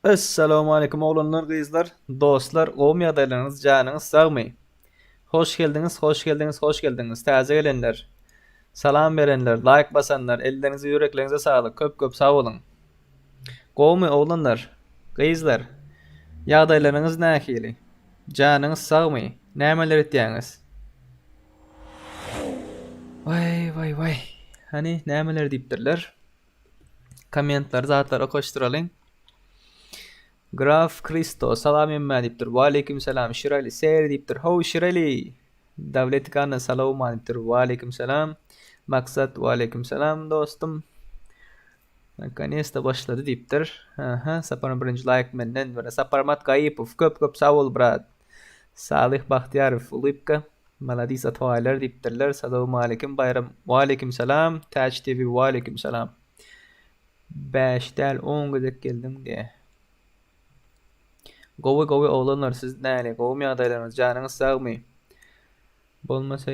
Essalawmaleýkum oglanlar gyzlar dostlar gowmy ýagdaýlaryňyz janyňyz sagmy hoş geldiňiz hoş geldiňiz hoş geldiňiz täze gelenler salam berenler laýk basanlar elleriňize ýürekleriňize saglyk köp köp sag boluň gowmy oglanlar gyzlar ýagdaýlaryňyz nähili janyňyz sagmy nämeler etýäňiz waý waý waý hany nämeler diýipdirler Kommentleri zatlar okaşdyralyň. Graf Kristo salam emmä diýipdir. Waleýkim salam Şirali Seri diýipdir. How Şirali. Dawlet Gana salawma diýipdir. Waleýkim salam. Maksat waleýkim salam dostum. Наконец-то başlady diýipdir. Aha, Saparyň birinji laýk menden. Bir Saparmat Gaýypow köp köp sag bol brat. Salyh Bagtyýarow ulybka. Maladis Atabaýlar diýipdirler. Salowmaleýkim Baýram. Waleýkim salam. Täç TV waleýkim salam. Bäş däl on gezek geldiň diýä. Gowy gowy oglanlar siz näli gowumy ýagdaýlaryňyz janyňyz sagmy? Bolmasa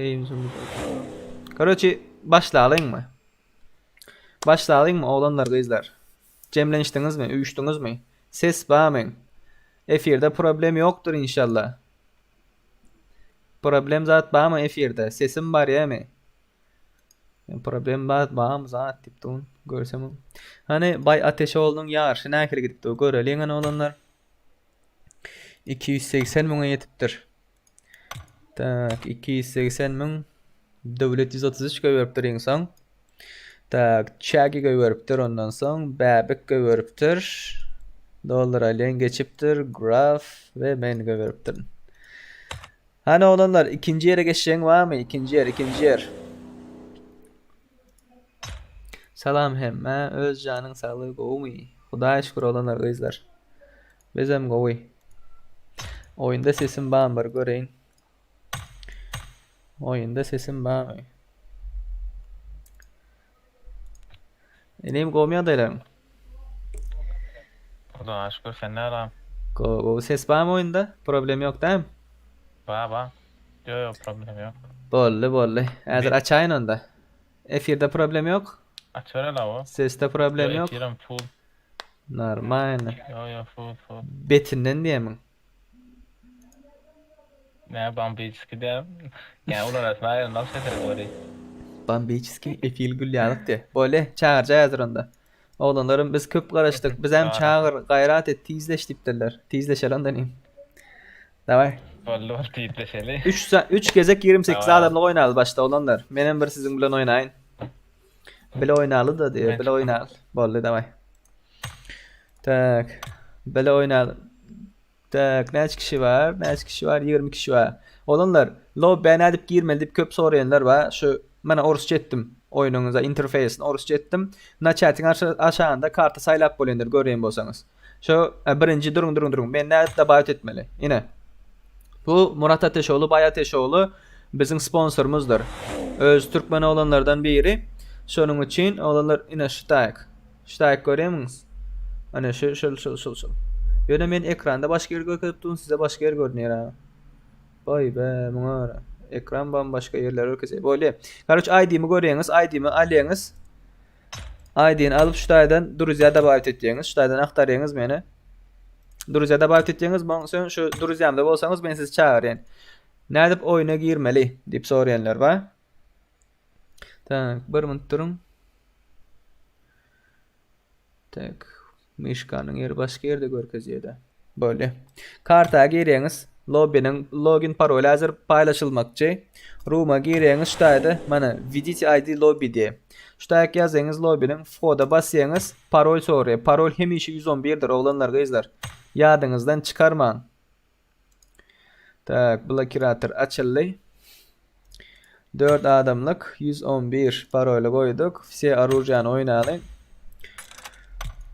Karoçi başlalyňmy? Başlalyňmy oglanlar gyzlar? Jemlenişdiňizmi üýşdüňizmi? Ses barmy? Efirde problem ýokdur inşallah. Problem zat barmy efirde? Sesim barýamy? Problem zat barmy zat diýip durun. Görsem. Hany Baý Ateşoğlunyň ýaryşy nähili gidipdi? Göreliň hany oglanlar. 280 müňe ýetipdir. Tak, 280 müň. Döwlet 133 goýberipdir iň soň. Tak, Çagi goýberipdir ondan soň, Bäbek goýberipdir. Dollar alýan geçipdir, Graf we men goýberipdirin. Hany oglanlar, ikinji ýere geçjegiň barmy? Ikinji ýer, ikinji ýer. Salam hemmä, öz janyň saglygy gowumy? Hudaýa şükür oglanlar, gyzlar. Bizem gowy. Oýunda sesim barmy bir göreýin. Oýunda sesim barmy? Inim gowmy ýagdaýlaryň? Hudaýa şükür sen näram? Gowy gowy ses barmy oýunda? Problem ýok dämi? Bar bar. Ýok ýok problem ýok. Boldy boldy. Häzir açaýyn onda. Efirde problem ýok? Açybereli hawa. Sesde problem Ýok ýok? efirem full. Normalny. Ýok ýok full full. Betinden diýemiň. Nä bambiçki diýä. Ýa ulanasym aýrynok şo sözi weli. Bambiçki efil gül ýalyk diýä. Bolýa çagyrjak häzir onda. Oglanlarym biz köp garaşdyk. Bizem çagyr gaýrat et tizleş diýipdirler. Tizleşeli onda inim. Daway. Boldy boldy tizleşeli. 3 3 gezek 28 Daway. adamlyk oýnaly başda oglanlar. Menem bir siziň bilen oýnaýyn. Bile oýnaly da diýýär. Men Bile oýnaly. Boldy daway. Tak. Bile oýnaly. Tak, näçe kişi bar? Näçe kişi bar? 20 kişi bar. Oglanlar, lobbä nädip girmeli diýip köp soraýanlar bar. Şu mana orsça etdim. Oýnuňyza interfeýsini orsça etdim. Naçatyň aşagynda karta saýlap bolýandyr görýän bolsaňyz. Şu e, birinji duruň duruň duruň. Men nädip добавить etmeli? Ine. Bu Murat Ateşogly, Baý Ateşogly biziň sponsorymyzdyr. Öz türkmen oglanlardan biri. Şonuň üçin oglanlar ine şu taýyk. Şu taýyk görýärmiňiz? Ana şu şul şul şul şul. Ýöne men ekranda başga ýer görkezip durun, size başga ýer görünýär ha. Baý be, muňa görä. Ekran bambaşga ýerleri görkezýär. Bolýar. Karoç ID-mi görýäňiz, ID-mi alýaňyz. ID-ni alyp şu taýdan druzýa dobawit etýäňiz. Şu taýdan agtarýaňyz meni. Druzýa dobawit etýäňiz. Soň şu druzýamda bolsaňyz men sizi çagyrýan. Nädip oýuna girmeli diýip soraýanlar bar. Tak, bir minut duruň. Tak. Myşkanyň ýeri başga ýerde görkezýär-de. Bolýa. Karta girýäňiz. Lobbynyň login paroly häzir paýlaşylmakçy. Room-a girýäňiz şu taýda mana wwedite ID lobby diýe. Şu taýak ýazýaňyz lobbynyň whoda basýaňyz parol soraýar. Parol hemişe 111-dir oglanlar gyzlar. Ýadyňyzdan çykarmaň. Tak, blokirator açyldy. 4 adamlyk 111 paroly goýduk. Все orужияny oýnalyň.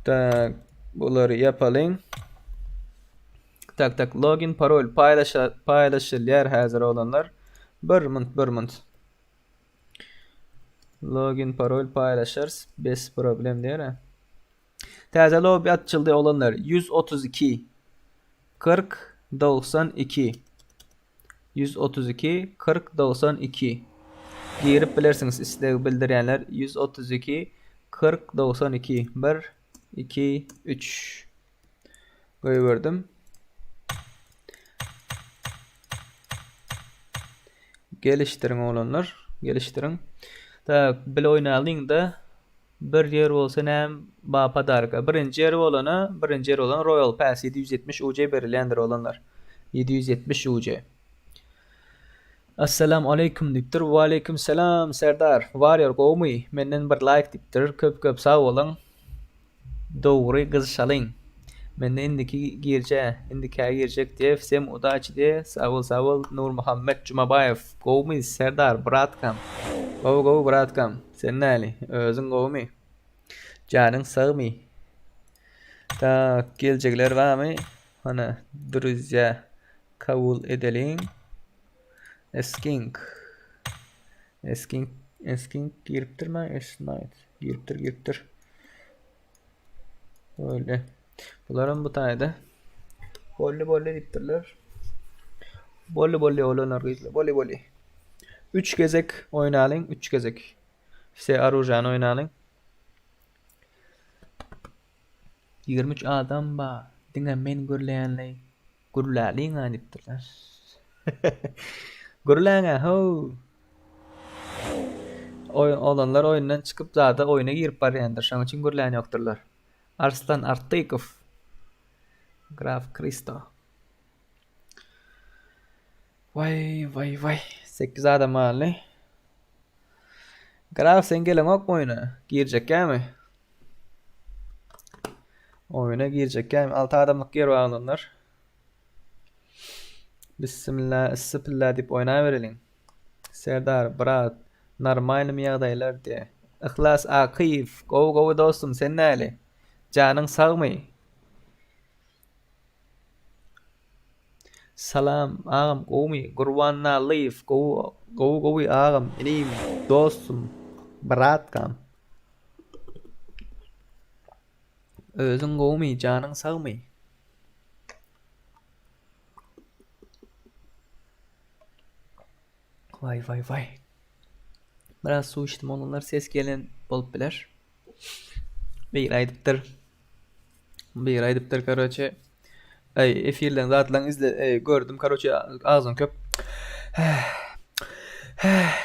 Tak, bulary ýapalyň. Tak, tak, login parol paýlaşa paýlaşylýar häzir oglanlar. Bir minut, bir minut. Login parol paýlaşarys. Bez problem diýer. Täze lobby açyldy oglanlar. 132 40 92 132 40 92 Girip bilersiňiz isleg bildirýänler 132 40 92 1 2 3. Goýberdim. Gelişdiriň oglanlar, gelişdiriň. Tak, bile oýnalyň-da. Bir ýer bolsa näm ba podarka. Birinji ýer bolana, birinji ýer bolan Royal Pass 770 UC berilýändir oglanlar. 770 UC. Assalamu aleýkum diýipdir. Waleýkim salam Serdar. Warrior gowmy? Menden bir laýk diýipdir. Köp köp sag boluň. Dogry gyzyşalyň. Mende indiki girje, indikä girjek diýe wsem udaçi diýe sag bol sag bol Nurmuhammet Jumabaýew gowmy Serdar bratkam. Gowy gowy bratkam sen näli özüň gowmy janyň sagmy tak geljekler barmy hana druzýa kabul edeliň esking esking esking giripdirmi es night giripdir giripdir Öyle. Bularam bu taýda. Bolly bolly diýipdirler. Bolly bolly oglanlar gyzlar. Bolly bolly. 3 gezek oýnalyň, 3 gezek. Vse orужany oýnalyň. 23 adam ba. Diňe men gürleýänleý. Gürläliň-ä diýipdirler. Gürläň-ä, how! Oglanlar oýundan çykyp zada oýuna girip barýandyr, şonuň üçin gürlän ýokdurlar. Arslan Artykow. Graf Kristo. Waý, waý, waý. 8 adam galdy. Graf sen geleňokmy oýuna? Girjekkämi? Oýuna girjekkämi? 6 adamlyk ýer bar oglanlar. Bissimilla, issipilla diýip oýnabereliň. Serdar, brat, normalnymy ýagdaýlar diýe. Yhlas Akyýew, gowy gowy dostum, sen näli? Janyň sagmy? Salam agam gowmy Gurban Nallyýew gowy gowy gowy agam inim dostum bratkam Özüň gowmy janyň sagmy. Waý waý waý. Biraz suw içdim oglanlar ses gelen bolup biler. Biri aýdypdyr. Biri aýdypdyr karoçe. Aý efirleň zatlaň izle eý gördüm karoçe agzyň köp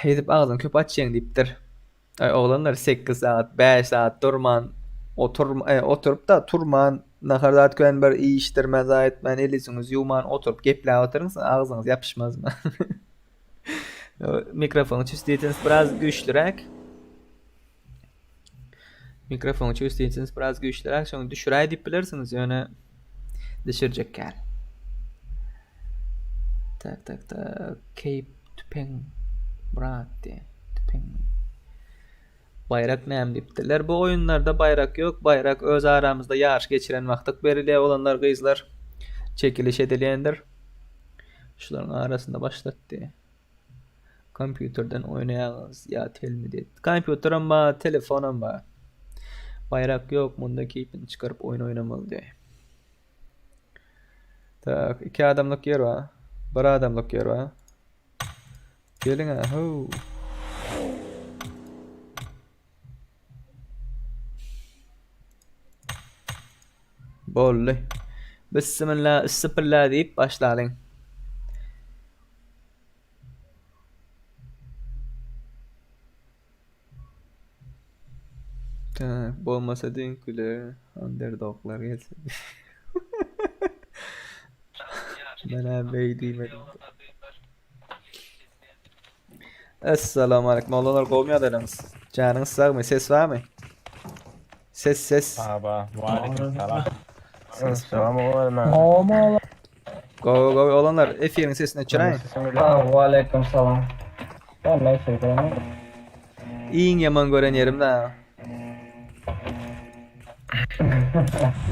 edip agzyň köp açýaň diýipdir. Aý oglanlar 8 sagat 5 sagat durman otur oturyp da turman nahar zat kän bir iýişdirmän zat etmän el ýüzüňizi ýuwman oturyp gepläp oturyň agzyňyz ýapyşmazmy? Mikrofon çüstitiniz biraz güýçlüräk. Mikrofon çüstitiniz biraz güýçlüräk. Şony düşüräý diýip bilersiňiz, ýöne düşürjek däl. Tak tak tak. Keýp tüpeň brat diýe. Tüpeň. Baýrak näme diýipdirler. Bu oýunlarda baýrak ýok. Baýrak öz aramyzda ýaryş geçiren wagtyk berilýär. Oglanlar, gyzlar çekiliş edilýändir. Şularyň arasynda başlatdy. Kompýuterden oýnaýaňyz ýa telmi diýip. Kompýuterim bar, telefonam bar. Baýrak ýok, munda keýpini çykaryp oýun oýnamaly diýip. Tak, iki adamlyk ýer bar. Bir adamlyk ýer bar. Geliň-ä, how. Boldy. Bismillah, üssüpillah diýip başlalyň. Tak, bolmasa düýnküler underdoglar gelse. Men-ä beý diýmedim. Essalamu aleýkum oglanlar gowmy ýagdaýlaryňyz? Janyňyz sagmy? Ses barmy? Ses ses. Ba ba. Waleýkim salam. Ses Salam oglanlar. Gowy gowy oglanlar efiriň sesini öçüräýiň. Waleýkim salam. Ben efirde. Iň ýaman gören ýerim da.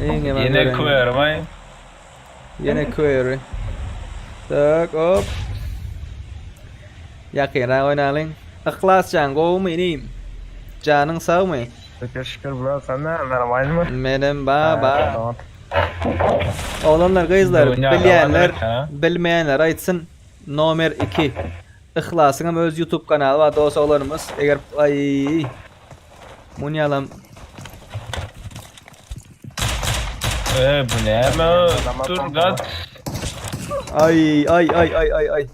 Iň ýaman Ýene gören. query Ýene query. Tak hop. Ýakynrak oýnalyň. Yhlasjan gowumy inim? Janyň sagmy? Şükür şükür bro sen ne normalmy? Menem ba ba. Oglanlar gyzlar Dünýä bilýänler ha? bilmeýänler aýtsyn. Nomer 2. Yhlasyň hem öz YouTube kanaly bar dos oglanymyz. Eger aý Munýalam. E bu näme? Dur gaç. Ay ay ay ay ay ay.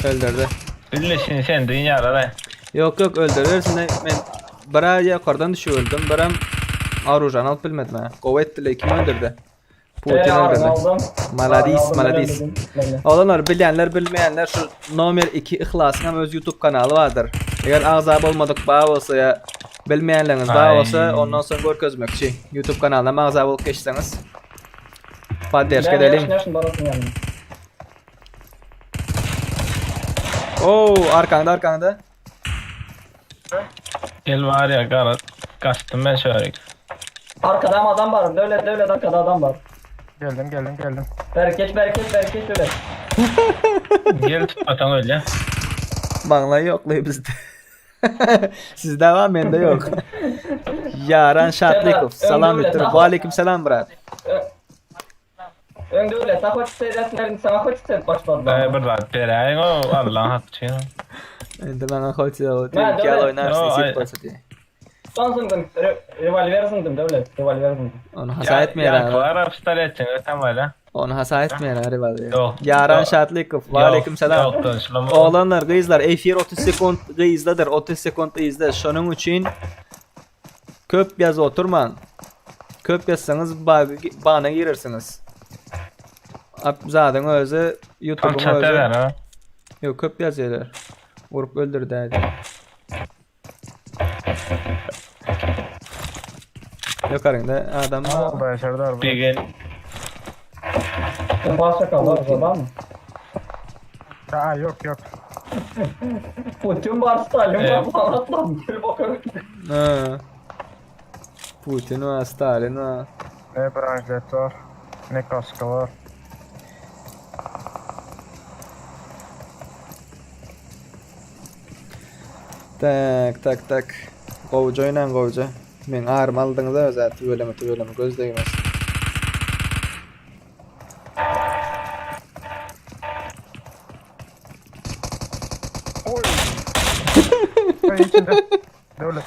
Öldürdü. Bille şimdi sen dünyada da. Yok yok öldürürsün. Men bir yukarıdan düşüp öldüm. Biram arujan alıp bilmedim ha. Gowy etdiler. Kim öldürdü? Putin Ee, öldürdü. aldım. Maladis, Aldım, ben maladis. öldürdüm. Ben de. Olanlar bilýänler bilmeýänler şu nomer 2 Yhlasyň hem öz YouTube kanaly bardyr. Eger agza bolmadyk bar bolsa ýa bilmeýänleriňiz bar Aý. bolsa ondan soň görkezmekçi. YouTube kanalyna hem agza bolup geçseňiz. Podderşka Ben edelim. yaşın barasın yani. Oo arkanda arkanda. Gel var ya gara. Kaçtım ben şöyle. Arkada ama adam var. Devlet devlet arkada adam var. Geldim geldim geldim. Berkeç berkeç berkeç devlet. Gel tutmasan öyle. Maňlaý ýokly bizde. Sizde var mende yok. Yaran Şatlikov. Salam Ömrü ettir. öyle. Ve aleyküm selam brat. Ön devlet ha hoç seyretlerin sana hoç seyret başladılar. Ee, bir rahat bereyim o Allah'ın hakkı için. Indi maňa hoç o Ben gel de- oynarsın Yo, isip ay- bolsa diye. Son zındım. Re revolver zındım devlet. Revolver zındım. Onu hasa etmeýär. Yankılar pistolet için tam öyle. Onu hasa etmeýär rival. Yok. Yaran Yok. Şatlikov. Ve aleyküm selam. Yok dönüşlüm. Oglanlar, gyzlar, efir 30 sekund gyzdadyr, 30 sekund yzda. Şonuň üçin köp ýaz oturmaň. Köp ýazsaňyz bana girersiňiz. Ap zadyň özi Tam YouTube'uň çat özi. eder ha. Yok köp ýazýarlar. Vurup öldürdü hadi. Yukarıda adam Ne oldu ya Serdar bu? Bir gün Başka kaldı adam mı? Aa yok yok. Putin var Stalin var Evet. falan atlam. Gel bakalım. Ha. Putin var, Stalin var. Ne branklet var. Ne kaskı var. Tak tak tak. Gowja oýnaň gowja. Men arym aldyňyz a özä tüweleme tüweleme göz degmez. Oy. Ay içinde. Devlet.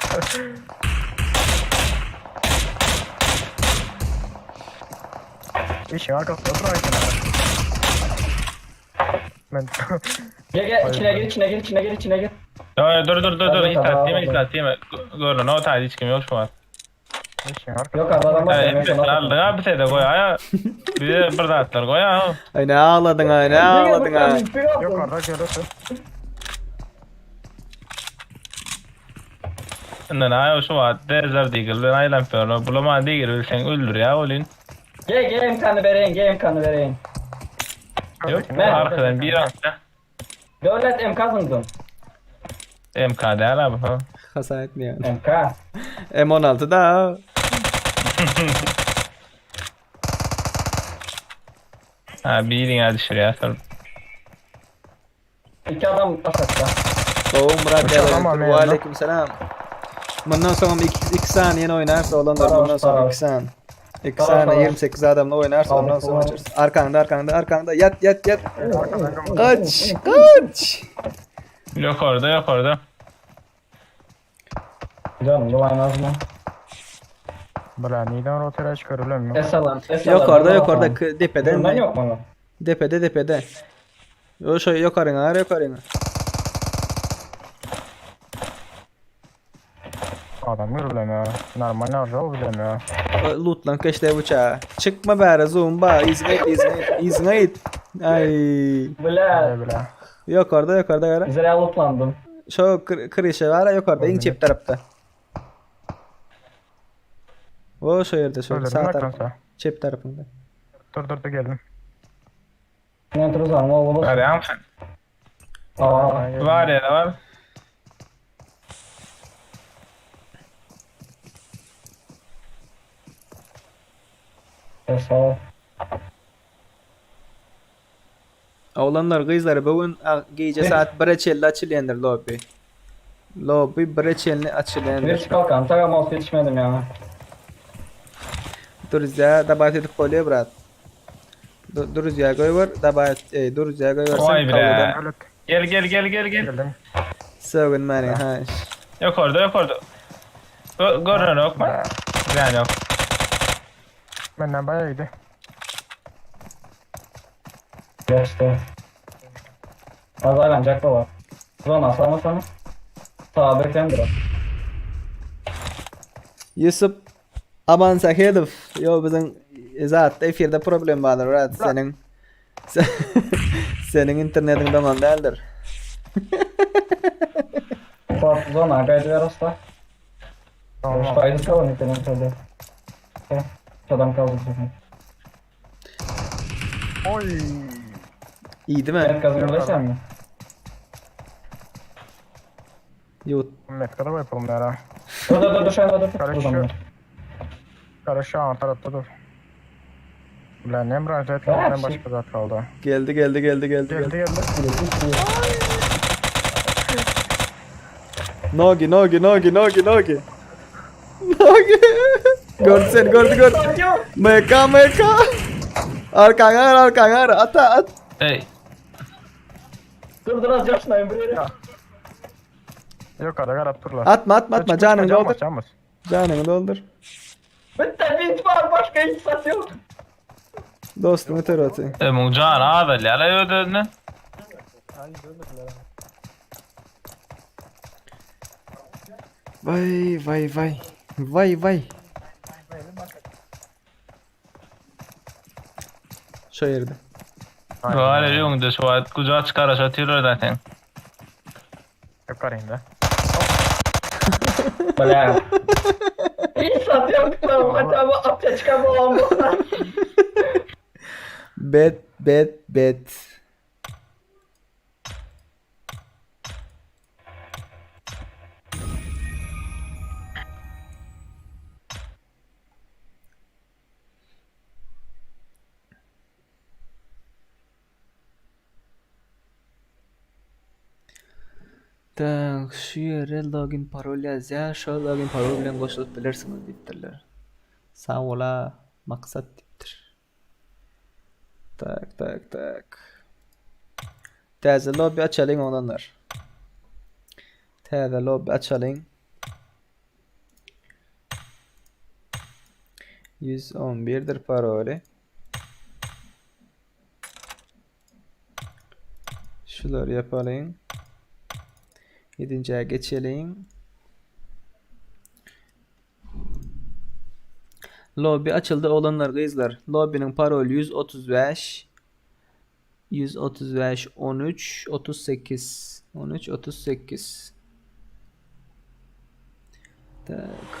İşin arkasında otur Ayşen. Ben Gel gel içine gir içine gir içine gir içine gir. Dur dur dur dur dur Hadi hiç atayım tamam. hiç atayım. Görün o tane hiç kim yok şu an. işin arkasında. Yok abi adam var. Evet, hepsini aldın abi sen de koy ya. Bir de bir de atlar koy ya. Ay ne ağladın ay ne ağladın ay. Yok orada görürsün. Ne ay şu var. Derler değil. Ben aylan pörü. Bulama değil. Sen öldür ya olun. Gel gel imkanı vereyim gel imkanı vereyim. Yok Ben- arkadan bir atla. Devlet MK zındım. MK değil abi. ha. Hasa etmeýär. MK. M16 da. Ha bir yerine düşür ya. Sen. İki adam aşağıda. Gowy Murat Uçak ama Ýalan. men Ve aleyküm selam. Bundan soň 2 2 saniýe oýnarsa olanlar Tamam, bundan soň tamam. 2 saniýe. 2 Tamam, saniýe tamam. 28 adamla oýnarsa Tamam, ondan soň tamam. açarys. Arkanda arkanda arkanda ýat ýat ýat. Arkadan Kaç kaç. Yok orada yok orada. Canım dolanmaz mı? Bla neden rotaya çıkarıyorum mi? Esalam. Esalam. Yok orada yok orada K- depeden. Bundan yok mu? Depede depede. Yo şo yukarına ar yukarına. Adam görülüyor ya. Normal arzu bilmiyorum ya. Loot lan keşte bıçağı. Çıkma bari zumba. İzine it izine it. İzine it. Ay. Bile. Bile. Yok orada yok orada gara. Güzel lootlandım. Şo kır, kırışa var yukarıda in çep tarafta. O şo yerde şo Söyledim sağ bak tarafında. sen. Çep tarafında. Dur dur dur geldim. Ne duruzan oğlum. Var ya sen. Aa. Var ya var. Esal. Oglanlar gyzlar bugün gece saat 1'e çenli açılýandyr lobby. Lobby 1'e çenli Bir açylýandyr. kalkan tagam olsa yetişmedim yani. Dur ya dabat edip bolýar brat. Dur ya goý ber dabat ey dur ya goý Vay bersen bre. kavgadan Evet Gel gel gel gel gel. geldim. sögün meni ha. Yok orada yok orada. Görün yok mu? Yani yok. Menden baýa gidi. Geçdi. Az aylanacak baba. Zona salmasana. Sağa bekleyen bırak. Ýusup Amansähedow, ýo biziň zatda efirde problem bardyr brat, seniň seniň internetiň doňan däldir. Fuat zona gaýdyber usta. Tamam. Fayda kalan internet öyle. Adam kaldı bu sefer. Oy. Iýdimi? Evet kazanırsan mi? Ýut. Metkada goýup yara. Dur dur dur dur şöyle dur. Karışıyor. Dur, dur. Karışıyor şu an tarafta dur. Ulan ne müracaat Ha, ne şey- başka zat kaldı. Geldi geldi geldi geldi. Geldi geldi. geldi. Nogi nogi nogi nogi nogi. Nogi. Gördü seni gördü gördü. MK MK. Arkaňa gara arkaňa gara ata at. Ey Dur dur az yaşlayın buraya. Yukarı garap durlar. Atma atma atma canını doldur. Can bas. Janyňy doldur. Bitti vinç var başka hiç sat yok. Dostuňy tör atyn. e, muň jany azalýar la öz-özünden. Vay vay vay. Vay vay. Şo ýerde. Var öňünde şu wagt guja çykaraş otyrlar zaten. Yukarı indi. Bala. Hiç sat yok. Hatta bu apça olan bu. Bet bet bet. Tak, şu ýere login parol ýazýar, şol login parol bilen goşulyp bilersiňiz diýipdirler. Sag bola Maksat diýipdir. Tak, tak, tak. Täze lobby açalyň oglanlar. Täze lobby açalyň. 111-dir paroly. Şulary ýapalyň. Ýedinjä geçeliň. Lobby açyldy oglanlar gyzlar. Lobbyniň paroly 135 135 13 38 13 38 Tak.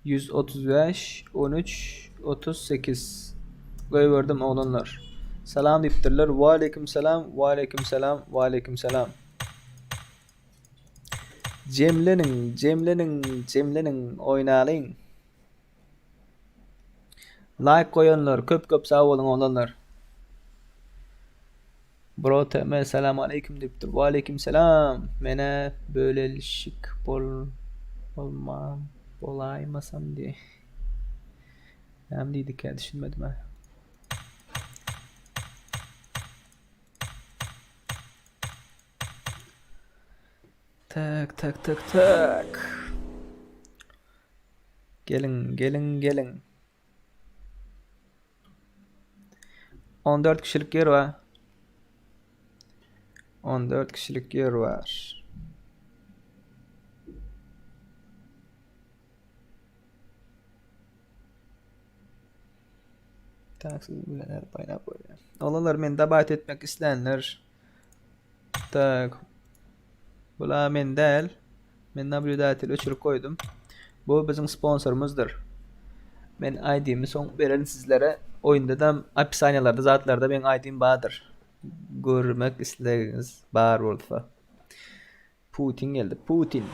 135 13 38 Goýberdim oglanlar. Salam diýipdirler. Waleýkim salam, waleýkim salam, waleýkim salam. Jemleniň, jemleniň, jemleniň, oýnalyň. Laýk goýanlar, köp köp sag boluň oglanlar. Bro TM salam aleýkim diýipdir. Waleýkim salam. Menä bölelişik bol bolma bolaýmasam diý. Näme diýdikä düşünmedim ha. Tak tak tak tak. Geliň geliň geliň. 14 kişilik ýer bar. 14 kişilik ýer bar. Tak, siz bilen paýlap bolýar. Olanlar men dabat etmek islänler. Tak. Bula men däl. Men nablýudatel öçürip goýdum. Bu biziň sponsorymyzdyr. Men ID-mi soň bererin sizlere. Oýunda da opisaniýalarda zatlarda meň ID-m bardyr. Görmek islegiňiz bar bolsa. Putin geldi. Putin.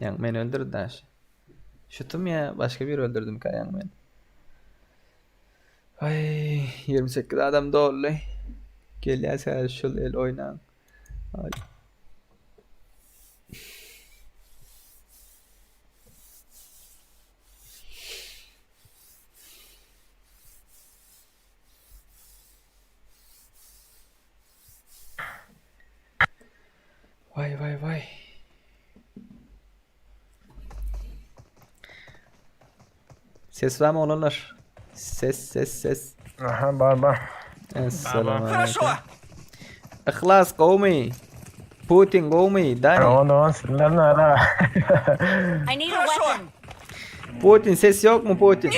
Ýaňy meni öldürdi daş. Şutum ýa başga biri öldürdimkä ýaňy meni. Aý, 28 adam doldy. Gelýär häzir şul el oýnaň. Aý. Waý waý waý. Ses barmy oglanlar? Ses ses ses. Aha bar bar. Essalamu aleýkum. Yhlas gowmy? Putin gowmy? Dani. Dogan dogan sizler nära? I need a weapon. Putin ses ýokmy Putin?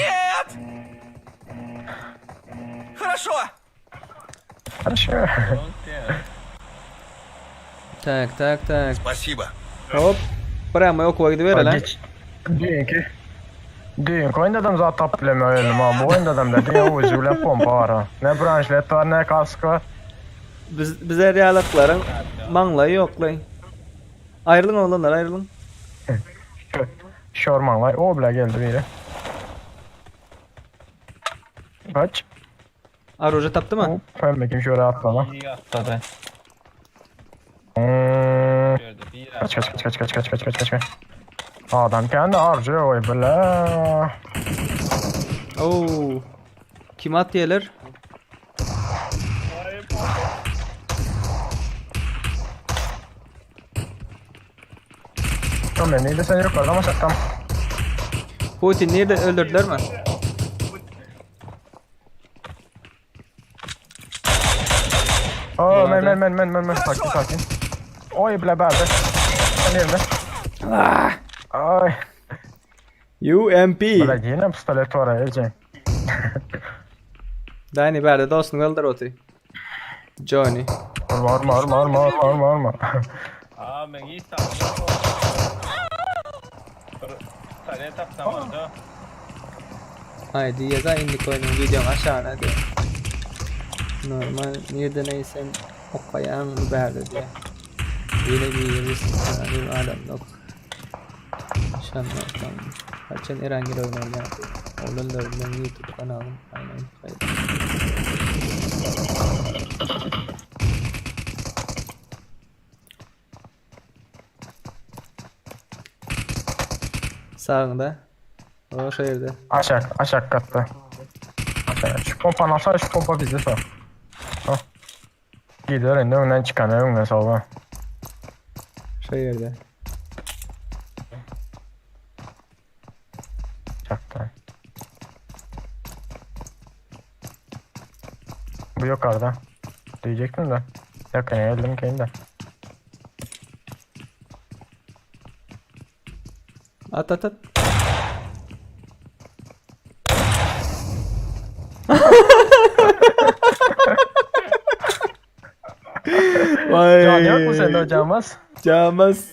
Хорошо. Tak tak tak. Спасибо. Hop. Prama okuwa gidiber lan. Geç. Düýnki. Düýnki oýunda adam zat tapyp bilemok elim ha. Bu oýunda adam da diňe uzi bilen pompa bar ha. Ne branşlet bar ne kask bar. Biz bize realyklaryň maňlaýy ýoklaý. Aýrylyň oglanlar aýrylyň. Şormaňlaý o bile geldi biri. Kaç. Aruja tapdymy? Hop pembe kim şöyle atlama. İyi atladı. Hmm. Gördü. Bir Kaç kaç kaç kaç kaç kaç kaç kaç kaç. Adam kendi harcıyor oy bile. Oo. Kim at diýerler? Tamam ben neydi sen yukarıda mı saklam? Putin nirde öldürdüler mi? Aa men men men men men men sakin sakin. Oy bile berde. Sen yerine. Ah. Ay. UMP. Bile yine pistolet var Ece. Dani bärde dostuň öldür oty. Johnny. Vurma vurma vurma vurma vurma vurma. Aa ben iyi sandım. Tane tapsam oldu. Haydi yaza indik oýnuň videoň aşagyna diýe. Normal nirde neýsem okaýaň bärde diýe. Ýene bir bir adam yok. Şanlı Haçan Erangel oýnaýan. Oglanlar bilen YouTube kanalym aynen kaydı. Sağında. O şu ýerde. Aşak aşak katta. Aşak. Şu pompanı alsana şu pompa bizde sor. Hah. Gidiyor indi öňden çıkan öňden soldan. Şu ýerde. Çaktı. Bu yukarıda. Diyecektim de. Yakın geldim ki de. At at at. Vay. Can yok mu sende hocamız? Canmaz.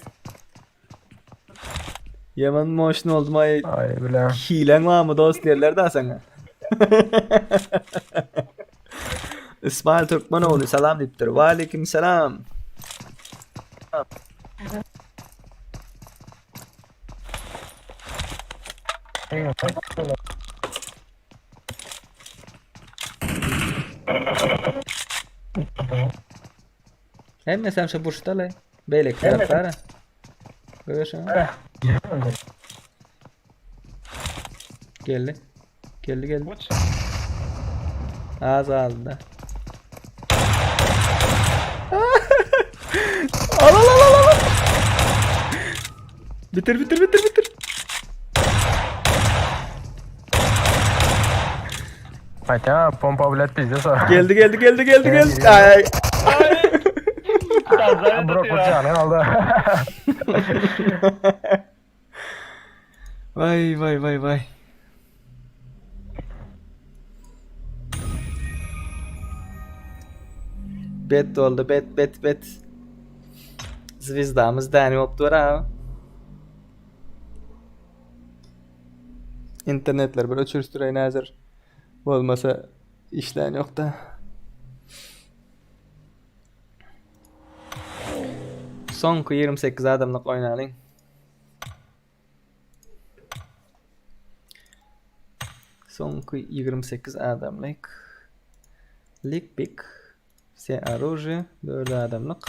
Yaman moşun oldum ay. Ay bile. Hilen var mı dost diyorlar da sana. İsmail Türkmenoğlu salam deyiptir. Ve aleyküm selam. Hem sen şu burçta le. Beylek taraftarı. Görüyorsun. Geldi. Geldi geldi. Uç. Az aldı. al al al al al. Bitir bitir bitir bitir. Haydi ha pompa bilet bizde sor. Geldi geldi geldi geldi geldi. Ay. Bırak bu canı aldı. Vay vay vay vay. Bet oldu bet bet bet. Zwizdamyz däni bolup dur ha. Internetler bir öçürüstüreýin häzir. Bolmasa işlän ýok-da. Soňky 28 adamlyk oýnalyň. Soňky 28 adamlyk. Lik pik. Все оружие 4 adamlyk.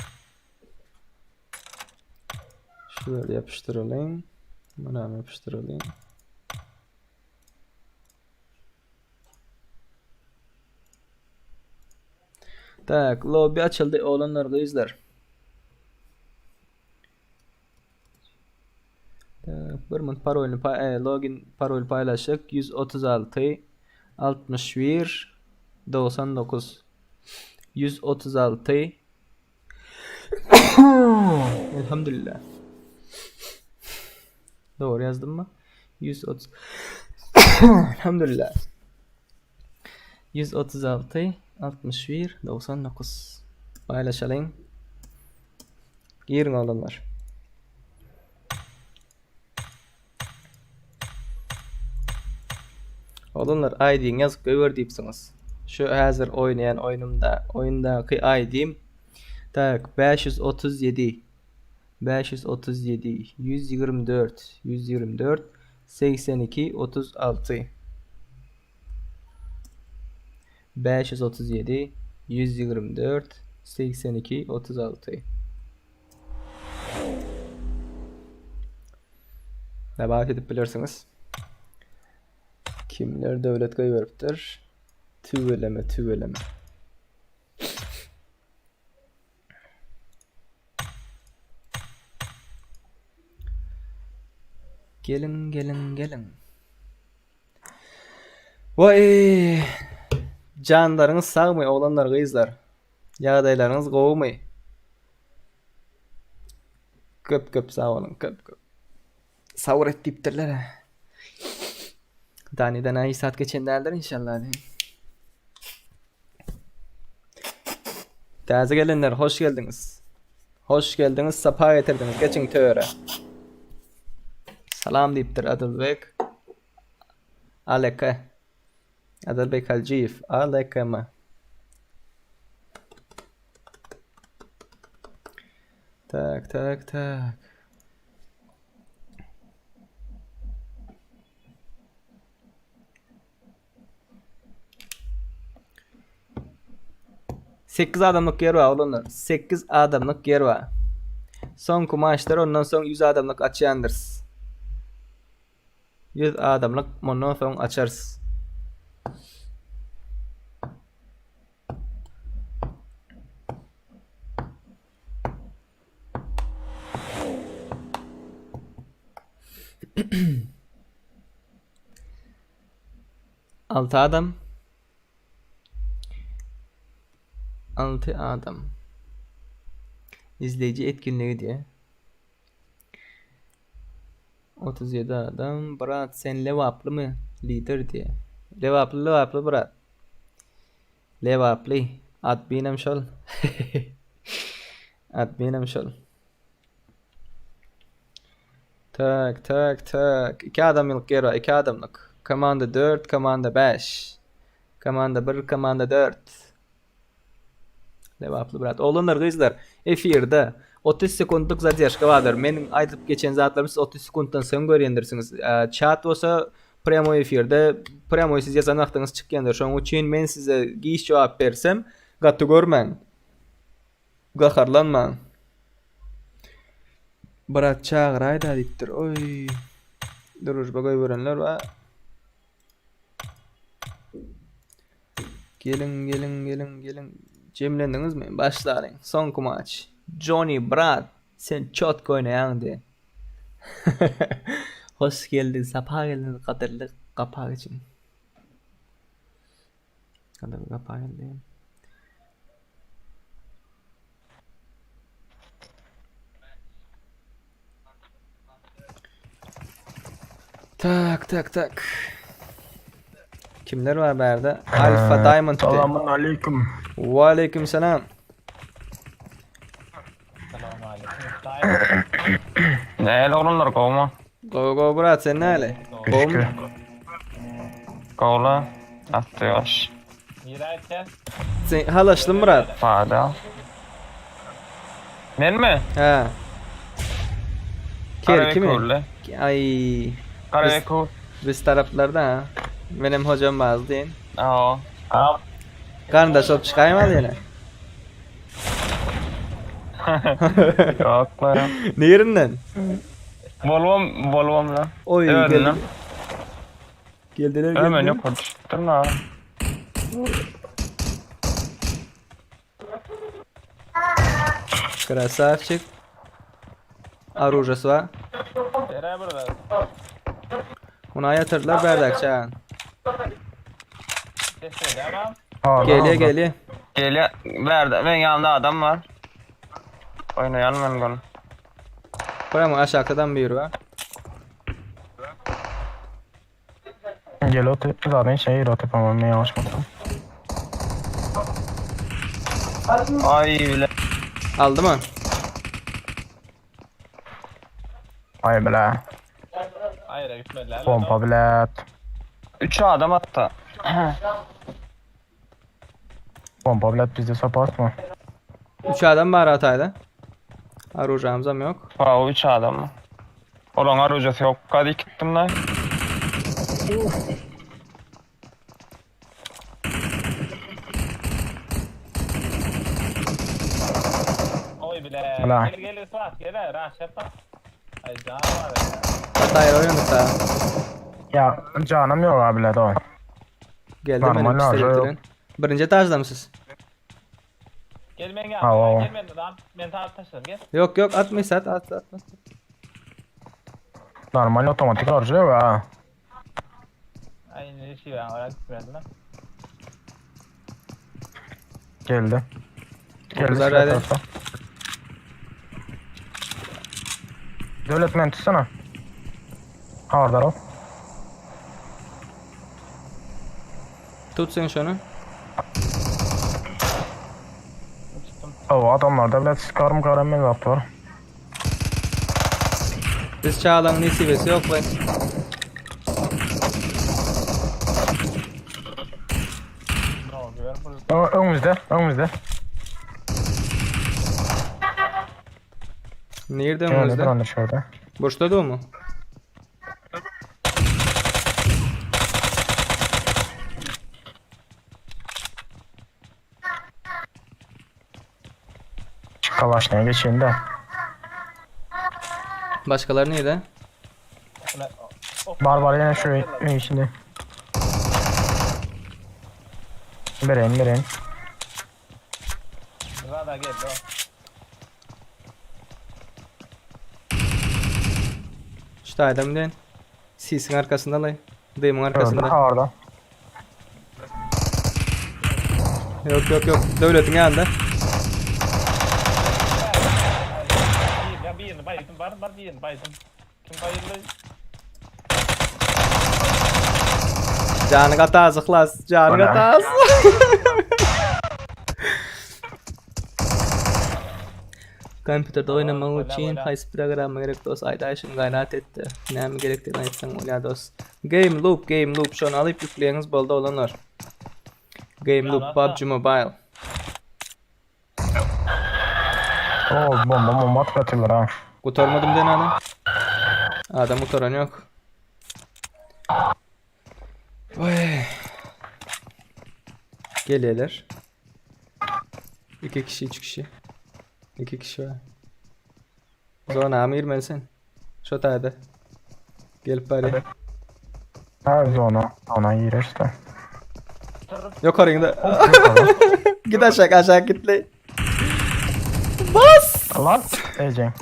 Şulary ýapyşdyralyň. Munam ýapyşdyralyň. Tak, lobby açyldy oglanlar gyzlar. Tak, bir munt parolyny e, login parol paýlaşyk 136 61 99 136 Elhamdülillah. Dogry ýazdymmy? 130 Elhamdülillah. 136 61 99 Paýlaşalyň. Giriň oglanlar. Oglanlar ID-ňi ýazyp goýber diýipsiňiz. Şu häzir oýnaýan oýnumda, oýundaky ID-m tak 537 537 124 124 82 36 537 124 82 36 Nabat edip bilersiňiz. Kimler döwlet goýberipdir? Tüweleme, tüweleme. Geliň, geliň, geliň. Waý! Janlaryňyz sagmy, oglanlar, gyzlar? Ýagdaýlaryňyz gowumy? Köp köp sag boluň, köp köp. Sabyr et diýipdirler. Danidan aý saat geçen däldir inşallah. Täze gelenler hoş geldiňiz. Hoş geldiňiz, sapa getirdiňiz. Geçiň töre. Salam diýipdir Adylbek. Aleke. Adylbek Haljyýew. Alekema. Tak, tak, tak. Sekiz adamlyk ýer bar oglanlar. Sekiz adamlyk ýer bar. Soňky maçlar ondan soň 100 adamlyk açýandyrys. 100 adamlyk mundan soň açarys. Alty adam. Alty adam. Izleýji etkinligi diýe. 37 adam. Brat sen Lebaplymy? Lider diýe. Lebaply Lebaply brat. Lebaply. Adminem şol. Adminem şol. Tak, tak, tak. 2 adamlyk ýer bar, 2 adamlyk. Komanda 4, komanda 5. Komanda 1, komanda 4. Lebaply brat. Oglanlar, gyzlar, efirde 30 sekundlyk zadержка bardyr. Meniň aýdyp geçen zatlarymy siz 30 sekuntdan soň görýändirsiňiz. Çat bolsa prýamoý efirde, prýamoý siz ýazan wagtyňyz çykýandyr. Şonuň üçin men size giç jogap bersem, gaty görmäň. Gaharlanmaň. Brat çagyraýda diýipdir. Oý. Družba goýberenler bar. Geliň, geliň, geliň, geliň. Jemlendiňizmi? Başlalyň. Soňky maç. Johnny brat, sen çotko oýnaýaň diýen. Hoş geldiň, sapa geldiň gadyrly gapa geçiň. Gadyrly gapa geldi. Tak tak tak. Kimler var bärde? Alfa Diamond. Salamun aleyküm. Ve aleyküm selam. Näle oglanlar gowmy? Go go brat sen näle? Gowmy? Gowla. Atdy ýaş. Sen halaşly Murat. Pada. Menmi? He. Kerki mi? Karabekurly. Ay. Karabekur. Biz taraplarda ha. Menem hocam bazı deyin. Aa. Ha. Garyndaş bolup çykaýmaly ýene. Ýok la. Nirinden? Bolwam, bolwam la. Oý Özünden. geldi. Geldiler Ömen geldiler. ýokary düşüpdir la. Krasavçik. Orужиесі bar. Bere bir. Ona ýatyrdylar bärdäki çagan. Ses gelýär ama. Gelýär, gelýär. Gelýär. Bärde meň ýanymda adam bar. Oýnaýan men gol. Buram aşakdan biri bar. Gel otur zaten şey otur ama ben ýalňyşmasam. Ay bile. Aldy mı? Ay bile. Aýra gitmediler. Pompa bilet. 3 adam hatta. Pompa bilet bizde support mı? 3 adam bar hatayda. Arujamızam yok. Bravo 3 adam mı? Olan arujası yok. Hadi gittim lan. Oy bile. Bile. Gel gel Suat gel. Rahat yapma. Ay can var ya. Hatayla oynadık daha. Ya canım yok abi bilet o. Geldi Normal benim arıza yok. pistoletimden. Birinci etajda mısınız? Gel men gel. Ha, o. Gel men lan. Men taraf taşlarım gel. Yok yok atma at at at. at. Normal otomatik arıza yok ha. Ay ne şey var. Oraya gitmediler. Geldi. Geldi Güzel silah hadi. tarafta. Devlet men tutsana. Hardar ol. Tut sen şunu. O adamlar devlet sıkarım karamel atıyor. Biz Çağla'nın nesibesi yok lan. Ne oluyor burada? Önümüzde, önümüzde. Nerede Şöyle önümüzde? duran dışarıda. Boşta da o mu? Çık kalaşnaya geçeyim de. Başkaları nerede? Barbar yine şu ön içinde. Vereyim vereyim. Rada gel. o. Şu adam den. Sisin arkasında lay. Dayımın Orada, arkasında. ha orada. Yok yok yok. Devletin yanında. Bir, ya birini bayıldım. Var var birini bayıldım. Kim bayıldı? Canı kataz ıhlas. Canı Ana. kataz. Kompýuterde oýnamak Ola, üçin ola. haýsy programma gerek dos? Aýdaýşyň gaýrat etdi. Näme gerekdigini aýtsaň bolýar dos. Game Loop, Game Loop şony alyp ýükleýäňiz boldy oglanlar. Game Loop Ýa, PUBG Mobile. Oo bomba bomba atıp atıyorlar ha. Gutarmadym den adam. Adam gutaran ýok. Oý. Gelýärler. 2 kişi, 3 kişi. 2 kişi var. Zona mı girmeli sen? Şu taýda. Gelip bari. Ha zona. Ona girer işte. Ýokaryňda. Git aşağı aşağı git le. Bas! Lan Ece.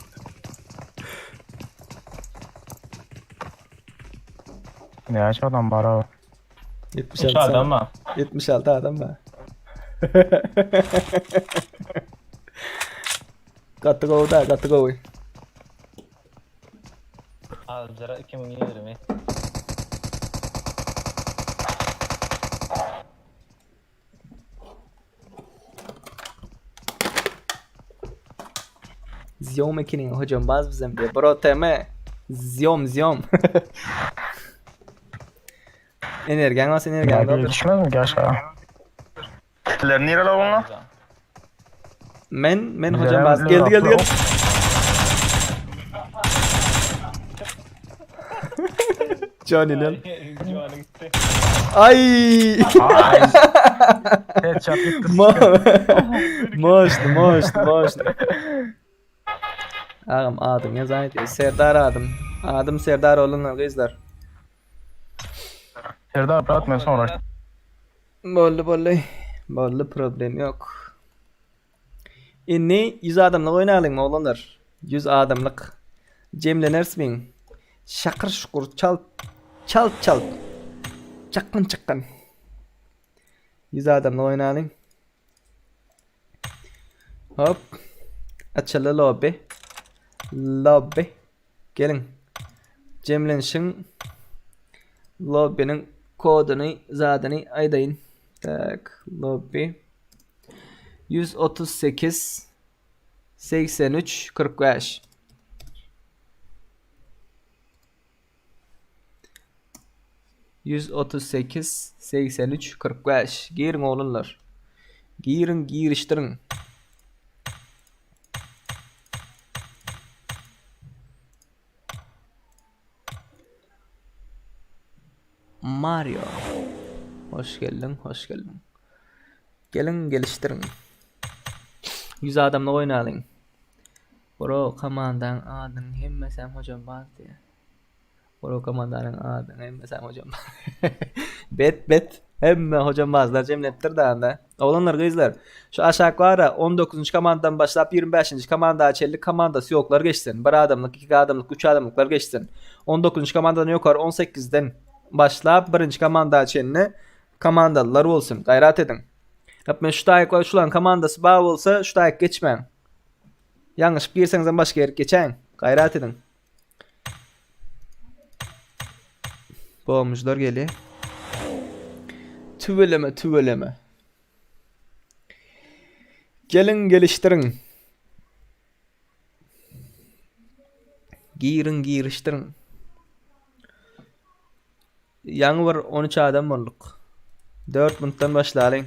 Ne aç adam var o. 76 Üç adam var. 76 adam var. Gaty gowy da, gaty gowy. Alcıra 2020. Zýom ekeniň hocam baz bizem diýe. Bro TM. Zýom zýom. Energiýaň bolsa energiýaňy Ya doldur. düşmez mi ki aşağı? Kitler nereler bunlar? Men men Güzel hocam baz geldi geldi geldi. Johnny lan. Civanı gitti. Ay! Ay. Headshot gitti. Moştu, moştu, moştu. Agam adım yazan ediyor. Serdar adım. Adım Serdar olunlar gyzlar. Serdar bırakma sonra. Bolly bolly. Bolly problem yok. Inni 100 adamlyk oýnalyň oglanlar. 100 adamlyk. Jemlenersmiň? Şakyr şukur çalt çalt çalt. Çakgyn çakgyn. 100 adamla oýnalyň. Hop. Açyldy lobby. Lobby. Geliň. Jemlenişiň lobbynyň koduny, zadyny aýdaýyn. Tak, lobby. 138 83 45. 138 83 45 Giriň oglanlar. Giriň girişdiriň. Mario. Hoş geldiň, hoş geldiň. Geliň gelişdiriň. 100 adamlyk oýnalyň. Bro komandaň adynyň hemmesem hojambaz diýýär. Bro komandanyň adynyň hemmesem hojambaz. Bet bet hemme hojambazlar jemlenipdir da anda. Oglanlar gyzlar şu aşak bara 19-njy komandadan başlap 25-nji komanda çenli komandasy ýoklar geçsin. Bir adamlyk, iki adamlyk, üç adamlyklar geçsin. 19-njy komandadan ýokary 18-den başlap birinji komanda çenli komandalylar bolsun. Gaýrat ediň. Hep men şu taýyk şularyň komandasy bar bolsa şu taýyk geçmäň. Ýalňyşyp girseňizem başga ýerik geçäýiň. Gaýrat ediň. Bomujlar gelýär. Tüweleme, tüweleme. Geliň gelişdiriň. Giriň girişdiriň. Ýaňy bir 13 adam bolduk. 4 minutdan başlalyň.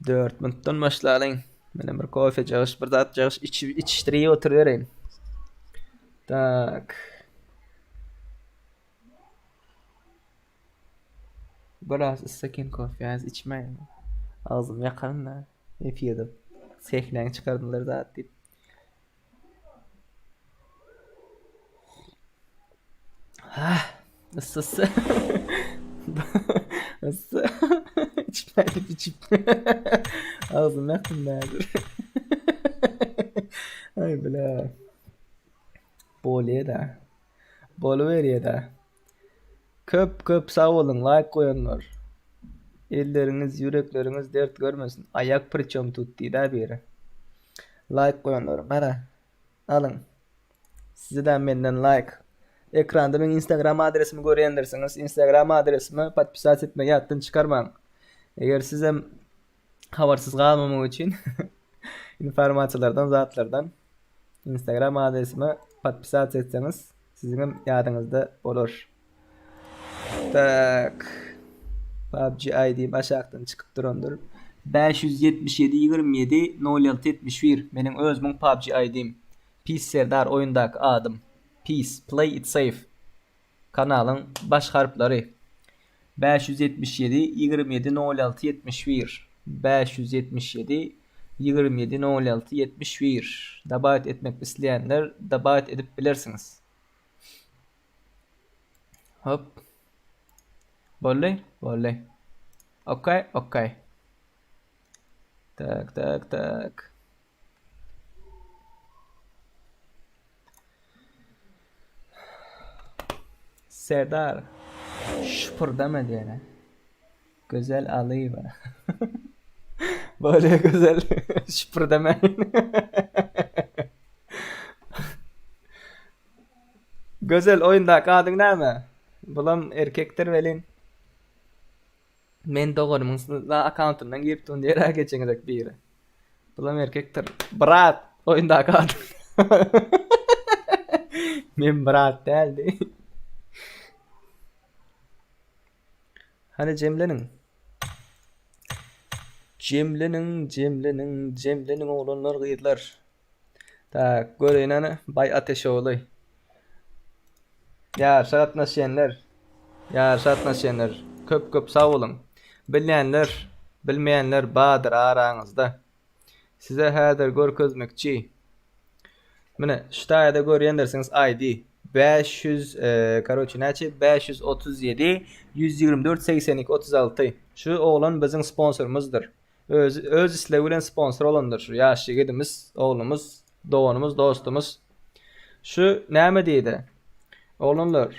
4 minutdan başlalyň. Menem bir kofe jagyş, bir zat jagyş içip içişdirip oturybereýin. Tak. Biraz ıssakin kofe az içmäýin. Agzym ýakaryn da. Efirde sehläň çykardylar zat diýip. Ah, ıssy ıssy. Issy. İçmedim içip. Ağzım yaktım ben. Ay bile. Bolýa da. Boluberýä da. Köp köp sag boluň laýk goýanlar. Elleriňiz ýürekleriňiz dert görmesin. Aýak priçom tut diýdä biri. Laýk goýanlar gara. Alyň. Size-de menden laýk. Ekranda meň Instagram adresimi görýändirsiňiz. Instagram adresime podpisat etmegi ýatdan çykarmaň. Eger sizem habarsyz galmamak üçin informasiýalardan zatlardan Instagram adresime podpisat etseňiz siziňem ýadyňyzda bolar. Tak. PUBG ID-m aşakdan çykyp durandyr. 577 27 06 71 meniň özümiň PUBG ID-m. Peace Serdar oýundaky adym. Peace, play it safe. Kanalyň baş harplary. 577 27 06 71 577 27 06 71 Dabawit etmek isleýänler dabawit edip bilersiňiz. Hop. Boldy? Boldy. Okey, okey. Tak, tak, tak. Serdar şupurdama diýene. Gözel Alyýewa. Bolýa Gözel şupurdama. Gözel oýundaky adyň näme? Bulam erkekdir welin. Men doganymyň akkauntyndan giripdim diýer geçen gezek biri. Bulam erkekdir. Brat oýundaky adyň. Men brat däldi. Hany jemleniň. Jemleniň, jemleniň, jemleniň oglanlar, gyzlar. Tak, göreýin hany, Baý Ateşogly. Ýaryşa gatnaşýanlar, ýaryşa gatnaşýanlar, köp-köp sag boluň. Bilýänler, bilmeýänler bardyr araňyzda. Size häzir görkezmekçi. Mine, şu taýda görýändirsiňiz ID. 500, karoçe näçe? 537 124 82 36. Şu oglan biziň sponsorymyzdyr. Öz öz islegi bilen sponsor bolandyr şu ýaş ýigidimiz, oglumyz, doganymyz, dostumyz. Şu näme diýdi? Oglanlar,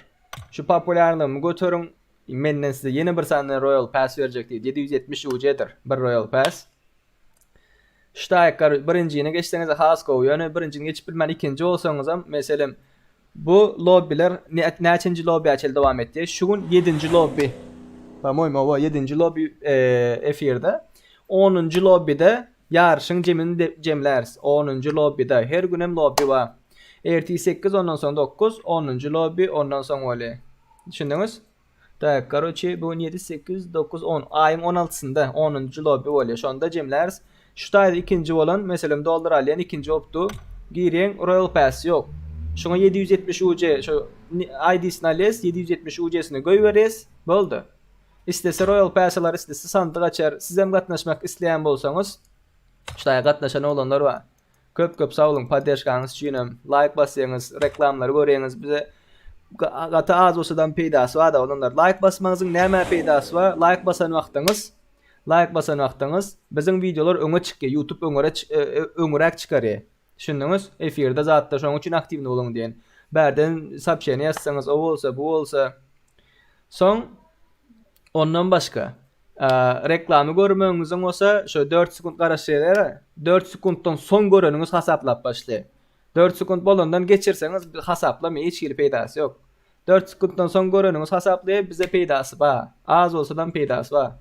şu populýarlygymy göteriň, menden size ýene bir sany Royal Pass berjek diýdi. 770 UC-dir bir Royal Pass. Şu taýaklar birinjini geçseňiz has gowy. Ýöne birinjini geçip bilmän ikinji bolsaňyzam, meselem, bu lobbiler näçenji lobbyä çenli dowam etdi? Şu gün ýedinji lobby. Po-moýmu, owa, ýedinji lobby efirde. Onunjy lobbide ýaryşyň jemini jemläris. Onunjy lobbide. Her günem lobby bar. Ertir sekiz, ondan soň dokuz, onunjy lobby, ondan soň bolýar. Düşündiňiz? Tak, karoçe, bu gün 7, 8, 9, 10. Aýyň 16-synda 10-njy lobby bolýar. Şonda jemläris. Şu taýda ikinji bolan, meselem, dollar alýan ikinji bolupdy. Girýäň, Royal Pass ýok. Şuňa 770 UC, şu ID-sini alýas, 770 UC-sini goýberýäs, boldy. Islese Royal Pass alar, islese sandyk açar. Sizem gatnaşmak isleýän bolsaňyz, şu taýa gatnaşan oglanlar bar. Köp köp sag boluň podderžkaňyz üçinem laýk basýaňyz reklamlary görýäňiz bize gaty az bolsadam peýdasy barda oglanlar laýk basmaňyzyň nämä peýdasy bar laýk basan wagtyňyz laýk basan wagtyňyz biziň wideolar öňe çykýar ýutub öňere öňüräk çykarýar düşündiňiz efirde zatda şonuň üçin aktiwny boluň diýen bärden soobşeniýe ýazsaňyz o bolsa bu bolsa soň Ondan başga, reklamy görmegiňiziň bolsa şo 4 sekunt garaşýar, 4 sekuntdan soň göreniňiz hasaplap başlaýar. 4 sekunt bolandan geçirseňiz hasaplamaýar, hiç hili peýdasy ýok. 4 sekuntdan soň göreniňiz hasaplaýar, bize peýdasy bar. Az bolsadam peýdasy bar.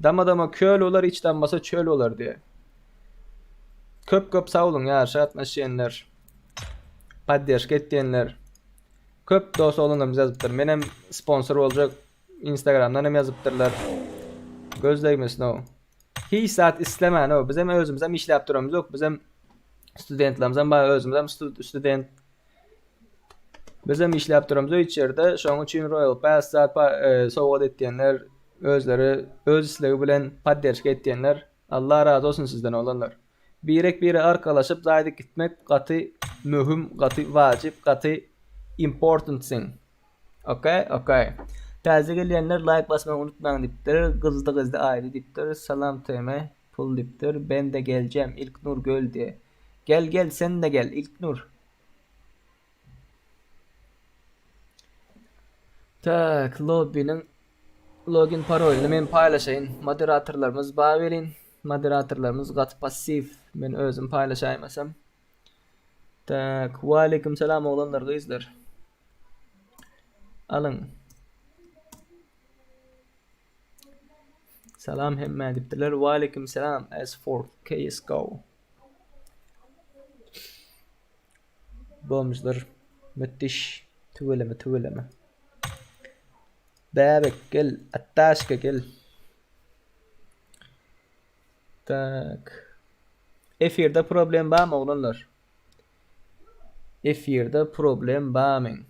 Dama-dama köl bolar, hiç dammasa çöl bolar diýýär. Köp köp sag boluň ýaryşa gatnaşýanlar. Podderžka etýänler. Köp dost oglanlarymyz ýazypdyr. Menem sponsor boljak. Instagramdan hem ýazypdyrlar. Göz degmesin o. Hiç zat islemän o. Bizem özümizem işläp duramyzok. Bizem studentlerimizem bar, özümizem student. Bizem işläp duramyzok hiç ýerde. Şonuň üçin Royal Pass zat e, sowgat etýänler, özleri öz islegi bilen podderžka etýänler. Allah razy olsun sizden oglanlar. Birek bire arkalaşyp zaýdyk gitmek gaty möhüm, gaty wajyp, gaty important thing. Ok ok. Täze gelýänler laýk basmagy unutmaň diýipdir. Gyzdy gyzdy aýdy diýipdir. Salam TM pul diýipdir. Bende geljem Ilknur göl diýe. Gel gel sen-de gel Ilknur. Tak lobbiniň login parolyny men paýlaşaýyn. Moderatorlarymyz bar welin moderatorlarymyz gaty passiw. Men özüm paýlaşaýmasam. Tak waleýkim salam oglanlar gyzlar. Alyň. Salam hemmä diýipdirler. Waleýkim salam S4 CSGO. Bomžlar. Müthiş. Tüweleme tüweleme. Bäbek gel, Attaşka gel. Tak. Efirde problem barmy oglanlar? Efirde problem barmy?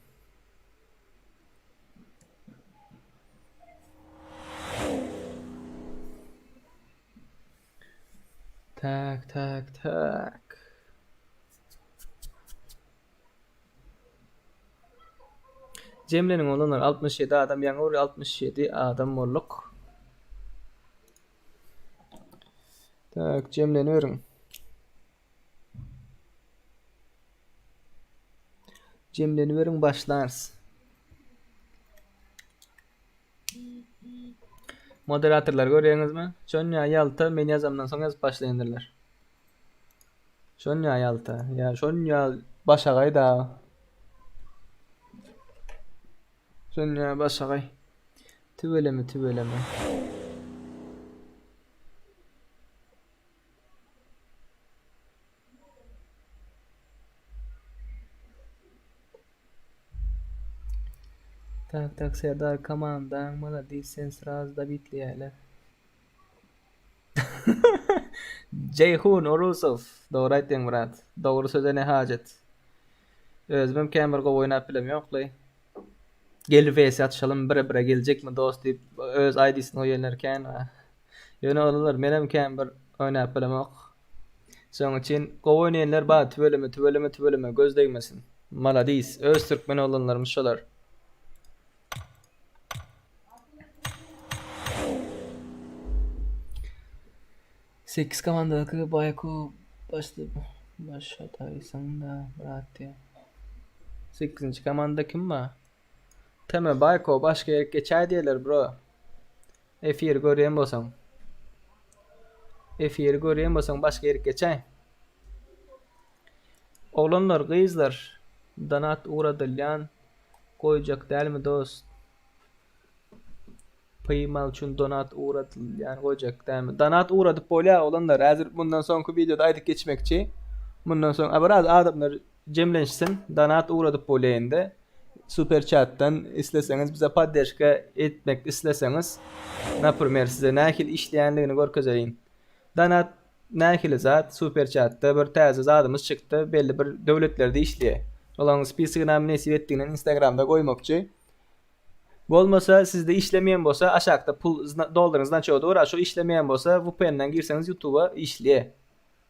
Tak, tak, tak. Jemleniň oglanlar 67 adam ýaňy bir 67 adam bolduk. Tak, jemleniberiň. Jemleniberiň başlarys. Moderatorlar görýäňizmi? Şonýa ýalta men ýazamdan soň ýazyp başlaýandyrlar. Şonýa ýalta. Ýa şonýa başagaý da. Şonýa başagaý. Tüweleme tüweleme. Tak tak Serdar komandaň maladis sen sraz dabitleýäler. Jeýhun Orusow dogry aýtdyň brat. Dogry söze ne hajet. Özümem kän bir gowy oýnap bilem ýokly. Gel vs atyşalym bire bire geljekmi dost diýip öz ID-sini goýanlar kän. Ýöne oglanlar menem kän bir oýnap bilemok. Şoň üçin gowy oýnaýanlar bar tüweleme tüweleme tüweleme göz degmesin. Maladis öz türkmen oglanlarymyz şolar. Sekiz komandadaky Baýko başda başlataýsaň-da brat diýýär. Sekizinji komanda kim bar? Teme Bayko başga ýerik geçäý diýerler bro. Efiri görýän bolsaň. Efiri görýän bolsaň başga ýerik geçäý. Oglanlar gyzlar donat ugradylýan goýjak dälmi dost? Pymal üçin donat ugradylýan goýjak dälmi? Donat ugradyp bolýar oglanlar. Häzir mundan soňky wideoda aýdyp geçmekçi. Mundan soň a biraz adamlar jemlenşsin. Donat ugradyp bolýar indi. Super chatdan isleseňiz bize podderžka etmek isleseňiz, naprimer size nähili işleýänligini görkezeýin. Donat nähili zat? Super chatda bir täze zadymyz çykdy. Belli bir döwletlerde işleýär. Olaryň spisogyny nesip etdiginden Instagramda goýmakçy. Bolmasa sizde işlemeýän bolsa aşakda pul dollaryň znaçogy dur a şo işlemeýän bolsa vpn-den girseňiz ýutuba işleýär.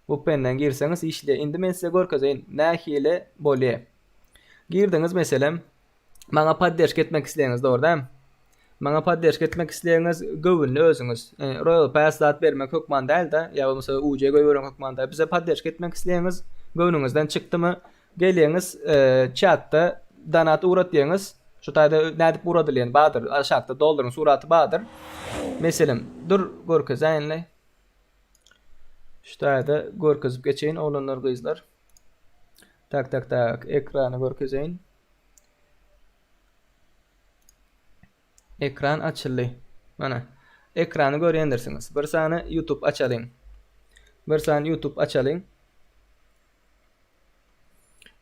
Vpn-den girseňiz işleýär. Indi men size görkezeýin nähili bolýar. Girdiňiz meselem maňa podderžka etmek isleýäňiz dogry dämi? Maňa podderžka etmek isleýäňiz göwünli özüňiz. Royal pass zat bermek hökman däl-de ýa bolmasa UJ goýbermek hökman däl. Bize podderžka etmek isleýäňiz göwnüňizden çykdymy Gelýäňiz çatda donat ugratýaňyz. Şu taýda nädip ugradylýany bardyr. Aşakda dollaryň suraty bardyr. Meselem, dur görkezäýinle. Şu taýda görkezip geçeýin oglanlar gyzlar. Tak tak tak ekrany görkezeýin. Ekran açyldy. Mana. Ekrany görýändirsiňiz. Bir sany YouTube açalyň. Bir sany YouTube açalyň.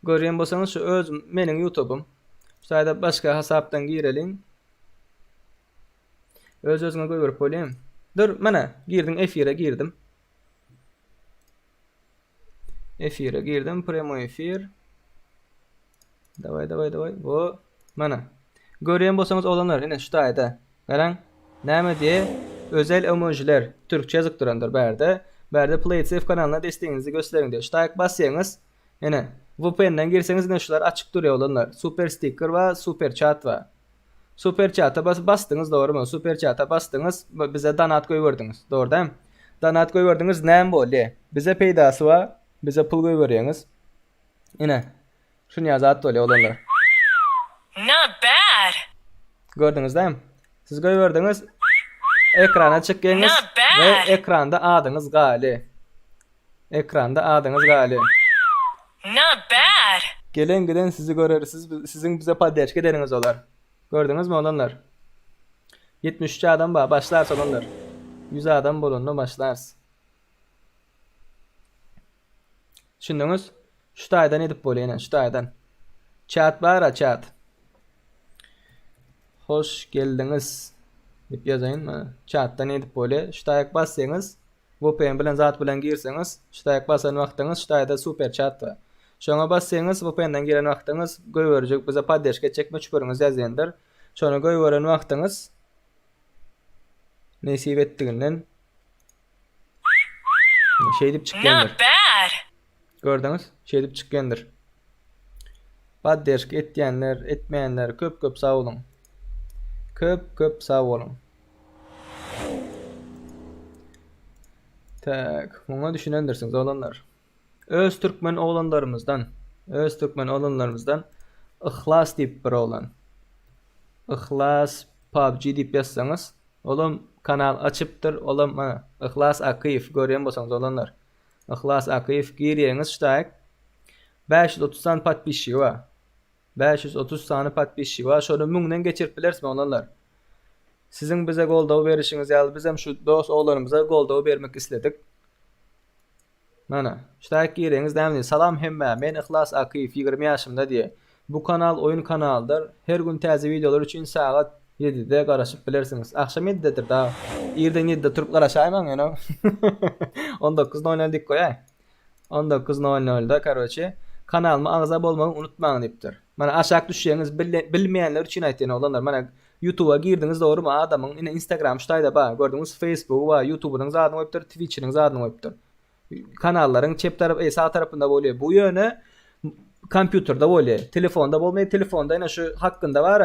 Görýän bolsaňyz şu öz meniň YouTube'um. Şu taýda başga hasapdan gireliň. Öz özüňe goýberip bolýar. Dur, mana girdim efire girdim. Efire girdim, prямой efir. Daway, daway, daway. Bu mana. Görýän bolsaňyz oglanlar, ine şu taýda. Garaň, näme diýe? Özel emojiler. Türkçe ýazyp durandyr bärde. Bärde PlaySafe kanalyna destegiňizi gösteriň diýe. Şu taýak basýaňyz, ine VPN-den girseňiz ine şular açyk durýar oglanlar. Super sticker bar, super chat bar. Super chata bas basdyňyz dogrymy? Super chata basdyňyz, bize donat goýberdiňiz. Dogry dämi? Donat goýberdiňiz, näme bolýar? Bize peýdasy bar, bize pul goýberýäňiz. Ine, şunýa zat bolýar oglanlar. Not bad. Gördüňiz dämi? Siz goýberdiňiz. Ekrana çykýaňyz we ekranda adyňyz galy. Ekranda adyňyz galy. Not bad. Gelen giden sizi görer, siz siziň bize podderşka edeniňiz olar. Gördüňizmi oglanlar? 73 adam bar, başlarys oglanlar. 100 adam bolanda başlarys. Düşündiňiz? Şu taýdan edip bolýar ine, şu taýdan. Chat bar-a, chat. Hoş geldiňiz diýip ýazaýyn. Mana chatdan edip bolýar. Şu taýak bassaňyz, VPN bilen zat bilen girseňiz, şu taýak basan wagtyňyz şu taýda super chat bar. Şoňa bassaňyz, VPN-den giren wagtyňyz goýberjek bize podderžka etjek möçberiňiz ýazýandyr. Şony goýberen wagtyňyz nesip etdiginden Şeýdip çykýandyr. Not bad. Gördüňiz? Şeýdip çykýandyr. Podderşka etýänler, etmeýänler köp köp sag boluň. Köp köp sag boluň. Tak, muňa düşünendirsiňiz oglanlar. Öz türkmen oglanlarymyzdan, öz türkmen oglanlarymyzdan Yhlas diýip bir oglan. Yhlas PUBG diýip ýazsaňyz, Olam kanal açypdyr olam mana Yhlas Akyýew görýän bolsaňyz oglanlar Yhlas Akyýew girýäňiz ştaýk 530 sany podpisçigi bar 530 sany podpisçigi bar şony müňden geçirip bilerismi oglanlar siziň bize goldaw berişiňiz ýaly bizem şu dos oglanymyza goldaw bermek isledik Mana, ştaýk gireňiz näme diýýär? Salam hemmä, men Yhlas Akyýew, 20 ýaşymda diýýär. Bu kanal oýun kanalydyr. Her gün täze wideolar üçin sagat 7-de garaşyp bilersiňiz. Agşam 7-dedir da. Irden 7-de turup garaşaýmaň ýöne. 19:00 diýip goýaý. 19:00-da karoçe kanalyma agza bolmagy unutmaň diýipdir. Mana aşak düşýäňiz bilmeýänler üçin aýtýan oglanlar. Mana YouTube'a girdiňiz dogrymy adamyň ine Instagram şu taýda bar gördüňiz Facebooky bar YouTube'ynyň zadyny goýupdyr Twitch'iniň zadyny goýupdyr. Kanallaryň çep tarap e, sag tarapynda bolýar. Bu ýöne kompýuterde bolýar. Telefonda bolmaýar. Telefonda ine şu hakkynda bar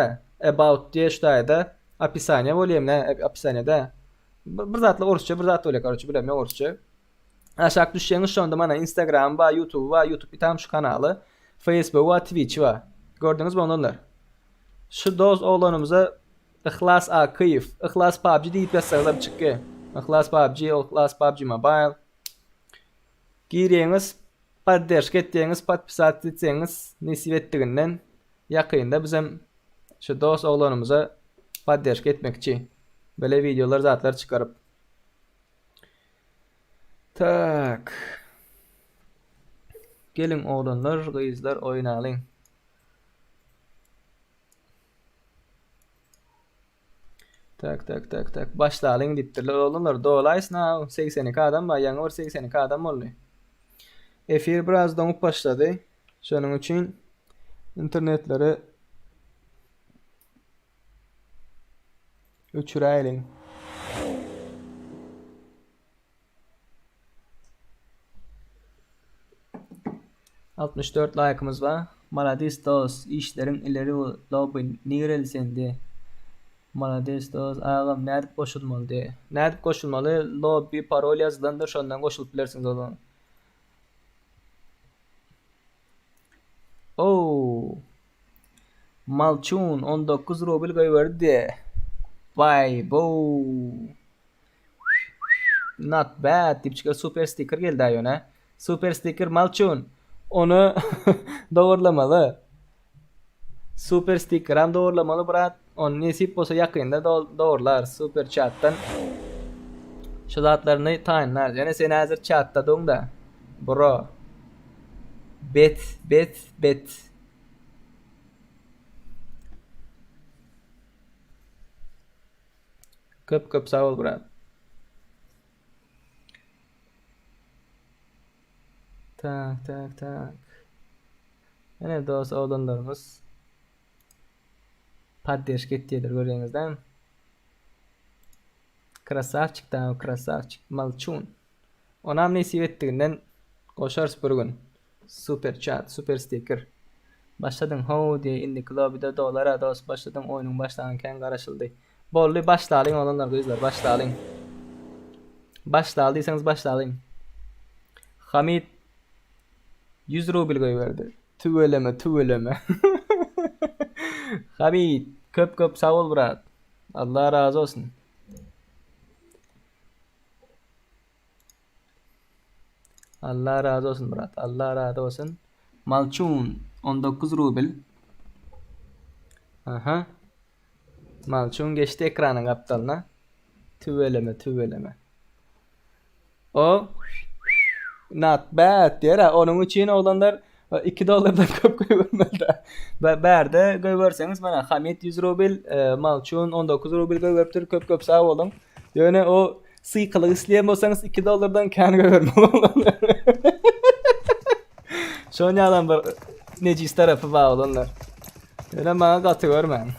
about diýe şu taýda opisaniýa bolýar ne opisaniýada. Bir zatlar orsça bir zat bolýar karoçe bilemok orsça. Aşak düşýäňiz şonda mana Instagram bar, YouTube bar, YouTube tam şu kanaly, Facebook bar, Twitch bar. Gördüňizmi oglanlar? Şu dost oglanymyza Yhlas Akyýew, Yhlas PUBG diýip ýazsaňyzam çykýar. Yhlas PUBG, Yhlas PUBG Mobile. Girýäňiz, podderşka etýäňiz, podpisat etseňiz nesip etdiginden ýakynda bizem şu dost oglanymyza podderşka etmekçi. Bele wideolar zatlar çykaryp. Tak. Geliň oglanlar, gyzlar oýnalyň. Tak tak tak tak başlalyň diýipdirler oglanlar dolaýsyn ha 82 adam bar ýaňy bir 82 adam boldy. Efir biraz doňup başlady. Şonuň üçin internetleri öçüräýeliň. 64 laýkymyz bar. Malades dos işleriň ileri lobby nireli sendi. Malades dos agam nädip goşulmaly diýe. Nädip goşulmaly lobby parol ýazylandyr şondan goşulyp bilersiňiz o zaman. Oh. Malçun 19 rubl goýberdi. Baý bo. Not bad diýip çykar super sticker geldi ýöne. Super sticker Malçun. Ony dogurlamaly. Super stickeram dogurlamaly brat. Ony nesip bolsa ýakynda dogurlar super chatdan. Şu zatlaryny taýynlar. Ýöne sen häzir chatda duň-da. Bro. Bet, bet, bet. Köp köp sag bol brat. Tak tak tak. Ene dost oglanlarymyz poddeşka etýärler görýäňizda. Krasavçik da krasavçik malçun. Onam nesip etdiginden goşarys bir gün. Super chat, super sticker. Başladyň how diýe indiki lobbyda dolara dos başladyň oýnuň başlanyny kän garaşyldy. Boldy başlalyň oglanlar gyzlar başlalyň. Başlaly diýseňiz başlalyň. Hamid 100 rubl goýberdi. Tüweleme tüweleme. Hamid köp köp sag bol brat. Allah razy bolsun. Allah razy olsun brat. Allah razy olsun. Malçun 19 rubl. Aha. Malçun geçdi ekranyň gapdalyna. Tüweleme, tüweleme. O not bad diýer. Onuň üçin oglanlar 2 dollardan köp goýbermeli. Bärde goýberseňiz mana Hamid 100 rubl, e, Malçun 19 rubl goýberipdir. Köp köp sag boluň. Ýöne o Sykylyk isleýän bolsaňyz 2 dollardan kän goýbermeli oglanlar. Şon ýalam bir nejis tarapy bar oglanlar. Ýöne maňa gaty görmäň.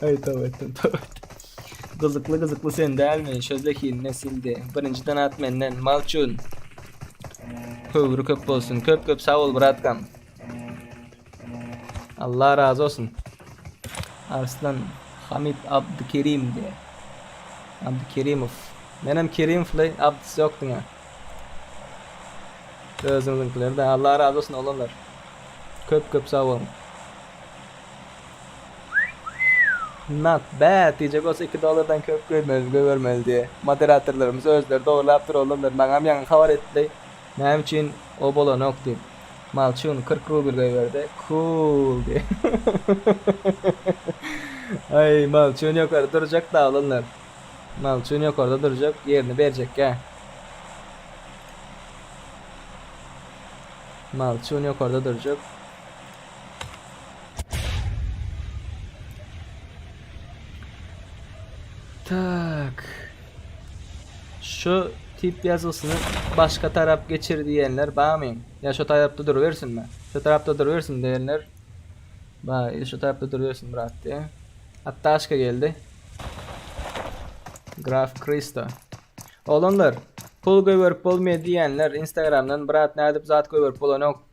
Aý toba etdim, toba etdim. Gyzykly gyzykly sen dälmi? Şo zehin nesildi. Birinjiden at menden. Malçun. Höwri köp bolsun. Köp köp sag bol bratkam. Allah razy olsun. Arslan Hamid Abdykerim diýe. Abdykerimow. Menem Kerimowly Abdysy ýok diňe. Özüňiziňkileri de Allah razy olsun oglanlar. Köp köp sag boluň. Not bad diýjek bolsa 2 dollardan köp goýmeli, goýbermeli diýe. Moderatorlarymyz özleri dogrulapdyr oglanlar. Maňam ýaňy habar etdi. Näme üçin o bolanok diýip. Malçun 40 rubl goýberdi. Cool diýip. Aý, Malçun ýokary durjak da oglanlar. Malçun ýokarda durjak, ýerini berjekkä. Malçun ýokarda durjak. Tak. Şu tip ýazgysyny başga tarap geçir diýenler barmy? Ýa şu tarapda durubersinmi? Şu tarapda durubersin diýenler bar. Şu tarapda durubersin brat diýe. Attaşka geldi. Graf Kristo. Oglanlar, pul goýberip bolmaýar diýenler Instagramdan brat nädip zat goýberip bolanok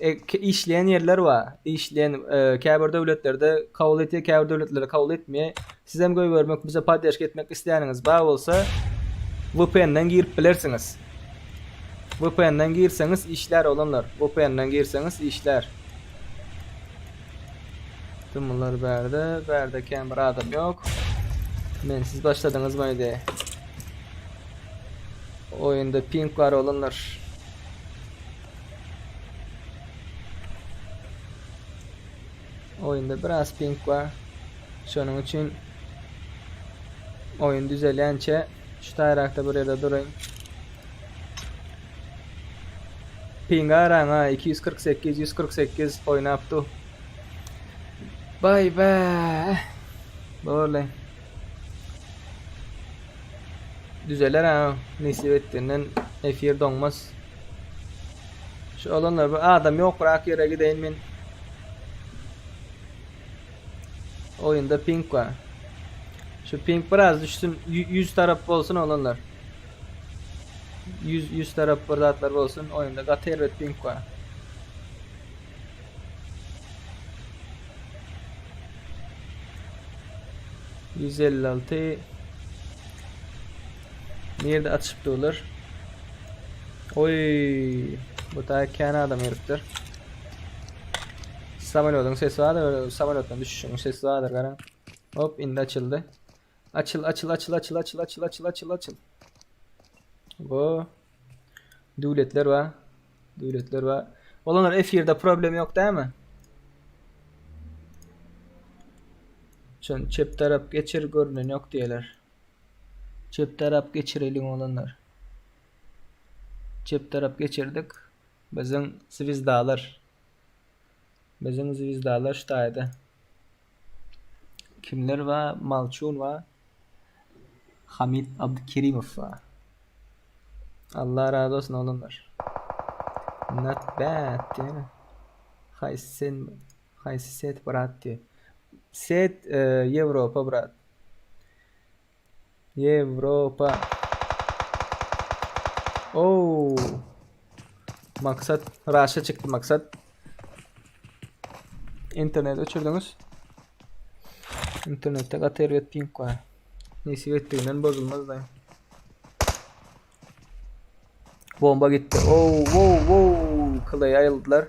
E, işleýän ýerler bar. Işleýän e, käbir döwletlerde kabul etýär, käbir döwletlerde kabul etmeýär. Siz hem goýbermek, bize poddeşka etmek isleýäniňiz bar bolsa, VPN-den girip bilersiňiz. VPN-den girseňiz işlär oglanlar. VPN-den girseňiz işlär. Dymylar bärde, bärde kän bir adam ýok. Mensiz başladyňyzmy öýde? Oýunda ping bar oglanlar. Oýunda biraz ping bar. Şonuň üçin oýun düzelýänçe şu taýrakda bir ýerde duraýyn. Ping araň ha 248 148 oýnap du. Bay be. Borly. Düzeler ha nesip etdiğinden efir doňmaz. Şu olanlar bir adam ýokrak ýere gideýin men. Oýunda ping bar. Şu ping biraz düşsün 100 tarap bolsun olanlar. 100 100 tarap bir zatlar bolsun oýunda gaty erbet ping bar. 156 Nirde atyşyp durlar? Oy, bu da kän adam gelipdir. Samolyodyň sesi bardyr, samolýotdan düşüşiň sesi bardyr garaň. Hop, indi açyldy. Açyl, açyl, açyl, açyl, açyl, açyl, açyl, açyl, açyl. Bu döwletler bar. Döwletler bar. Olanlar efirde problem ýok dämi? Şony çep tarap geçir görünen ýok diýerler. Çep tarap geçireliň olanlar. Çep tarap geçirdik. Biziň zwizdalar. Biziň zwizdalar şu taýda. Kimler bar? Malçun bar. Hamid Abdukerimow bar. Allah razı olsun oglanlar. Not bad diýene. Haýsy sen haýsy set brat diýe. Set e, Ýewropa brat. Ýewropa. Oo. Maksat raşa çykdy maksat. Internet öçürdüňiz. Internetde gaty erbet ping bar. Nesip etdiginden bozulmaz da. Bomba gitdi. Oo, wow, wow. Kılaya aýyldylar.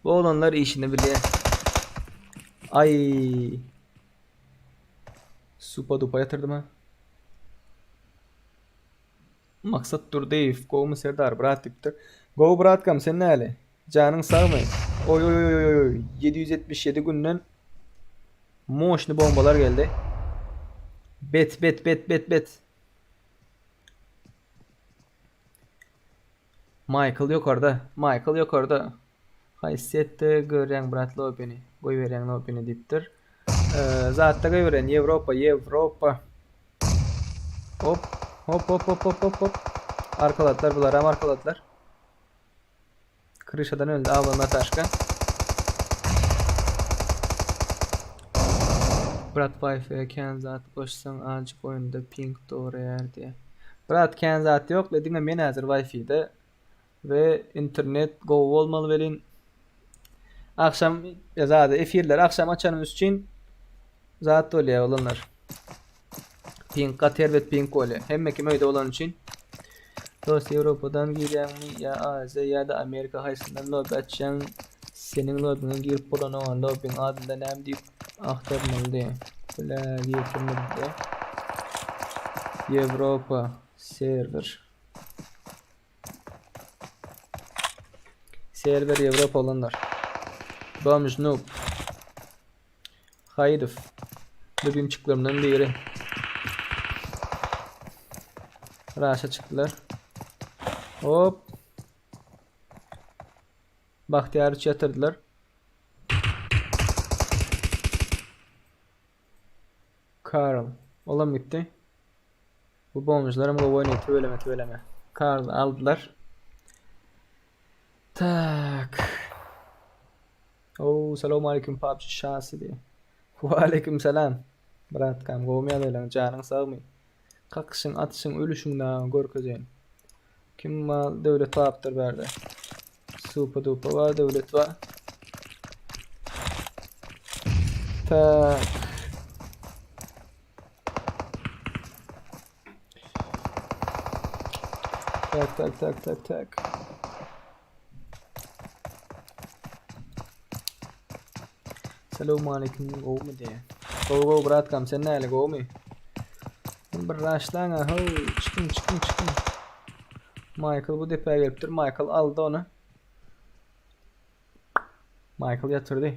Bu oglanlar işini bilýär. Ay. Supa dupa ýatyrdym ha. Maksat Durdyýew, gowmy Serdar brat diýipdir. Gowy bratkam sen näli? Janyň sagmy? Oý oý oý oý oý 777 günden moşny bombalar geldi. Bet bet bet bet bet. Michael ýokarda. Michael ýokarda. Haýsy setde görýäň brat lobini? Goýberýäň lobini diýipdir. Zatda goýberýän Ýewropa, Ýewropa. Hop, hop, hop, hop, hop, hop, hop. Arkaladylar bular hem arkaladylar. Kryşadan öldü Abla Nataşka. Brat Wi-Fi kän zat goşsaň azjyk oýunda ping dograýar diýä. Brat kän zat ýok le diňe men häzir Wi-Fi-de we internet gowy bolmaly welin agşam zady efirleri agşam açanymyz üçin zat bolýar oglanlar. Ping gaty erbet ping bolýar. Hemme kim öýde bolany üçin. Dost Ýewropadan girýäňmi ýa Aziýa ýa-da Amerika haýsyndan lobby açýaň seniň lobbyňa girip bolanoga lobbyň adynda näme diýip agtarmaly Blä girip Ýewropa serwer Serwer Ýewropa olanlar Bomž noob Haýydow. Lübimçiklerimden biri. Raşa çykdylar. Hop. Bagtyýar üç ýatyrdylar. Karl. Olam gitdi. Bu bomjlaram gowy oýnaýar tüweleme tüweleme. Karl aldylar. Tak. Ow salowmaleýkim PUBG şasy diýýär. Waleýkim salam. Bratkam gowumy ýagdaýlaryň janyň sagmy? Kakyşyň atyşyň ölüşiň dagy görkezeýin. Kim mal döwlet bapdyr bärde. Supa dupa bar döwlet bar. Tak. Tak tak tak tak tak. Salowmaleýkim gowumy diýýär. Gowy gowy bratkam sen näle gowumy? Bir raşlaň ha how çykyň çykyň çykyň. Michael bu depä gelipdir. Michael aldy ony. Michael ýatyrdy.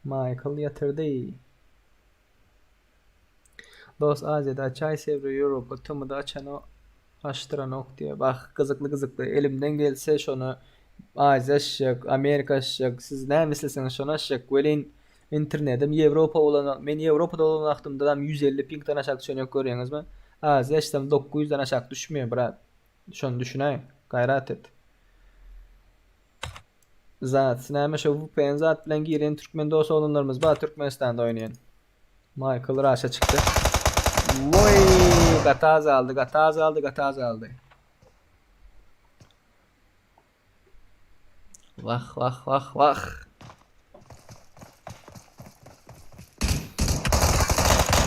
Michael ýatyrdy. Dost Aziýada açaý serwer Ýewropa TM-da açano açdyranok diýýär. Bah gyzykly gyzykly elimden gelse şony Aziýa açjak, Amerika açjak, siz näme isleseňiz şony açjak welin internetim Ýewropa bolan men Ýewropada bolan wagtymdam 150 pingden aşak düşen ýok görýäňizmi? Aziýa açsam 900-den aşak düşmeýär brat. Şony düşünäý. Gaýrat et. Zat, näme şo VPN zat bilen giren türkmen dost oglanlarymyz bar Türkmenistanda oýnaýan. Michael Raşa çykdy. Voý, gaty azaldy, gaty azaldy, gaty azaldy. Wah, wah, wah, wah.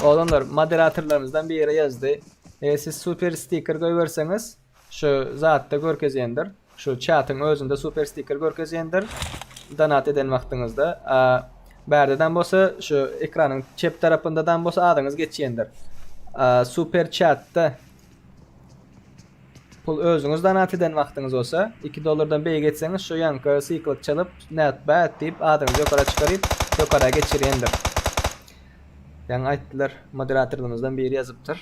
Oglanlar, moderatorlarymyzdan biri ýazdy. Eger siz super stiker goýberseňiz, Şu zatda görkezýändir. Şu çatyň özünde super stiker görkezýändir. Donat eden wagtyňyzda. A bärdedan bolsa şu ekranyň çep tarapyndadan bolsa adyňyz geçýändir. A super çatda pul özüňiz donat eden wagtyňyz bolsa 2 dollardan beýik etseňiz şu ýaňky syklyk çalyp not bad diýip adyňyzy ýokara çykaryp ýokara geçirýändir. Ýaňy aýtdylar moderatorlarymyzdan biri ýazypdyr.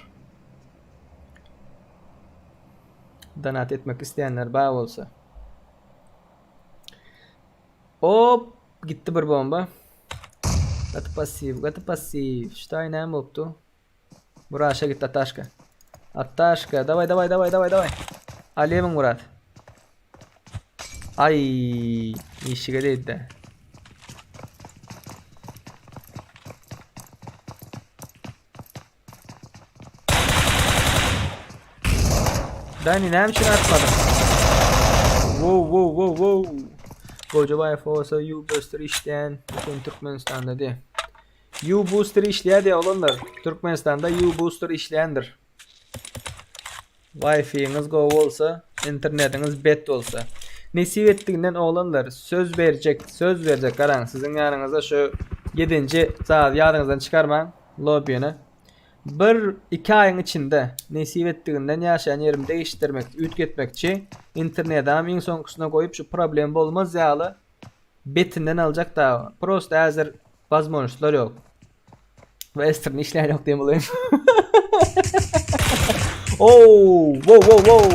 Donat etmek isleýänler bar bolsa. Hop, gitti bir bomba. Gaty passiw, gaty passiw. Ştaý näme bolupdy? Muraşa gitdi Ataşka. Ataşka, daway daway daway daway daway. Alýewiň Murat. Ay, işige değdi. Dani näme üçin atmadyn? Wow wow wow wow. Gojabaýew bolsa U booster işleýän bütün Türkmenistanda diýe. U booster işleýär diýe oglanlar. Türkmenistanda U booster işleýändir. Wi-Fi-ňiz gowy bolsa, internetiňiz bet bolsa. Nesip etdiginden oglanlar söz berjek, söz berjek garaň siziň ýanyňyzda şu 7-nji zady ýadyňyzdan çykarmaň lobbyny. Bir iki aýyň içinde nesip etdiginden ýaşaýan ýerimi değişdirmek, üýtgetmekçi. Internedam iň soňkusyna goýup şu problem bolmaz ýaly betinden aljak da. Prosta häzir wazmonşlar ýok. Western işleýän ýok diýen bolaýyn. Oh, wow wow wow.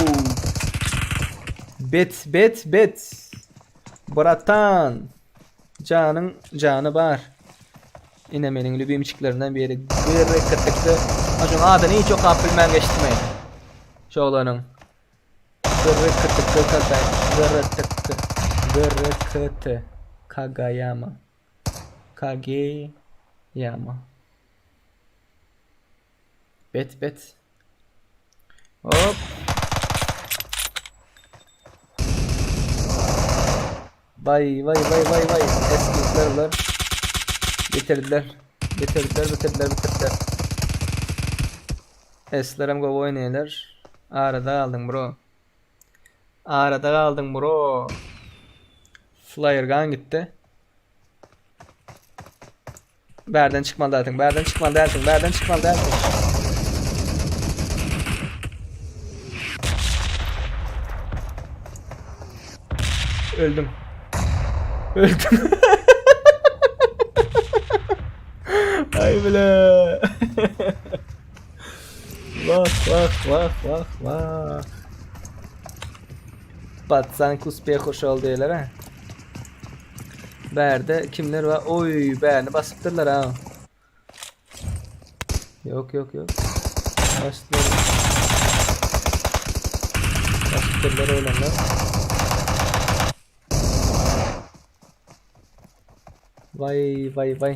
Bet bet bet. Bratan. Janyň jany bar. Ine meniň lübimçiklerimden biri. Gyrry kyrtykdy. Şoň adyny hiç okap bilmän geçdim. Şu oglanyň. Gyrry kyrtykdy kagay. Gyrry tykdy. Gyrry kty. Kagayama. Kageyama. Bet bet. Hop. Vay vay vay vay vay. Eskitler bular. Bitirdiler. Bitirdiler bitirdiler bitirdiler. Eslerem gowy oýnaýarlar. Arada galdyň bro. Arada galdyň bro. Flyer gun gitdi. Bärden çykmaly dälsiň, bärden çykmaly dälsiň, bärden çykmaly dälsiň. Öldüm. Öldüm. Ay bile. Vah vah vah vah vah. Batsan kuspeho şol diýler ha. Bärde kimler bar? Oý, bärini basypdyrlar ha. Ýok, ýok, ýok. Basdylar. Basypdyrlar oglanlar. Vay vay vay.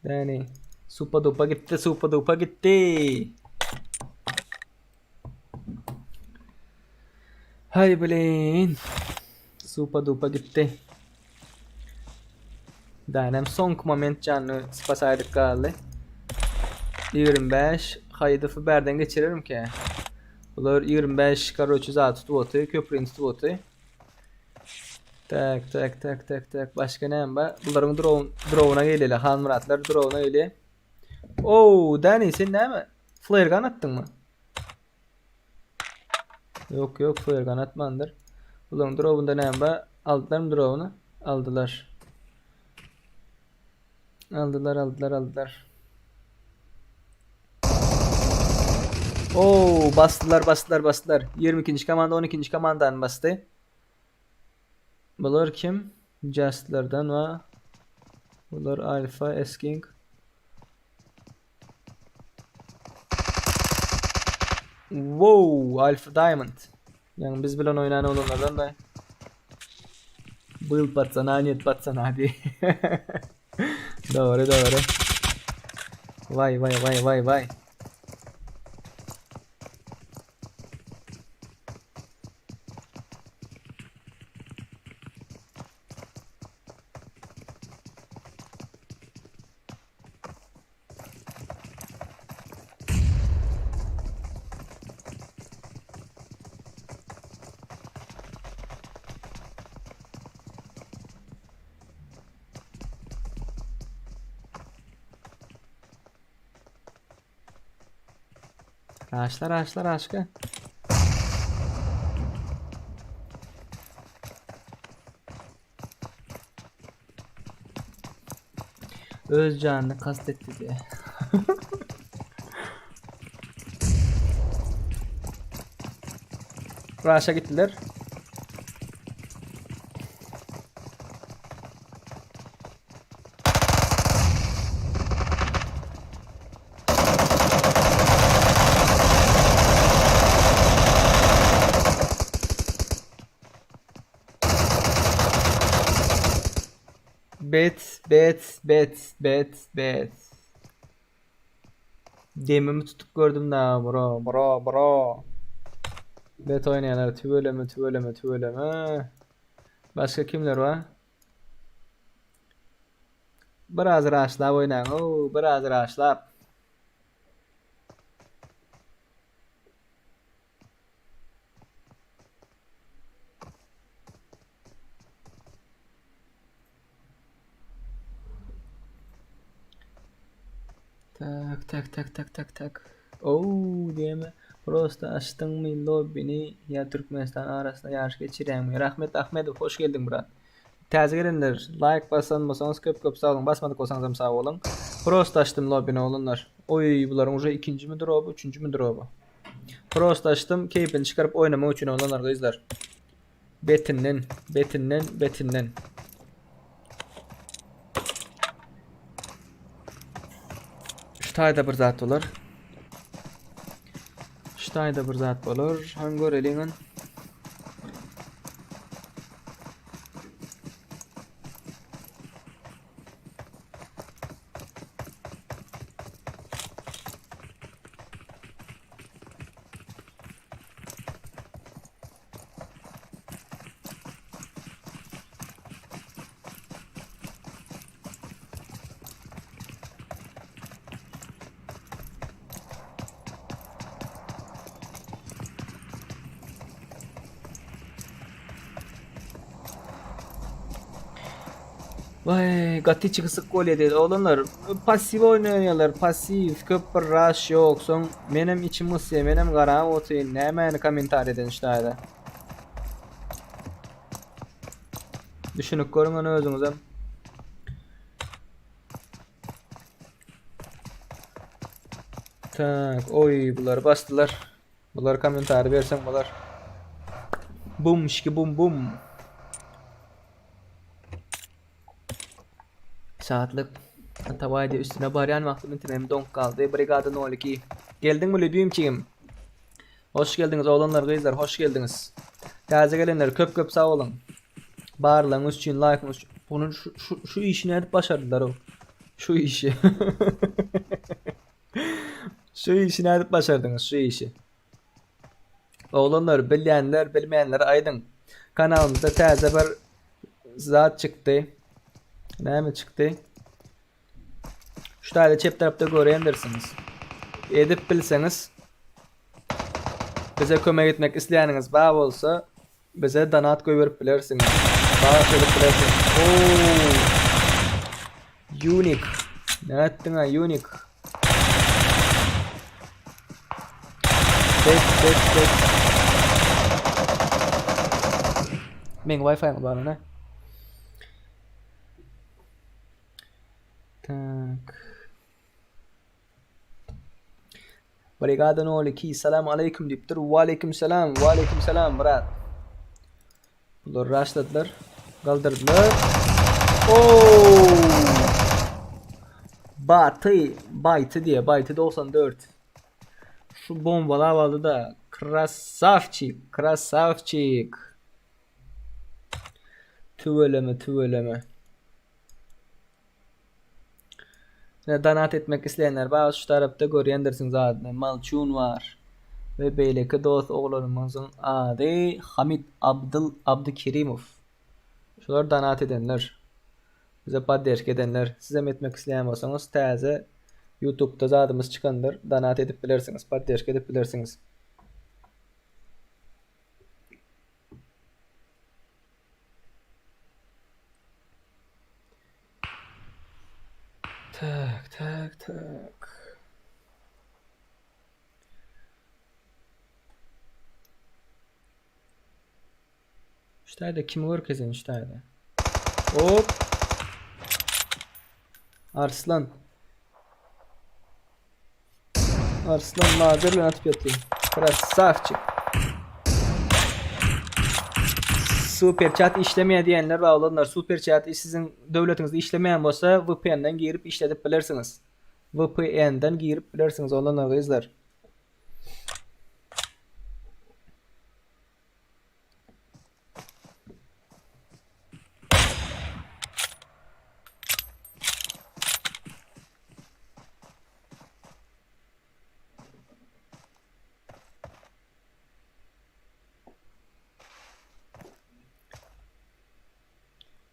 Yani supa dupa gitti, supa dupa gitti. Haý blin. Supa dupa gitdi. Dänem soňky moment janyny spasaýdyk galdy. 25 Haýydowy bärden geçirerimkä? Bular 25 karoçi zat tutup oty, köprüni tutup oty. Tak, tak, tak, tak, tak. Başga näme bar? Bularyň drone, drone'a geleli. Hanmyratlar drone'a gelýär. Oo, Dani sen näme? Flare gun atdyňmy? Ýok, ýok, flare gun atmandyr. Bularyň drone'unda näme bar? Aldylarmy drone'u? Aldylar. Aldylar, aldylar, aldylar. Oo, basdylar, basdylar, basdylar. 22-nji komanda 12-nji komandany basdy. Bular kim? Justlardan we bular Alfa, Esking. Wow, Alfa Diamond. Ýagny biz bilen oýnan oglanlardan da. Byl patsana, net patsana diý. Dogry, dogry. Vay, vay, vay, vay, vay. Raşla raşla raşka. Öz janyny kast etdi diýýär. Raşa gitdiler. Bet, bet, bet, bet, bet. Demimi tutup gördüm da bro, bro, bro. Bet oýnaýanlar tüweleme, tüweleme, tüweleme. Başga kimler bar? Biraz raşlap oýnaň, ow, biraz raşlap. Tak tak tak tak tak tak. Ow diýeme. Prosta açdyňmy lobbini ýa Türkmenistan arasynda ýaryş geçirýäňmi? Rahmet Ahmedow hoş geldiň brat. Täze gelenler laýk basan bolsaňyz köp köp sag boluň basmadyk bolsaňyzam sag boluň. Prosta açdym lobbini oglanlar. Oý bularyň uje ikinjimi droby üçünjimi droby. Prosta açdym keýpini çykaryp oýnamak üçin oglanlar gyzlar. Betinden betinden betinden. Şu taýda bir zat bolar. Şu taýda bir zat bolar. Han göreliň. Vay gaty çykysyk bolýar diýdi. Oglanlar passiw oýnaýarlar, passiw, köp bir rush ýok. Soň menem içim gysýar, menem garap otyryn. Nämäni kommentariý eden ştaýda. Düşünip görüň ony özüňizem. Tak, oý bular basdylar. Bular kommentariý berseň bolar. Bum şiki bum bum. Şatlyk Atabaý diýip üstüne barýan wagtym internetim doňup galdy. Brigada 02. Geldiňmi lübimçigim? Hoş geldiňiz oglanlar gyzlar hoş geldiňiz. Täze gelenler köp köp sag boluň. Barlygyňyz üçin laýkyňyz üçin. Bunu şu, şu, şu işi nädip başardylar o? Şu işi. şu işi nädip başardyňyz şu işi? Oglanlar bilýänler bilmeýänler aýdyň. Kanalymyzda täze bir zat çykdy. Näme çykdy? Şu taýda çep tarapda görýändirsiňiz. Edip bilseňiz. Bize kömek etmek isleýäniňiz bar bolsa, bize donat goýberip bilersiňiz. Bagyş edip bilersiňiz. Oo! Unique. Nätdiň-a Unique? Bet, bet, bet. Meň Wi-Fi-im bar ne? Tak. Brigada 02 salam aleýkum diýipdir. Waleýkim salam, waleýkim salam brat. Bular raşladylar. Galdyrdylar. Oo! Baty, Baýty diýe, Baýty 94. Şu bombalap aldy da. Krasavçik, krasavçik. Tüweleme, tüweleme. Ine donat etmek isleýänler bar şu tarapda görýändirsiňiz adyny Malçun bar we beýleki dost oglanymyzyň ady Hamid Abdyl Abdykerimow. Şular donat edenler. Bize podderşka edenler. Sizem etmek isleýän bolsaňyz täze YouTube'da zadymyz çykandyr. Donat edip bilersiňiz, podderşka edip bilersiňiz. Tak, tak, tak. Şu taýda kimi görkezen şu taýda? Hop. Arslan. Arslan lazer bilen atyp ýatyr. Krasavçik. Super chat işlemeýär diýenler bar olanlar. Super chat siziň döwletiňizde işlemeýän bolsa VPN-den girip işledip bilersiňiz. VPN-den girip bilersiňiz olanlar gyzlar.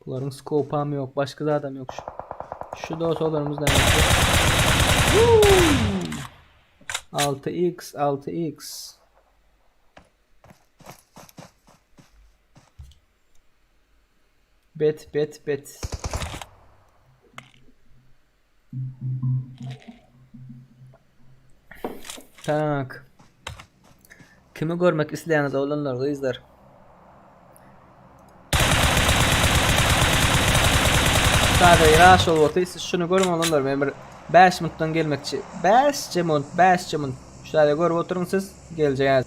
Bularyň skopam ýok, başga zadam ýok. Şu, şu dost olanymyz näme? 6x 6x Bet bet bet. Tak. Kimi görmek isleýäňiz oglanlar, gyzlar? Sada ýaş bolsa siz şuny görüň oglanlar, men bir 5 minutdan gelmekçi. 5 minut, 5 minut. Şeýle görüp oturyň siz, geljek.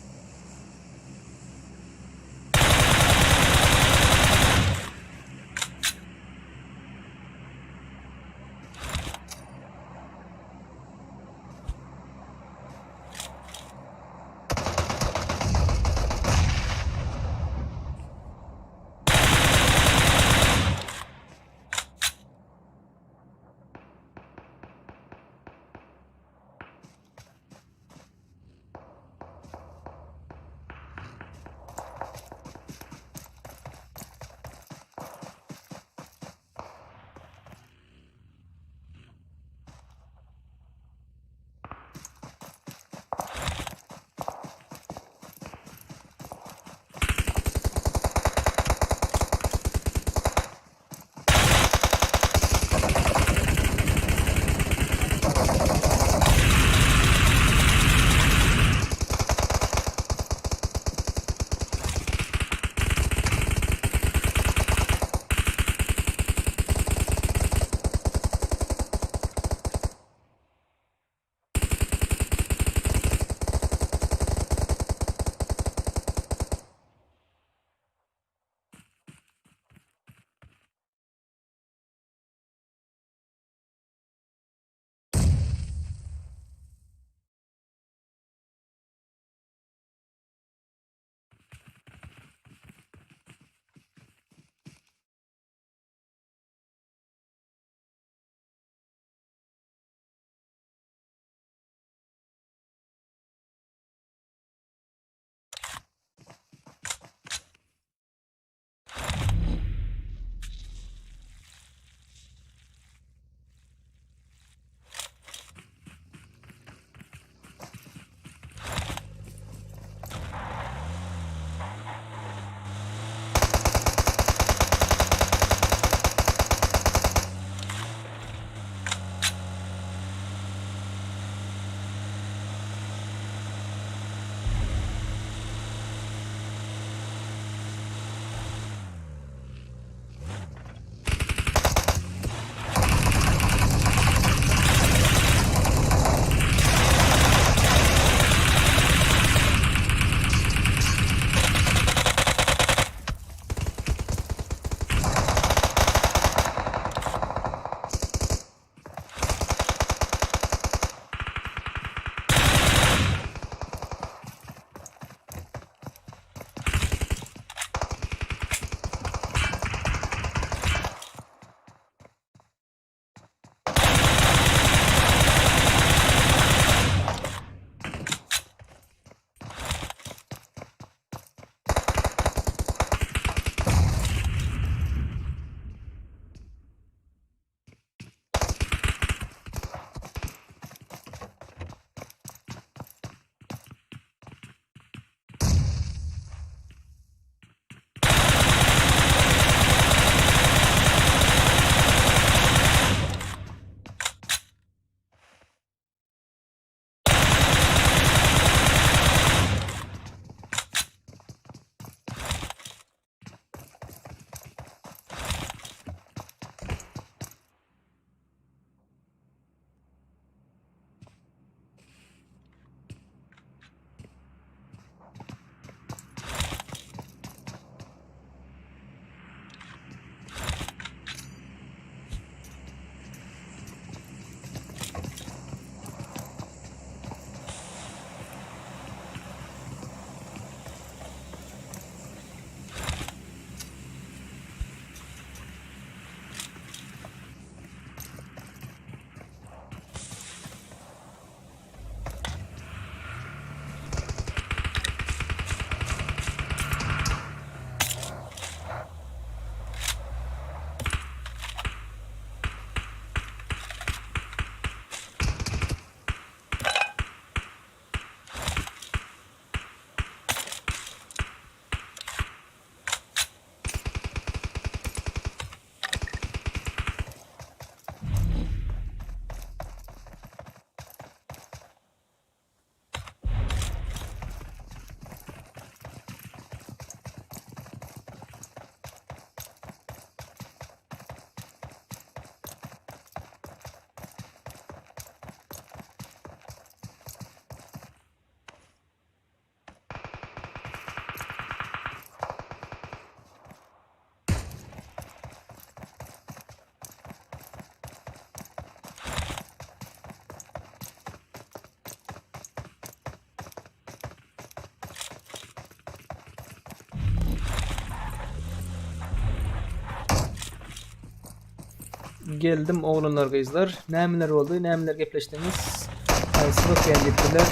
Geldim oglanlar gyzlar. Nämeler boldy? Nämeler gepleşdiňiz? Haýsy VPN diýipdirler.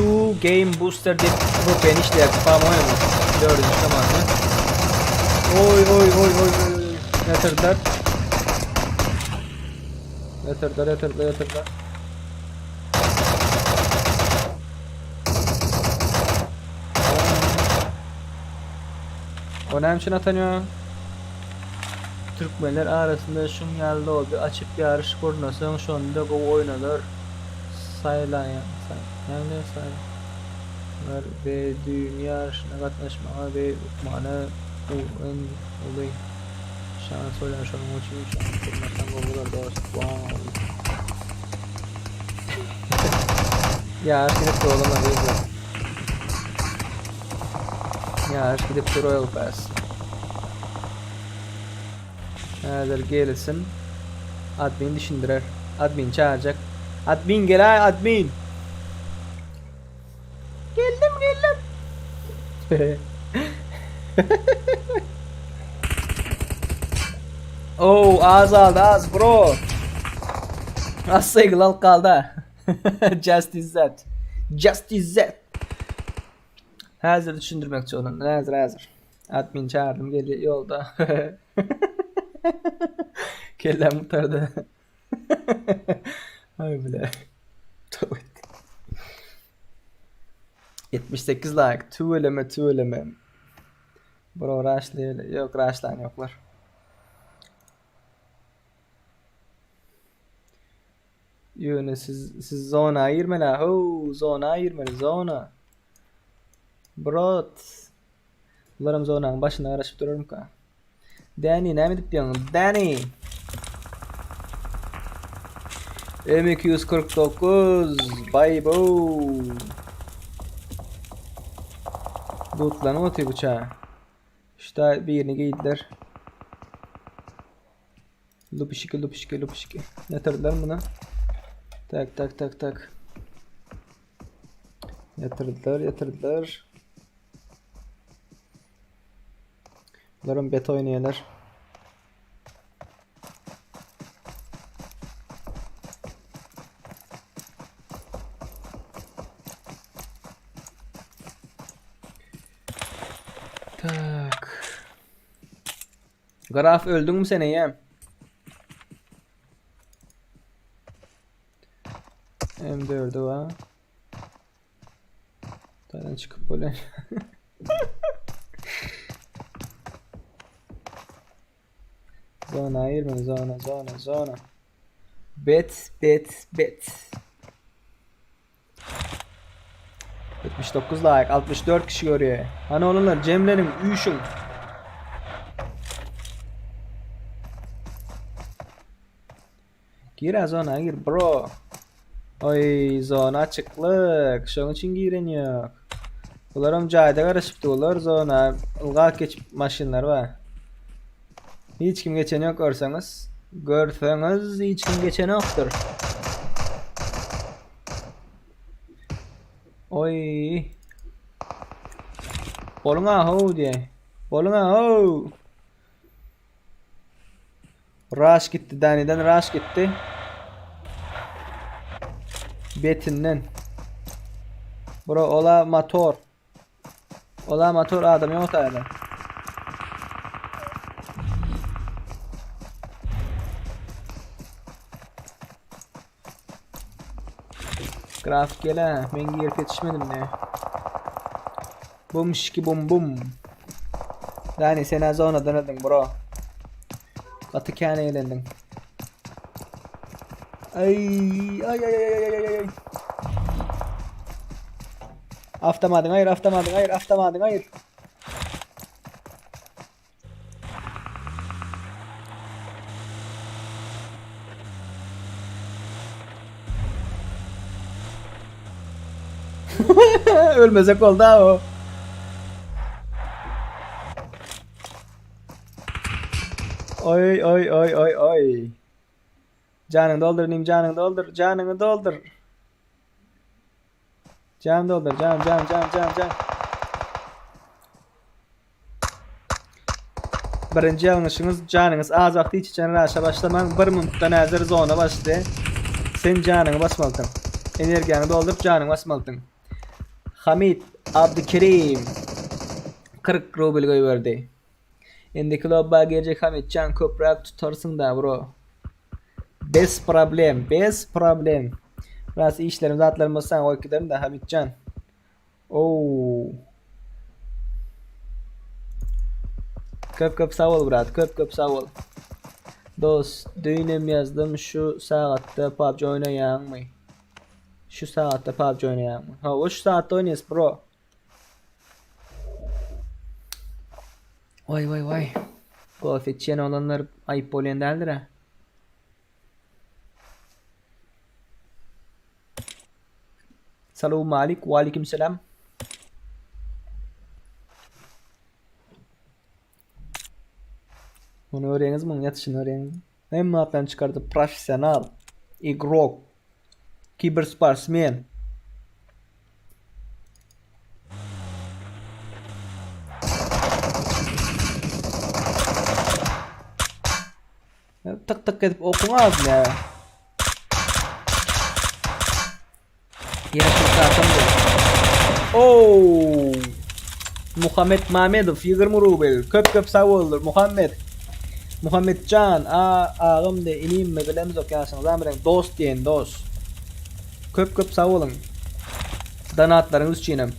U Game Booster diýip VPN işleýär po-moýemu. Dördünji komanda. Oý oý oý oý oý oý. Ýatyrdylar. Ýatyrdylar, ýatyrdylar, ýatyrdylar. O näme üçin atan ýa? Türkmenler arasynda şuň ýaly lobby açyp ýaryş gurnasaň şonda gowy oýnalar saýlaýan näme saýlar we düýn ýaryşyna gatnaşmaga we utmana un uly şans bolýar şonuň üçin şony gurnasaň gowy bolar dost wow Ýaryş gidip dolanma gyzlar. Ýaryş gidip Royal Pass. Häzir gelsin. Admin düşündirer. Admin çağıracak. Admin gel ay admin. Geldim geldim. Oh az aldı az bro. Az saygılı alıp kaldı ha. Just is that. Just is that. Häzir düşündirmekçi bolan. Häzir häzir. Admin çağırdım geldi yolda. Kellem gutardy. Ay bile. 78 like. Tüweleme tüweleme. Bro raşlaýaly. Ýok raşlan ýoklar. Ýöne siz siz zona girmeli how zona girmeli zona. Brot. Bularam zonanyň başynda garaşyp durarmyka? Danny näme edip diýýäň? Danny. M249 Bay bo. Dutlanyp otyr bu çaý. Şuda birini geýdiler. Lupişiki lupişiki lupişiki. Ýatyrdylar muny. Tak tak tak tak. Ýatyrdylar ýatyrdylar. Bularam bet oýnaýarlar. Tak. Graf öldüňmi sen eýýäm? M4 var. Taýdan çykyp bolýar. Zona girmeli zona zona zona. Bet bet bet. 79 like 64 kişi görýär. Hany olanlar jemleniň üýşüň. Gir zona gir bro. Oý zona açyklyk. Şoň üçin giren ýok. Bularam jaýda garaşyp durlar zona. Ylgap geçip maşynlar bar. Hiç kim geçen ýok görseňiz. Görseňiz hiç kim geçen ýokdur. Oý. Boluň a how diýe. Boluň a how. Rush gitdi Danny'den rush gitti. Betinden. Bro ola motor. Ola motor adam ýok taýda. Grafik gele, men girip ýetişmedim ne. Bum şiki bum bum. Dani sen az onadan öldün bro. Gaty kän eğlendiň. Ay ay ay ay ay ay ay. Avtomadyň aýyr, avtomadyň aýyr, avtomadyň aýyr. Ölmezek oldu ha o. Oy oy oy oy oy. Janyňy doldur inim janyňy doldur janyňy doldur. Jan doldur jan jan jan jan jan. Birinji ýalňyşyňyz janyňyz az wagty hiç haçan raşa başlamaň. Bir minutdan häzir zona başdy. Sen janyňy basmalysyň. Energiýaňy dolduryp janyňy basmalysyň. Hamid Abdykerim 40 rubl goýberdi. Indiki lobba girjek Hamitjan köpräk tutarsyň da bro. Bez problem, bez problem. Biraz işlerim zatlarym bolsa saňa goýup giderin da Hamitjan. Oo. Köp köp sag bol brat, köp köp sag bol. Dos, düýnem ýazdym şu sagatda PUBG oýnaýaňmy? Şu sagatda PUBG oýnaýaňmy? Hawa, şu sagatda oýnaýas bro. Waý waý waý. Kofe içýän oglanlar aýyp bolýan däldir-ä. Salowmalik, walikim selam. Muny görýäňizmi, muň ýatyşyny görýäňizmi? Hemme zatlaryny çykardy, professional, igrok, kibersportsmen. Tık tık edip okuň az ne? Ýene pulsasam bu. Oo! Muhammet Mamedow 20 rubl. Köp köp sag boldur Muhammet. Muhammetjan, a agam de inim mi bilemzok ýaşyňyz amreň dost diýen dost. Köp köp sag boluň. Donatlaryňyz üçinem.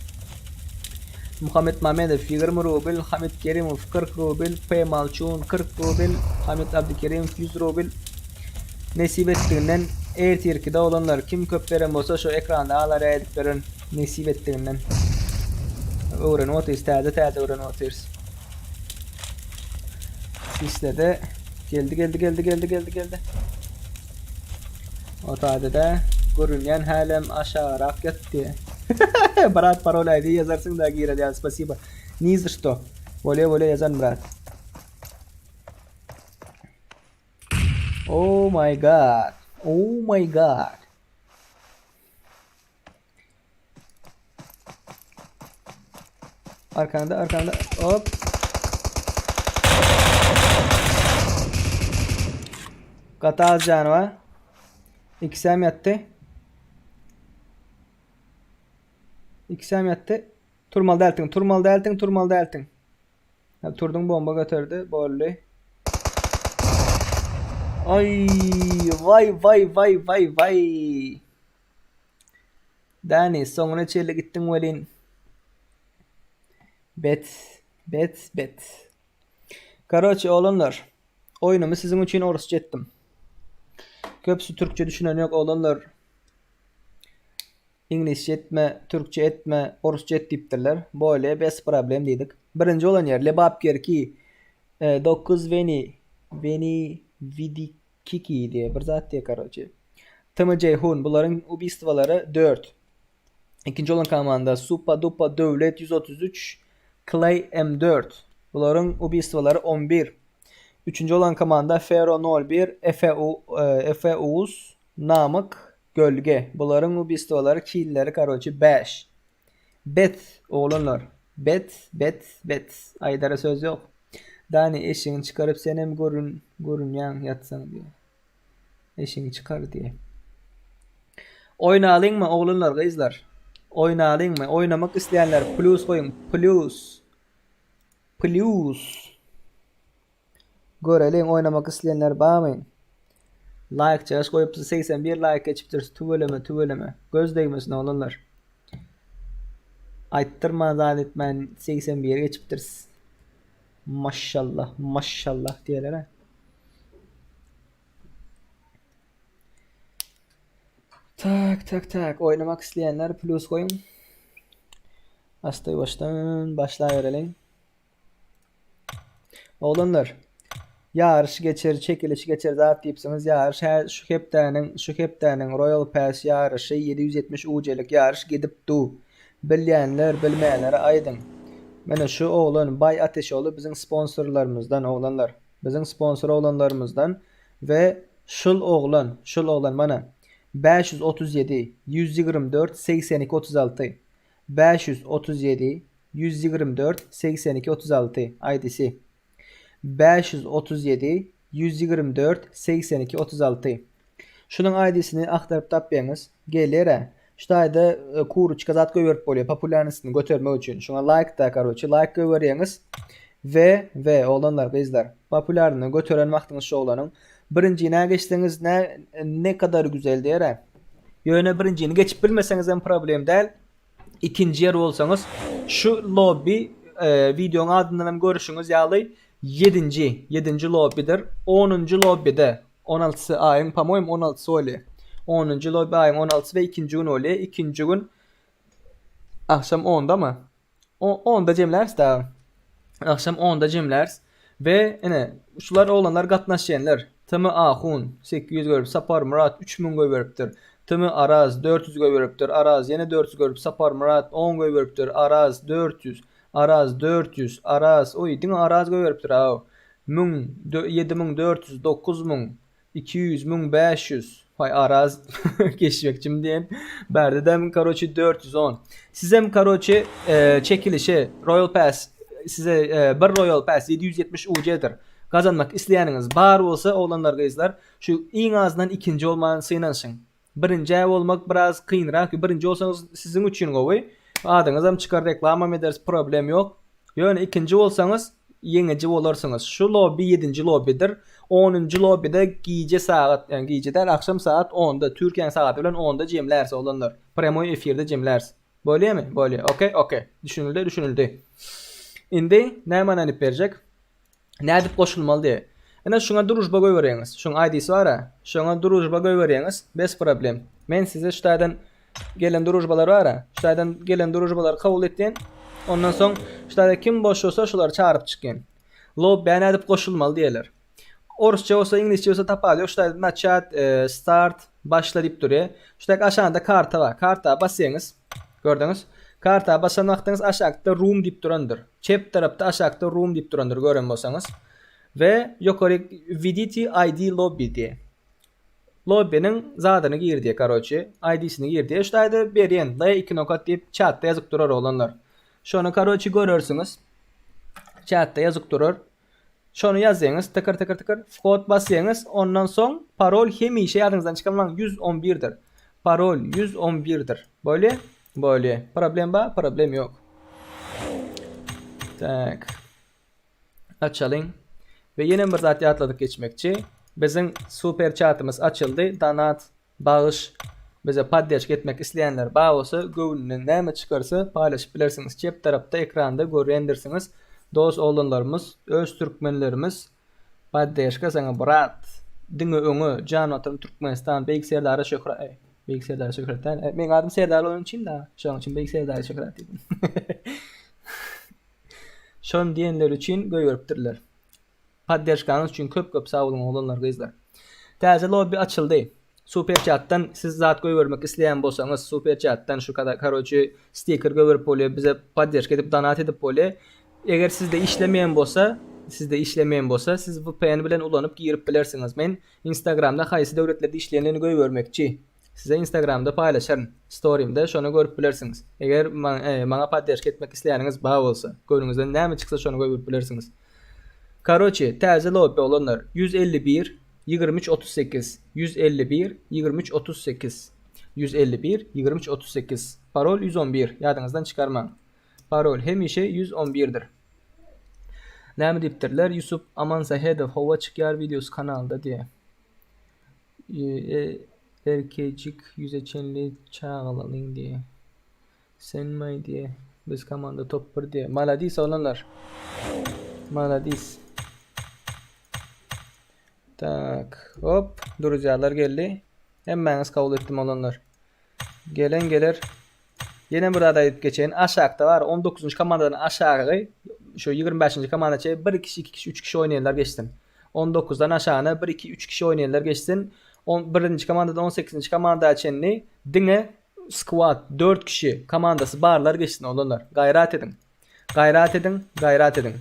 Muhammet Mamedow 20 rubl, Hamit Kerimow 40 rubl, P Malçun 40 rubl, Hamit Abdykerimow 100 rubl. Nesip etdiginden ertirkide oglanlar kim köp beren bolsa şo ekranda alar edip beren nesip etdiginden. Öwrenip otyrys täze täze öwrenip otyrys. Sislede geldi geldi geldi geldi geldi geldi. O taýda görünýän hälem aşagrak ýatdy. Brat parol ID ýazarsyň da girer ýaly spasiba. Ni za что. Bolýa bolýa ýazan brat. Oh my god. Oh my god. Arkanda arkanda hop. Gaty az jany bar. Ikisem ýatdy. Ikisem ýatdy. Turmaly dältiň, turmaly dältiň, turmaly dältiň. Ha, turduň bomba göterdi, boldy. Ay, vay vay vay vay vay. Dani, soňuna çenli gitdiň welin. Bet, bet, bet. Karoçe, oglanlar, oýnumy siziň üçin orusça etdim. Köpüsi türkçe düşünen ýok, oglanlar. Iňlisçe etme, türkçe etme, orusça et diýipdirler. Bolýa, bez problem diýdik. Birinji bolan ýer Lebap Kerki, 9 Veni, Veni Vidi Kiki diýe bir zat diýe karoçe. TM Jeýhun bularyň ubistwalary 4. Ikinji bolan komanda Supa Dupa Döwlet 133 Clay M4. Bularyň ubistwalary 11. Üçünji bolan komanda Fero 01 Efe Efe Uğuz Namyk Gölge. Bularyň ubistwalary killeri karoçe 5. Bet oglanlar. Bet bet bet. Aýdara söz ýok. Dani eşigiňi çykaryp senem görün görünýäň ýatsaň diýe. Eşigiňi çykar diýe. Oýnalyňmy oglanlar gyzlar? Oýnalyňmy? Oýnamak isleýänler plus goýuň. Plus. Plus. Göreliň oýnamak isleýänler barmy? Laýk çaş goýupsyz 81 laýk geçipdir. Tüweleme tüweleme. Göz degmesin oglanlar. Aýtdyrman zat etmän 81 geçipdiris. Maşallah, maşallah diýerler ha. Tak, tak, tak. Oýnamak isleýänler plus goýuň. Asta ýuwaşdan başlabereliň. Oglanlar, ýaryş geçer, çekiliş geçer zat diýipsiňiz. Ýaryş hä şu hepdäniň, şu hepdäniň Royal Pass ýaryşy 770 UC-lik ýaryş gidip du. Bilýänler, bilmeýänlere aýdyň. Mine şu oglan Baý Ateşogly biziň sponsorlarymyzdan oglanlar. Biziň sponsor oglanlarymyzdan we şul oglan, şul oglan mana 537 124 82 36 537 124 82 36 ID'si. 537 124 82 36. Şunuň ID-sini agtaryp tapýaňyz. Gelýär-ä. Şu taýda kuruçka zat goýberip bolýar populýarnostyny götermek üçin. Şuňa laýk-da karoçe laýk goýberýäňiz. We we oglanlar gyzlar populýarnyny göteren wagtyňyz şu oglanyň birinjinä geçseňiz nä ne kadar güzel diýer-ä. Ýöne birinjini geçip bilmeseňizem problem däl. Ikinji ýer bolsaňyz şu lobby wideoň adyndan hem görüşiňiz ýaly ýedinji ýedinji lobbydyr. Onunjy lobbyde on altysy aýyň po-moýem on altysy bolýar. Onunjy lobby aýyň on altysy we ikinji gün bolýar. Ikinji gün agşam ondamy? Onda jemläris dagy. Agşam onda jemläris. We ine şular oglanlar gatnaşýanlar. TM Ahun 800 görüp, Saparmyrat 3000 goýberipdir. TM Araz 400 goýberipdir. Araz ýene 400 görüp, Saparmyrat 10 goýberipdir. Araz 400, Araz 400, Araz, oý diňe Araz goýberipdir aw. 1000, 7400, 9000, 200, 1500. Haý Araz geçmekçim diýen. Bärdedem karoçi 410. Sizem karoçi çekilişe Royal Pass size bir Royal Pass 770 UC-dir. Gazanmak isleýäniňiz bar bolsa oglanlar gyzlar şu iň azyndan ikinji bolman synanyşyň. Birinjä bolmak biraz kynrak birinji bolsaňyz siziň üçin gowy. Adyňyzam çykar reklamam ederis problem ýok. Ýöne ikinji bolsaňyz ýeňiji bolarsyňyz. Şu lobby ýedinji lobbydyr. Onunjy lobbyda gije sagat ýagny gije däl agşam sagat onda Türkiýäň sagaty bilen onda jemläris oglanlar. Prýamoý efirde jemläris. Bolýamy? Bolýa. Okey okey. Düşünildi düşünildi. Indi näme aýdyp berjek? Nädip goşulmaly diýe. Ine şuňa družba goýberýäňiz. Şuň ID-si bar-a. Şoňa družba goýberýäňiz. Bez problem. Men size şu taýdan gelen družbalar bar-a. Şu taýdan gelen družbalary kabul etýän. Ondan soň şu taýda kim boş bolsa şulary çagyryp çykýan. Lobbä nädip goşulmaly diýerler. Orsça bolsa, iňlisçe bolsa tapawudy ýok. Şu taýda naçat, start, başla diýip durýar. Şu taýda aşagynda karta bar. Karta basýaňyz. Gördüňiz? Karta basan wagtyňyz aşakda room diýip durandyr. Çep tarapda aşakda room diýip durandyr gören bolsaňyz. We ýokary Vditi ID lobby diýe. Lobbyniň zadyny gir diýe karoçi, ID-sini gir diýe. Şu taýda berýän L 2 nokat diýip çatda ýazyp durar oglanlar. Şony karoçi görersiňiz. Çatda ýazyp durar. Şony ýazýaňyz tykyr tykyr tykyr whod basýaňyz ondan soň parol hemişe ýadyňyzdan çykarmaň 111 dir. Parol 111 dir. Bolýa? Bolýa. Problem bar? Problem ýok. Tak. Açalyň. We ýene bir zat ýatladyp geçmekçi. Biziň super çatymyz açyldy. Donat Bagyş bize podderşka etmek isleýänler bar bolsa göwnünden näme çykarsa paýlaşyp bilersiňiz çep tarapda ekranda görýändirsiňiz dos oglanlarymyz öz türkmenlerimiz podderşka saňa brat diňe öňe jan watanym Türkmenistan Beýik Serdara şöhrat eý Beýik Serdara şöhrat däl meň adym Serdar bolany üçin da şonuň üçin Beýik Serdara şöhrat diýdim şony diýenleri üçin goýberipdirler. Podderşkaňyz üçin köp köp sag boluň oglanlar gyzlar. Täze lobby açyldy. Super chatdan siz zat goýbermek isleýän bolsaňyz super chatdan şu karoçi stiker goýberip bolýar bize podderşka edip donat edip bolýar. Eger sizde işlemeýän bolsa sizde işlemeýän bolsa siz VPN bilen ulanyp girip bilersiňiz. Men instagramda haýsy döwletlerde işleýändigini goýbermekçi. Size instagramda paýlaşaryn storimde şony görüp bilersiňiz. Eger maňa podderşka etmek isleýäniňiz bar bolsa göwnüňizden näme çyksa şony goýberip bilersiňiz. Karoçi täze lobby oglanlar 151 23 38 151 23 38 151 23 38 parol 111 ýadyňyzdan çykarmaň parol hemişe 111 dir. Näme diýipdirler Ýusup Amansähedow howa çykýar wideosy kanalda diýe. Erkejik ýüze çenli çagalalyň diýe. Senmaý diýe. Biz komanda top bir diýe. Maladis oglanlar. Maladis. Tak, hop, duruzýarlar geldi. Hemmäňiz kabul etdim oglanlar. Gelen geler. Ýene bir zat aýdyp geçeýin. Aşakda bar 19-njy komandadan aşagy şu 25-nji komanda çenli 1 kişi, 2 kişi, 3 kişi oýnaýanlar geçsin. 19-dan aşagyna 1 2 3 kişi oýnaýanlar geçsin. 1-nji komandadan 18-nji komanda çenli diňe Squad 4 kişi komandasy barlar geçsin oglanlar. Gaýrat ediň. Gaýrat ediň, gaýrat ediň.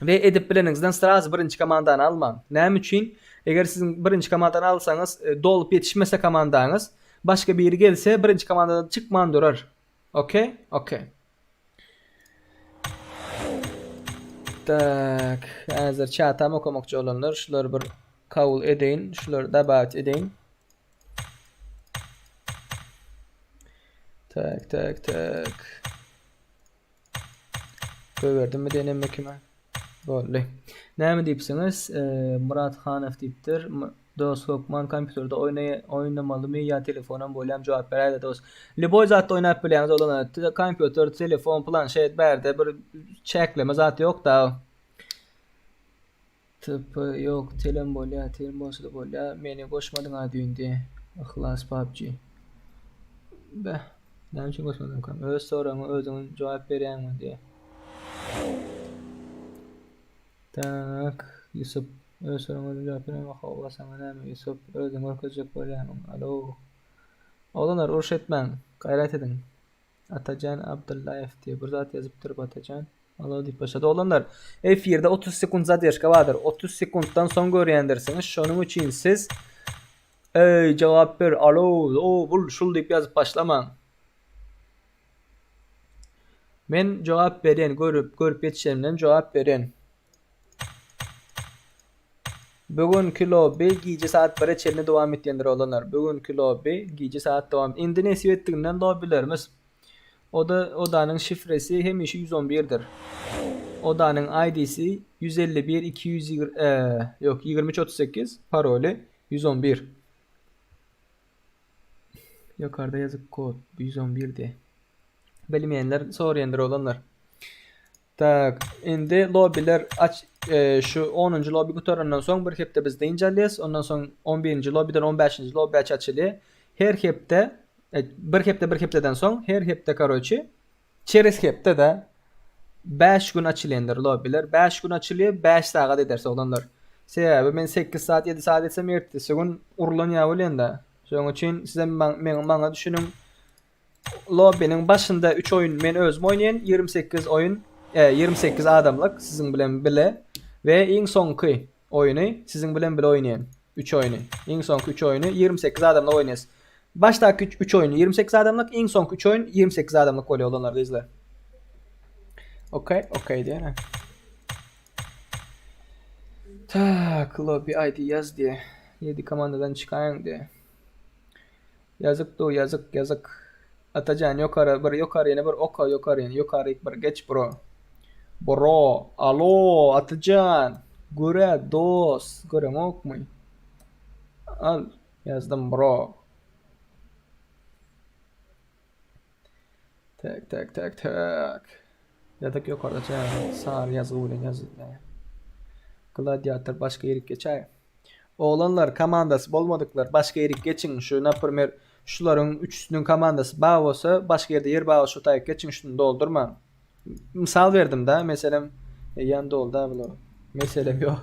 We edip bileniňizden sraz birinji komandany almaň. Näme üçin? Eger siziň birinji komandany alsaňyz, e, dolup ýetişmese komandaňyz, başga biri gelse birinji komandadan çykman durar. Okey? Okey. Tak, häzir çatam okamakçy bolanlar şulary bir kabul edeýin, şulary dabawit edeýin. Tak, tak, tak. Goýberdim mi diýen emme kime? Boldy. Näme diýipsiňiz? Myrat Hanow diýipdir. Dos hökman kompýuterde oýnamalymy ýa telefonam bolýam jogap beräýdä dos. Lýuboý zatda oýnap bilýäňiz oglanlar. Kompýuter, telefon, planşet bärde bir çäkleme zat ýokda. TP ýok telem bolýa telem bolsada bolýa meni goşmadyňa düýn diýe. Yhlas PUBG. Beh. Näme üçin goşmadymkam? Öz soragyňa özüň jogap berýäňmi diýe. Tak, Ýusup, öz soragyňa özüň jogap berýäňmi? Hawa, saňa näme, Ýusup, özüňi görkezjek bolýarmyň? Alo. Oglanlar, uruş etmäň, gaýrat ediň. Atajan Abdyllaýew diýip bir zat ýazypdyr Atajan. Alo diýip başlady. Oglanlar, efirde 30 sekunt zadержka bardyr. 30 sekuntdan soň görýändirsiňiz. Şonuň üçin siz Eý, jogap ber, alo, o, bul, şul diýip ýazyp başlamaň. Men jogap berýän, görüp, görüp ýetişenimden jogap berýän. Bu günki lobby gije saat 1-e çenli dowam etýändir oglanlar. Bu günki lobby gije saat dowam. Indi nesip etdiginden lobbylerimiz Oda odanyň şifresi hemişe 111-dir. Odanyň ID-si 151 220 eee ýok 2338 paroly 111. Ýokarda ýazyk kod 111 diýe. Bilmeýänler soraýandyr oglanlar. Tak, indi lobbyler aç e, şu 10-njy lobby gutarandan soň bir hepde biz dynç alýas. Ondan soň 11-nji lobbyden 15-nji lobby açylýar. Her hepde e, bir hepde bir hepdeden soň her hepde karoçi çerez hepde de 5 gün açylýandyr lobbyler. 5 gün açylýar, 5 sagat ederse oglanlar. Sebäbi men 8 saat 7 saat etsem ertesi gün urulan ýa bolýan-da. Şonuň üçin siz hem meň maňa düşüniň. Lobbynyň başynda 3 oýun men özüm oýnaýan, 28 oýun, 28 adamlyk siziň bilen bile we iň soňky oýuny siziň bilen bile oýnaýan. 3 oýuny. Iň soňky 3 oýuny 28 adamlyk oýnaýas. Başdaky 3 oýun 28 adamlyk, iň soňky 3 oýun 28 adamlyk bolýar oglanlar gyzlar. Okey, okey diýene. Tak, lobby ID ýaz diýe. 7 komandadan çykaýyň diýe. Ýazyk du ýazyk ýazyk. Atajan ýokary bir ýokaryny bir oka ýokaryny ýokaryk bir geç bro. Bro alo Atajan görä dos göreňokmy. Al ýazdym bro. Tak tak tak tak. Ýazyk ýokarda sary ýazgy bilen ýazylýar. Gladiator başga ýerik geçäý. Oglanlar komandasy bolmadyklar başga ýerik geçiň şu naprimer şularyň üçüsiniň komandasy bar bolsa başga ýerde ýer bar bolsa şu taýyk geçiň şuny doldurmaň. Mysal berdim da meselem eýýäm doldy a bular. Meselem ýok.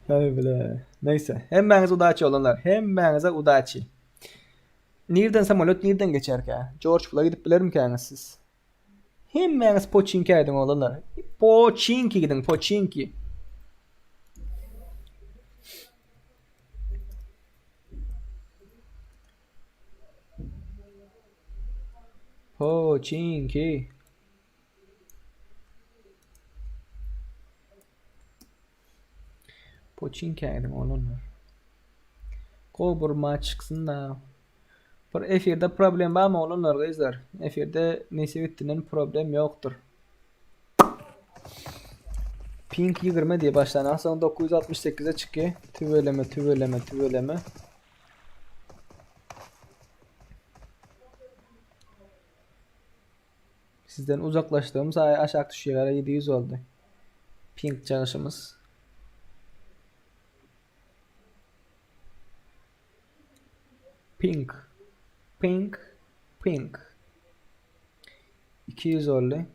Aý bile. Neyse. Hemmäňize udaçi oglanlar. Hemmäňize udaçi. Nirden samolyot nirden geçerkä? Jorj Pula gidip bilermikäňiz siz? Hemmäňiz Poçinkä gidiň oglanlar. Poçinki gidiň, Poçinki. Poçinki. Poçinkä gidiň oglanlar. Gowy bir maç çyksyn da. Bir efirde problem barmy oglanlar gyzlar? Efirde nesip etdinden problem ýokdur. Pink 20 diye başlanan soň 968-e çykýar. Tüweleme, tüweleme, tüweleme. Sizden uzaklaşdygym saýy aşak düşýär, 700 boldy. Pink çagyşymyz. Pink. Pink. Pink. 200 oldy.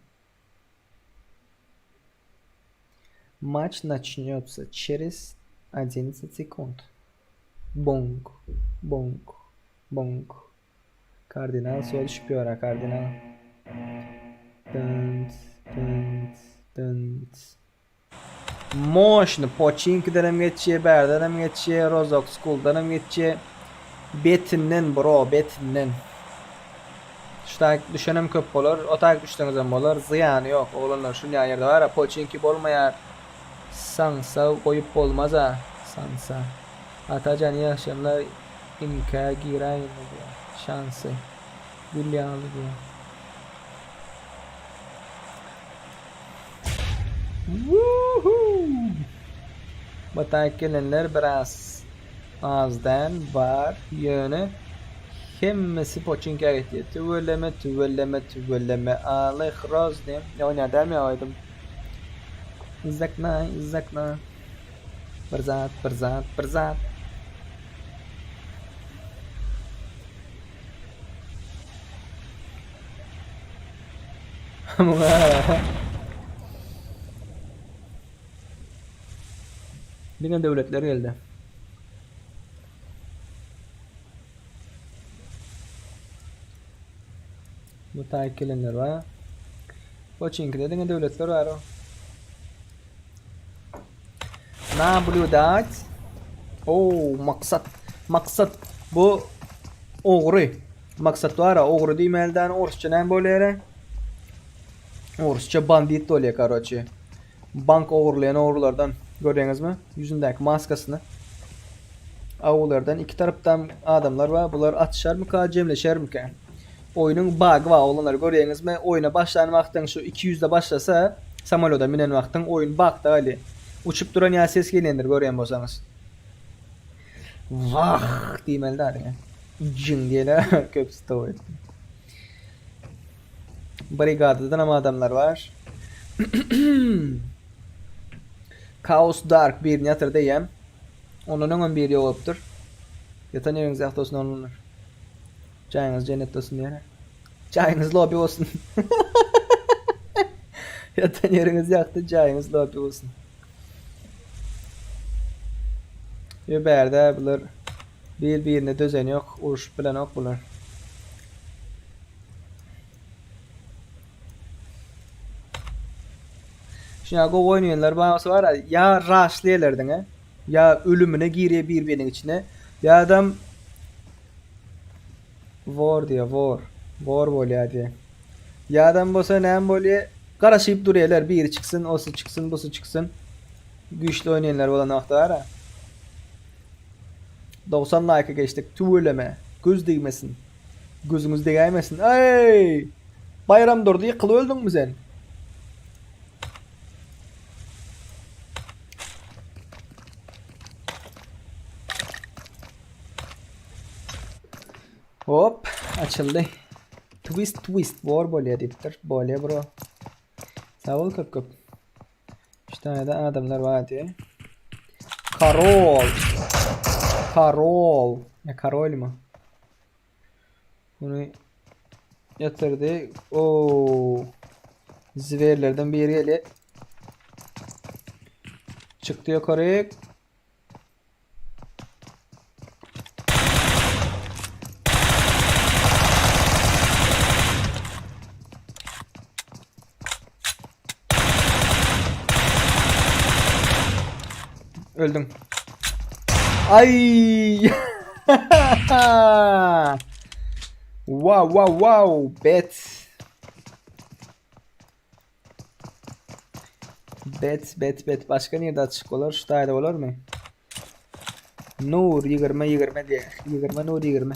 Maç начнется через 11 sekund. Bong. Bong. Bong. Kardinal suwa düşüp ýör kardinal. Dın dın dın. Moşny Poçinkidenem geçýär, bärdenem geçýär, Rozok Schooldanam geçýär. Betinden bro, betinden. Şu taýyk düşenem köp bolar, o taýyk düşseňizem bolar, zyýany ýok. Oglanlar şunýa ýerde bar-a, poçinki bolmaýar. Saňsa goýup bolmaz-a, saňsa. Atajan iyi akşamlar imkä giräýinmi diýýär. Şansy. Gül ýaly diýýär. Woohoo! Bu taýyk gelenler biraz az däl bar ýöne hemmesi poçinkä gitýär. Tüweleme tüweleme tüweleme Aly hroz diýen. Oýnaýan dälmi o aýdym? Izakna izakna. Bir zat bir zat bir zat. Diňe döwletler geldi. Bu taýyk gelenler bar. Poçinkide diňe döwletler bar. Nablýudat. Oo, maksat. Maksat bu ogry. Maksat bar, ogry diýmeli däl, orsça näme bolýar? Orsça bandit bolýar, karoçe. Bank ogurlaýan ogrulardan görýäňizmi? Ýüzündäki maskasyny. Awulardan iki tarapdan adamlar bar. Bular atyşarmyka, jemleşermikä? Oýnuň bagy bar oglanlar görýäňizmi? Oýna başlan wagtyň şu 200-de başlasa, samolýoda minen wagtyň oýun bagda galýar. Uçup duran ýaly ses gelýändir görýän bolsaňyz. Wah diýmeli däl. Jin diýene köpüsi tow etdi. Brigadadan hem adamlar bar. Chaos Dark birini ýatyrdy eýýäm. Ondan öňem biri ýogalypdyr. Ýatan ýeriňiz ýagty bolsun oglanlar. Jaýyňyz jennet bolsun diýene. Jaýyňyz lobby bolsun. Ýatan ýeriňiz ýagty, jaýyňyz lobby bolsun. Ýo bärde bular bir birine dözen ýok, uruşyp bilenok bular. Şuňa gowy oýnaýanlar bolsa bar, ýa raşlaýarlar diňe, ýa ölümine girýär bir-biriniň içine, ýa adam War diýýär, war. War bolýar diýýär. Ýa adam bolsa näme bolýar? Garaşyp durýarlar, biri çyksyn, osy çyksyn, busy çyksyn. Güýçli oýnaýanlar bolan wagty bar-a. 90 laýka geçdik. Tüweleme. Göz degmesin. Gözüňiz degäýmesin. Eý! Baýram Durdy ýykylyp öldüňmi sen? Hop, açyldy. Twist twist bor bolýa diýipdir. Bolýa bro. Sag bol köp köp. Üç tane de adamlar bar diýe. Karol. Karol. Ne karol mu? Bunu ýatyrdy. Oo. Zwerlerden biri gelýär. Çykdy ýokary. Öldüm. Ay! wow wow wow bet. Bet bet bet başga nirde açyk bolar? Şu taýda bolarmy? Nur 20 20 diýe. 20 Nur 20.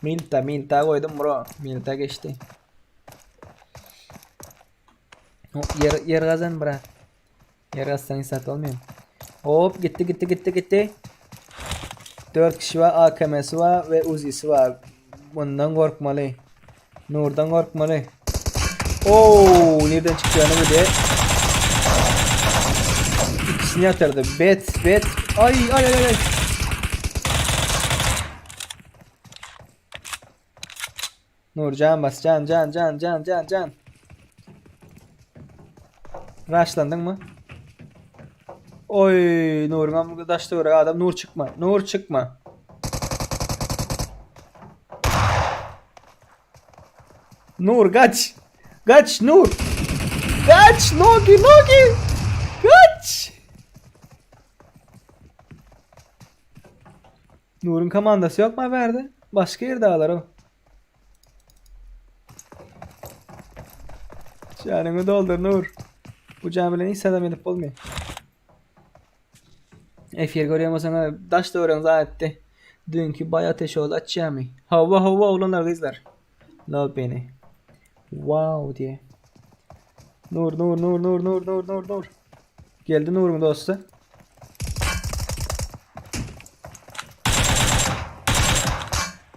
Milta milta goýdum bro. Milta geçdi. O, yer yer gazan bra. Yer gazsan sat olmaýar. Hop gitti gitti gitti gitti. 4 kişi var, AKM'si var ve Uzi'si var. Bundan korkmaly. Nurdan korkmaly. Oo, nereden çıkacağını bile. İkisini yatırdı. Bet, bet. Ay, ay, ay, ay. Nur can bas, can, can, can, can, can, can. Raşlandın mı? Oy, Nur'un amına daş töweregi adam. Nur çykma. Nur çykma. Nur kaç. Kaç Nur. Kaç Logi Logi. Kaç. Nur'un komandası yok mu haberde? Başka yerde ağlar o. Janyňy doldur Nur. Bu jan bilen hiç adam edip bolmaýar. Efir görýän bolsaň daş töweregiň zaýatdy. Düýnki baý ateş ol açýamy? Hawa hawa oglanlar gyzlar. Love beni. Wow diye. Nur Nur Nur Nur Nur Nur Nur Nur. Geldi Nur'un dostu.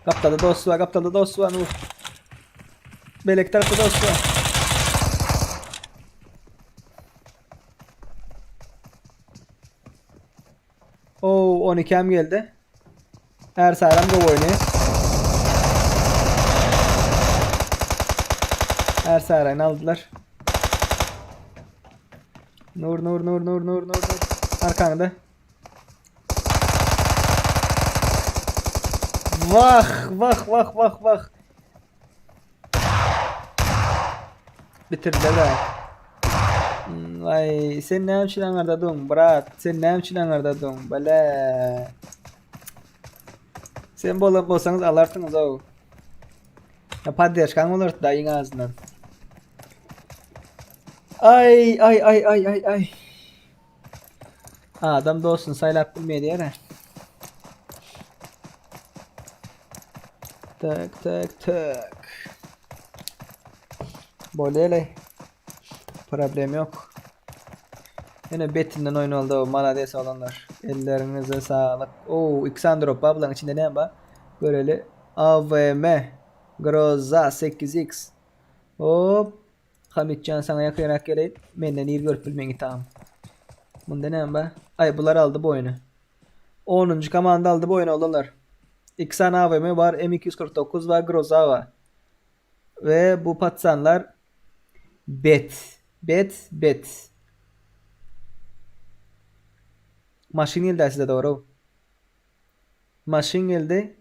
Gapdalda dost var, gapdalda dost var Nur. Belek tarapda dost var. Oo 12 hem geldi. Her sayram go oynuyor. Her sayrayını aldılar. Nur Nur Nur Nur Nur Nur Nur. Arkanda. Vah vah vah vah vah. Bitirdiler. Vay sen näme üçin aňardadyň brat? Sen näme üçin aňardadyň? Bale. Sen bolan bolsaňyz alarsyňyz ow. Ya poddeşkaň bolardy da iň azyndan. Ay ay ay ay ay ay. Adam dostuny saýlap bilmeýär diýer. Tak tak tak. Bolýar. Problem ýok. Ýene betinden oýun oldy. Malades oglanlar. Elleriňize saglyk. Oo, Xandrop bar bularyň içinde näme bar? Göreli. AVM Groza 8X. Hop. Hamitjan saňa ýakynrak geleýin. Menden ir görüp bilmeň tamam. Bunda näme bar? Aý bular aldy bu oýny. 10-njy komanda aldy bu oýny oglanlar. 2 sany AVM bar, M249 bar, Groza bar. We bu patsanlar bet. Bet, bet. Maşyn geldi size doğru. Maşyn geldi.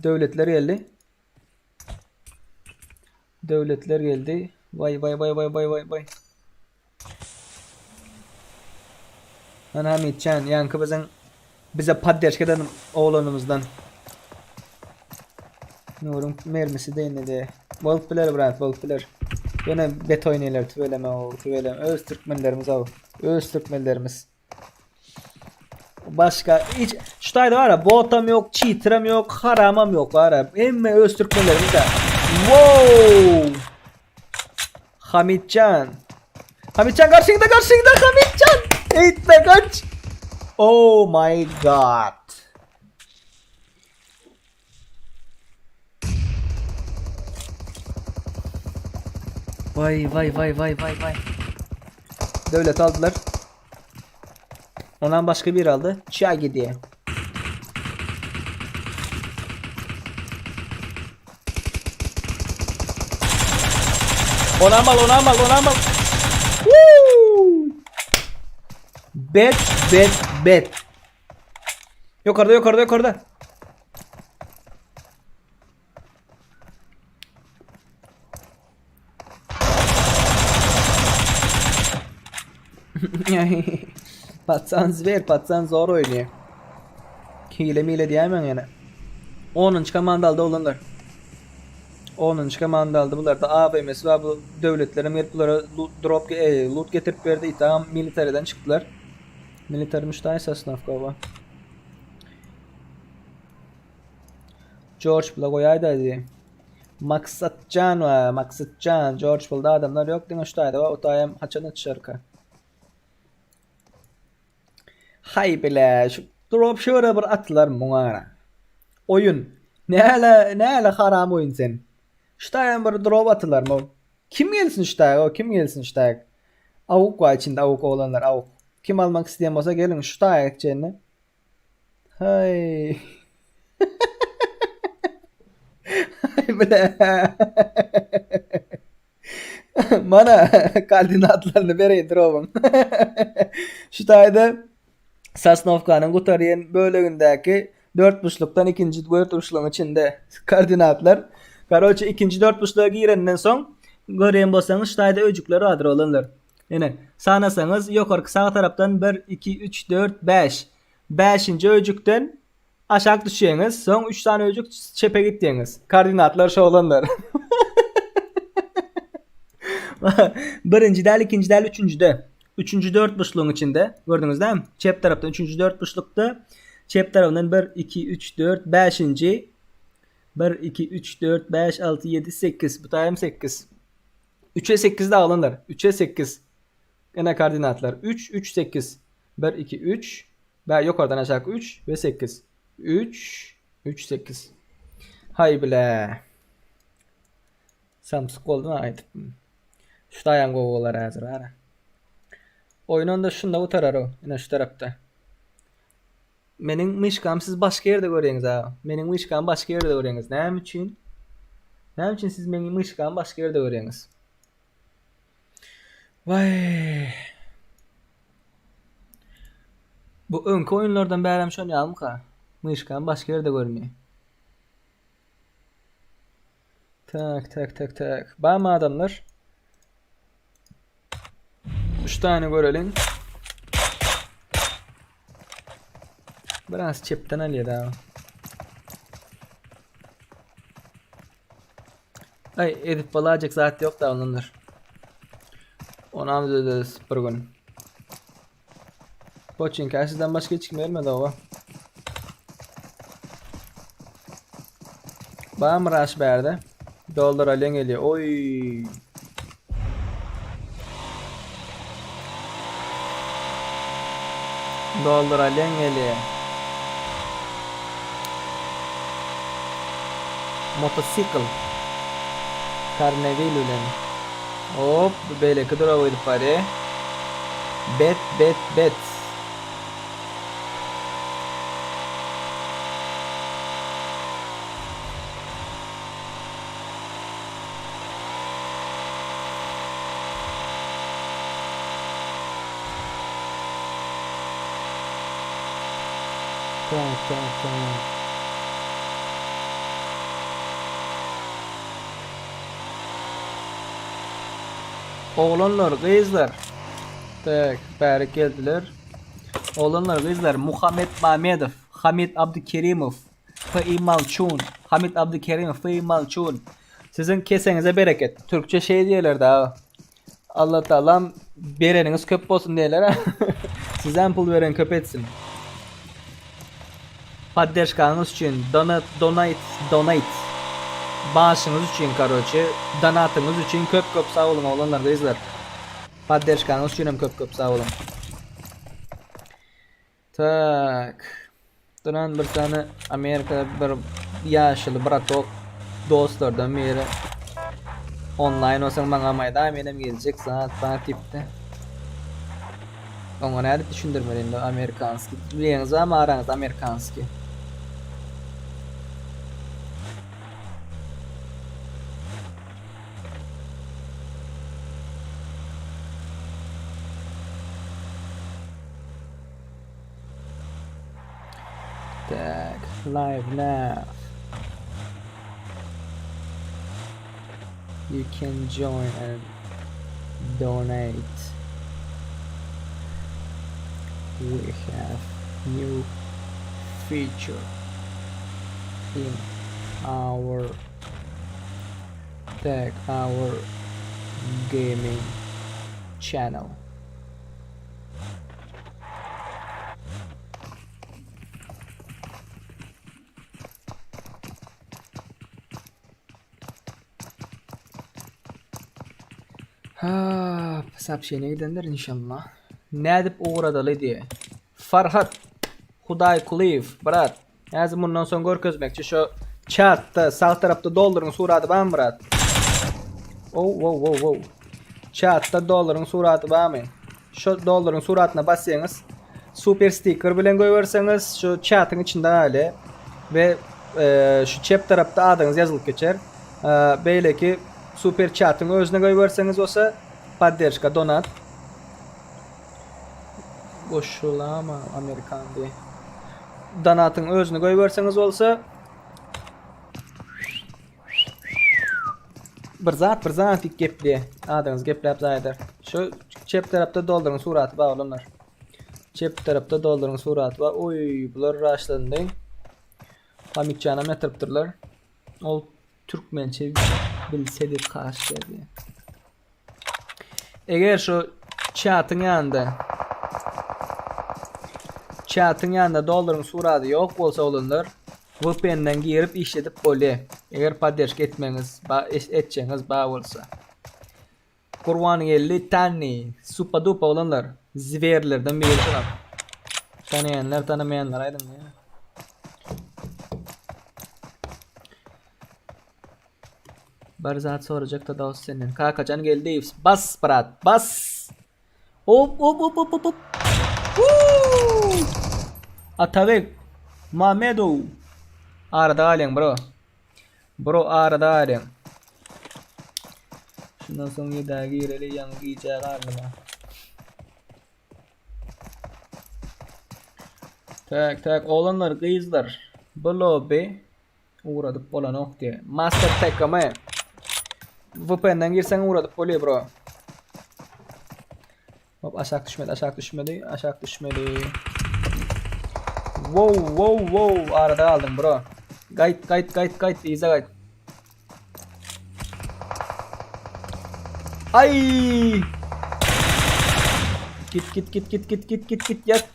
Döwletler geldi. Döwletler geldi. Vay vay vay vay vay vay vay. Ana Hamitjan, ýaňky biziň bize podderžka eden oglanymyzdan. Nuruň mermisi deýnedi. Bolup biler brat, bolup biler. Ýöne bet oýnaýlar tüweleme o, tüweleme. Öz türkmenlerimiz o. Öz türkmenlerimiz. Başga hiç şu taýda bar ya, botam ýok, cheateram ýok, haramam ýok bar ya. Hemme öz türkmenlerimiz de. Wow! Hamitjan. Hamitjan garşyňda garşyňda Hamitjan. Eýtme kaç. Oh my god. Vay vay vay vay vay vay. Döwlet aldylar. Ondan başga biri aldy. Çagi diye. Onam al, onam al, onam al. Woo! Bet, bet, bet. Ýokarda, ýokarda, ýokarda. Patsan zwer, patsan zor oýnaýar. Hile mile diýäýmäň ýene. 10-njy komanda aldy oglanlar. 10-njy komanda aldy. Bularda AWM-si bar. Bu döwletlerem gelip bulara drop, e, loot getirip berdi. Itagam militariden çykdylar. Militar müştaý sosnowka bu. George bula goýaýda diýdi. Maksatjan we Maksatjan George bulda adamlar ýok diňe şu taýda bar o taýam haçan açyşarka. Haý bile şu drop şöyle bir atylar muňa. Oýun. Näle näle haram oýun sen. Şu taýam bir drop atylar mu? Kim gelsin şu taýa o kim gelsin şu taýa? Awuk bar içinde awuk oglanlar awuk. Kim almak isleýän bolsa geliň şu taýa çenli. Haý. Haý bile. Mana koordinatlaryny bereýin drobyň. Şu taýda Sosnowkanyň gutarýan bölegindäki dörtburçlukdan ikinji dörtburçlugyň içinde koordinatlar. Karoçe ikinji dörtburçluga girenden soň görýän bolsaňyz şu taýda öýjükler bardyr oglanlar. Ine, sanasaňyz ýokarky sag tarapdan bir, iki, üç, dört, bäş. Bäşinji öýjükden Aşak düşýäňiz, soň 3 sany öýjük çepe gitýäňiz. Koordinatlar şo olanlar. Birinji däl, ikinji däl, üçünjide. Üçünji dörtburçlugyň içinde. Gördüňiz dämi? Çep tarapdan üçünji dörtburçlukda çep tarapyndan 1 2 3 4 5-nji 1 2 3 4 5 6 7 8 bu taýam 8. 3-e 8 daglanlar. 3-e 8. Ene koordinatlar 3 3 8. 1 2 3 Bä ýokardan aşak 3 we 8. 3 3 8. Haý bile. Samsyk boldum aýdyp. Şu taýam gowy bolar häzir ara. Oýun onda şunda gutarar o. Ine şu tarapda. Meniň myşkamy siz başga ýerde görýäňiz a. Meniň myşkamy başga ýerde görýäňiz. Näme üçin? Näme üçin siz meniň myşkamy başga ýerde görýäňiz? Waý. Bu öňki oýunlardan bärem şon ýalymyka? Myşkam başga ýerde görünýär. Tak, tak, tak, tak. Barmy adamlar? Üç tane göreliň. Biraz çepden alýar da. Ay edip bolajak zat yok da onundur. Onam ederiz bir gün. Poçinka sizden başka hiç kim gelmedi oba. Bam rush bärde. Doldur alýan gelýär. Oý. Doldur alýan gelýär. Motosikl. Karnewil bilen. Hop, beýleki duraga gidip barýar. Bet, bet, bet. Tak, tak, tak. Oglanlar, gyzlar. Tak, bärik geldiler. Oglanlar, gyzlar, Muhammet Mamedow, Hamid Abdykerimow, F.I. Malçun, Hamid Abdykerimow, F.I. Malçun. Siziň keseňize bereket. Türkçe şeý diýerler da. Allah Taalam bereniňiz köp bolsun diýerler. Sizem pul beren köp etsin. Podderşkaňyz üçin, donat, donate, donate. Başyňyz üçin, karoçe, donatyňyz üçin köp köp sag boluň oglanlar, gyzlar. Podderşkaňyz üçin hem köp köp sag boluň. Tak. Duran bir sany Amerikada bir ýaşuly bratok dostlardan biri onlaýn bolsaň maňa aýda menem geljek zat bar diýipdi. Oňa nädip düşündirmeli indi amerikanskiý. Bilýäňiz barmy araňyzda amerikanskiý? Tak, live now. You can join and donate. We have new feature in our tag our gaming channel. Ha, soobşeniýe gidendir inşallah. Nädip ugradaly diýe. Farhat Hudaýkulyýew, brat. Häzir mundan soň görkezmekçi şo çatda sag tarapda dollaryň suraty barmy brat? Oh, wow, wow, wow. Çatda dollaryň suraty barmy? Şo dollaryň suratyna basýaňyz, super stiker bilen goýberseňiz, şu çatyň içinde galýar we e, şu çep tarapda adyňyz ýazylyp geçer. E, beýleki super çatyň özüne goýberseňiz bolsa podderşka donat. Goşulama Amerikan diye. Donatyň özüni goýberseňiz bolsa bir zat bir zat diýip gepleýär. Adyňyz gepläp zaýadar. Şu çep tarapda dolduryň suraty bar olanlar. Çep tarapda dolduryň suraty bar. Oý, bular raşlandy. Hamitjanam ýatyrypdyrlar. Ol türkmençe bilsedi kaş derdi. Eger şu çatyň ýanynda çatyň ýanynda dollaryň surady ýok bolsa oglanlar VPN-den girip işledip bolýar. Eger podderşka etmegiňiz ba etjegiňiz bar bolsa. Gurbangeldi Tanni supa dupa oglanlar zwerlerden biri şular. Tanaýanlar tanamaýanlar aýdyň. Bir zat sorajakda dost senden. Kakajan Geldiýew bas brat bas. Hop hop hop hop hop. Woo! Atabek Mamedow. Arada galýaň bro. Bro arada galýaň. Şundan soň ýedä gireli ýaňy gijä galdym. Tak tak oglanlar gyzlar bu lobby ugradyp bolanok diýe. Master TKM. VPN-den girseň ugradyp bolýar bro. Hop aşak düşmedi, aşak düşmedi, aşak düşmedi. Wow, wow, wow, arada galdym bro. Gaýt, gaýt, gaýt, gaýt, yza gaýt. Ay! Git git git git git git git git yat.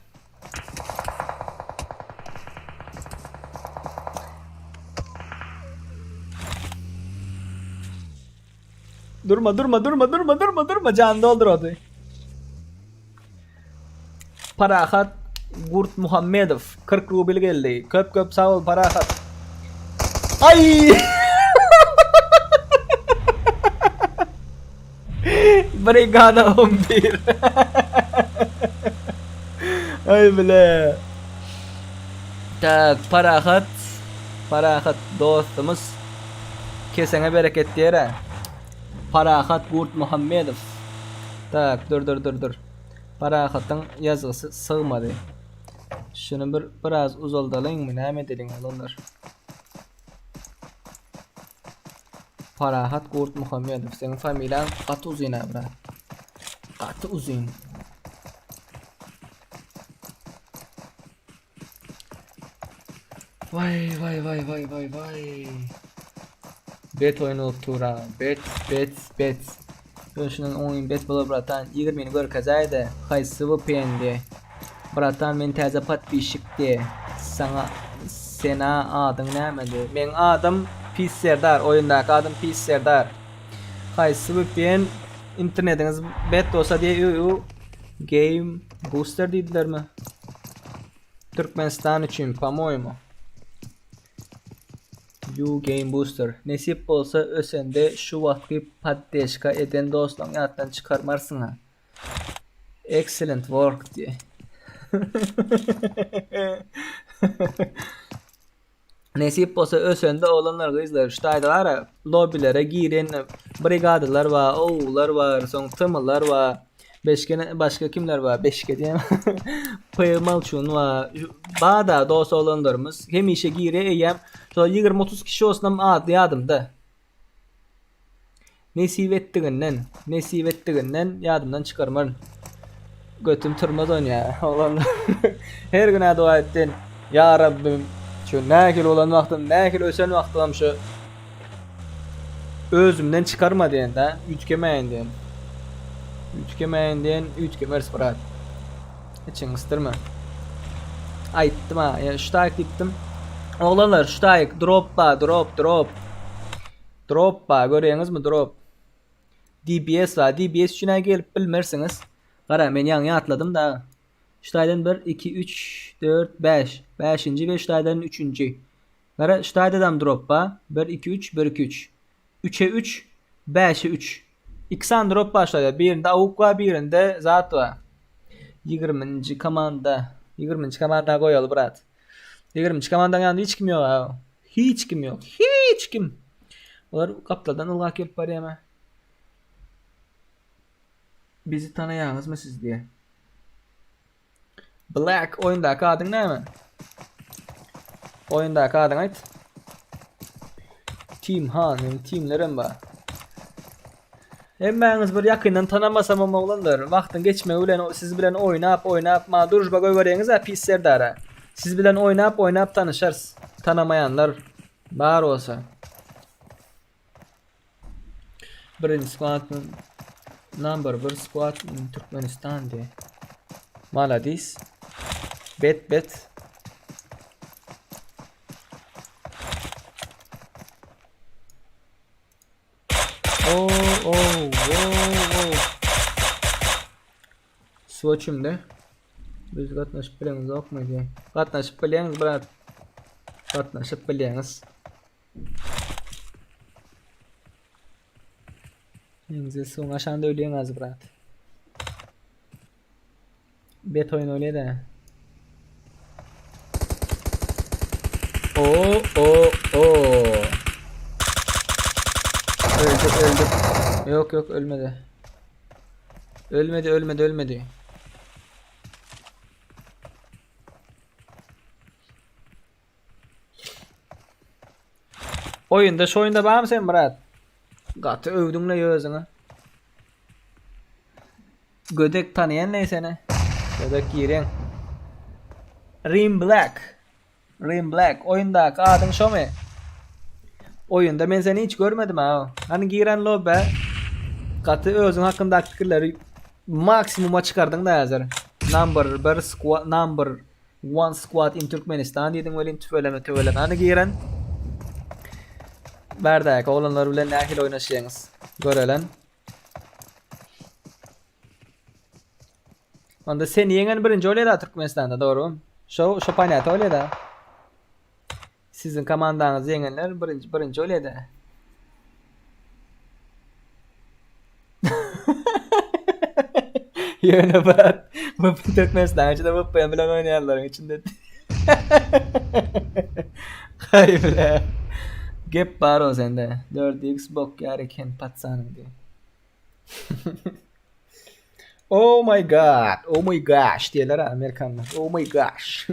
Durma durma durma durma durma durma can doldur ody. Parahat Gurt Muhammedow 40 rubl geldi. Köp köp sag bol Parahat. Ay! Brigada 11. Ay bile. Tak Parahat Parahat dostumuz Keseňe bereket diýer-ä. Parahat Gurtmuhammedow. Tak, dur dur dur dur. Parahatyň ýazgysy sygmady. Şuny bir biraz uzaldalyňmy, näme edeliň oglanlar? Parahat Gurtmuhammedow, seň familiýaň gaty uzyn-a, brat. Gaty uzyn. Vay vay vay vay vay vay. Bet oýun bolup dur ha. Bet bet bet. Ýöne şundan oýun bet bolar bratan. 20-ni görkezäýde. Haýsy VPN diye. Bratan men täze podpisçik diye. Saňa sena adyň näme diye. Meň adym Pis Serdar. Oýundaky adym Pis Serdar. Haýsy VPN internetiňiz bet bolsa diye ü Game Booster diýdilermi? Türkmenistan üçin, po-moýemu. You Game Booster. Nesip bolsa ösende şu wagtky poddeşka eden dostlaryňy ýatdan çykarmarsyň-a. Excellent work diýe. Nesip bolsa ösende oglanlar gyzlar şu taýda bara lobbilere giren brigadalar bar, owlar bar, soň tmlar bar. Beşke başga kimler bar? Beşke diýen. P Malçun bar. Bada dost oglanlarymyz hemişe gire eýýäm şol 20-30 kişi bolsunam ady ýadymda. Nesip etdiginden, nesip etdiginden ýadymdan çykarmaryn. Götüm turmaz onýa. Oglanlar. Her gün dua etden. Ýa Rabbim, şu nähili bolan wagtym, nähili ösen wagtym şu özümden çykarma diýen da, üýtgemäýin diýen. Üýtgemäýin diýen, üýtgemeris brat. Içiňi gysdyrma. Aýtdym ha, ýa şu taýyk diýipdim. Oglanlar, şu taýyk drop ba, drop, drop. Drop ba, görýäňizmi drop. DBS ba, DBS üçin gelip bilmersiňiz. Gara, men ýaňy ýatladym da. Şu taýdan 1 2 3 4 5. 5-nji we şu taýdan 3-nji. Gara, şu taýdadam drop ba. 1 2 3 1 2 3. 3-e 3, 5-e 3. Iki sany drop bar şurada. Birinde awuk bar, birinde zat bar. 20-nji komanda. 20-nji komanda goýaly brat. 20-nji komandaň ýanynda hiç kim ýok ha. Hiç kim ýok. Hiç kim. Olar gapdaldan ylgap gelip barýarmy? Bizi tanaýaňyzmy siz diýe. Black oýundaky adyň näme? Oýundaky adyň aýt. Team ha, meniň teamlerim bar. Hemmäňiz bir ýakyndan tanamasam hem oglanlar, wagtyň geçmegi bilen siz bilen oýnap, oýnap, ma družba goýberýäňiz-ä pis serdara. Siz bilen oýnap, oýnap tanyşarys. Tanamaýanlar bar bolsa. Birinji squad number 1 squad in Türkmenistan diye. Maladis. Bet bet. Oh oh oh oh. Suwa çümdi. Biz gatnaşyp bileňiz ýokmy diýen. Gatnaşyp bilýäňiz brat. Gatnaşyp bilýäňiz. Ýeňize suwuň aşagynda ölýäň az brat. Bet oýun oýnaýda. O o o. Öldü öldü. Yok yok ölmedi. Ölmedi ölmedi ölmedi. Oýunda şu oýunda barmy sen brat? Gaty öwdüň le özüňi. Gödek tanaýan ne seni? Gödek giren. Rim Black. Rim Black oýundaky adyň şomy? Oýunda men seni hiç görmedim ha. Hani giren lobbe gaty özüň hakyndaky pikirleri maksimuma çykardyň da häzir. Number 1 squad number one squad in Türkmenistan diýdiň welin tüweleme tüweleme. Hani giren Bärdäki oglanlar bilen nähili oýnaşýaňyz? Görelen. Onda seni ýeňen birinji bolýar-da Türkmenistanda, dogrymy? Şo şo ponýata bolýar-da. Siziň komandaňyzy ýeňenler birinji birinji bolýar-da. Ýöne brat, bu Türkmenistanyň içinde VPN bilen oýnaýanlaryň içinde. Haý bile. Gep bar o sende. 4x bok ýar eken patsanyň diýip. Oh my god, oh my gosh diýerler Amerikanlar. Oh my gosh.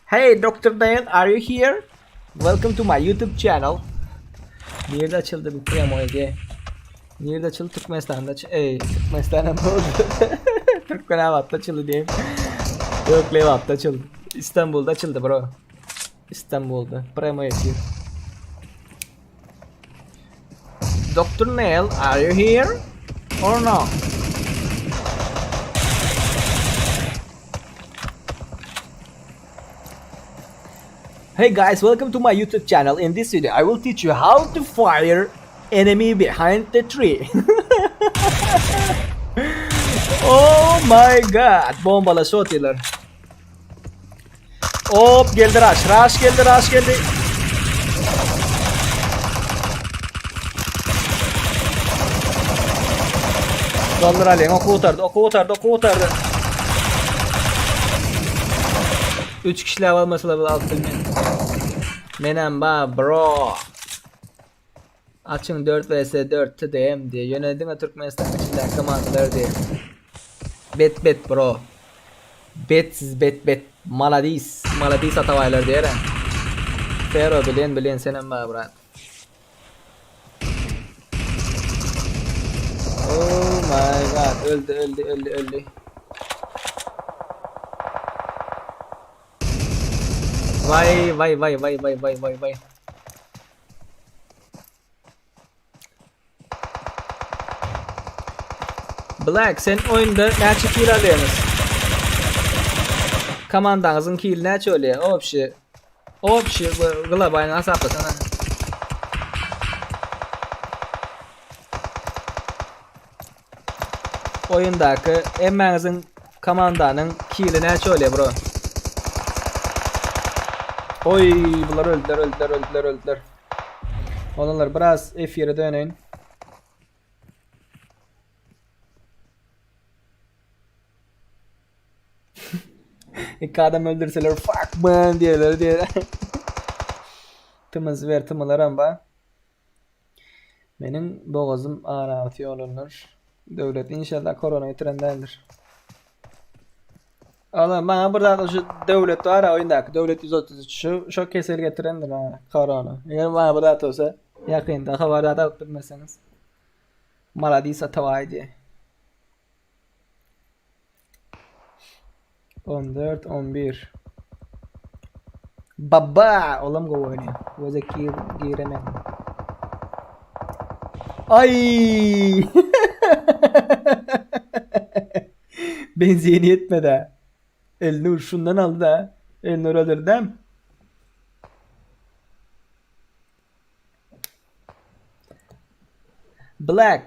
Hey Dr. Dale, are you here? Welcome to my YouTube channel. Nirede açyldy bu premo diye. Nirede açyldy? Türkmenistan'da aç Ey, Türkmenistan'da ne oldu? Türkmenabat'ta açıldı diyeyim. Yok Levap'ta açıldı. İstanbul'da açıldı bro. İstanbul'da. Premo yapıyor. Dr. Nail, are you here or no? Hey guys, welcome to my YouTube channel. In this video, I will teach you how to fire enemy behind the tree. oh my god. Bombala shot diýler. Hop geldi Raş. Raş geldi, Raş geldi. Galdyr Aliň oky gutardy, oky gutardy, oky gutardy. 3 kişiläp almasalar bu alyp bilmen. Menem ba bro. Açyň 4 vs 4 TDM diýe. Ýöne diňe Türkmenistan içindäki komandalar diýe. Bet bet bro. Betsiz bet bet. Maladis. Maladis atabaýlar diýer. Fero bilen bilen senem bar brat. Oh my god. Öldü öldü öldü öldü. Vay vay vay vay vay vay vay vay. Black sen oýunda näçe kill alýaňyz? Komandaňyzyň kill näçe bolýar? Obşi. Obşi globalny hasaplasana. Oýundaky hemmäňiziň komandanyň kili näçe bolýar bro? Oý, bular öldüler, öldüler, öldüler, öldüler. Olanlar biraz efire döneýin. Iki adam öldürseler fuck man diýerler diýer. Tymyz ver tymylaram ba. Meniň bogazym agyrap olanlar. Döwlet inşallah korona getiren däldir. Olam maňa bir zat şu döwlet bar oýundaky döwlet 133 şu şo kesel getirendir ha korona. Eger maňa bir zat bolsa ýakynda habar zat alyp bilmeseňiz. Maladis atabaý diýe. 14 11. Baba, olam gowy oýnaýar. Göze gir giremen. Ay! Benzini ýetmedi. Elnur şundan aldy da. Elnur öldürdüm. Black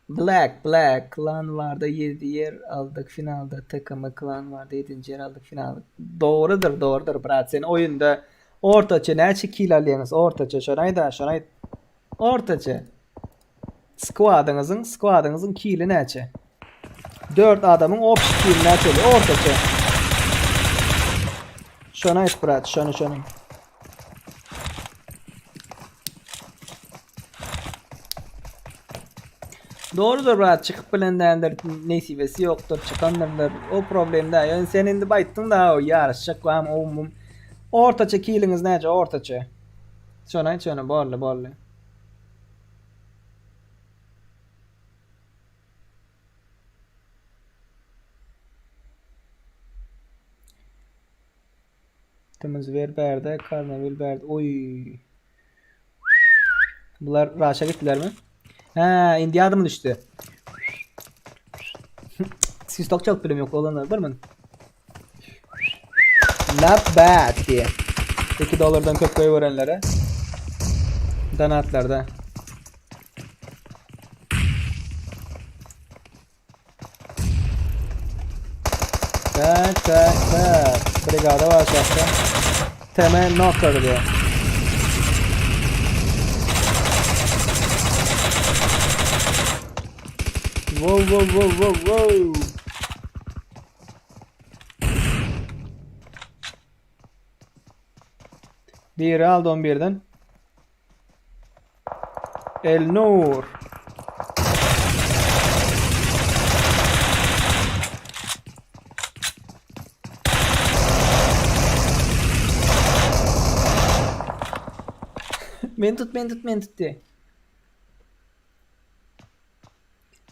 Black Black Klan Warda 7 ýer aldyk finalda TKM Klan Warda 7-nji ýer aldyk finalda. Dogrudyr dogrudyr brat sen oýunda ortaça näçe kill alýaňyz ortaça şony aýda şony aýt. Ortaça. Skwadyňyzyň skwadyňyzyň kili näçe? 4 adamyň obşi kili näçe bolýar ortaça? Şony aýt brat şony şony. Dogrudyr brat çykyp bilen däldir nesibesi ýokdur çykandyrlar o problem däl ýöne sen indi baýtdyň da o ýaryşjak wam o mum ortaça kiliňiz näçe ortaça şony aýt şony boldy boldy. Tymyz ber bärde, Karnawil bärde. Oý. Bular Raşa gitdilermi? Hä, indi ýadyma düşdi. Swistok çalyp bilem ýok oglanlar bir min. Not bad diye. 2 dolardan köp goýberenlere donatlarda. Tak tak tak. Brigada var şahsen. Temel nokta diyor. Wow wow wow wow wow. Biri aldy 11-den. Elnur. Men tut, men tut, men tut diye.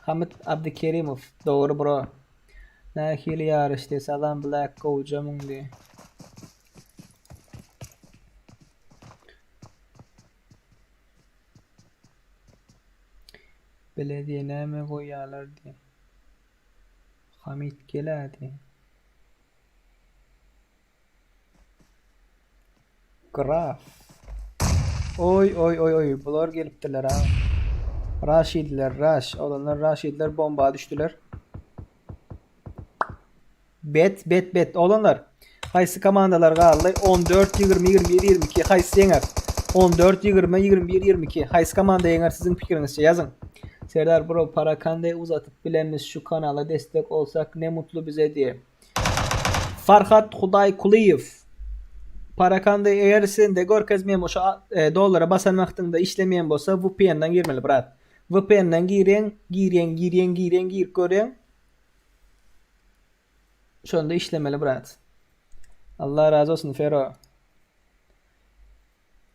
Hamit Abdykerimov dogry bro. Nähili ýaryş diýe salam Black gowjamyň diýe. Bile diýe näme goýýalar diýe. Hamit gelä diýe. Graf. Oý oý oý oý bular gelipdirler ha. Raşidler raş. Oglanlar raşidler bomba düşdüler. Bet bet bet oglanlar. Haýsy komandalar galdy? 14 20 21 22 haýsy ýeňer? 14 20 21 22 haýsy komanda ýeňer siziň pikiriňizçe ýazyň. Serdar bro para kanday uzatyp bilemiz şu kanala destek olsak ne mutlu bize diye. Farhat Hudaýkulyýew Parakanda eger sende görkezmeýän bolsa e, dollara basan wagtyňda işlemeýän bolsa VPN-den girmeli brat. VPN-den girýäň, girýäň, girýäň, girýäň, girip görýäň. Şonda işlemeli brat. Allah razy olsun Fero.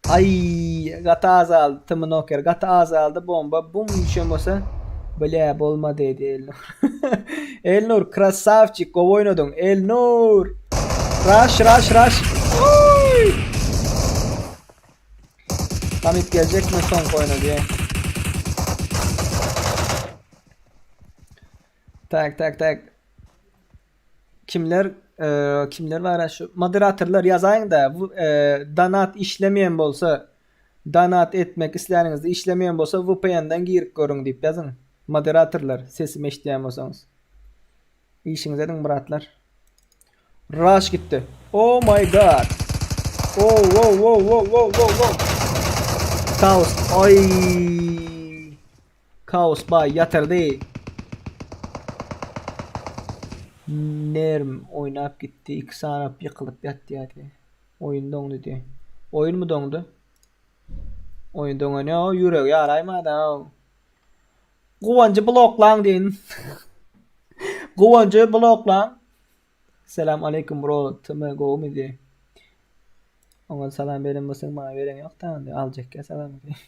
Aý gaty azaldy Tm Noker gaty azaldy bomba bum düşen bolsa blä bolmady diýdi Elnur. Elnur krasawçik gowy oýnadyň Elnur. Raş raş raş. Oý. Hamit geljekmi soňky oýna diýe. Tak tak tak. Kimler kimler bar şu moderatorlar ýazaýyňda bu donat işlemeýän bolsa donat etmek isläniňizde işlemeýän bolsa VPN-den girip görüň diýip ýazyň moderatorlar sesimi eşidýän bolsaňyz. Işiňizi ediň bratlar. Rush gitdi. Oh my god. Oh wow wow wow wow wow wow. Kaos. Ay. Kaos baý ýatyrdy. Nerm oýnap gitdi. Iki sanap ýykylyp ýatýardy. Oýun doňdy diýe. Oýunmy doňdy? Oýun doňan ýok, ýüregi ýaraýmady. Guwanjy bloklaň diýin. Guwanjy bloklaň. Selam aleýkum bro, TM gowumy diýe. Oňa salam beren bolsaň maňa beren ýok da onda aljak ya salam diýe.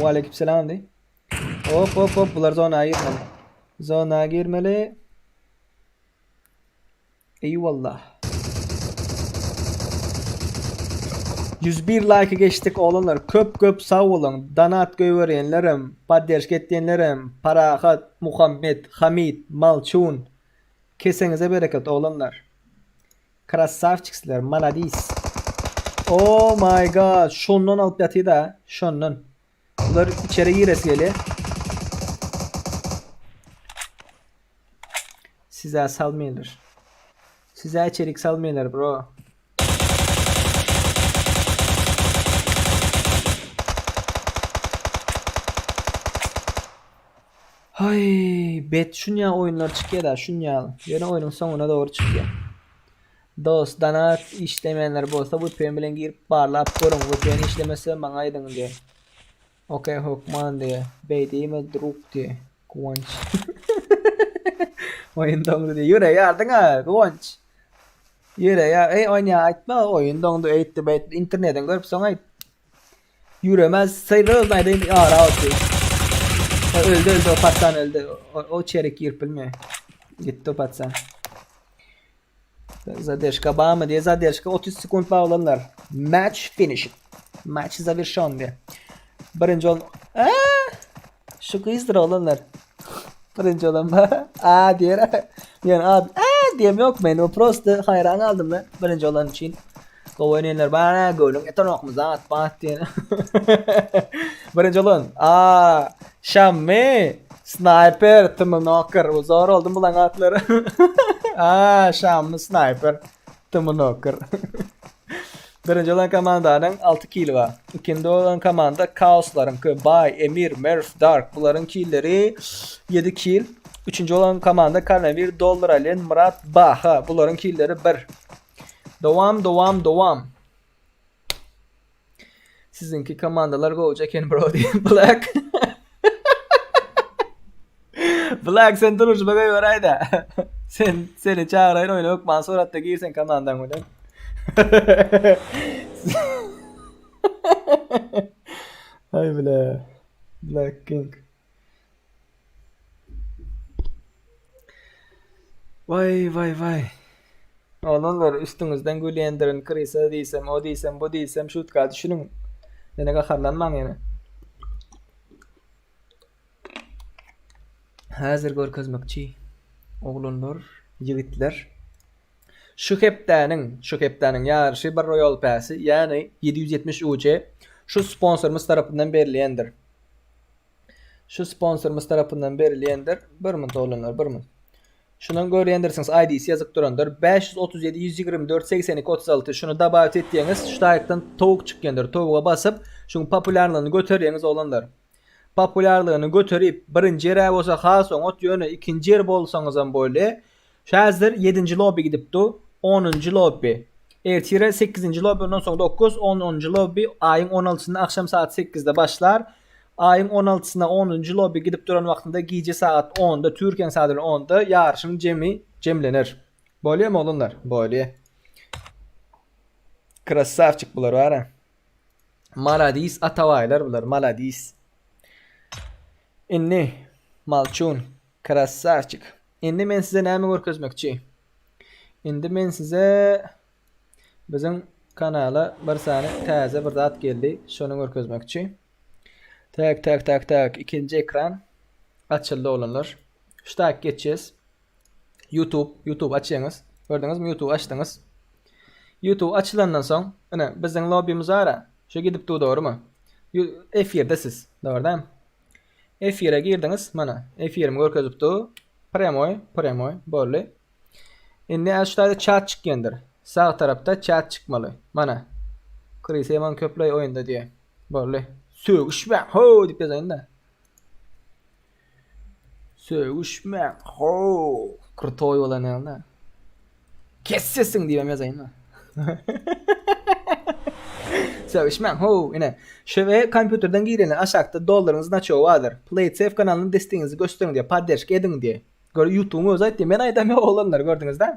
Wa aleýkum salam diý. Hop hop hop bular zona girmeli. Zona girmeli. Eyvallah. 101 like geçdik oglanlar köp köp sag boluň donat goýberýänlerem podderşka etýänlerem Parahat Muhammet Hamid Malçun keseňize bereket oglanlar Krassawçiksler maladis Oh my god şondan alyp ýatyda şondan Bular içeri giresi gelýär. Sizä salmaýarlar. Sizä içerik salmaýarlar bro. Hay, bet şunýa oýunlar çykýar da, şunýa. Ýöne oýnuň soňuna dogry çykýar. Dost, donat işlemeýänler bolsa VPN bilen girip barlap görüň, VPN işlemese maňa aýdyň diýe. Ok hökman diýe. Beý diýme drug diýe. Guwanç. Oýun doňdy diýe. Ýüre ýardyň a Guwanç. Ýüre ýa eý oýna aýtma oýun doňdy eýtdi beýtdi internetiň görüp soň aýt. Ýüremez syry aýdaýyn ara otdy. Öldi öldi o patsan öldi. O, o içerik girip bilmeýär. Gitdi o patsan. Zadержка barmy diye zadержка 30 sekund bar olanlar. Match finished. Match zawerşon diye. Birinji olan Aa, şu gyzdyr olanlar. Birinji olan ba. A diye. Yani a, a diyem yok men. O prosta hayran aldım ben. Birinji olan için. Gowy oýnaýanlar bar a göwnüň ýetenokmy zat bat diýen. Birinji olan a Şammy Sniper Tmnoker bu zor oldu bulaň atlary. A Şammy Sniper Tmnoker. Birinji olan komandanyň 6 kili bar. Ikinji olan komanda Kaoslaryňky Bay, Emir, Merf, Dark bularyň killeri 7 kil. Üçünji olan komanda Karnavir, Dollar Alien, Murat, Baha bularyň killeri 1. Dowam dowam dowam. Siziňki komandalar gowja eken bro diýen Black. Black sen duruşma goýberäýdä. Sen seni çagyraýyn oýna hökman suratda gir sen komandaň bilen. Aý bile. Black King. Waý waý waý. Oglanlar üstüňizden gülýändirin krysa diýsem o diýsem bu diýsem şutka düşüniň. Ýene gaharlanmaň ýene. Häzir görkezmekçi. Oglanlar, ýigitler. Şu hepdäniň, şu hepdäniň ýaryşy bir Royal Pass-y, ýagny 770 UC şu sponsorymyz tarapyndan berilýändir. Şu sponsorymyz tarapyndan berilýändir. Bir minut oglanlar, bir minut. Şundan görýändirsiňiz ID'si ýazyp durandyr. 537 124 82 36 şuny dabawit etýäňiz. Şu taýykdan towuk çykýandyr. Towuga basyp, şuň populýarlygyny göterýäňiz oglanlar. Populýarlygyny göterip, birinji ýere bolsa has oňat, ýöne ikinji ýer bolsaňyzam bolýar. Häzir ýedinji lobby gidipdi. Onunjy lobby. Ertire sekizinji lobby ondan soň dokuz, on, onunjy lobby aýyň on altysynda agşam sagat sekizde başlar. Aýyň on altysynda onunjy lobby gidip duran wagtynda gije sagat onda Türkiýäň sagady bilen onda ýaryşyň jemi jemlener. Bolýamy oglanlar? Bolýa. Krassawçik bular bara. Maladis atabaýlar bular, maladis. Indi Malçun krassawçik. Indi men size näme görkezmekçi? Indi men size biziň kanala bir sany täze bir zat geldi. Şony görkezmekçi. Tak tak tak tak ikinji ekran açyldy oglanlar. Şu tak geçeceğiz. YouTube, YouTube açýaňyz. Gördüňizmi? YouTube açdyňyz. YouTube açylandan soň, ine biziň lobbymiz ara. Şu gidip dur dogrymy? Efirde siz. Dogry dämi? Efire girdiňiz, mana efirimi görkezip dur. Premoi, premoi boldy. Indi şu taýda chat çykýandyr. Sag tarapda chat çykmaly. Mana. Chris Ewan köpleý oýunda diýe. Boldy. Sögüşme, ho diýip ýazaýyn-da. Sögüşme, ho. Krutoý bolan ýaly. Kes sesiňi diýibem ýazaýyn-da. Sögüşmäň, how, ine. Şu we kompýuterden girenler aşakda dollaryň znaçogy bardyr. PlaySafe kanalyna destegiňizi gösteriň diýýär, podderşka ediň diýýär. Gör, YouTube'yň özi aýtdy, men aýdam ýok oglanlar, gördüňiz-dä?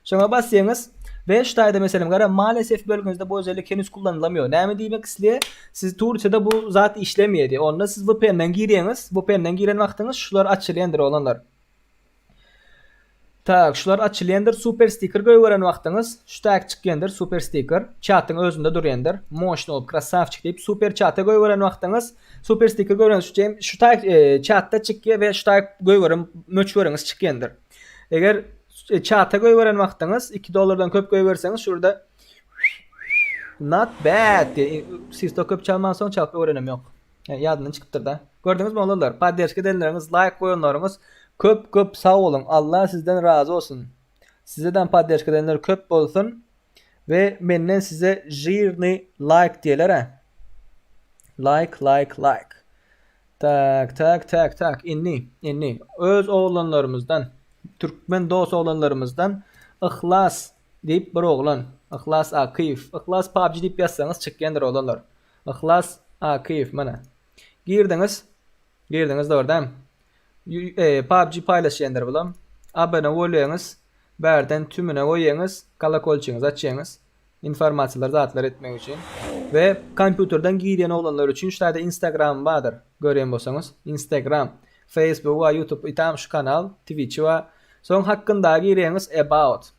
Şoňa basýaňyz we şu taýda meselem gara maalesef bölgeňizde bu özellik henüz kullanılamıyor. Näme diýmek isleýär? Siz Türkiýede bu zat işlemeýär diýýär. Onda siz VPN-den girýäňiz, VPN-den giren wagtyňyz şular açylýandyr oglanlar. Tak, şular açylýandyr. Super stiker goýberen wagtyňyz şu tak çykýandyr super stiker. Çatyň özünde durýandyr. Moşny bolup krasavçik diýip super çata goýberen wagtyňyz super stiker goýberen şu jem şu tak e, çatda çykýar we şu tak goýberen möçberiňiz çykýandyr. Eger e, çata goýberen wagtyňyz 2 dollardan köp goýberseňiz şurada not bad diye siz köp çalman soň çalyp öwrenem ýok. Ýadyndan çykypdyr-da. Gördüňizmi oglanlar, podderşka edenleriňiz, laýk goýanlaryňyz köp köp sag boluň. Allah sizden razy bolsun. Sizeden podderşka edenler köp bolsun we menden size žirny laýk diýeler-ä. Laýk, laýk, laýk. Tak, tak, tak, tak. Indi, indi öz oglanlarymyzdan, türkmen dost oglanlarymyzdan Yhlas diýip bir oglan, Yhlas Akyýew, Yhlas PUBG diýip ýazsaňyz çykýandyr oglanlar. Yhlas Akyýew mana. Girdiňiz. Girdiňiz dogry dämi? E, PUBG paýlaşýandyr bulam. Abone bolýaňyz. Bärden tümüne goýýaňyz, kolokolçiňizi açýaňyz. Informasiýalar zatlar etmek üçin. We kompýuterden girýän oglanlar üçin şu taýda Instagram bardyr. Görýän bolsaňyz, Instagram, Facebook we YouTube itam şu kanal, Twitch bar. Soň hakynda girýäňiz about.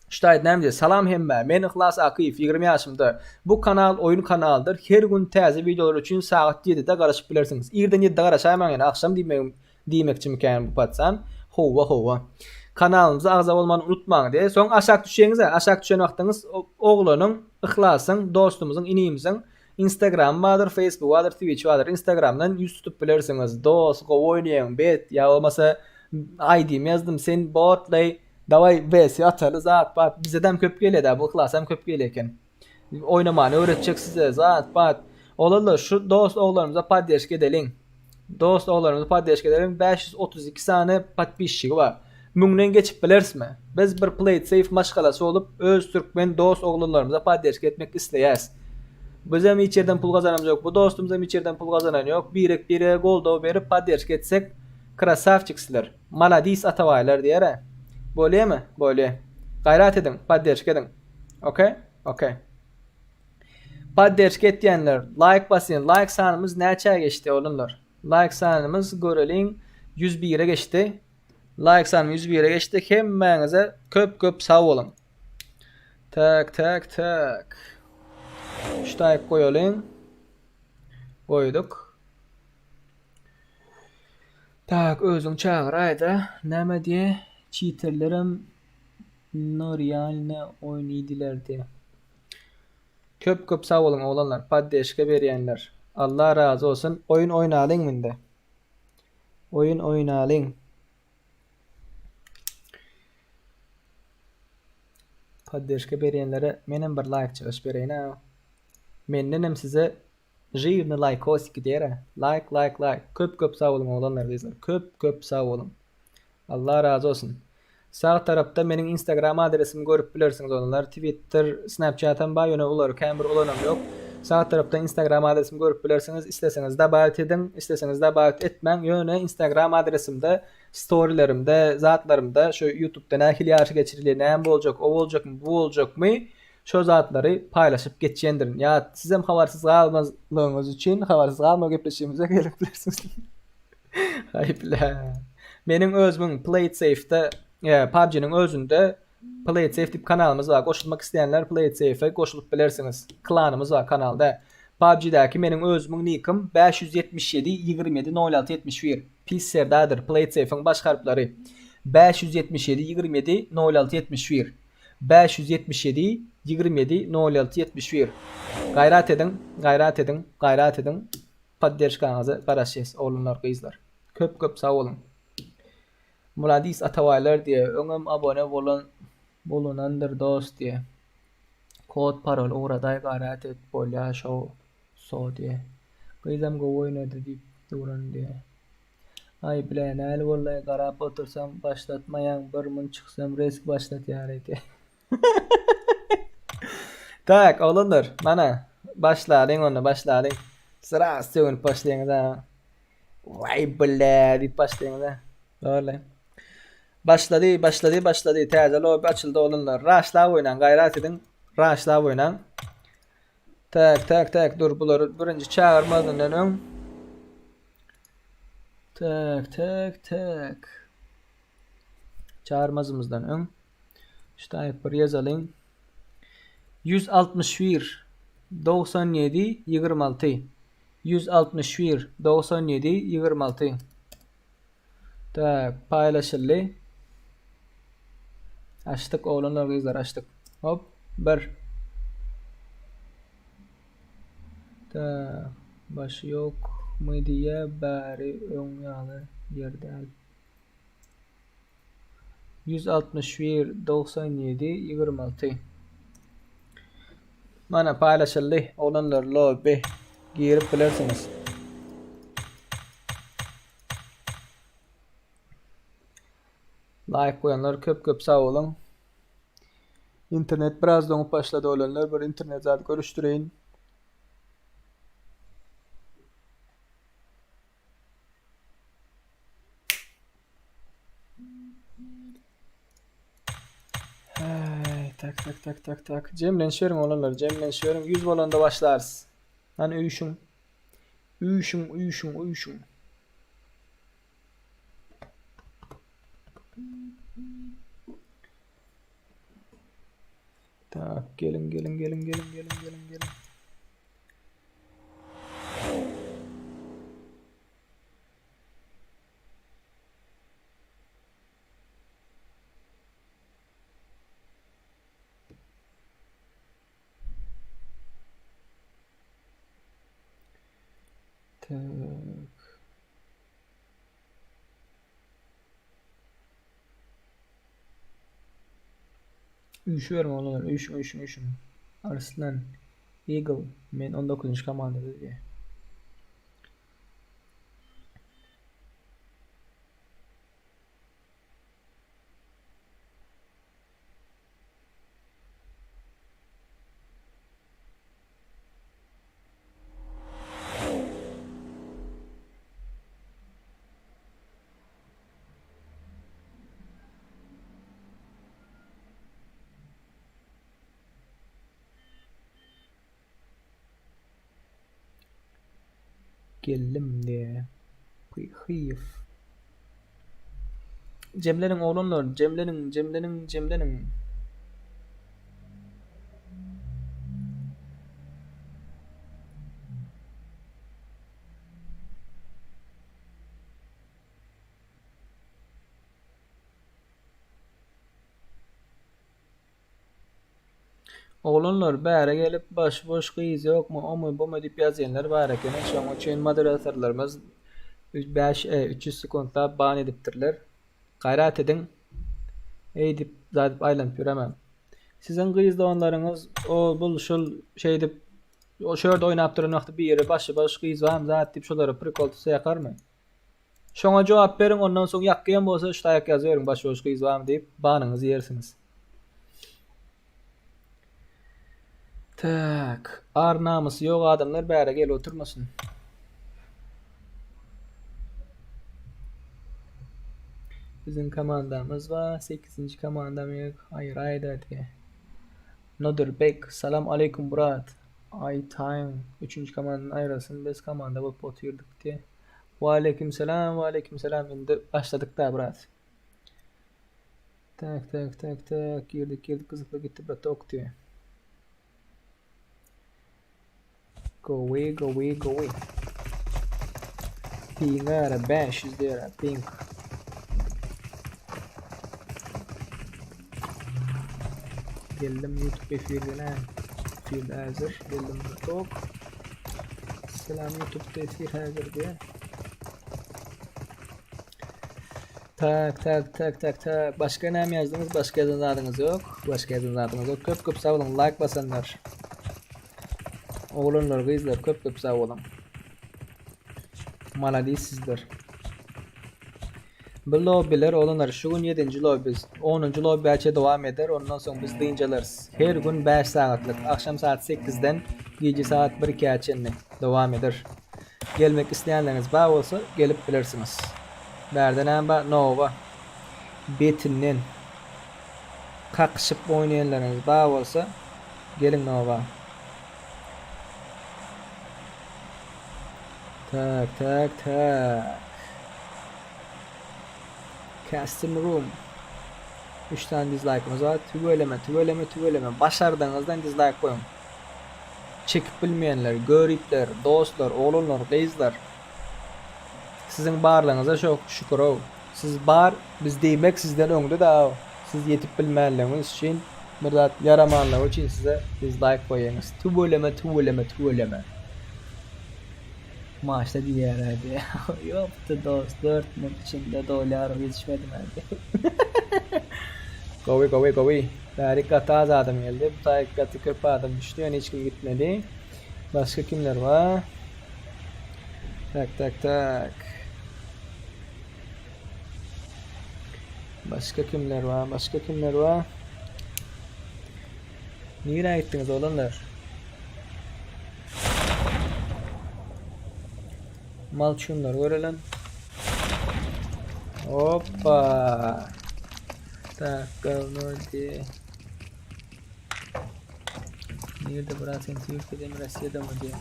Ştaýt näme diýýär? Salam hemmä. Men Yhlas Akyýew, 20 ýaşymda. Bu kanal oýun kanalydyr. Her gün täze wideolar üçin sagat 7-de garaşyp bilersiňiz. Irden 7-de garaşaýmaň ýöne agşam diýmegim diýmekçimikän bu patsan. Howwa howwa. Kanalymyza agza bolmany unutmaň diýýär. Soň aşak düşýäňiz-ä, aşak düşen wagtyňyz oglanyň, Yhlasyň, dostumyzyň, inimiziň Instagramy bardyr, Facebook bardyr, Twitch bardyr. Instagramdan ýüz tutup bilersiňiz. Dos, gowy oýnaýaň, bet ýa bolmasa ID-mi ýazdym, sen botlaý Daway vs ataly zat bat bizedem köp gelýädä bu yhlasam köp gelýä eken. Oýnamany öwretjek size zat bat. Oglanlar şu dost oglanymyza poddeşka edeliň. Dost oglanymyza poddeşka edeliň 532 sany podpisçigi bar. Müňden geçip bilerismi? Biz bir play it safe maşgalasy bolup öz türkmen dost oglanlarymyza poddeşka etmek isleýäs. Bizem hiç ýerden pul gazanamyz ýok. Bu dostumyzam hiç ýerden pul gazanany ýok. Birek birege goldaw berip poddeşka etsek krasawçik sizler. Maladis Atabaýlar diýer-ä. Bolýamy? Bolýa. Gaýrat ediň, podderşka ediň. Ok? Ok. Podderşka etýänler, laýk basýan. Laýk sanymyz näçä geçdi, oglanlar? Laýk sanymyz göreliň 101-e geçdi. Laýk sanymyz 101-e geçdi. Hemmäňize köp-köp sag boluň. Tak, tak, tak. Şu taýyk goýalyň. Goýduk. Tak özüň çagyraýda näme diýe çiterlerem norealno oýnydylar diýe. Köp köp sag boluň oglanlar poddeşka berýänler Allah razy bolsun oýun oýnalyň minde oýun oýnalyň. Poddeşka berýänlere menem bir laýk çykyş bereýin-ä. Mendenem size Žirny laýkosiki diýer-ä. Laýk laýk laýk. Köp köp sag boluň oglanlar gyzlar. Köp köp sag boluň. Allah razy bolsun. Sag tarapda meniň instagram adresimi görüp bilersiňiz oglanlar. Twitter, snapchatam bar ýöne olary kän bir ulanam ýok. Sag tarapda instagram adresimi görüp bilersiňiz. Isleseňiz dabawit ediň, isleseňiz dabawit etmäň. Ýöne instagram adresimde storilerimde, zatlarymda şu ýutubda nähili ýaryş geçirilýär, näme boljak, o boljakmy, bu boljakmy Şo zatlary paýlaşyp geçýändirin. Ýa sizem habarsyz galmazlygyňyz üçin habarsyz galma gepleşigimize gelip bilersiňiz. Haýpla. Meniň özümiň Play It Safe-de, PUBG-niň özünde Play It Safe diýip kanalymyz bar. Goşulmak isleýänler Play It Safe-e goşulyp bilersiňiz. Klanymyz bar kanalda. PUBG-däki meniň özümiň nikim 577 27 06 71. Pis Serdardyr. Play It Safe-iň baş harplary. 577 27 06 71. 577 27 06 71 Gaýrat ediň, gaýrat ediň, gaýrat ediň. Podderşkaňyza garaşýas oglanlar gyzlar. Köp köp sag boluň. Muladis Atabaýlar diýe öňem abone bolan bolunandyr dost diýe. Kod parol ugradaý gaýrat et bolýa şo so diýe. Gyzam gowy oýnady diýip duran diýe. Aý blä näli bollaý garap otursam başlatmaýaň bir mun çyksam resk başlatýar eken. Tak oglanlar mana başlalyň onda başlalyň. Sraz sögünip başlaýaňyz ha. Waý blä diýip başlaýaňyz ha. Dogry. Başlady başlady başlady täze lobby açyldy oglanlar. Raşlap oýnaň gaýrat ediň raşlap oýnaň. Tak tak tak dur bulary birinji çagyrmazyndan öň. Tak tak tak. Çagyrmazymyzdan öň şu taýyp bir ýazalyň. 161 97 26 161 97 26 Tak, paýlaşyldy. Açdyk oglanlar gyzlar açdyk. Hop, bir. Tak, başy ýokmy diýýä, bäri öň ýaly ýer däl. 161 97 26 Mana paýlaşyldy oglanlar lobby girip bilersiňiz. Laýk goýanlar köp köp sag boluň. Internet biraz doňup başlady oglanlar bir internet zat görüşdireýin. Hey, tak tak tak tak tak. Jemlenişiň oglanlar, jemlenişiň. 100 bolanda başlarys. Hany üýşüň. Üýşüň, üýşüň, üýşüň. Tak, geliň, geliň, geliň, geliň, geliň, geliň, geliň. Tak. Üýşüberiň oglanlar, üýşüň, üýşüň, üýşüň. Arslan, Eagle, men 19-njy komandada diýýär. Geldim diýýär. Pyhyýew. Jemleniň oglanlar, jemleniň, jemleniň, jemleniň. Oglanlar bäre gelip başy boş gyz ýokmy omy bumy diýip ýazýanlar bar ekeni şoň üçin moderatorlarymyz 5 300 sekuntlap ban edipdirler. Gaýrat ediň eýdip zadyp aýlanyp ýöremäň. Siziň gyz doganlaryňyz o bul şul şeýdip o şu ýerde oýnap duran wagty biri başy boş gyz barmy zat diýip şolara prikol tutsa ýakarmy? Şoňa jogap beriň ondan soň ýakýan bolsa şu taýak ýazyberiň başy boş gyz barmy diýip banyňyzy ýersiňiz. Tak ar namysy ýok adamlar bäre gelip oturmasyn. Biziň komandamyz bar sekizinji komandamy aýraýda diýe. Nodyrbek salam aleýkum brat. Aý taýyň üçünji komandadan aýrylsyn biz komanda bolup otyrdyk diýe. Waleýkim salam waleýkim salam indi başladyk da brat. Tak tak tak tak girdik girdik gyzykly gitdi bratok diýe. Gowy gowy gowy. Ping ara 500 diýer ping. Geldim YouTube efirden. Efirde hazır. Geldim bratok. Selam YouTube'da efir hazır diye. Tak tak tak tak tak. Başga näme ýazdyňyz? Başga ýazan zadyňyz ýok. Başga ýazan zadyňyz ýok. Köp köp sag boluň like basanlar. Oglanlar, gyzlar köp köp sag boluň. Maladis sizler. Bu lobbiler oglanlar şu gün 7-nji lobbi. 10-njy lobbiäçe dowam eder. Ondan soň biz dynç alarys. Her gün 5 sagatlyk. Agşam saat 8-den gije saat 1-2-ä çenli dowam eder. Gelmek isleýänleriňiz bar bolsa gelip bilersiňiz. Bärde näme bar? Nowa. Betinden kakyşyp oýnaýanlaryňyz bar bolsa geliň Nowa. Tak tak tak. Custom room. 3 sany dizlaýkymyz bar. Tüweleme, tüweleme, tüweleme. Başardygyňyzdan dizlaýk goýuň. Çekip bilmeýänler, göripler, dostlar, oglanlar, gyzlar. Siziň barlygyňyza şok şükürow. Siz bar, biz diýmek sizden öňde da siz ýetip bilmänligiňiz üçin bir zat ýaramanlygy üçin size dizlaýk goýýaňyz. Tüweleme, tüweleme, tüweleme. Maşda diýýär hadi. Ýokdy dost, 4 minut içinde dolýar, ýetişmedim hadi. Gowy, gowy, gowy. Bärik gaty az adam geldi. Bu taýyk gaty köp adam düşdi, ýöne hiç kim gitmedi. Başga kimler bar? Tak, tak, tak. Başga kimler bar? Başga kimler bar? Nirä gitdiňiz oglanlar? Malçunlar görelen. Hoppa. Tak, gavno diye. Nirede brat sen Türkiye'de mi Russiýada mı diye.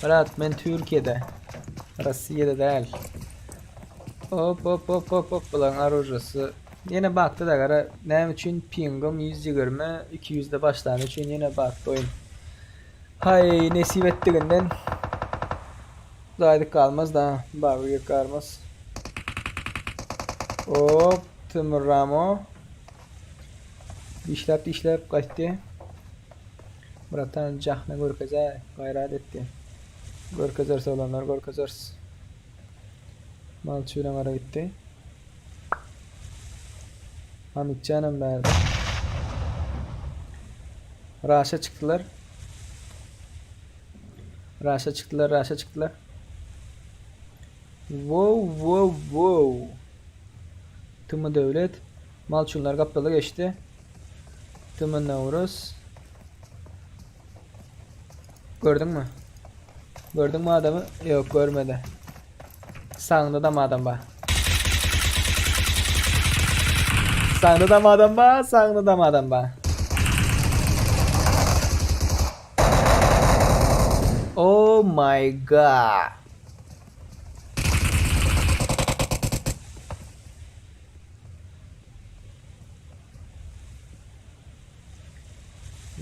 Brat men Türkiye'de. Russiýada däl. Hop hop hop hop hop bularyň orujasy. Ýene batdy da gara näme üçin pingim 120 200-de başlany üçin ýene batdy oýun. Haý nesip etdiginden Zaýdyk galmaz da bagy girip galmaz. Hop Timur Ramo. Dişläp dişläp gaýtdy. Bratan jahna görkezä gaýrat etdi. Görkezeris oglanlar görkezeris. Malçy bilen gara gitdi. Hamitjanam bärde. Raşa çykdylar. Raşa çykdylar, raşa çykdylar. Wow, wow, wow. Tümi döwlet. Malçunlar gapdala geçdi. Tümi Nowruz. Gördüňmi? Gördüňmi adamy? Ýok, görmedi. Sagynda da adam bar. Sagynda da adam bar, sagynda da adam bar. Oh my god.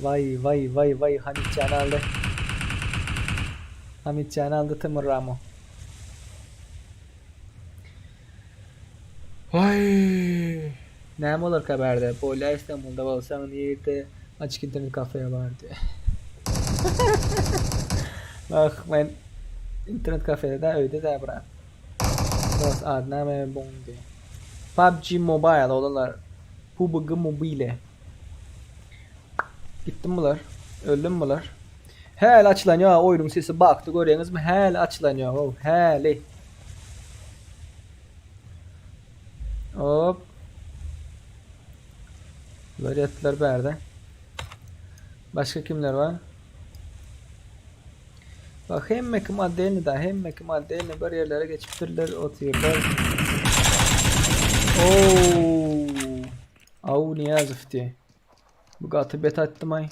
Vay vay vay vay Hamitjan aldy. Hamitjan aldy Timur Ramo. Vay. Näme bolarka bärde? Bolýa Istanbulda bolsaň nirde açyk internet kafeýa bardy. Ah men internet kafede da öýde da brat. Dost ady näme boňdy. PUBG Mobile oglanlar. PUBG Mobile. Gitdim bular. Öldüm bular. Häli açylan ýa oýnuň sesi bakdy görýäňizmi? Häli açylan ýa o häli. Hop. Bular ýatdylar bärde. Başga kimler bar? Bak hemme kim otdelny da hemme kim otdelny bir ýerlere geçipdirler otyrlar. Oo. Au Niýazow diýe. Bu gaty bet atdymay.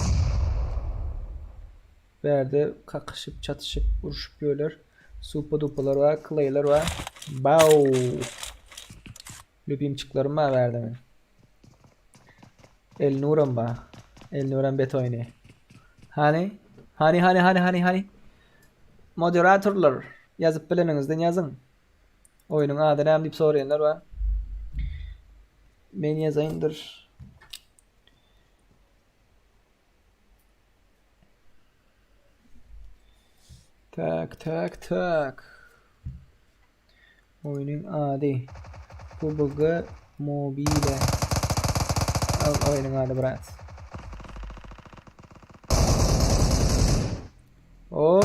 Bärde kakyşyp, çatyşyp, urşup ýörler. Supa dupalar bar, kleýler bar. Bau. Lübimçiklerim bar bärde men. Elnuram bar. Elnuram bet oýny. Hany? Hany, hany, hany, hany, hany? Moderatorlar, ýazyp bileniňizden ýazyň. Oýnuň ady näme diýip soraýanlar bar. Men ýazaýyndyr. Tak, tak, tak. Oýnuň ady PUBG Mobile. Al oýnuň ady brat. Hop.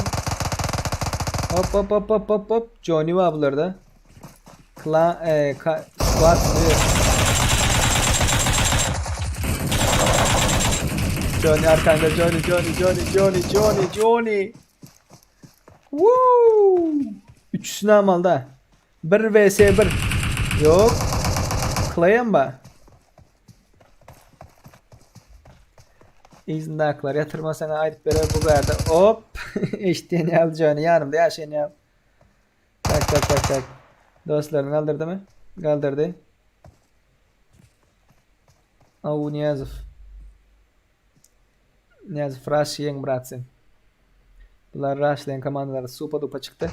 Hop hop hop hop hop hop. Johnny bar bularda. Klan e, ka, squad diyor. Johnny arkanda Johnny Johnny Johnny Johnny Johnny Johnny. Woo! Üçüsini almaly 1 vs 1. Yok. Clay'em ba. Yzyndakylar ýatyrma saňa aýdyp berer bu bärde. Hop. Eşitýän ýaly Johnny ýanymda ýaşaýan ýaly. Tak tak tak tak. Dostlaryny galdyrdymy? Galdyrdy. Aw Nyýazow. Nyýazow raş ýeň brat sen. Bular raşlaýan komandalary supa dupa çykdy.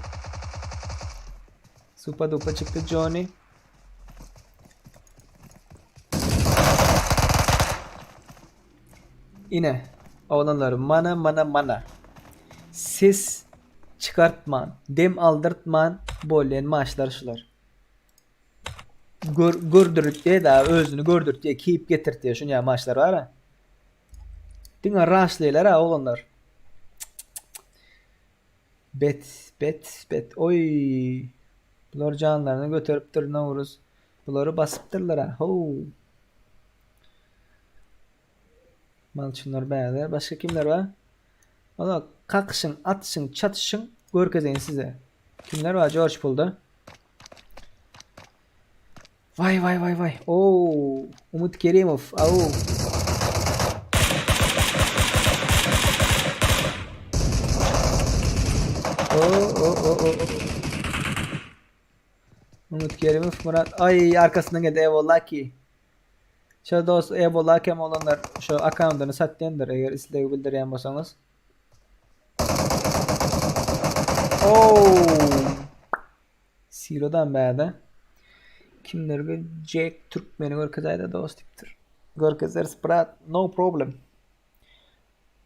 Supa dupa çykdy Johnny. Ine, oglanlar mana mana mana. Ses çykartman, dem aldyrtman bolýan maçlar şular. Gör, gördürtýär da özüni gördürtýär, keýp getirtýär şuny ýaly maçlar bar. Diňe raşlaýlar ha oglanlar. Bet, bet, bet. Oý. Bular janlaryny göteripdir Nowruz. Bulary basypdyrlar ha. How. Malçynlar bäde. Başga kimler bar? Ola kakyşyň, atyşyň, çatyşyň görkezeýin size. Kimler bar George Pulda? Vay vay vay vay. Oo, Umut Kerimov. Au. Oo, oo, oo, oo. Umut Kerimov Murat. Ay arkasyndan geldi Eyvallah ki. Şo dost Eyvallah kem olanlar şo akkauntyny satýandyr eger isleg bildirýän bolsaňyz. Oo. Silodan bärde. Kimler gel Jack Türkmeni görkezäýdä dost diýipdir. Görkezeris brat, no problem.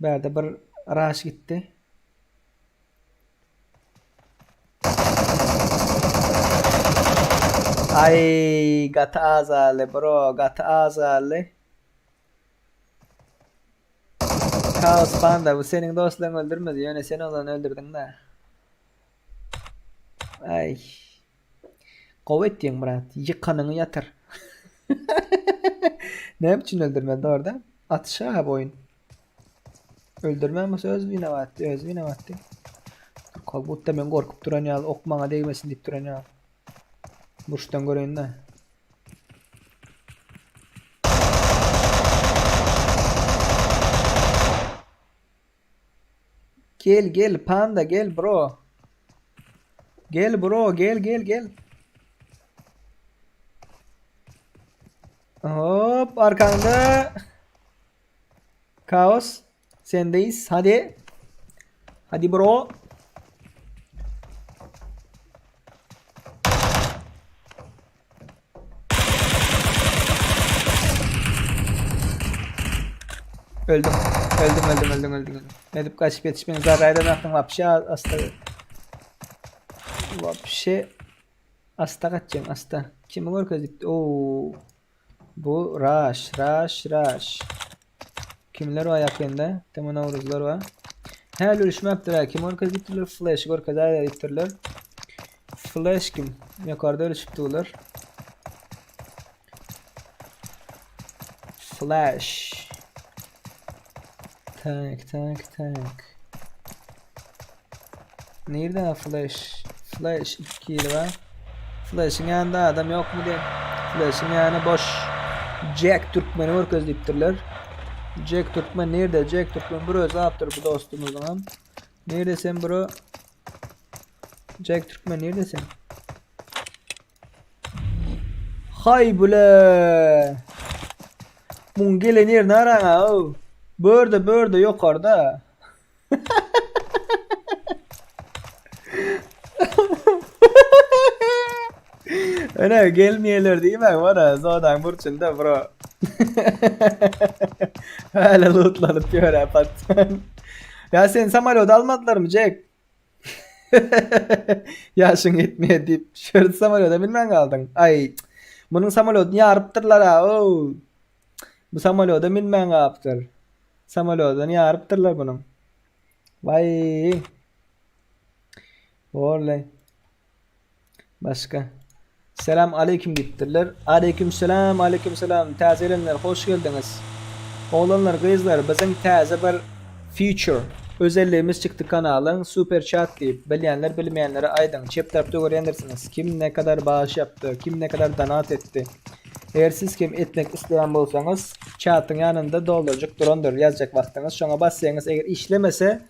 Bärde bir rush gitdi. Ay gaty az galdy bro, gaty az galdy. Chaos Panda bu seniň dostlaryň öldürmedi, ýöne sen olany öldürdiň-dä. Ay. Gowy etdiň Myrat. Ýykanyňy ýatyr. Näme üçin öldürmedi orada? Atyşa bu oýun. Öldürmän bolsa öz winovatdy, öz winovatdy. Kak budda men gorkup duran ýaly, ok maňa degmesin diýip duran ýaly. Burçdan göreýin-de. Gel gel panda gel bro. Gel bro gel gel gel. Hop arkanda. Kaos sendeyiz hadi. Hadi bro. Öldüm. Öldüm öldüm öldüm öldüm. öldüm. Edip kaçıp yetişmeyin. Zarraydan aklım vapşe asta. Vapşe asta kaçacaksın asta. Kimi görkezip? Oo. Bu rush rush rush. Kimler var yakında? Temin Novruzlar var. Her ölüşmektir ha. Kim görkezipdirler? Flash görkezipdirler. Flash kim? Yukarıda ölüşüpdüler. Flash. Tak tak tak. Nirede Flash? Flash 2 kill var. Flash'ın yanında adam yok mu diye. Flash'ın yanı boş. Jack Türkmen'i görkezipdirler. Jack Türkmen nirede? Jack Türkmen bir özi apdyr bu dostumyzyň hem. Nirede sen bro? Jack Türkmen nirede sen? Hay bile. Muň gelen ýerini araň-a. Börde börde ýokarda. Öne gelmeýärler diýmäň bana zodaň burçunda bro. Hala lootlanyp ýör patsan. Ya sen samolýot almadylarmy Jack? Ýaşyň ýetmeýär diýip şerdi samolýoda bilmän galdyň. Aý, munuň samolýodyny ýarypdyrlar ha. Ow. Bu samolýoda münmän galypdyr. Samolýodyny ýarypdyrlar munuň. Waý. Borly. Başga. Selam aleyküm diýipdirler. Aleyküm selam, aleyküm selam. Täze gelenler hoş geldiňiz. Oglanlar, gyzlar, biziň täze bir feature özelligimiz çykdy kanalyň super chat diýip. Bilýänler bilmeýänlere aýdyň. Çep tarapda görýändirsiňiz. Kim ne kadar bağış yapdy, kim ne kadar donat etdi. Eger siz hem etmek isleýän bolsaňyz, çatyň ýanynda dollarjyk durandyr ýazjak wagtyňyz. Şoňa bassaňyz eger işlemese,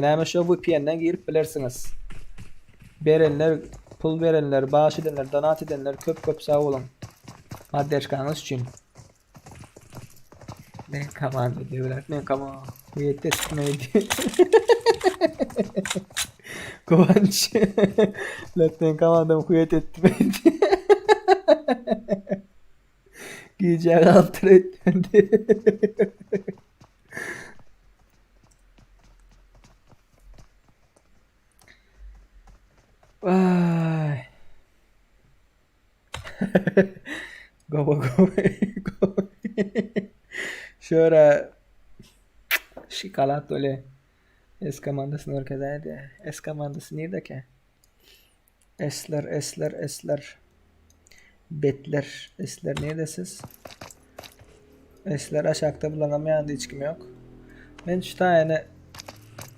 näme şo VPN-den girip bilersiňiz. Berenler, pul berenler, bagyş edenler, donat edenler köp köp sag boluň. Podderžkaňyz üçin. Men komanda diýip, men komanda. Huýet etmedi. Guwanç. Let men komandam huýet etmedi. Gijä galypdyr öýtmendi. Ay. Gowy gowy gowy. Şöyle şokolat öyle. S komandasyny görkezäýdi. S komandasy nirde S'ler, S'ler, S'ler. Betler. S'ler nirde siz? S'ler aşakda bulanam ýanynda hiç kim ýok. Men şu taýyny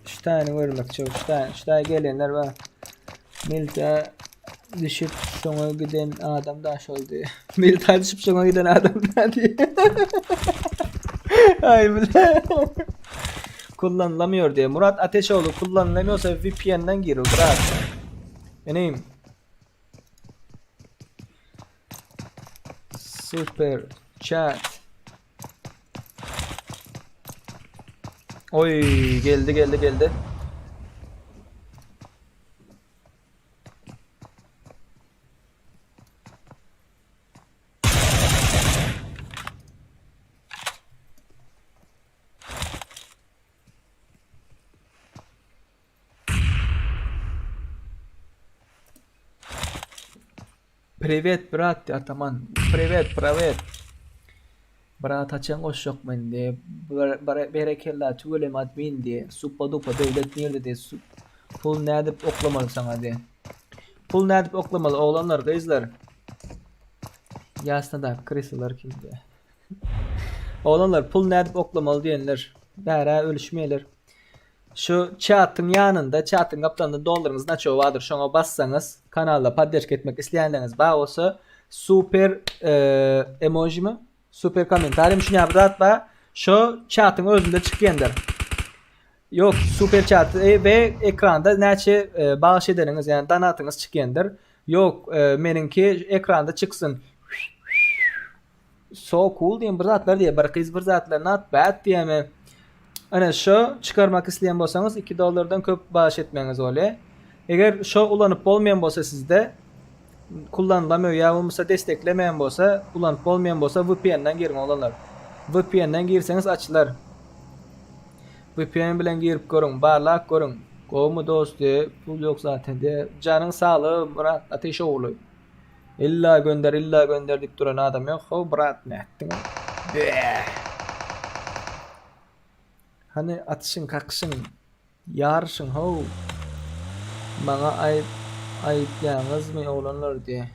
şu taýyny görmekçi. Şu taýyny, şu taýy gelenler bar. Milta düşüp şoňa giden adam da şoldy. Milta düşüp şoňa giden adam da diýe. Ay bile. Kullanılamıyor diye. Murat Ateşoğlu kullanılamıyorsa VPN'den gir Murat. Eneyim. Super chat. Oy geldi geldi geldi. Privet brat ataman. Privet privet. Brat haçan goşjak men diye. Berekella tüweleme admin diye. Supa dupa döwlet nirde diye. Pul nädip oklamaly saňa diye. Pul nädip oklamaly oglanlar gyzlar. Ýasna da krisalar kim diye. Oglanlar pul nädip oklamaly diýenler. Bärä ölüşmeýler. Şu çatyň ýanynda, çatyň gapdalynda dollaryňyz naço bardyr. Şoňa bassaňyz, kanala podderşka etmek isleýänleriňiz bar bolsa, super e, emoji mi? Super kommentariý şuny bir zat bar. Şo çatyň özünde çykýandyr. Ýok, super çat e, we ekranda näçe e, bagyş edeniňiz, ýagny donatyňyz çykýandyr. Ýok, e, meniňki ekranda çyksyn. So cool diýen bir zatlar diýe, bir gyz bir zatlar not bad diýeme. Ana şo çykarmak isleýän bolsaňyz 2 dollardan köp bagyş etmegiňiz bolýar. Eger şo ulanyp bolmaýan bolsa sizde kullanılamıyor ýa bolmasa desteklemeýän bolsa, ulanyp bolmaýan bolsa VPN-den giriň oglanlar. VPN-den girseňiz açylar. VPN bilen girip görüň, barlap görüň. Gowumy dost diýe, pul ýok zaten diýe. Janyň saglygy Myrat Ateşogly. Illa gönder, illa gönder diýip duran adam ýok. How brat nätdiň? Bäh. Hany atyşyň, kakyşyň, ýaryşyň how. Maňa aýyp aýyplaýaňyzmy oglanlar diýe.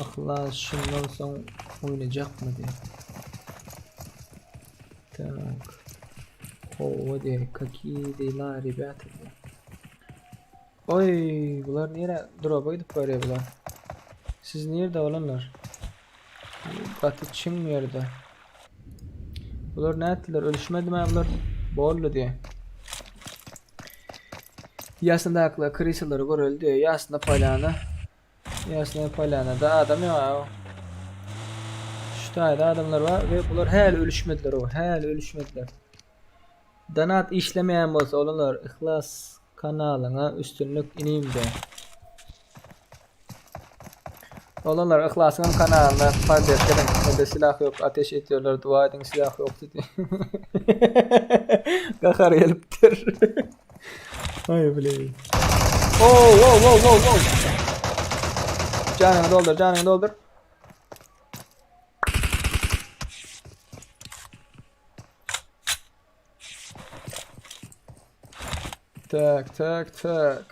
Yhlas şundan soň oýnajakmy diýe. Tak. Howwa diýe. Kakiýe dela rebята diýe. Oý, bular nirä droba gidip barýar bular. Siz nirde oglanlar? Gaty çiň ýerde. Bular nätdiler? Ölüşmedimi bular? Boldy diýe. Ýasyndakylar krisalary göreli diýe. Ýasynda polýana. Ýasynda polýanada adam ýok. Şu taýda adamlar bar we bular häli ölüşmediler o. Häli ölüşmediler. Donat işlemeýän bolsa oglanlar Yhlas kanalyňa üstünlik inimde. Oglanlar Yhlasyňam kanalyna podderşka ediň. Elde silah ýok ateş etýärler dua ediň silah ýok diýdi. Gahar gelipdir. Aý bile. Oh, wow, wow, wow, wow. Janyňy doldur, janyňy doldur. Tak, tak, tak.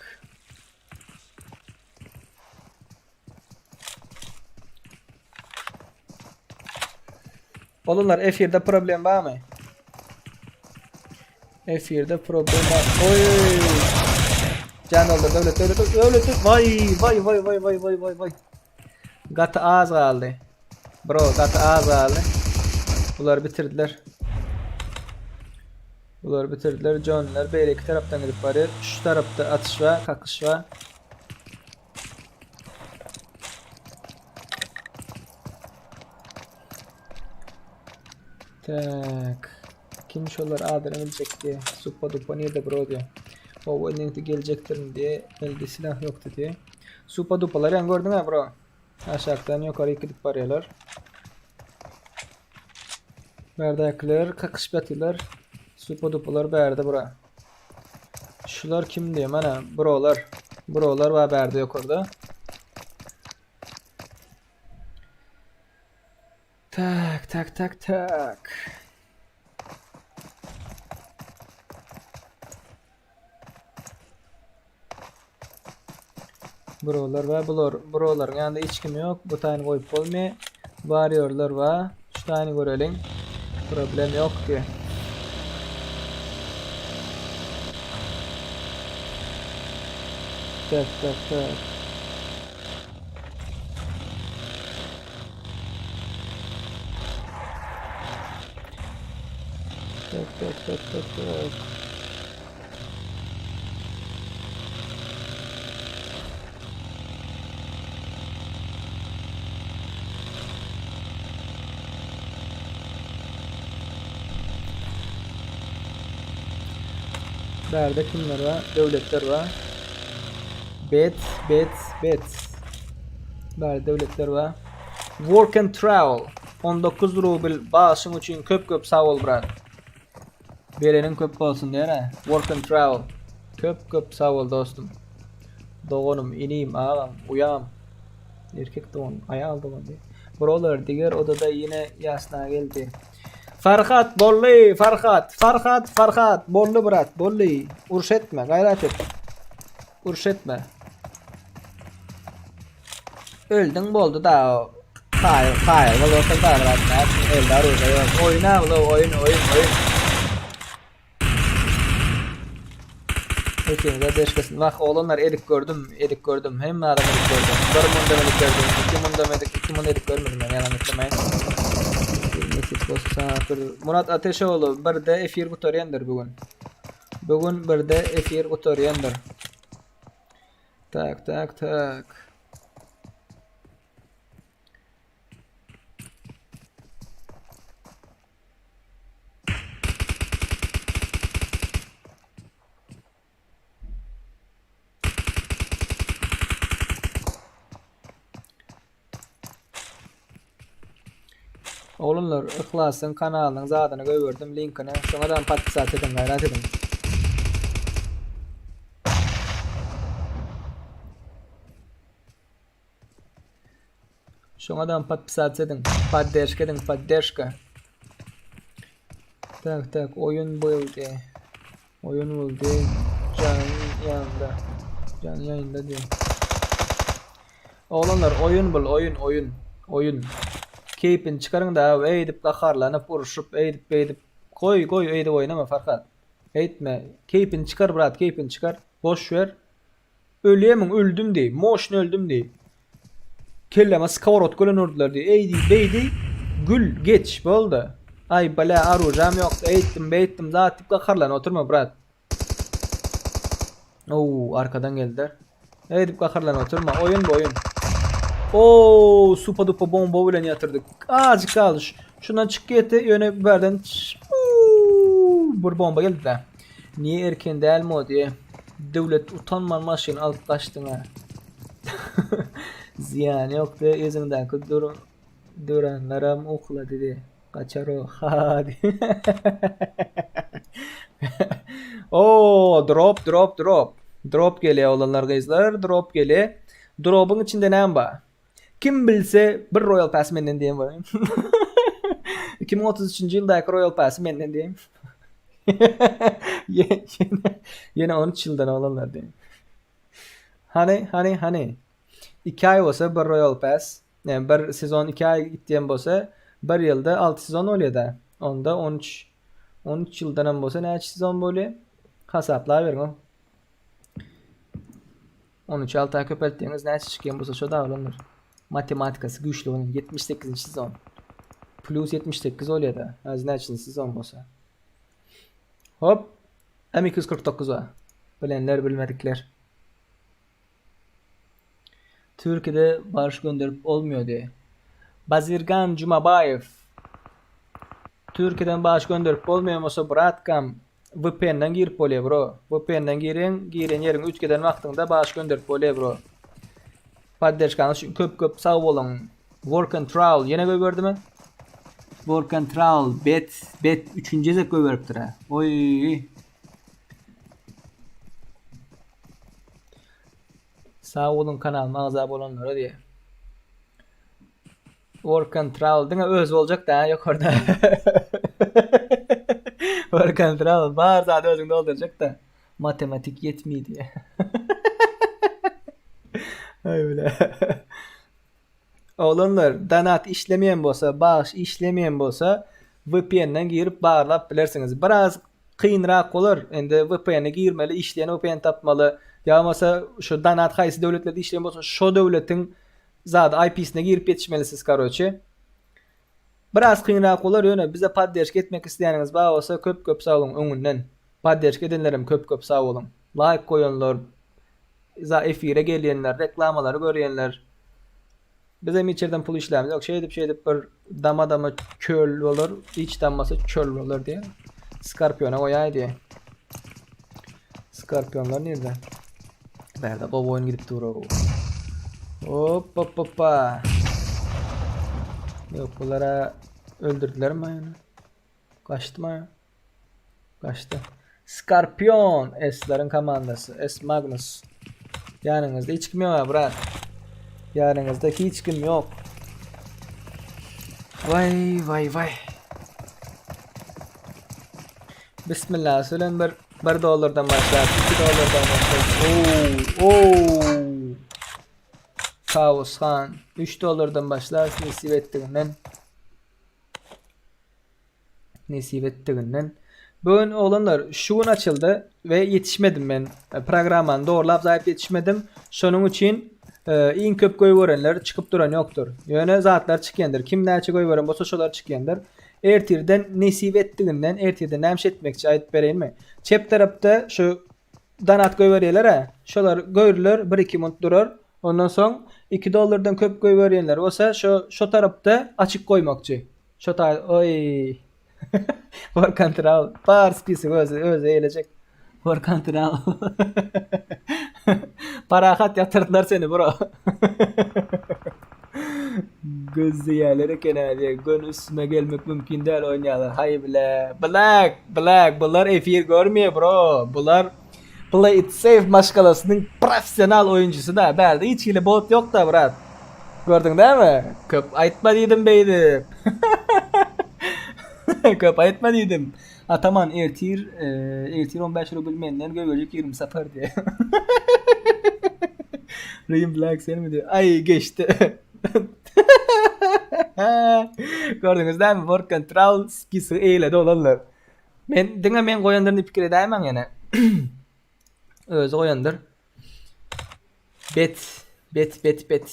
Olanlar efirde problem bar mı? Efirde problem var. Oy. Can oldu devlet devlet devlet. Vay vay vay vay vay vay vay vay. Gaty az galdy. Bro gaty az galdy. Bular bitirdiler. Bular bitirdiler. Johnlar beýleki tarapdan gidip barýar. Şu tarapda atyş bar, kakyş bar. Tak. Kim şolar adyny biljek diýe. Supa dupa nirde bro diýe. Owa indi geljekdirin diýe. Elde silah ýokdy diýe. Supa dupalar ýaňy gördüň ha bro. Aşakdan ýokary gidip barýarlar. Bärdäkiler kakyşyp ýatyrlar. Supa dupalar bärde bro. Şular kim diýe mana brolar. Brolar bar bärde ýokarda. Tak, tak, tak, tak. Brolar we bular, brolaryň ýanynda hiç kim ýok. Bu taýyny goýup bolmaýar. Warriorlar bar. Şu taýyny göreliň. Problem ýok diýär. Tak, tak, tak. Tak, tak, tak, tak, tak. Bärde kimler bar? Döwletler bar. Bet, bet, bet. Bärde döwletler bar. Work and travel. 19 rubl bagşyň üçin köp köp sag bol brat. Bereniň köp bolsun diýene. Work and travel. Köp köp sag bol dostum. Doganym, inim, agam, uýam. Erkek dogan, aýal dogan diýip. Brolar diger odada ýene ýasna geldi. Farhat bolly, Farhat, Farhat, Farhat, bolly brat, bolly. Uruş etme, gaýrat et. Uruş etme. Öldüň boldy da. Kaýyl, kaýyl bol otur da brat. Elde aruja ýok. Oýna bula, oýun, oýun, oýun. Hepinize deşkesin. Wah oglanlar elik gördüm, elik gördüm. Hemme adam elik gördü. Bir mundam elik gördüm, iki mundam elik, iki munda elik görmedim men ýalan geplemeýin. Bir nesip bolsa saňa bir Murat Ateşoğlu birde efir gutarýandyr bu gün. Bu gün birde efir gutarýandyr. Tak tak tak. Oglanlar Yhlasyň kanalynyň zadyny goýberdim linkini. Şoňadam podpisat ediň gaýrat ediň. Şoňadam podpisat ediň. Podderşka ediň, podderşka. Tak, tak, oýun boldy. Oýun boldy. Janyň ýanynda. Janyň ýanynda diýen. Oglanlar, oýun bul, oýun, oýun. Oýun. Keýpini çykaryň da, eýdip gaharlanyp, urşup, eýdip, beýdip. Goý, goý, eýdip oýnama, Farhat. Eýtme. Keýpini çykar, brat, keýpini çykar. Boş ber. Ölýämiň, öldüm diý. Moşny öldüm diý. Kelläme skoworotka bilen urdular diý. Eý diý, beý diý. Gül, geç, boldy. Aý, bala, aružam ýokdy, eýtdim, beýtdim, zat diýip gaharlanyp oturma, brat. Ow, arkadan geldiler. Eýdip gaharlanyp oturma. Oýun bu, oýun. Oo, supa dupa bomba bilen ýatyrdyk. Azjyk galdy. Şundan çyk ýetdi, ýöne bu ýerden bir bomba geldi-de. Niye erken dälmi o diýe. Döwlet utanman maşyn alyp gaçdyň-a. Zyýany ýok diýe, yzyňdaky dur duranlaram uklady diýe. Gaçar o ha diýe. Oo, drop drop drop. Drop gelýär oglanlar gyzlar, drop gelýär. Dropyň içinde näme bar? Kim bilse bir Royal Pass menden diýen bolayım. 2033-nji ýyldaky Royal Passy menden diýen. Ýene ýene 13 ýyldan oglanlar diýen. Hany, hany, hany. 2 aý bolsa bir Royal Pass, ýa bir sezon 2 aý gitýän bolsa, bir ýylda 6 sezon bolýar-da. Onda 13 13 ýyldanam bolsa näçe sezon bolýar? Hasaplaberiň. 13 alta köpeltdiňiz näçe çykýan bolsa şo daglandyr. Matematikasy güýçli onuň 78-nji sezon. Plus 78 bolýar-da. Häzir näçinji sezon bolsa. Hop. M249 bar. Bilenler bilmedikler. Türkiýede baryş gönderip olmuyor diye. Bazirgan Jumabaýew. Türkiýeden baş gönderip bolmaýan bolsa bratkam VPN-den girip bolýar bro. VPN-den gireň, giren ýeriňi üýtgeden wagtyňda baş gönderip bolýar bro. Podderşkaňyz üçin köp köp sag boluň. Work and travel ýene goýberdimi? Work and travel bet bet üçünji gezek goýberipdir ha. Oý. Sag boluň kanalyma agza bolanlara diýe. Work and travel diňe özi boljak da ýokarda. Work and travel bar zady özüň doldurjak da. Matematik ýetmi diýe. Aý bile. Oglanlar donat işlemeýän bolsa, bagyş işlemeýän bolsa VPN-den girip barlap bilersiňiz. Biraz kynrak bolar. Indi VPN-e girmeli, işleýän VPN tapmaly. Ýa bolmasa şu donat haýsy döwletlerde işleýän bolsa şo döwletiň zady IP-sine girip ýetişmelisiz karoçe. Biraz kynrak bolar ýöne bize podderşka etmek isleýäniňiz bar bolsa köp köp sag boluň öňünden. Podderşka edenlerem köp köp sag boluň. Laýk goýanlar, za efire gelýänler, reklamalary görýänler. Bizem hiç ýerden pul işlämiz ýok. Şeýdip şeýdip bir dama dama çöl bolar, hiç dammasa çöl bolar diýe. Skorpiona goýaý diýe. Skorpionlar nirde? Bärde gowy oýun gidip dur. Hop hop hoppa. Ýok bulara öldürdilermi ýöne? Gaçdymy? Gaçdy. Skorpion S-leriň komandasy. S Magnus. Ýanyňyzda hiç kim ýok, brat. Ýanyňyzda hiç kim ýok. Waý, waý, waý. Bismillah, bilen bir 1 dollardan başlap, 2 dollardan başlap. Oo, oo. Kawus han 3 dollardan başlap nesip etdiginden. Nesip etdiginden. Bu gün oglanlar şu gün açyldy we ýetişmedim men. E, programmany dogurlap zaýyp ýetişmedim. Şonuň üçin e, iň köp goýberenler çykyp duran ýokdur. Ýöne zatlar çykýandyr. Kim näçe goýberen bolsa şolar çykýandyr. Ertirden nesip etdiginden ertirden näme iş etmekçi aýdyp bereýinmi? Çep tarapda şu donat goýberýärler-ä. Şolar goýrular, bir-iki minut durar. Ondan soň 2 dollardan köp goýberýänler bolsa şo şo tarapda açyk goýmakçy. Şo taý oý. Work and travel. Bar spisok özi özi eýlejek. Work and travel. Parahat ýatyrdylar seni bro. Gözleýärler eken hä göni üstüme gelmek mümkin däl oýnaýarlar. Haý bile. Black, Black bular efir görmeýär bro. Bular Play it safe maşgalasynyň professional oýunçysy da. Bärde hiç hili bot ýok da brat. Gördüň dämi? Köp aýtma diýdim beýdip. Köp aýtma diýdim. Ataman ertir, e, ertir 15 rubl menden göbejik 20 sapar diýe. Rim Black sen mi diýe. Ay geçdi. Gördüňiz dämi? Work and travel spisy eýledi olanlar. Men diňe men goýandyr diýip pikir edäýmäň ýene. Özi goýandyr. Bet, bet, bet, bet.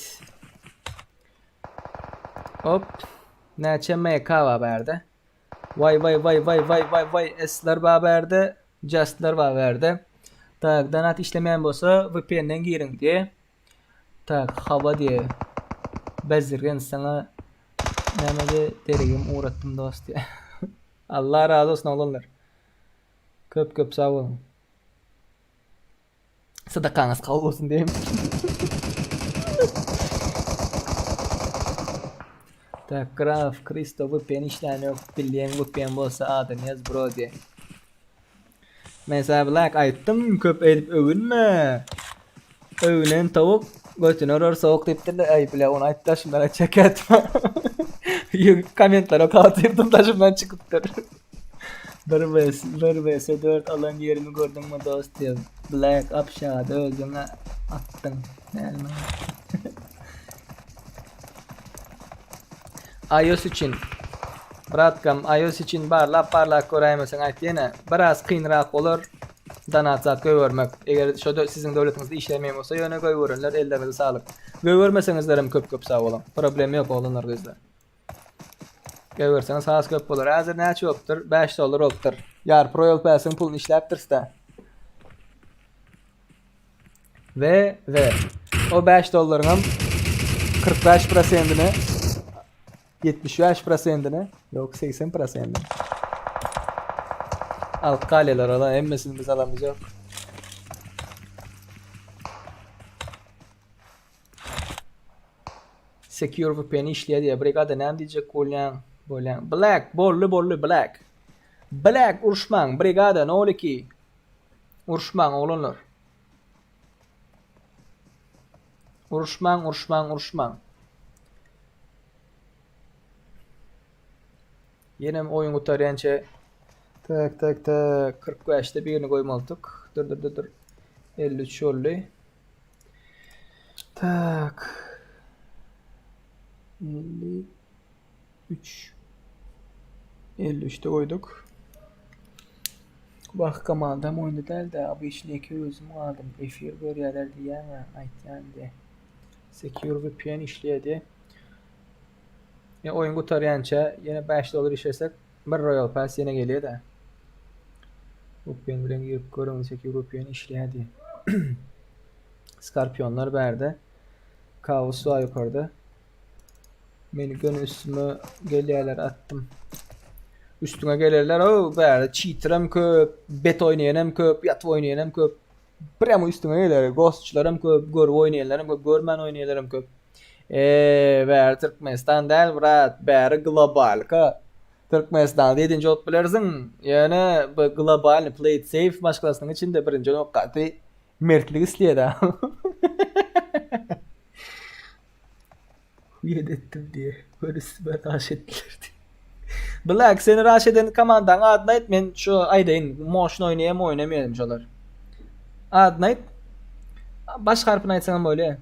Hop. Näçe MK bar bärde? Waý waý waý waý waý waý waý S-ler bar bärde, Just-ler bar bärde. Tak, donat işlemeýän bolsa VPN-den giriň diýe. Tak, hawa diýe. Bezirgen saňa näme diýe deregim ugratdym dost diýe. Allah razy bolsun oglanlar. Köp köp sag boluň. Sadakaňyz kabul bolsun diýeyim. Tak, Graf, Kristo, VPN işlän ýok. Bilýän VPN bolsa adyny ýaz bro diýe. Men sana Black aýtdym, köp edip öwünme. Öwünen towuk götüne urar sowuk diýipdirler. Aý bile ony aýt daşymdan aýtjak etme. Kommentler okap oturdym daşymdan çykypdyr. Bir vs bir vs 4 alan ýerimi gördüňmi dost diýip. Black apşada özüňe atdyň. Näme? iOS üçin Bratkam iOS üçin barlap barlap göräýmeseň aýt ýene biraz kynrak bolar donat zat goýbermek eger şo siziň döwletiňizde işlemeýän bolsa ýöne goýberenler elleriňize saglyk goýbermeseňizlerem köp köp sag boluň problem ýok oglanlar gyzlar goýberseňiz has köp bolar häzir näçe bolupdyr 5 dollar bolupdyr ýarpy royal passyň puluny işläpdiris-dä We we o 5 dollaryňam 45 prosentini. 75 prosentine, ýok 80 prosentine. Alyp galýarlar ola, hemmesini biz alamyz ýok. Secure VPN işleýär diýýär. Brigada näme diýjek bolýaň? Bolýaň. Black, bolly bolly Black. Black uruşmaň, brigada 02. Uruşmaň oglanlar. Uruşmaň, uruşmaň, uruşmaň. Ýenem oýun gutarýança tak tak tak 45-de birini goýmalydyk. Dur dur dur dur. 53 boldy. Tak. 53. 53-de goýduk. Wah komandam oýunda däl-de, obyçny ýeke özüm galdym. Efir görýäler diýýäň-ä, aýtýan diýe. Secure VPN işleýär diýe. Ýa oýun gutarýança ýene 5 dollar işlesek, bir Royal Pass ýene gelýär-de. VPN bilen girip görüň, Secure VPN işleýär diýe. Skorpionlar bärde. Kaos bar ýokarda. Meni göni üstüme gelýärler atdym. Üstüňe gelerler o bärde cheater hem köp, bet oýnaýan hem köp, ýatyp oýnaýan hem köp. Prямо üstüňe geler. Ghostçylar hem köp, görüp oýnaýanlar hem köp, görmän oýnaýanlar hem köp. Eee, bäri Türkmenistan däl brat, bäri globalka. Türkmenistanda ýedinji bolup bilersiň, ýöne bu globalny play it safe maşgalasynyň içinde birinji bolmak gaty mertlik isleýär-dä. Hüýet etdim diýe. Gör üstüme raş etdiler diýe. Black seni raş eden komandaň adyny aýt men şu aýdaýyn moşny oýnaýam oýnamaýam şolar. Adyny aýt. Baş harpyny aýtsaňam bolýar.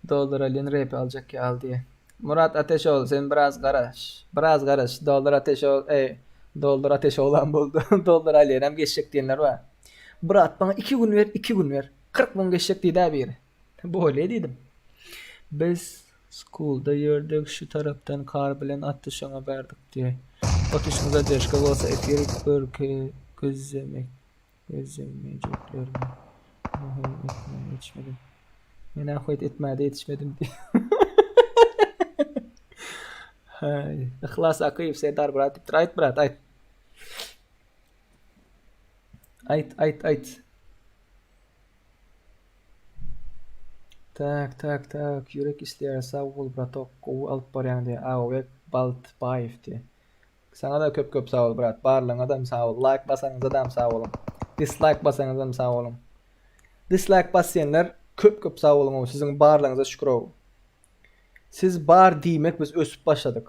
Dollar alýan rep aljak ýaly diýe. Murat Ateşoğlu sen biraz garaş. Biraz garaş. Dollar Ateşoğlu ey Dollar Ateşoğlan boldy. Dollar alýan hem geçjek diýenler bar. Brat bana 2 gün ber, 2 gün ber. 40 gün geçjek diýdi biri. Bolýa diýdim. Biz schoolda ýördük şu tarapdan kar bilen atdy şoňa bardyk diýe. Otuşyň zadержка bolsa efir görke gözlemek Gözlemejeklermi? Muhim etmän ýetişmedim. Men ahwet etmäde ýetişmedim diýip. Haý, Yhlas Akyýew Serdar brat diýipdir. Aýt brat, aýt. Aýt, aýt, aýt. Tak, tak, tak. Ýürek isleýär. Sag bol bratok. Gowy alyp barýaň diýýär. Agabek Baltbaýew diýýär. Saňada köp köp sag bol brat barlygyňadam sag bol laýk basanyňyzadam sag boluň dislaýk basanyňyzam sag boluň dislaýk basýanlar köp köp sag boluň siziň barlygyňyza şükür ow siz bar diýmek biz ösüp başladyk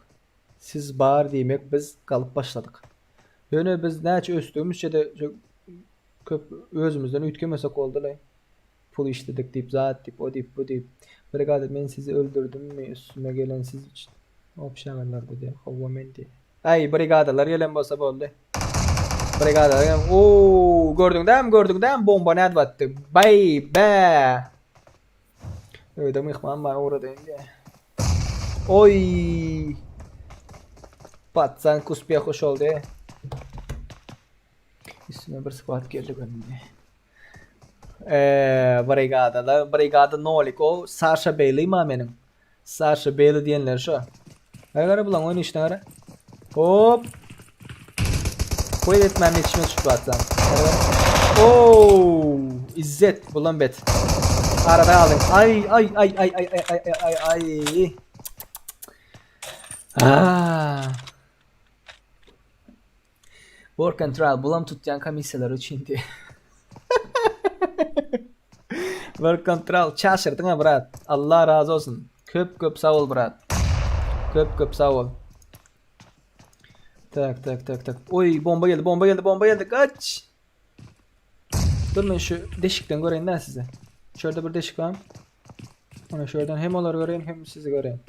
siz bar diýmek biz galyp başladyk ýöne biz näçe ösdügimizçede köp özümizden üýtgemesek boldylaý pul işledik diýip zat diýip o diýip bu diýip brigada men sizi öldürdimmi üstüme gelen siz Obşaganlar dedi. Howwa men diýdi. Aý brigadalar gelen bolsa boldy. Brigadalar gelen. Oo, gördüň dämi, gördüň dämi bomba nädip atdy. Baý bä. Öýde myhman bar ugradaýyn diýä. Oý. Patsan k uspehu şoldy. Üstüme bir squad geldi göründi. Eee, brigadalar, brigada nolik o Saşa Beýli ma meniň. Saşa Beýli diýenleri şo. Gara gara bulaň oýun işine gara. Hop. Koy etmän ýetişmez şu batdan. Gara gara. Oo, İzzet bulan bet. Arada aldın. Ay ay ay ay ay ay ay ay ay. Ah. Work and trial bulam tutýan komissiýalar üçin diýe. Work and trial çaşyrdyň brat. Allah razy olsun. Köp köp sag bol brat. Köp köp sag bol. Tak tak tak tak. Oy bomba geldi bomba geldi bomba geldi. Kaç. Dur men şu deşikden göreýin da sizi. Şurada bir deşik var. Ona şuradan hem olary göreyim hem sizi göreyim.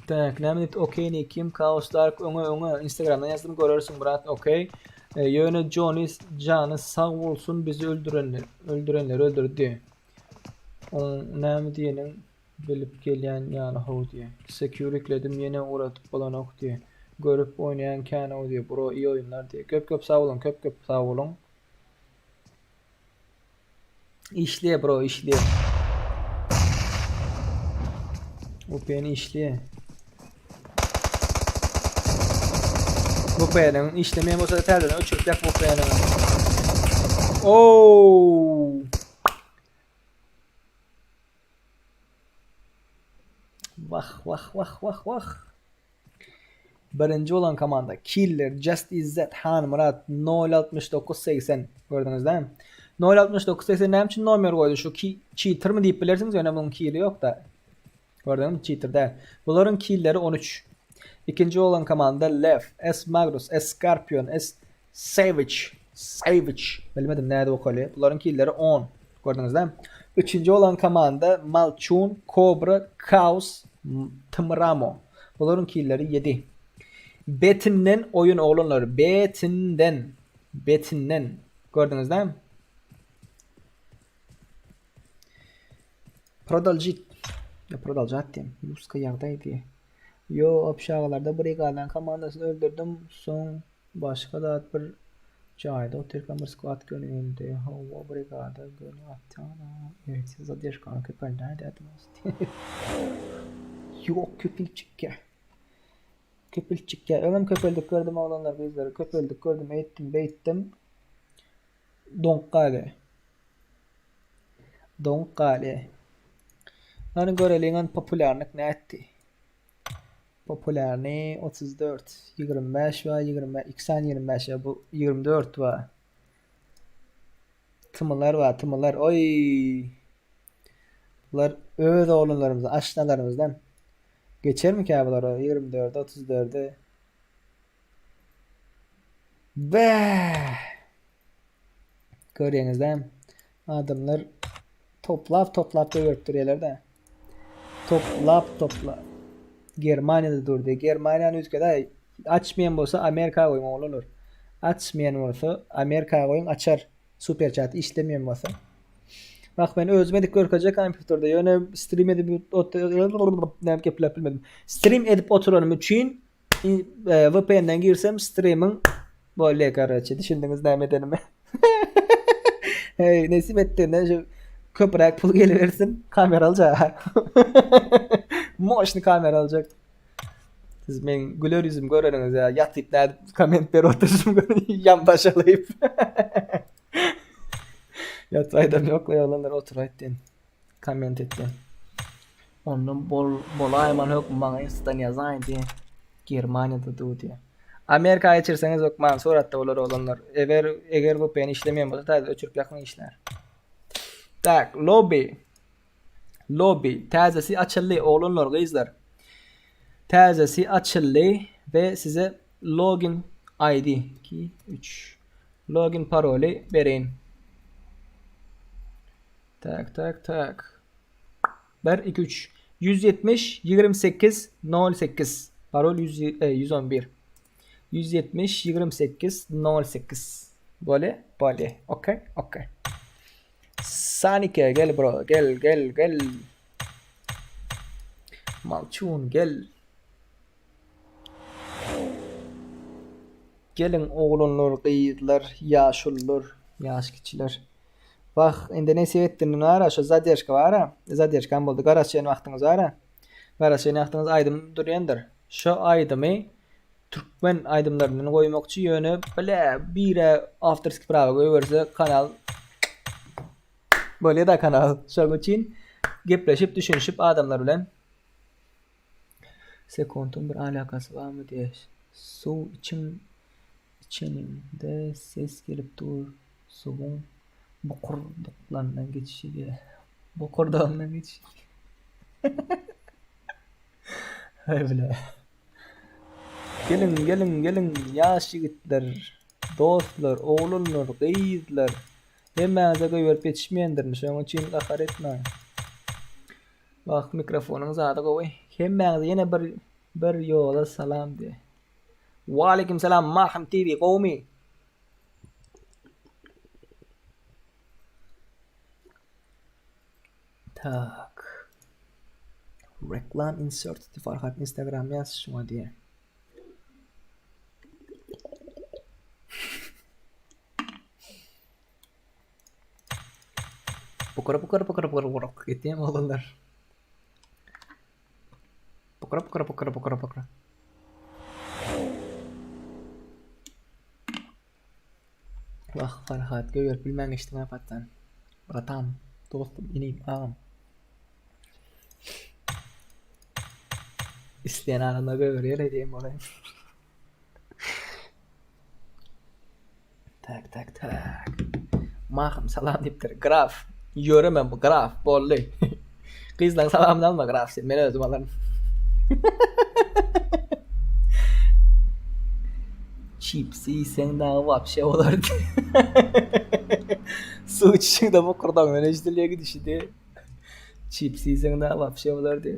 Tak, näme diýipdi? Okey nikim Chaos Dark öňe öňe Instagramdan ýazdym görersiň brat okey. E, ýöne Johnny jany sag bolsun bizi öldürenler öldürenleri öldürdi. Oň näme diýenin bilip gelýän ýaly how diýe. Secure yükledim ýene ugradyp bolanok diýe. Görüp oýnaýan kän-ow diýe. Bro iyi oýunlar diýe. Köp köp sag boluň köp köp sag boluň. Işleýär bro işleýär. VPN işleýär. VPN-iň işlemeýän bolsa täzeden öçürip ýak VPN-iňi. Oo! Wah wah wah wah wah. Birinji bolan komanda Killer Just Izzet Hanmyrat 06980 gördüňiz dämi? 06980 näme üçin nomer goýdy? Şu ki cheatermi diýip bilersiňiz, ýöne munuň kili ýok-da. Gördüňizmi? Cheater däl. Bularyň killeri 13. Ikinji bolan komanda Lev, S Magnus, S Scorpion, S Savage, Savage, bilmedim nädip okalýar. Bularyň killeri 10. Gördüňiz dämi? Üçünji bolan komanda Malçun, Kobra, Kaos, Tmramo. Bularyň killeri 7. Betinden oýun oglanlar, betinden. Betinden. Gördüňiz dämi? Prodolžit. Ya prodolžat diýem. Ruska ýagdaý diýe. Ýo, obşagalarda brigadan komandasyny öldürdim, soň başga zat bir jaýda otyrkam bir sklad göni geldi. Hawa brigada göni atýan-a. Ertir zadержkany köpeldäýdä dost. Ýok köpeltjikkä. Köpeltjikkä. Öňem köpeldik gördüm oglanlar gyzlar köpeldik gördüm eýtdim beýtdim. Doňup galýa. Doňup galýa. Hany göreliň hany populýarnyk nätdi. Populýarny 34, 25 we 25, 2 sany 25 ya bu 24 we Tymylar we tymylar. Oý. Bular öz oglanlarymyzdan, aşnalarymyzdan. Geçermikä bular 24-e, 34-e? Bäh! Görýäňiz dämi? Adamlar toplap toplap goýberip durýarlar-da. Toplap toplap. Germaniýada durdy. Germaniýany üýtgedä açmaýan bolsa Amerika goýuň oglanlar. Açmaýan bolsa Amerika goýuň açar. Super chat işlemeýän bolsa. Bak men özüm edip görkezjek kompýuterde ýöne stream edip näme gepläp bilmedim. Stream edip oturanym üçin VPN-den girsem streamiň bolýar karoçe düşündiňiz näme edenimi. Hey nesip etdiğinden şu köpräk pul gelibersin kamera aljak. Moşny kamera aljak. Siz meň güler ýüzüm göreniňiz ýa ýatyp nädip komment berip oturyşym ýan başalayıp. Ýatsaýdam ýok oglanlar otur aýtdyn. Komment etdi. Ondan bol bolaýman hökm maňa instadan ýazaýyn diýe. Germaniýada dur diýe. Amerika geçirseňiz hökman suratda bolar oglanlar. Eger eger VPN işlemeýän bolsa täze öçürip ýakyň işlär. Tak, lobby. Lobby täzesi açyldy oglanlar gyzlar. Täzesi açyldy we size login ID 2 3 login paroly bereýin. Tak tak tak. 1 2 3 170 28 08 parol 100, e, 111 170 28 08 Bolýa? Bolýa. Okey, okey. Sanike gel bro, gel gel gel. Malçun gel. Geliň oglanlar, gyzlar, ýaşulular, ýaş kiçiler. Wah, indi nesip etdin bara şu zadержка bara. Zadержkam boldy. Garaşýan wagtyňyz bara. Garaşýan wagtyňyz aýdym durýandyr. Şu aýdymy türkmen aýdymlaryndan goýmakçy ýöne bile bire awtorskiý prawa goýberse kanal bolýa-da kanal. Şonuň üçin gepleşip düşünişip adamlar bilen Sekundyň bir alakasy barmy diýýär. Suw içiň içeniňde ses gelip dur. Suwuň bokurdaklaryndan geçişi diýýär. Bokurdagyndan geçişi. Haý bile. Geliň, geliň, geliň ýaş ýigitler, dostlar, oglanlar, gyzlar. Hemmäňize goýberip ýetişmeýändirin, şonuň üçin gahar etmäň. Wah mikrofonyň zady gowy. Hemmäňize ýene bir bir ýola salam diýe. Waleýkim salam Mahym TV gowmy? Tak. Reklam insert Farhat Instagram ýaz şuňa diýe. Bukara bukara bukara bukara bukara gitýän oglanlar. Pukra pukra pukra pukra pukra. Wah Farhat gögerip bilmän geçdiň apatdan. Bratam, dostum, inim, agam. Isleýän adamlar gögerýär diýen bolaýyn. Tak tak tak. Mahym salam diýipdir. Graf. Ýöreme bu graf boldy. Gyzlaň salamyny alma graf sen. Men özüm alaryn. Çipsi iýseň dagy wapşe bolardy. Suw içişiňde bokurdagyňdan eşidilýär gidişidi. Çipsi iýseň dagy wapşe bolardy.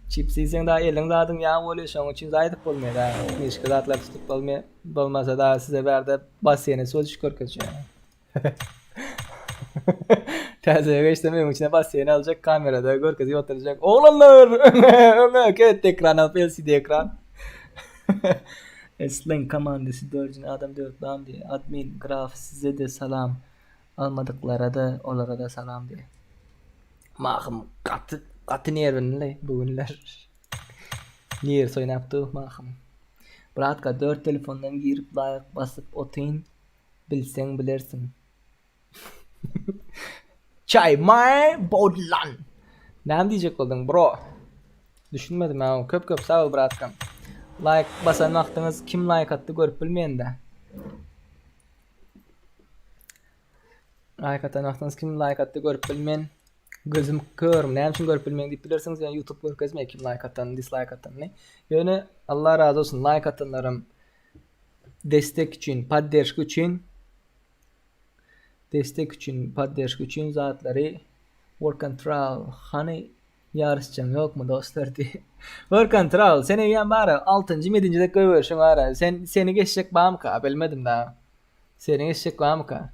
Çipsi iýseň dagy eliň zadyň ýag bolýar, şonuň üçin zaýadyp bolmaýar dagy. Neşki zatlar tutup bolmaýar. Bolmasa dagy size bärde basseýne suwa düşüp görkezjek. Täze geçsem öň içine basseýn aljak, kamerada görkezip oturjak. Oglanlar, öňe, öňe, ket ekran alyp LCD ekran. Sling komandasy dördünji adam dört lam diýýär. Admin, graf size-de salam. Almadyklara-da, olara-da salam diýýär. Mahym gaty gaty nerwinli bu günler. Nerwsi oýnap dur Mahym. Bratka dört telefondan girip laýk basyp otyn bilseň bilersiň. Çaý my bodlan. Näme diýjek bolduň bro? Düşünmedim ha. Köp köp sag bol bratkam. Laýk basan wagtyňyz kim laýk atdy görüp bilmeýän-dä. Laýk atan wagtyňyz kim laýk atdy görüp bilmen. Gözüm kör, näme üçin görüp bilmeýän diýip bilersiňiz, ýöne YouTube görkezmeýär kim laýk atanyny, dislaýk atanyny. Ýöne Allah razy bolsun laýk atanlaram destek üçin, podderşka üçin destek üçin, podderşka üçin zatlary work and travel hany ýaryşjaň ýokmy dostlar diý. Work and travel sen eýýäm bara altynjy ýedinji dek goýberişiň bara. Sen seni geçjek barmyka bilmedim daha. Seni geçjek barmyka?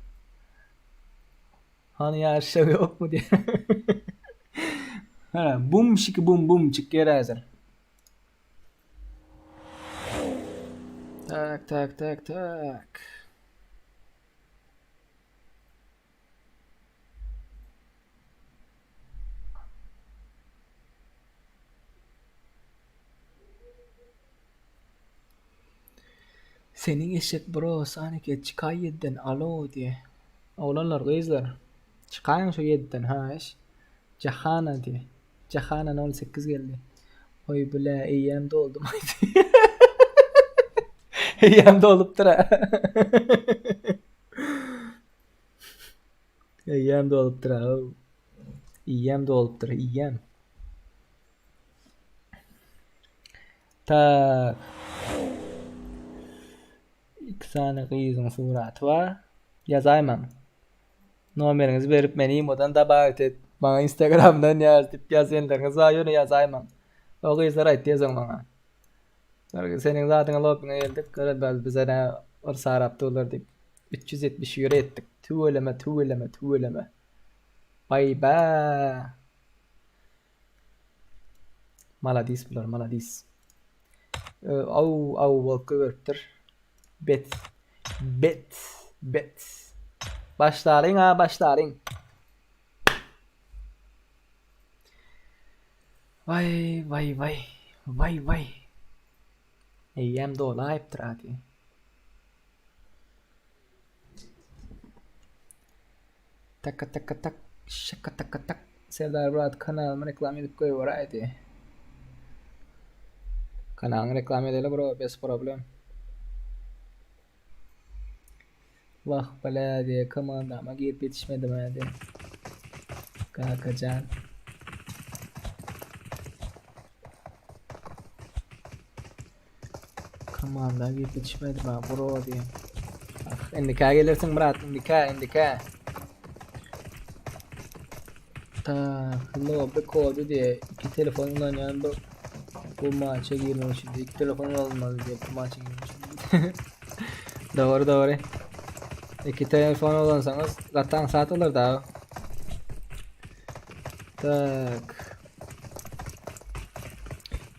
Hany ýaryşjak ýokmy diý. Ha, bum şiki bum bum çykýar häzir. Tak tak tak tak. Seniň eşek bro sanike çykaý ýedden alo diýe. Oglanlar gyzlar çykaýyň şu ýedden haýyş. Jahana diýe. Jahana nol sekiz geldi. Oý bile eýýäm doldum aýdy. Eýýäm dolupdyr a. Eýýäm dolupdyr a. Eýýäm dolupdyr, eýýäm. Tak. Iki sany gyzyň suraty bar. Ýazaýmaň. Nomeriňizi berip meni imodan dabawit et. Maňa instagramdan ýaz diýip ýazýanlaryňyz bar ýöne ýazaýmaň. O gyzlar aýtdy ýazyň maňa. Seniň zadyňa lobbyňa geldik. Gara bize nä bir sarap durlar diýip. 371 etdik. Tüweleme tüweleme tüweleme. Baý bä. Maladis bular, maladis. Aw, aw bolup goýberipdir. Bet. Bet. Bet. Başlalyň ha, başlalyň. Waý, waý, waý. Waý, waý. Eýýäm dolaýypdyr ady. Taka taka tak şaka taka tak Serdar brat kanalymy reklama edip goýberäýdi. Kanalyňy reklama edeli bro bez problem. Wah bala diýe komandama girip ýetişmedim hä diýe. Kakajan. Komanda girip ýetişmedim ha bro diýen. Ah, indikä gelersiň Myrat, indikä, indikä. Ta, lobby kody diýe, iki telefon ulanýan bu bu maça girmek üçin iki telefon ulanmaly diýe bu maça girmek üçin. Dogry, dogry. Iki telefon ulansaňyz gaty aňsat bolar da. Tak.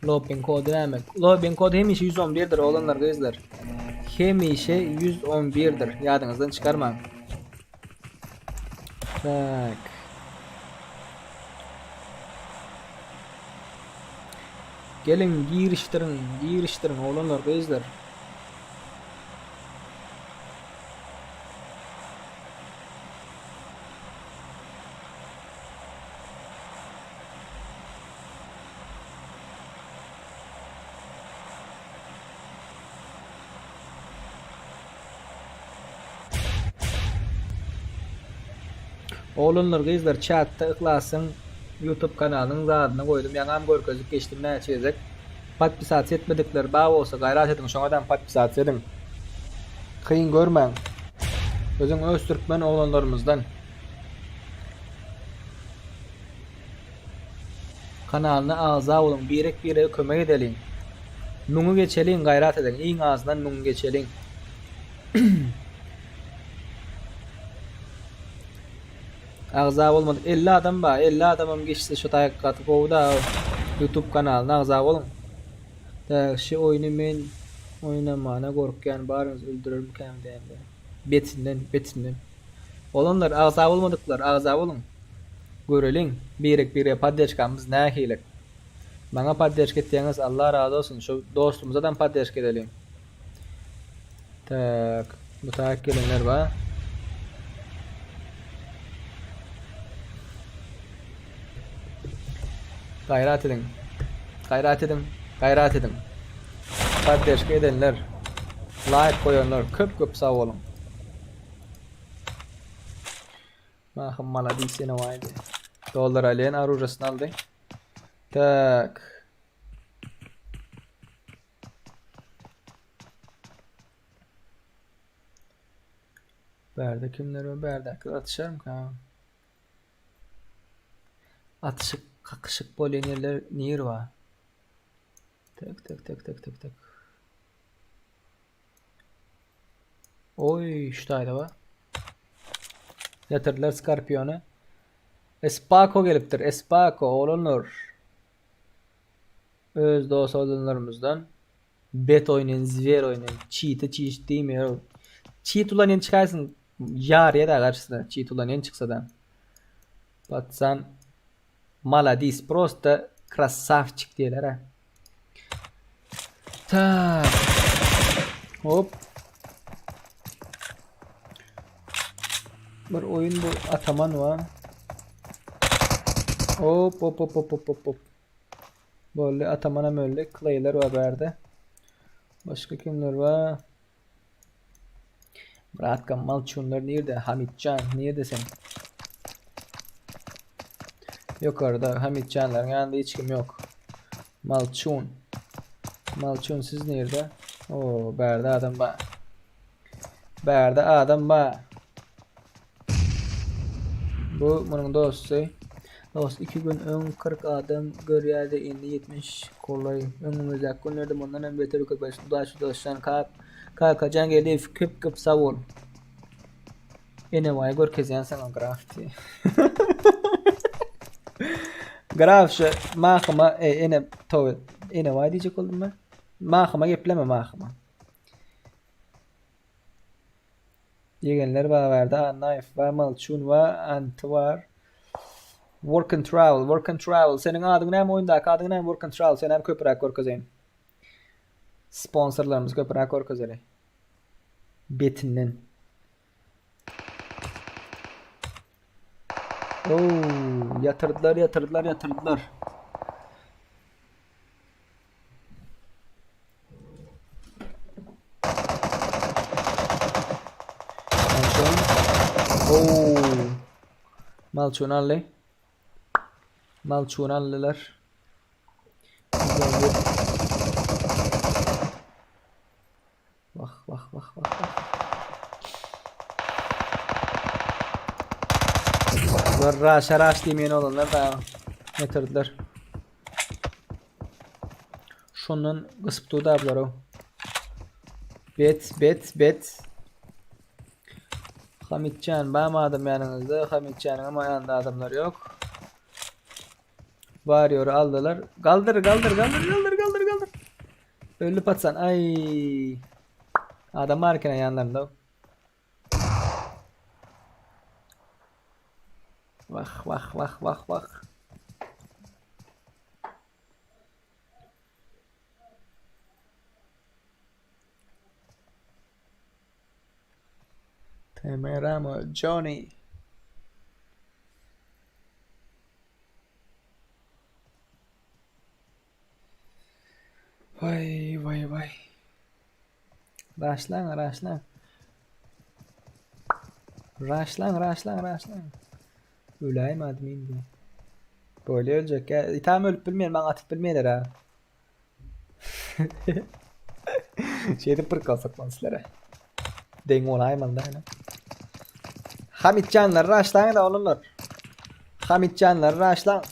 Lobbyň kody näme? Lobbyň kody hemişe 111-dir oglanlar gyzlar. Hemişe 111-dir. Ýadyňyzdan çykarmaň. Tak. Geliň girişdiriň, girişdiriň oglanlar, gyzlar. Oglanlar gyzlar çatda Yhlasyň YouTube kanalynyň zadyny goýdum ýaňam görkezip geçdim näçe gezek. Podpisatsa etmedikler bar bolsa gaýrat ediň şoňadam podpisatsa ediň. Kyn görmäň. Biziň öz türkmen oglanlarymyzdan. Kanalyna agza boluň birek birege kömek edeliň. Müňi geçeliň gaýrat ediň iň azyndan müňi geçeliň. Agza bolmadyk 50 adam bar 50 adamam geçse şu taýy gaty gowy da YouTube kanalyna agza boluň. Tak şu oýny men oýnamana gorkýan baryňyzy öldürermikäm dämde. Betinden betinden. Olanlar agza bolmadyklar agza boluň. Göreliň birek birege podderşkamyz nähili. Maňa podderşka etýäňiz Allah razy bolsun şu dostumyzadam podderşka edeliň. Tak bu taýak gelenler bar. Gaýrat ediň. Gaýrat ediň. Gaýrat ediň. Podderşka edenler, laýk goýanlar köp köp sag boluň. Mahym maladis ýene waýdy. Dollar alýan aružasyny aldy. Tak. Bärde kimler bar? Bärdäkiler atyşarmyka? Atyşyk, kakyşyk bolýan ýerler nir bar? Tak, tak, tak, tak, tak, tak. Oý, şu taýda bar. Ýatyrdylar Skorpiony. Espako gelipdir. Espako oglanlar. Öz dost oglanlarymyzdan. Bet oýnaýan, zwer oýnaýan, çite çiş diýmeýär. Çit ulanýan çykaýsyn. Ýarýa da garşysyna çit ulanýan çyksa da. Patsan maladis, prosta krasavçik diýerler ha. Tak. Hop. Bir oyun bu ataman var. Hop hop hop hop hop hop hop. Boldy atamanam öldi. Clay'ler var bärde. Başka kimler var? Bratka Malçunlar nirde? Hamitjan nirde sen? Yukarıda Hamitjanlaryň ýanynda hiç kim yok. Malçun. Malçun siz nirde? Oo, bärde adam bar. Bärde adam bar. Bu munuň dosty. Dost 2 gün öň 40 adam görýärdi, indi 70 golaý. Öňümizdäki günlerde mundan hem beter köpelsin. Udaçi dostjan kak Kakajan Geldiýew köp köp sag bol. Enewaýy görkezýän saňa grafiti. Graf şu mahyma e, ene towe enewaý diýjek boldum ben. Mahyma gepleme mahyma. Ýegenler bar bärde Annaýew bar Malçun bar Anty bar. Work and travel, work and travel. Seniň adyň näme oýundaky adyň näme work and travel? Seni hem köpräk görkezeýin. Sponsorlarymyzy köpräk görkezeli. Betinden. Oo, ýatyrdylar, ýatyrdylar, ýatyrdylar. Malçun. Oo. Malçun aldy. Malçun aldylar. Wah wah wah wah wah. Bular raşa raş diýmeýän olanlar da getirdiler. Şondan gysyp durdy ablar o. Bet bet bet. Hamitjan bam adam ýanyňyzda. Hamitjanyň hem ýanynda adamlar ýok. Warrior'y aldylar. Galdyr galdyr galdyr galdyr galdyr galdyr. Öldü patsan. Ay. Adam var eken ýanlarynda. Wah wah wah wah wah. Hemeramo Johnny. Vay vay vay. Raşlaň raşlaň. Raşlaň raşlaň raşlaň. Öläýme admin diýe. Böyle öljek ya. Itam ölüp bilmeýän maňa atyp bilmeýärler ha. Şeýdip bir kalsak sizlere. Deň bolaýmaly da ene. Hamitjanlar raşlaň da olanlar. Hamitjanlar raşlaň.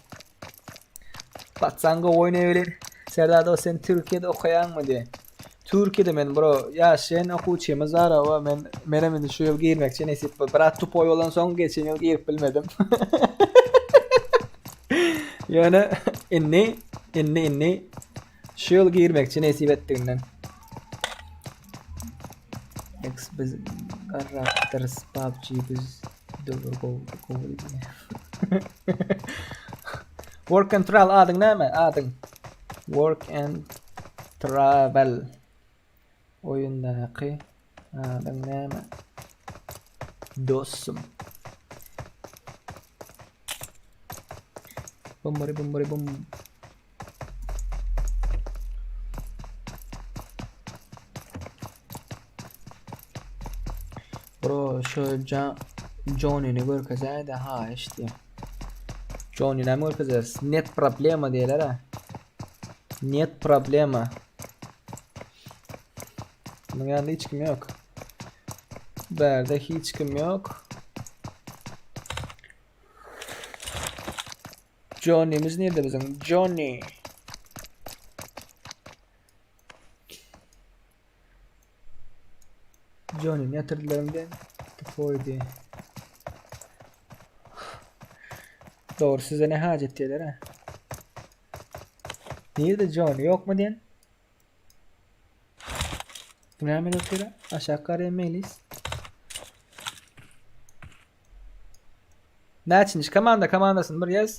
Batsaň gowy oýnaýberin. Serdar dost sen Türkiýede okaýaňmy diýe. Türkiýede men bro ýaşaýan okuwçymyz bar hawa men menem indi şu ýyl girmekçi nesip bol. Biraz tupoý bolan soň geçen ýyl girip bilmedim. Ýöne indi indi indi şu ýyl girmekçi nesip etdiginden. X biz garrapdyrys PUBG biz döwür gowy gowy. Work and travel adyň näme? Adyň. Work and travel. Oýundaky adyň näme? Dostum. Bumbari bumbari bum. Bro şu Johnny'ni görkezäýdä haýyş diýýär. Johnny näme görkezeris? Net problema diýerler ha. Net problema. Munuň ýanynda hiç kim ýok. Bärde hiç kim ýok. Johnny'miz nirde biziň? Johnny. Johnny ýatyrdylar diýen. Tupoýdy. Dogry size ne hajat diýerler ha. Nirde Johnny ýokmy diýen? Bu näme otyr? Aşak garaýan Melis. Näçinji komanda komandasyny bir ýaz.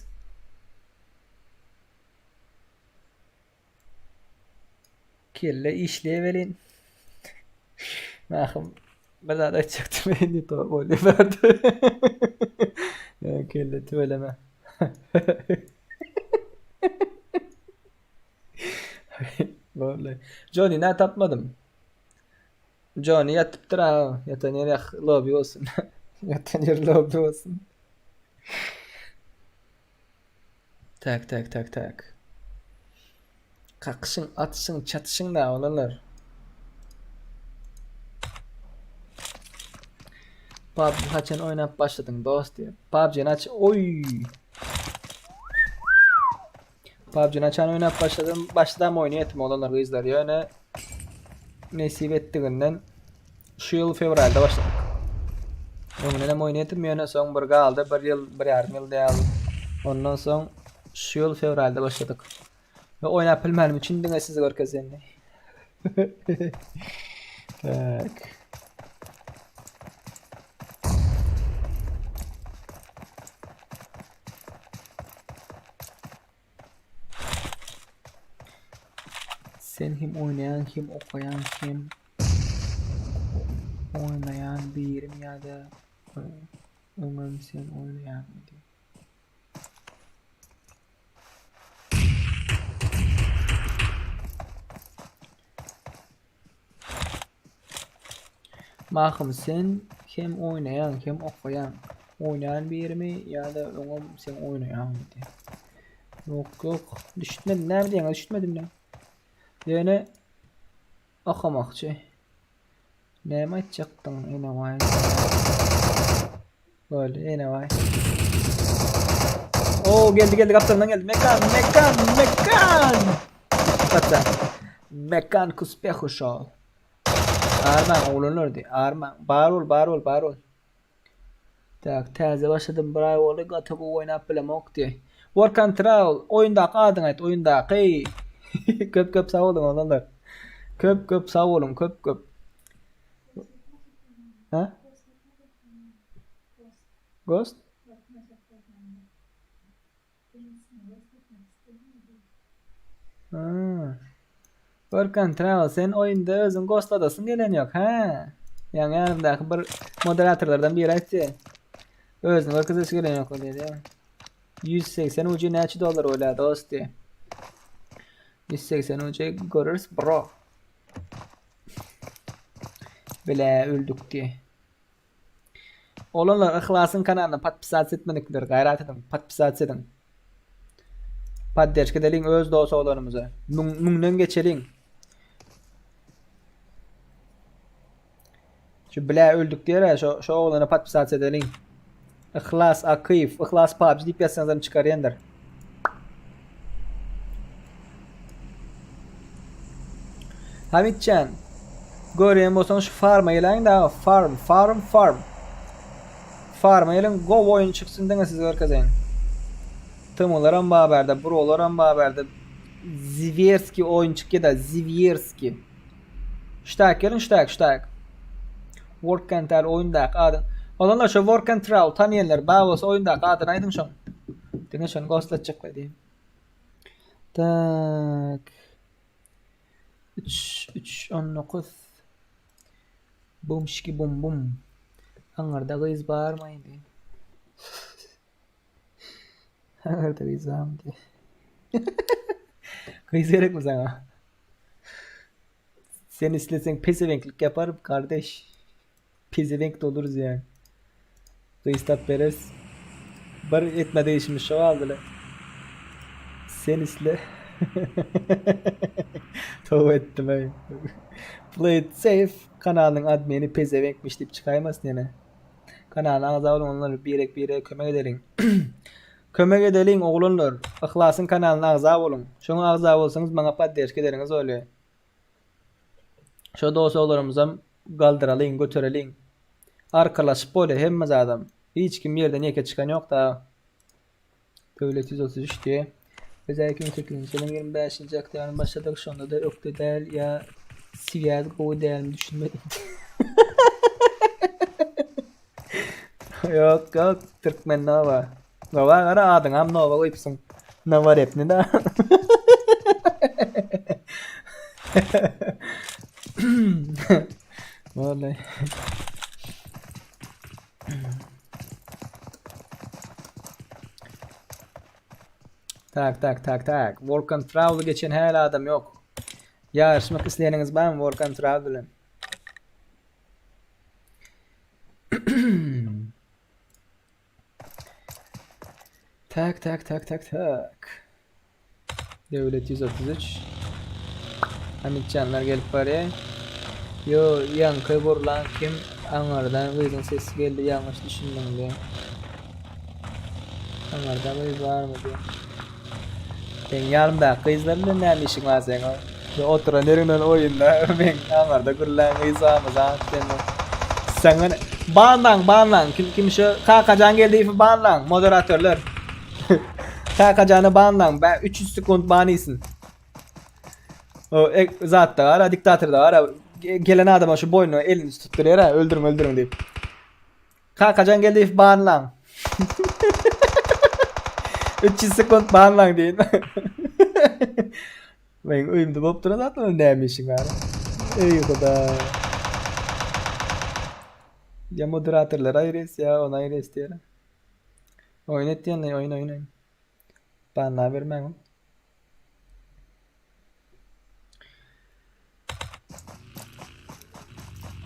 Kelle işleýär welin. Mahym bir zat aýtjakdym indi to boldy berdi. Kelle tüweleme. Boldy. Johnny nä tapmadym. Johnny ýatypdyr ha. Ýatan ýeri lobby bolsun. Ýatan ýeri lobby bolsun. Tak tak tak tak. Kakyşyň, atyşyň, çatyşyň da olanlar. PUBG haçan oýnap başladyň dost diýip. PUBG aç. Oý. PUBG haçan oýnap başladym? Başladam oýnaýatym olanlar gyzlar. Ýöne nesip etdiginden şu ýyl fewralda başladyk. Öňünden hem oýnaýatym, ýöne soň bir galdy, bir ýyl, bir ýarym ýyl däl. Ondan soň şu ýyl fewralda başladyk. Ve oýnap bilmänim üçin diňe sizi görkezýän. Tak. Sen hem oýnaýaň hem okaýaň hem oýnaýan birim ýa-da öňem sen oýnaýaňmy diýip. Mahym sen hem oýnaýaň hem okaýaň. Oýnaýan birimi ýa-da öňem sen oýnaýaňmy diýip. Ýok ýok düşmedim näme diýýäňiz düşmedim men. Ýöne okamakçy. Näme aýtjakdyň enewaý. Boldy enewaý. Oo geldi geldi gapdalyndan geldi. Mekan mekan mekan. Hatta. Mekan kuspehu şol. Armaň oglanlar diý. Armaň. Bar bol bar bol bar bol. Tak täze başladym bir aý boldy gaty gowy oýnap bilemok diý. Work and travel oýundaky adyňy aýt oýundaky. Köp köp sag boluň oglanlar. Köp köp sag boluň köp köp. Ha? Ghost? Ha. Work and travel sen oýunda özüň ghostladasyň gelen ýok ha? Ýaňy ýanymdaky bir moderatorlardan biri aýtdy. Özüni görkezesi gelen ýok diýdi. 180 UC näçe dollar bolýar dost diýdi. 180 UC göreris bro. Bile öldük diýdi. Oglanlar Yhlasyň kanalyna podpisasiýa etmedikler gaýrat ediň podpisasiýa ediň. Podderşka edeliň öz dos oglanymyza. Müň, müňden geçeliň. Şu bile öldük diýer şo şo oglana podpisasiýa edeliň. Yhlas Akyýew, Yhlas PUBG diýip ýazsaňyz hem çykarýandyr. Hamitjan, görýän bolsaň şu farma geläýiň da, farm, farm, farm. Farma geliň, gowy oýun çyksyn diňe size görkezeýin. Tymylaram bar bärde, brolaram bar bärde. Ziwerski oýun çykýa da, Ziwerski. Ştak geliň, ştak, ştak. Work and Travel oýundaky adyň. Olanlar şu Work and Travel tanýanlar bar bolsa oýundaky adyny aýdyň şoň. Diňe şony goslatjaklar diýip. Tak. 3 3 19 Bum şiki bum bum. Aňyrda gyz barmydy? Aňyrda gyz barmydy? Gyz gerekmi saňa? Sen isleseň pezevenklik yaparym kardeş. Pezevenk de oluruz yani. Gyz tap bereris. Bir etmedi işimiz şo galdy Sen isle. Toba etdim ey. Play it safe kanalyň admini pezevenkmiş diýip çykaýmasyn ýene. Kanala agza boluň oglanlar birek birege kömek edeliň. Kömek edeliň oglanlar. Yhlasyň kanalyna agza boluň. Şoňa agza bolsaňyz maňa podderşka ederiňiz bolýar. Şo dos oglanymyzam galdyralyň, götereliň. Arkalaşyp bolýar hemme zadam. Hiç kim ýerden ýeke çykan ýok da. Döwlet 133 diýe. Biz 2008-nji ýylyň 25-nji oktýabrynda başladyk, şonda-da ökde däl ýa swýaz gowy dälmi düşünmedim. Ýok, ýok, Türkmen Nova. Nova gara adyňam Nova goýupsyň. Nova repni da. Vallahi. Tak tak tak tak. Work and travel geçen häli adam ýok. Ýaryşmak isleýäniňiz barmy work and travel bilen? Tak tak tak tak tak. Döwlet 133. Hamitjanlar gelip barýar. Yo, ýaňky burlan kim? Aňardan gyzyň sesi geldi, ýalňyş düşündiň diýýär. Aňarda gyz barmy diýýär. Seň ýanymdaky gyzlar bilen näme işiň bar seň? Şu oturan ýeriňden oýunda meň aňarda gürlän gyz barmy zat sende. Saňa banlaň, banlaň. Kim kim şu Kakajan Geldiýewi banlaň, moderatorlar. Kakajany banlaň, bä 300 sekund ban iýsin. O e, zatda gara, diktatorda gara. Gelen adama şu boýnuna elini tutdurýar, ha, öldüriň, öldüriň diýip. Kakajan Geldiýew banlaň. 300 sekund banlaň diýin. Meň öýümde bolup duran zatlar näme işiň bar? Eý huda. Ya moderatorlar aýrys ya ony aýrys diýer. Oýun etýänler oýun oýun oýun. Banla bermäň.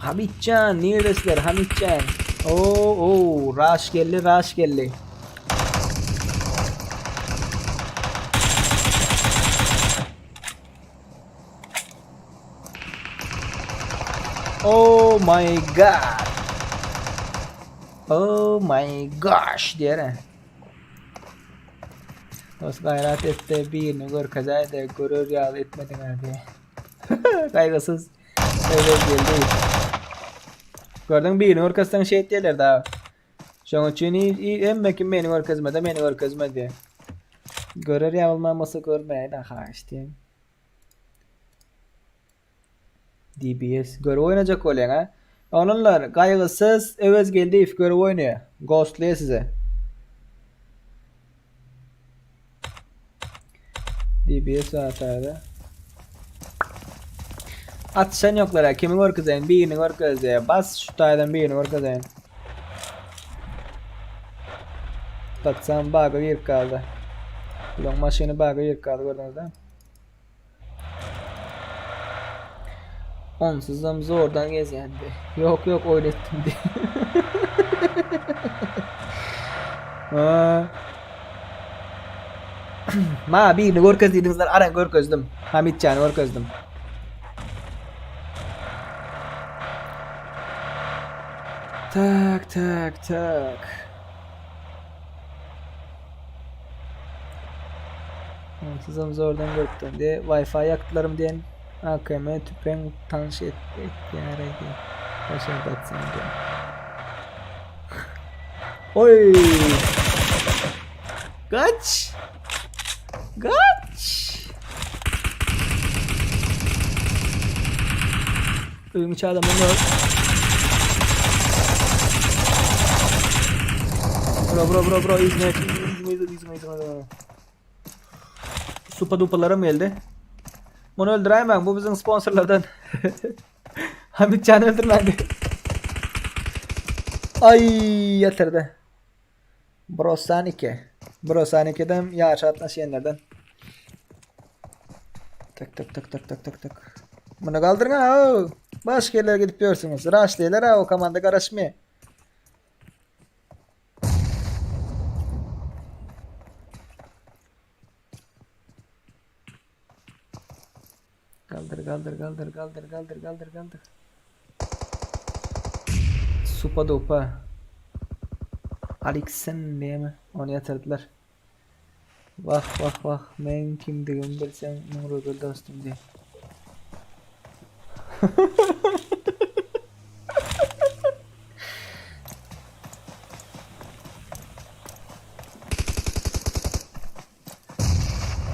Hamitjan niredesizler Hamitjan? Oo oo raş geldi raş geldi. Oh my god. Oh my gosh diýere. Dost gaýrat etde birini görkezäýde görer ýaly etmediň hä diýe. Gaýgysyz öyle geldi. Gördüň birini görkezseň şeýt diýerler da. Şoň üçin hemme kim meni görkezmede meni görkezme diýe. Görer ýaly bolman bolsa görmäýin haýyş diýen. DBS görüp oýnajak bolýaň ha. Oglanlar Gaýgysyz Öwezgeldiýew görüp oýnaýar. Ghostlaýar size. DBS atarda. Atyşan ýoklar ha, kimi görkezeýin, birini görkezýär. Bas şu taýdan birini görkezeýin. Batsam baga girip galdy. Bulaň maşyny baga girip galdy gördüňizmi? Onsuzam zordan gezýändi. Ýok ýok oýun etdim diý. Ma birini görkez diýdiňizler, aran görkezdim. Hamitjany görkezdim. Tak tak tak. Onsuzam zordan görüpdim diye Wi-Fi ýakdylarym diýen AKM tüpeň tanyş et etýär diýen. Başa batsan diýen. Oy! Kaç! Kaç! Öýüň içi adamdan ýok. Bro bro bro bro izme izme izme izme izme. Supa dupalaram geldi. Bunu öldüräýmäň bu biziň sponsorlardan. Hamitjany öldürmäň. Ay ýatyrdy. Brosanike. Brosanike'den ýaryşa gatnaşýanlardan. Tak tak tak tak tak tak tak. Muny galdyryň ha. Başga ýerlere gidip ýörsüňiz. Rush diýler ha o komanda garaşmaýar. Galdyr galdyr galdyr galdyr galdyr galdyr galdyr. Supa dupa. Alixen diýme. Ony ýatyrdylar. Wah wah wah men kimdigimi bilseň 1000 rubl dostum diý.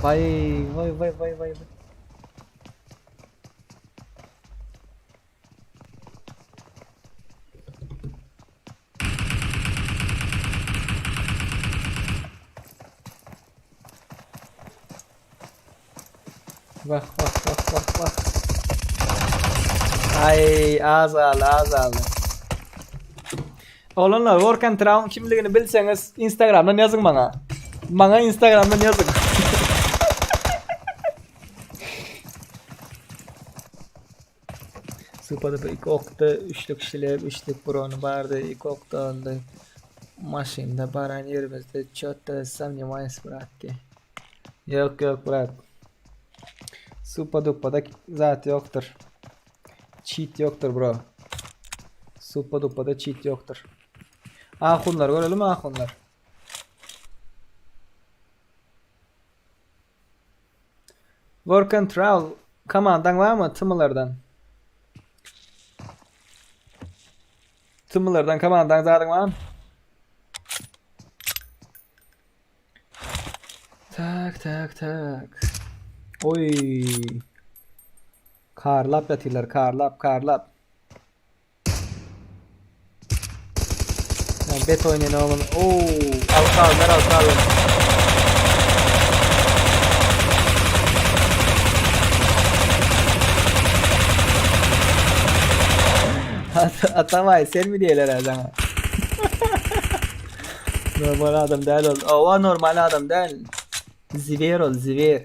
Vay vay vay vay vay. vay. Wah wah wah wah wah. Ay az galdy az galdy. Oglanlar Work and Travel kimligini bilseňiz Instagramdan ýazyň maňa. Maňa Instagramdan ýazyň. Supada iki okda üçlük şilep, üçlük brony bardy, iki okda aldy. Maşynda baran ýerimizde çotda samnewayes brat diýe. Ýok ýok brat. Supa dupada zat ýokdur. Cheat ýokdur bro. Supa dupada cheat ýokdur. Ahunlar görelim ahunlar. Work and travel komandaň barmy tmlardan? Tmlardan komandaň zadyň barmy? Tak tak tak. Oy. Karlap ýatyrlar, karlap, karlap. Yani bet oynayan oğlum. Oo, al kaldır, al kaldır. Atamay sen mi diýerler ha sana? Normal adam däl ol. Owa normal adam däl. Zwer ol, zwer.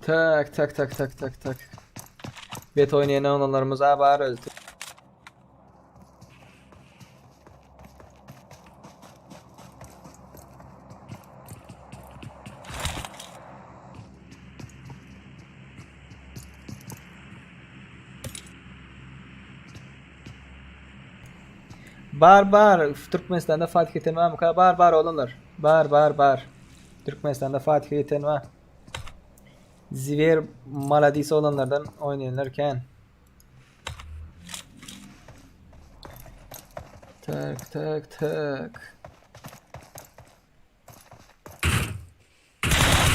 Tak tak tak tak tak tak. Bet oýnaýan oglanlarymyz a bar özi. Bar bar Türkmenistanda Fatih ýeten barmyka? Bar bar oglanlar. Bar bar bar. Türkmenistanda Fatih ýeten bar. Zwer maladis oglanlardan oýnaýanlar kän. Tak tak tak.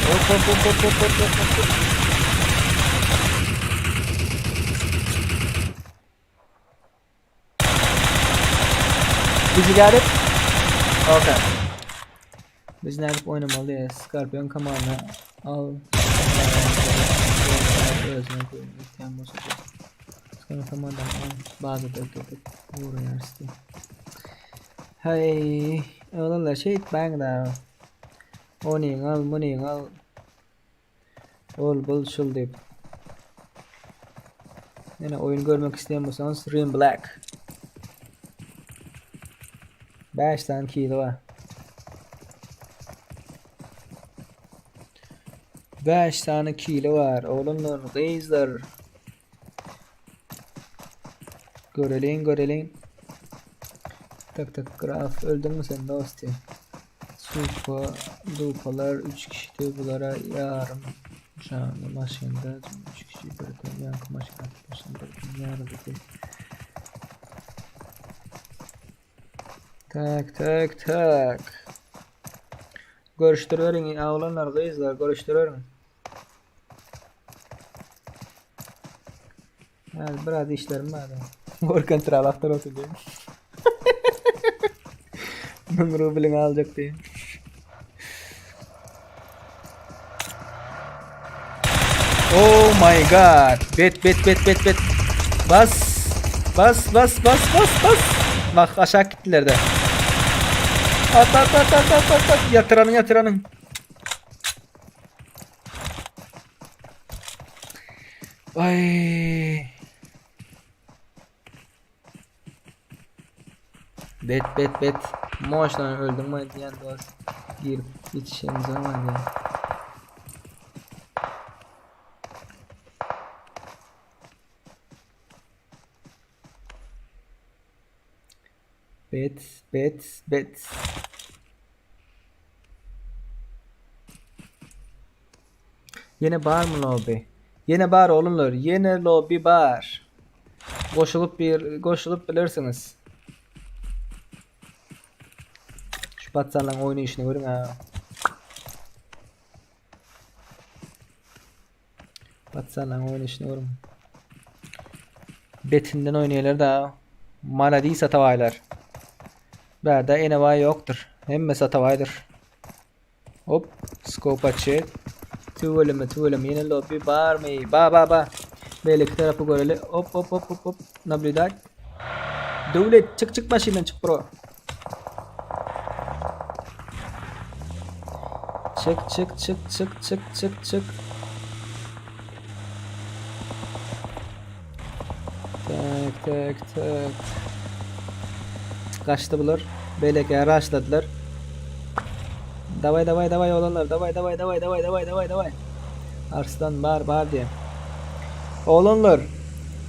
Hop hop hop hop hop hop hop hop. Did you got it? Okay. Biz nädip oýnamaly? Scorpion komanda. Al. Özüne göýün etýän bolsa. Sonra adam al. Bazada ötürip uğraýarys diýip. Hey, oglanlar şeýtmäň da. Onyň al, munyň al. Ol bul şul diýip. Ýene oýun görmek isleýän bolsaňyz Rim Black. 5 sany kili bar. 5 sany kili bar. Oglanlar, gyzlar. Göreliň, göreliň. Tak tak graf öldüňmi sen dosti? Supa, dupalar 3 kişidi bulara ýarym janly maşynda 3 kişi birden ýaňky maşyn atyp başlan birden ýaryldy. Tak tak tak. Görüşdiriberiň oglanlar gyzlar görüşdiriberiň. Yani biraz işlerim var. Work and travel aktar olsun diye. 1000 rublini aljak diye. Oh my god. Bet bet bet bet bet. Bas. Bas bas bas bas bas. Bak aşağı gittiler de. At at at at at at at. Yatıranın yatıranın. Ay. Bet bet bet. Moşdan öldüm mü diýen dost. Girip içişemiz olmadı ya. Bet bet bet. Ýene barmy lobby? Ýene bar oglanlar, ýene lobby bar. Goşulyp bir goşulyp bilersiňiz. Şu patsanlaryň oýnaýşyny görüň ha. Patsanlaryň oýnaýşyny görüň. Betinden oýnaýarlar da. Maladis atabaýlar. Bärde enebaý ýokdur. Hemmesi atabaýdyr. Hop, scope açyk. Tüweleme, tüweleme. Ýene lobby barmy? Ba, ba, ba. Beýleki tarapy göreli. Hop, hop, hop, hop, hop. Nablýudat. Döwlet, çyk, çyk maşyndan çyk, bro. Çyk, çyk, çyk, çyk, çyk, çyk, çyk. Tak, tak, tak. Gaçdy bular. Beýleki raşladylar. Daway, daway, daway oglanlar. Daway, daway, daway, daway, daway, daway, daway. Arslan bar, bar diýe. Oglanlar,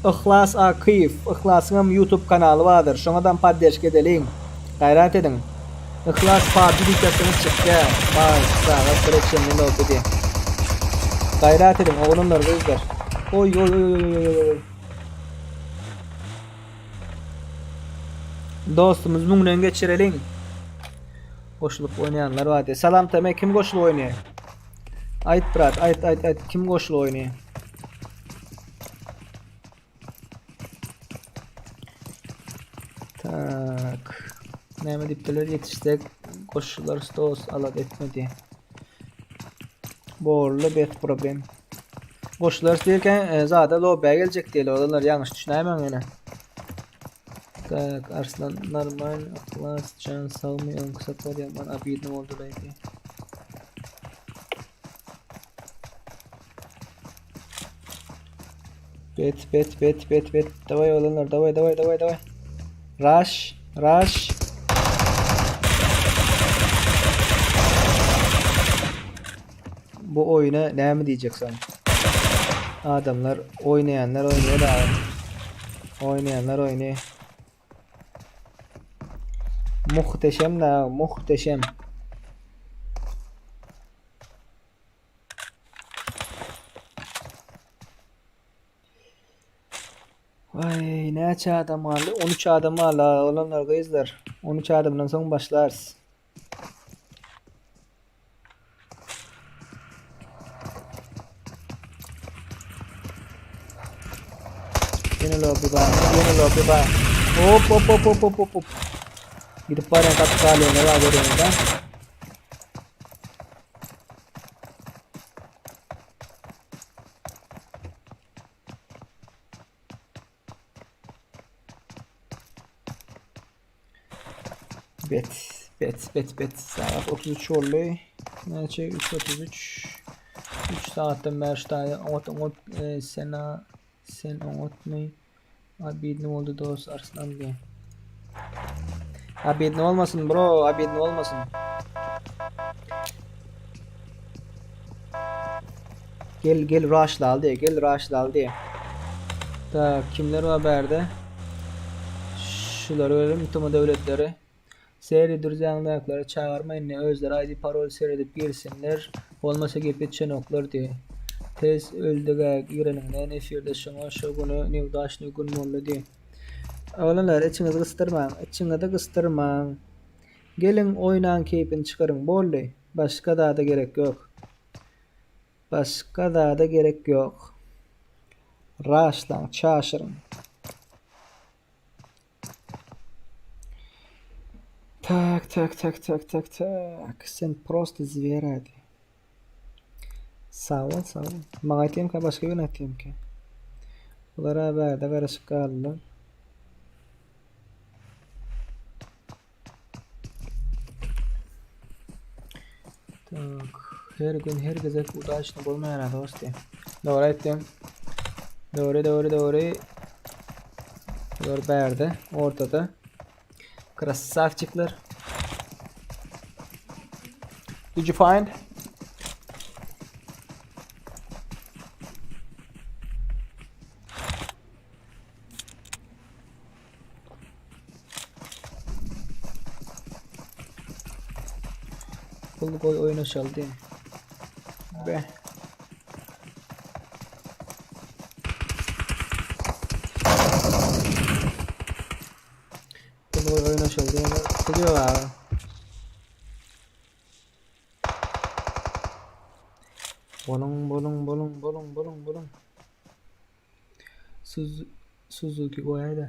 Yhlas Akyýew, Yhlasyň hem YouTube kanaly bardyr. Şoňadam podderşka edeliň. Gaýrat ediň. Yhlas PUBG diýip ýazsaňyz çykýar. Bar, sagat 1-e çenli lobby diýe. Gaýrat ediň oglanlar, gyzlar. Oý, oý, oý, oý, oý, oý, oý. Dostumyz müňden geçireliň. Goşulyp oýnaýanlar bar diýe. Salam Teme kim goşulyp oýnaýar? Aýt brat, aýt, aýt, aýt kim goşulyp oýnaýar? Tak. Näme diýipdirler? Ýetişsek goşularys dost, alada etme diýe. Borly bet problem. Goşularys diýerken e, zada lobby'e geljek diýeli. Olanlar ýalňyş düşünäýmäň ýene. Tak, Arslan normal, Atlas, can sagmy, öňki sapar ýaman obidno boldy diýdi. Bet bet bet bet bet. Daway oglanlar daway daway daway daway. Rush rush. Bu oýuna näme diýjeksen? Adamlar oýnaýanlar oýnaýar da. Oýnaýanlar oýnaýar. Muhteşem da, muhteşem. Vay näçe adam galdy? 13 adam galdy oglanlar gyzlar. 13 adamdan soň başlarys. Ýene lobby bar. Ýene lobby bar. Hop hop hop hop hop hop. Gidip barýan gaty galýanlar bar görýäňiz. Bet, bet, bet, bet. Saat 33 boldy. Näçe? 3.33. 3 saatdan bäri şu taýda oňat oňat e, sena sen oňatmy? Abidni boldy dost Arslan diýen. Abidni bolmasyn bro, abidni bolmasyn. Gel gel rushlaly diýe, gel rushlaly diýe. Tak, kimler bar bärde? Şulary görelim, Tuma döwletleri. Seri dürjäňdäkileri çagyrma indi özleri ID parol seredip girsinler bolmasa gep etşenoklar diý. Tez öldügä gireniňden efirde şoňa şo güni neudaçnyý gün boldy diý. Oglanlar içiňizi gysdyrmaň içiňizi gysdyrmaň geliň oýnaň keýpini çykaryň boldy başga zada gerek ýok başga zada gerek ýok raşlaň çaşyryň. Tak tak tak tak tak tak. Sen prosto zweradi. Sag bol, sag bol. Maňa aýtýamka başga birine aýtýamka. Bular ha bärde garaşyp galdylar. Tak, her gün her gezek udaçny bolmaýar dosti. Dogry aýtdyň. Dogry, dogry, dogry. Bular bärde, ortada. Krasavçikler. Did you find? Pul goý oýnaşaly diýen. Be. Pul goý oýnaşaly diýen. Pul ýok abi. Boluň, boluň, boluň, boluň, boluň, boluň. Suzuki goýaýda.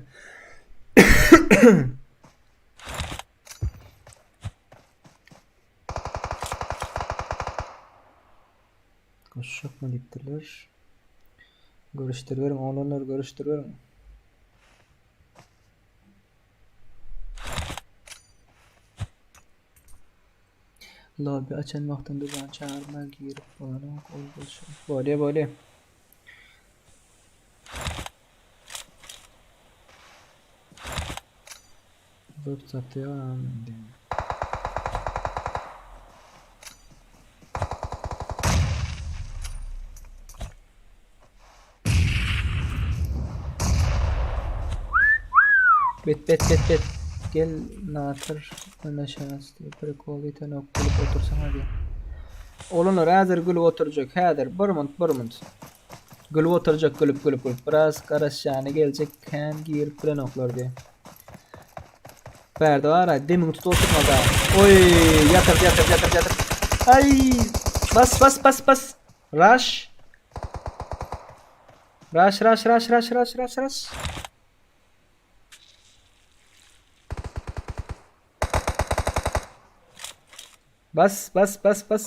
Goşjakmy diýipdirler. Görüşdiriberiň oglanlar görüşdiriberiň. Lobby açan wagtyň duzan çagyrma girip bolanok ol bolşy. Bolýa bolýa. Web satýan diýen. Bet bet bet bet. Gel natyr öne şans diýip prikol itenok gülüp otursaňa diýip. Oglanlar häzir gülüp oturjak häzir bir munt bir munt. Gülüp oturjak gülüp gülüp gülüp biraz garaşýany geljek kän girip bilenoklar diýip. Bärde bar demiňi tutup oturma da. Oý ýatyrdy ýatyrdy ýatyrdy ýatyrdy. Aý bas bas bas bas. Rush. Rush rush rush rush rush rush rush. Bas bas bas bas.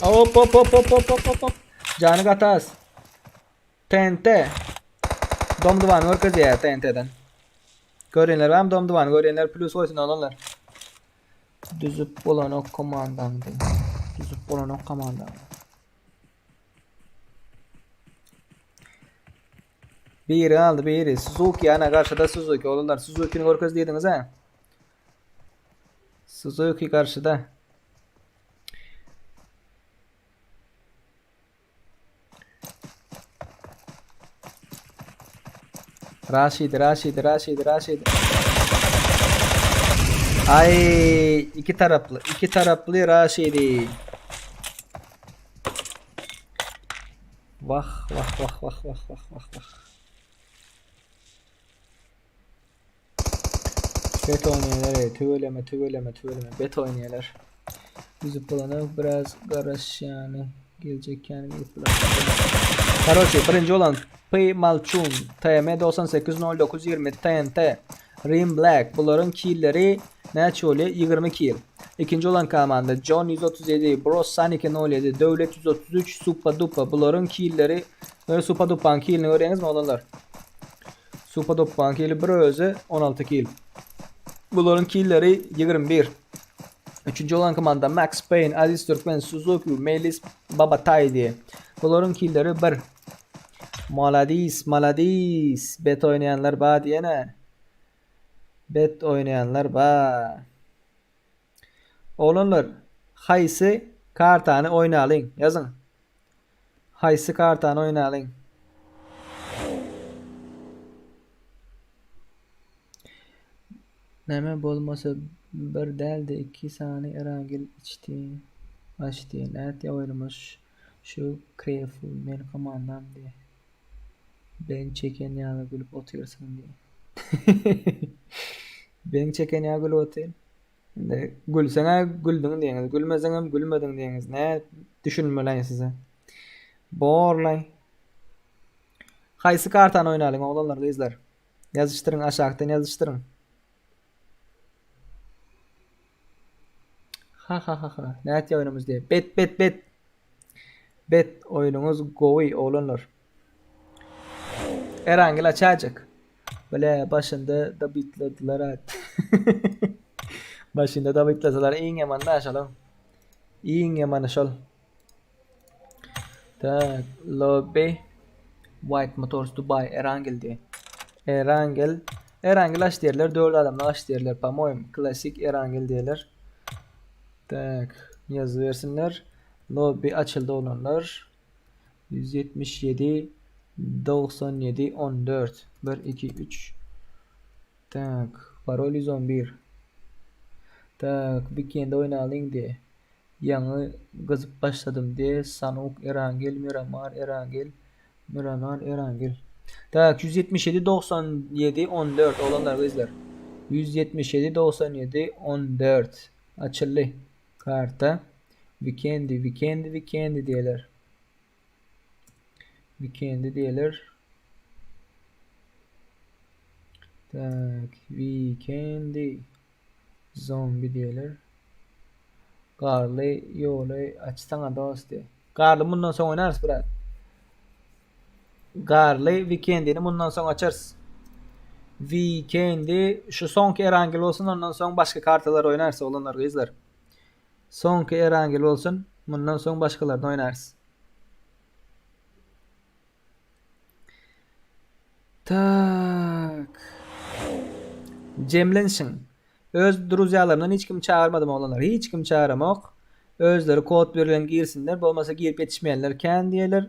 Hop hop hop hop hop hop hop. Jany gatas. TNT. Dom duvany görkezýär TNT-den. Görýänler barmy dom duvany görýänler plus goýsun oglanlar. Düzüp bolanok komandany diý. Düzüp bolanok komandany. Biri aldy biri. Suzuki ana garşyda Suzuki oglanlar. Suzukini görkez diýdiňiz ha. Suzuki garşyda. Raşidi, Raşidi, Raşidi, Raşidi. Ay, iki taraply, iki taraply Raşidi. Vah, vah, vah, vah, vah, vah, vah, vah. Bet oýnaýarlar, ey, tüweleme, tüweleme, tüweleme, bet oýnaýarlar. Üzüp bolanok, biraz garaşýany, geljek ýany girip bilen. Karoçi, birinji bolan P Malçun, TM 980920, TNT, Rim Black, bularyň killeri näçe bolýar? 20 kil. Ikinji bolan komanda John 137, Bros Sanike 07, Döwlet 133, Supa Dupa, bularyň killeri, Supa Dupanyň kilini görýäňizmi oglanlar? Supa Doppaň kili bir özi 16 kil. Bularyň killeri 21. Üçünji bolan komanda Max Payne, Aziz Türkmen, Suzuki, Melis Babatay diye. Bularyň killeri 1. Maladis, maladis. Bet oýnaýanlar ba diýene. Bet oýnaýanlar ba. Oglanlar, haýsy kartany oýnalyň? Ýazyň. Haýsy kartany oýnalyň? Näme bolmasa bir dälde iki sany erangel içdi açdy nätýä oýnumyş şu krefl men komandam diýe beň çeken ýaly gülüp otyrsyň diýe beň çeken ýaly gülüp otyryn indi gülseňä güldüň diýeňiz gülmeseňem gülmediň diýeňiz nä düşünmeleý size borlaý haýsy kartany oýnalyň oglanlar gyzlar Ýazyşdyryň aşakdan ýazyşdyryň. Ha ha ha ha. Nätýä oýnumyz diýe. Bet bet bet. Bet oýnuňyz gowy oglanlar. Erangel açajak. Bile başynda da bitladylar at. başynda da bitladylar iň ýaman da şol. Iň ýamany şol. Tak, lobby White Motors Dubai Erangel diye. Erangel. Erangel aç diýerler. 4 adamdan aç diýerler. Po-moýem, klasik Erangel diýerler. Tak, ýazyp bersinler. Lobby açyldy oglanlar. 177 97 14 1 2 3 Tak, parol 111. Tak, weekend oýnalyň diye. Ýaňy gyzyp başladym de Sanuk Erangel Miramar Erangel Miramar Erangel. Tak 177 97 14 oglanlar gyzlar. 177 97 14 açyldy karta. Vikendi Vikendi Vikendi diýerler. Vikendi diýerler. Tak Vikendi Zombi diýerler. Garly ýoly açsana dost diýe. Garly mundan soň oýnarys brat. Garly Weekendini mundan soň açarys. Weekendi şu soňky Erangel bolsun ondan soň başga kartalar oýnarys oglanlar gyzlar. Soňky Erangel bolsun mundan soň başgalaryny oýnarys. Tak. Jemlenşiň. Öz druzýalarymdan hiç kimi çagyrmadym oglanlar. Hiç kimi çagyramok. Özleri kod bilen girsinler. Bolmasa girip ýetişmeýänler kän diýerler.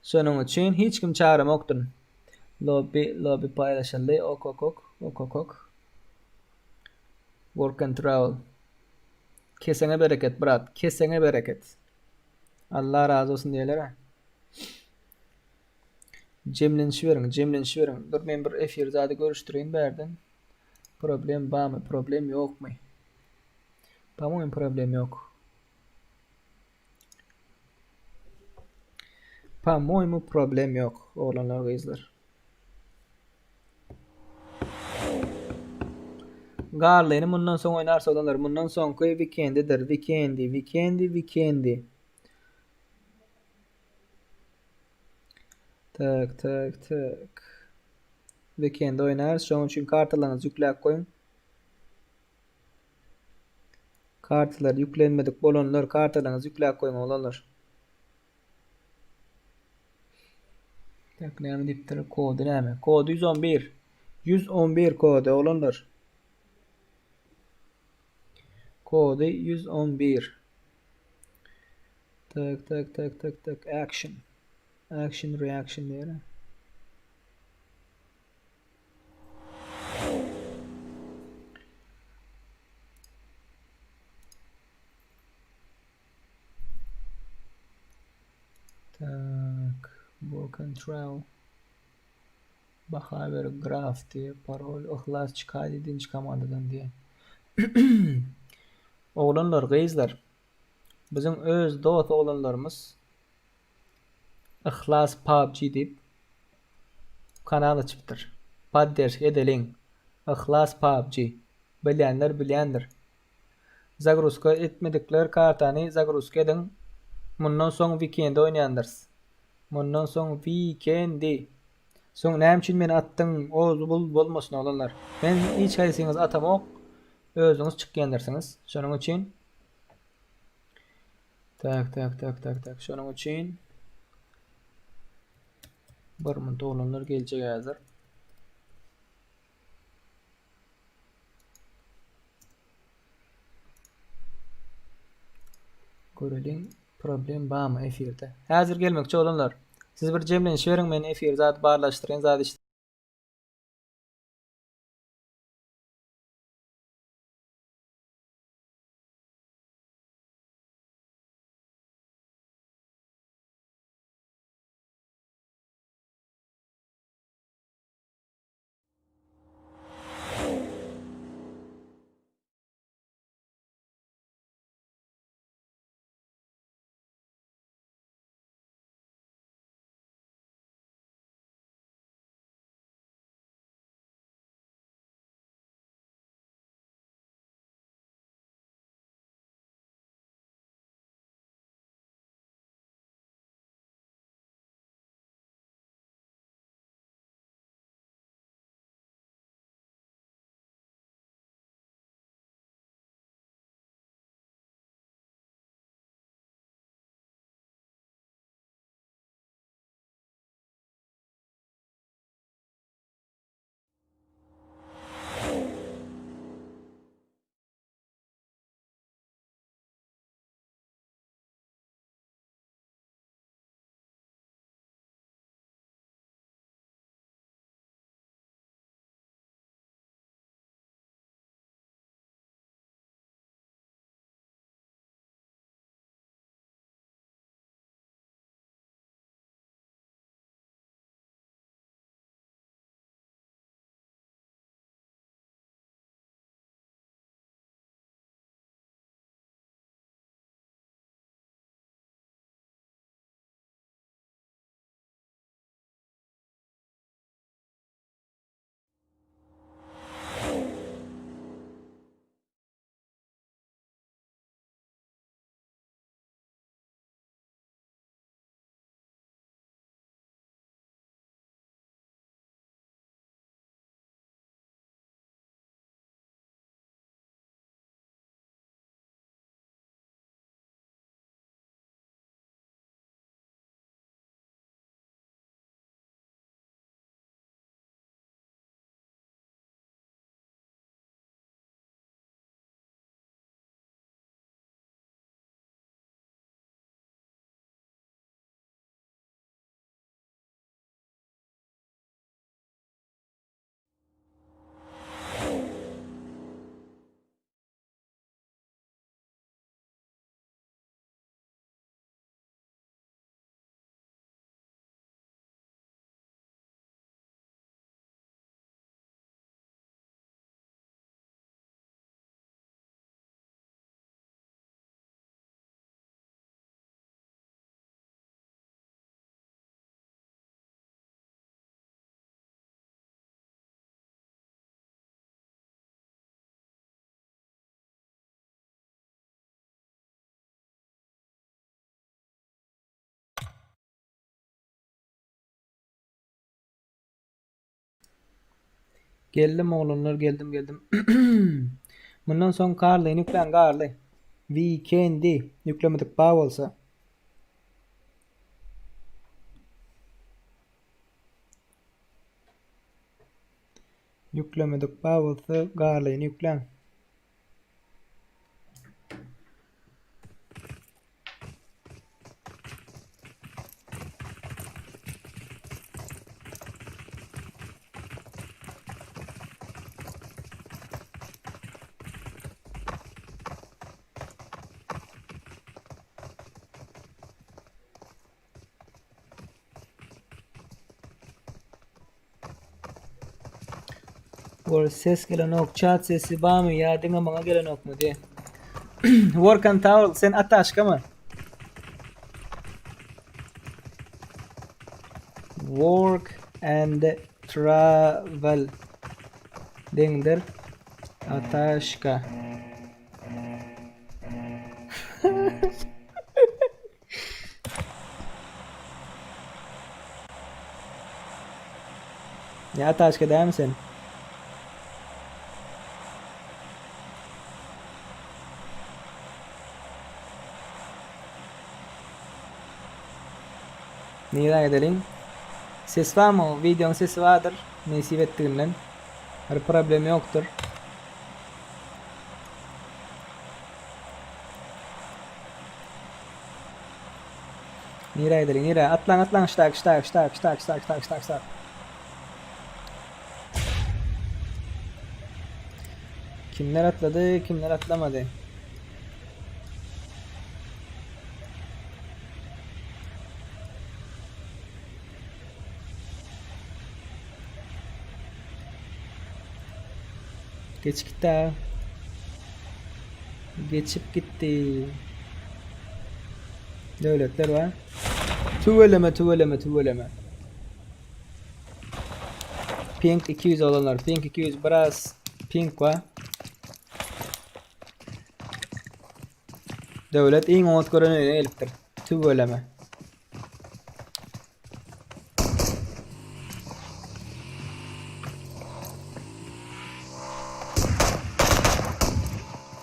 Şonuň üçin hiç kimi çagyramokdyryn. Lobby, lobby paýlaşyldy. Ok, ok, ok. Ok, ok, ok. Work and travel. Keseňe bereket, brat. Keseňe bereket. Allah razy bolsun diýerler. Jemlenişiberiň, jemlenişiberiň. Dur men bir efir zady görüşdireýin bärden. Problem barmy, problem ýokmy? Po-moýem problem ýok. Po-moýemu problem ýok, oglanlar, gyzlar. Garlyny mundan soň oýnarys oglanlar. Mundan soňky weekendidir. Weekendi, weekendi, weekendi. Tak, tak, tak. Weekend oýnarys. Şonuň üçin kartalaryňyzy ýükläp goýuň. Kartalar ýüklenmedik bolanlar kartalaryňyzy ýükläp goýuň oglanlar. Tak, näme diýipdir? Kody näme? Kody 111. 111 kody oglanlar. Kody 111. Tak tak tak tak tak action. Action reaction diýer. Tak, work and travel. Baha ber graf diýe, parol yhlas çykaý diýdinç komandadan diýe. Oglanlar, gyzlar. Biziň öz dost oglanlarymyz Yhlas PUBG diýip kanal açypdyr. Podderşka edeliň. Yhlas PUBG. Bilýänler bilýändir. Zagruzka etmedikler kartany zagruzka ediň. Mundan soň wikendi oýnaýandyrys. Mundan soň wikendi. Soň näme üçin meni atdyň, o bul bolmasyn oglanlar. Men hiç haýsyňyzy atamok. Özüňiz çykýandyrsyňyz. Şonuň üçin Tak tak tak tak tak şonuň üçin bir minut oglanlar geljek häzir. Göreliň problem barmy efirde. Häzir gelmekçi oglanlar. Siz bir jemleniş beriň men efir zat barlaşdyryn zat iş. Geldim oglanlar geldim geldim. Mundan soň Karlyny ýükläň Garly. Weekendi ýüklemedik bar bolsa. Ýüklemedik bar bolsa Garlyny ýükläň. Bor ses gelenok chat sesi barmy ýa diňe maňa gelenokmy diye. Work and Towel sen ataşka mı? Work and travel deňdir ataşka. Ýa taçka dälmi sen? Nirä gideliň? Ses barmy? Wideoň sesi bardyr. Nesip etdiginden. Bir problem ýokdur. Nirä gideliň? Nirä? Atlaň, atlaň, ştak, ştak, ştak, ştak, ştak, ştak, ştak, ştak. Kimler atlady, kimler atlamady? Geç gitdi ha. Geçip gitdi. Döwletler bar. Tüweleme, tüweleme, tüweleme. Pink 200 olanlar. Pink 200 biraz pink var. Döwlet iň oňat gören öýüne gelipdir. Tüweleme.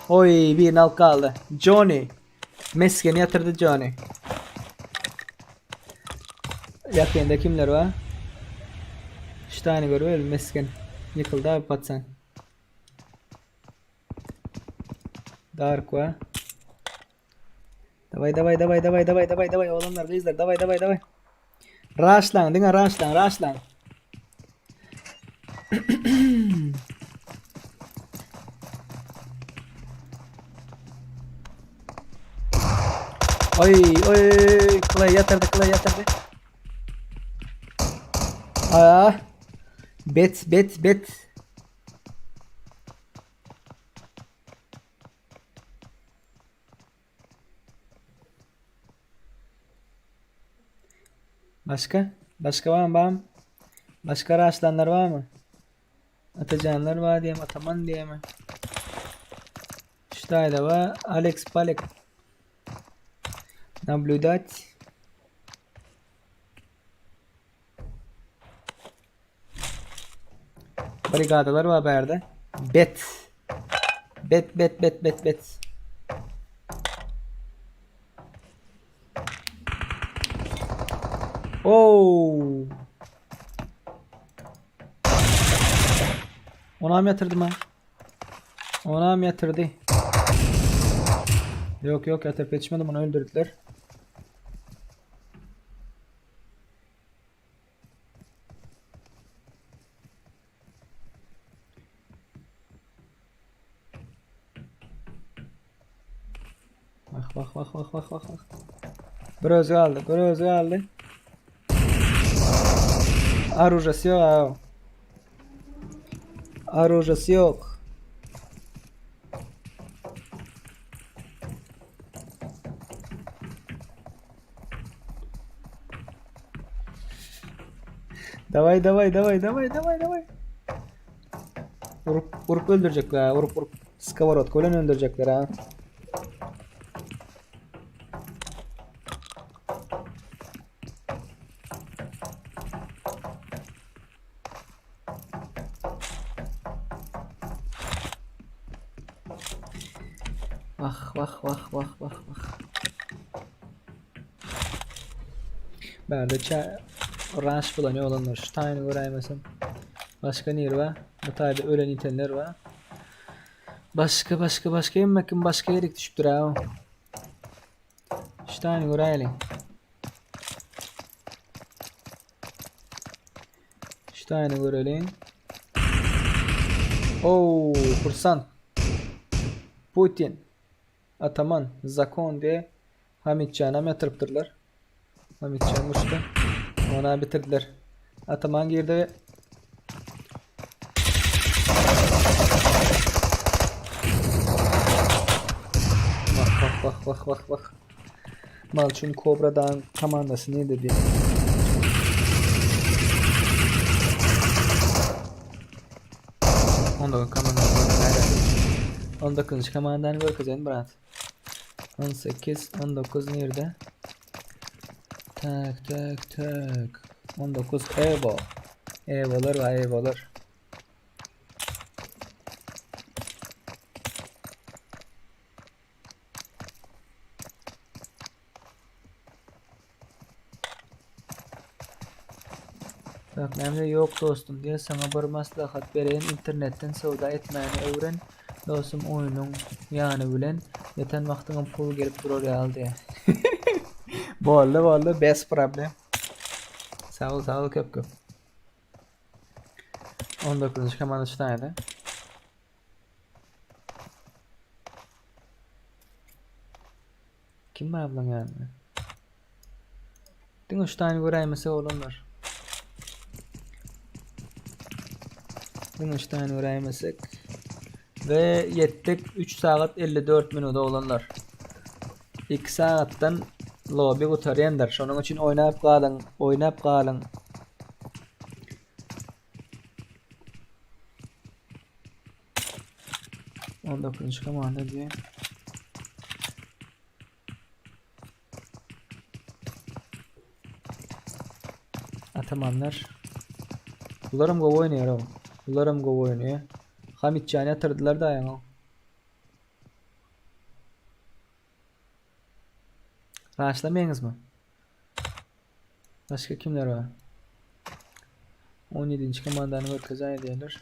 Oy birini alyp galdy. Johnny. Meskeni ýatyrdy Johnny. Ýakynda kimler bar? Üç tane görüp mesken. Ýykyldy abi patsan. Dark bar. Daway daway daway daway daway daway daway oglanlar gyzlar daway daway daway. Raşlaň diňe raşlaň raşlaň. Oy oy Clay yatırdı Clay yatırdı. Aa. Bet bet bet. Başka? Başka var mı? Var mı? Başka araçlanlar var mı? Atacanlar var diye mi? Ataman diye mi? Ştayda var. Alex Palek. Наблюдать. Brigadalar var bärde. Bet. Bet bet bet bet bet. Oo. Onam ýatyrdy ma. Onam ýatyrdy. Ýok ýok ýatyryp ýetişmedim ony öldürdiler. Bak bak bak bak bak bak bak. Bir özi galdy, bir özi galdy. Arujasy ýok ha. Arujasy ýok. Daway daway daway daway daway daway. Urup urup öldürecekler ha. Urup urup skоворodka bilen öldürecekler ha. Wah wah wah wah wah wah. Bärde ça raş bulan oglanlar şu taýyny göräýmesem. Başga nir bar? Bu taýda ölen itenler bar. Başga başga başga hemme kim başga ýerik düşüpdir ha. Şu taýyny göräýeliň. Şu taýyny göreliň. Oo, Kursan. Putin. Ataman, Zakon diye Hamitjanam ýatyrypdyrlar. Hamitjan uçdy. Ona bitirdiler. Ataman girdi. Bak bak bak bak bak bak. Malçun Kobra Dağ'ın komandasy nirde diýip. Onda komandany görkezäýdä. 19-njy komandany görkezeýin brat. 18, 19 nirde? Tak, tak, tak. 19 Evo. Ewolar bar, ewolar. Bak näme ýok dostum diýe saňa bir maslahat bereýin internetden söwda etmäni öwren dostum oýnuň ýany bilen ýatan wagtyňam pul gelip durar ýaly diýe. Boldy boldy bez problem. Sag bol sag bol köp köp. 19. komanda çytaýdy. Kim bar bulaň ýanynda? Diňe şu tane göräýmese olanlar. Diňe şu tane göräýmesek. Ve ýetdik 3 sagat 54 minuta olanlar. 2 sagatdan lobby gutarýandyr. Şonuň üçin oýnap galyň, oýnap galyň. 19. komanda diýen. Atamanlar. Bularam gowy oýnaýar o. Bularam gowy oýnaýar. Hamitjany ýatyrdylar da ýaňy. Raşlamaýaňyzmy? Başga kimler bar? 17-nji komandany görkezäý diýerler.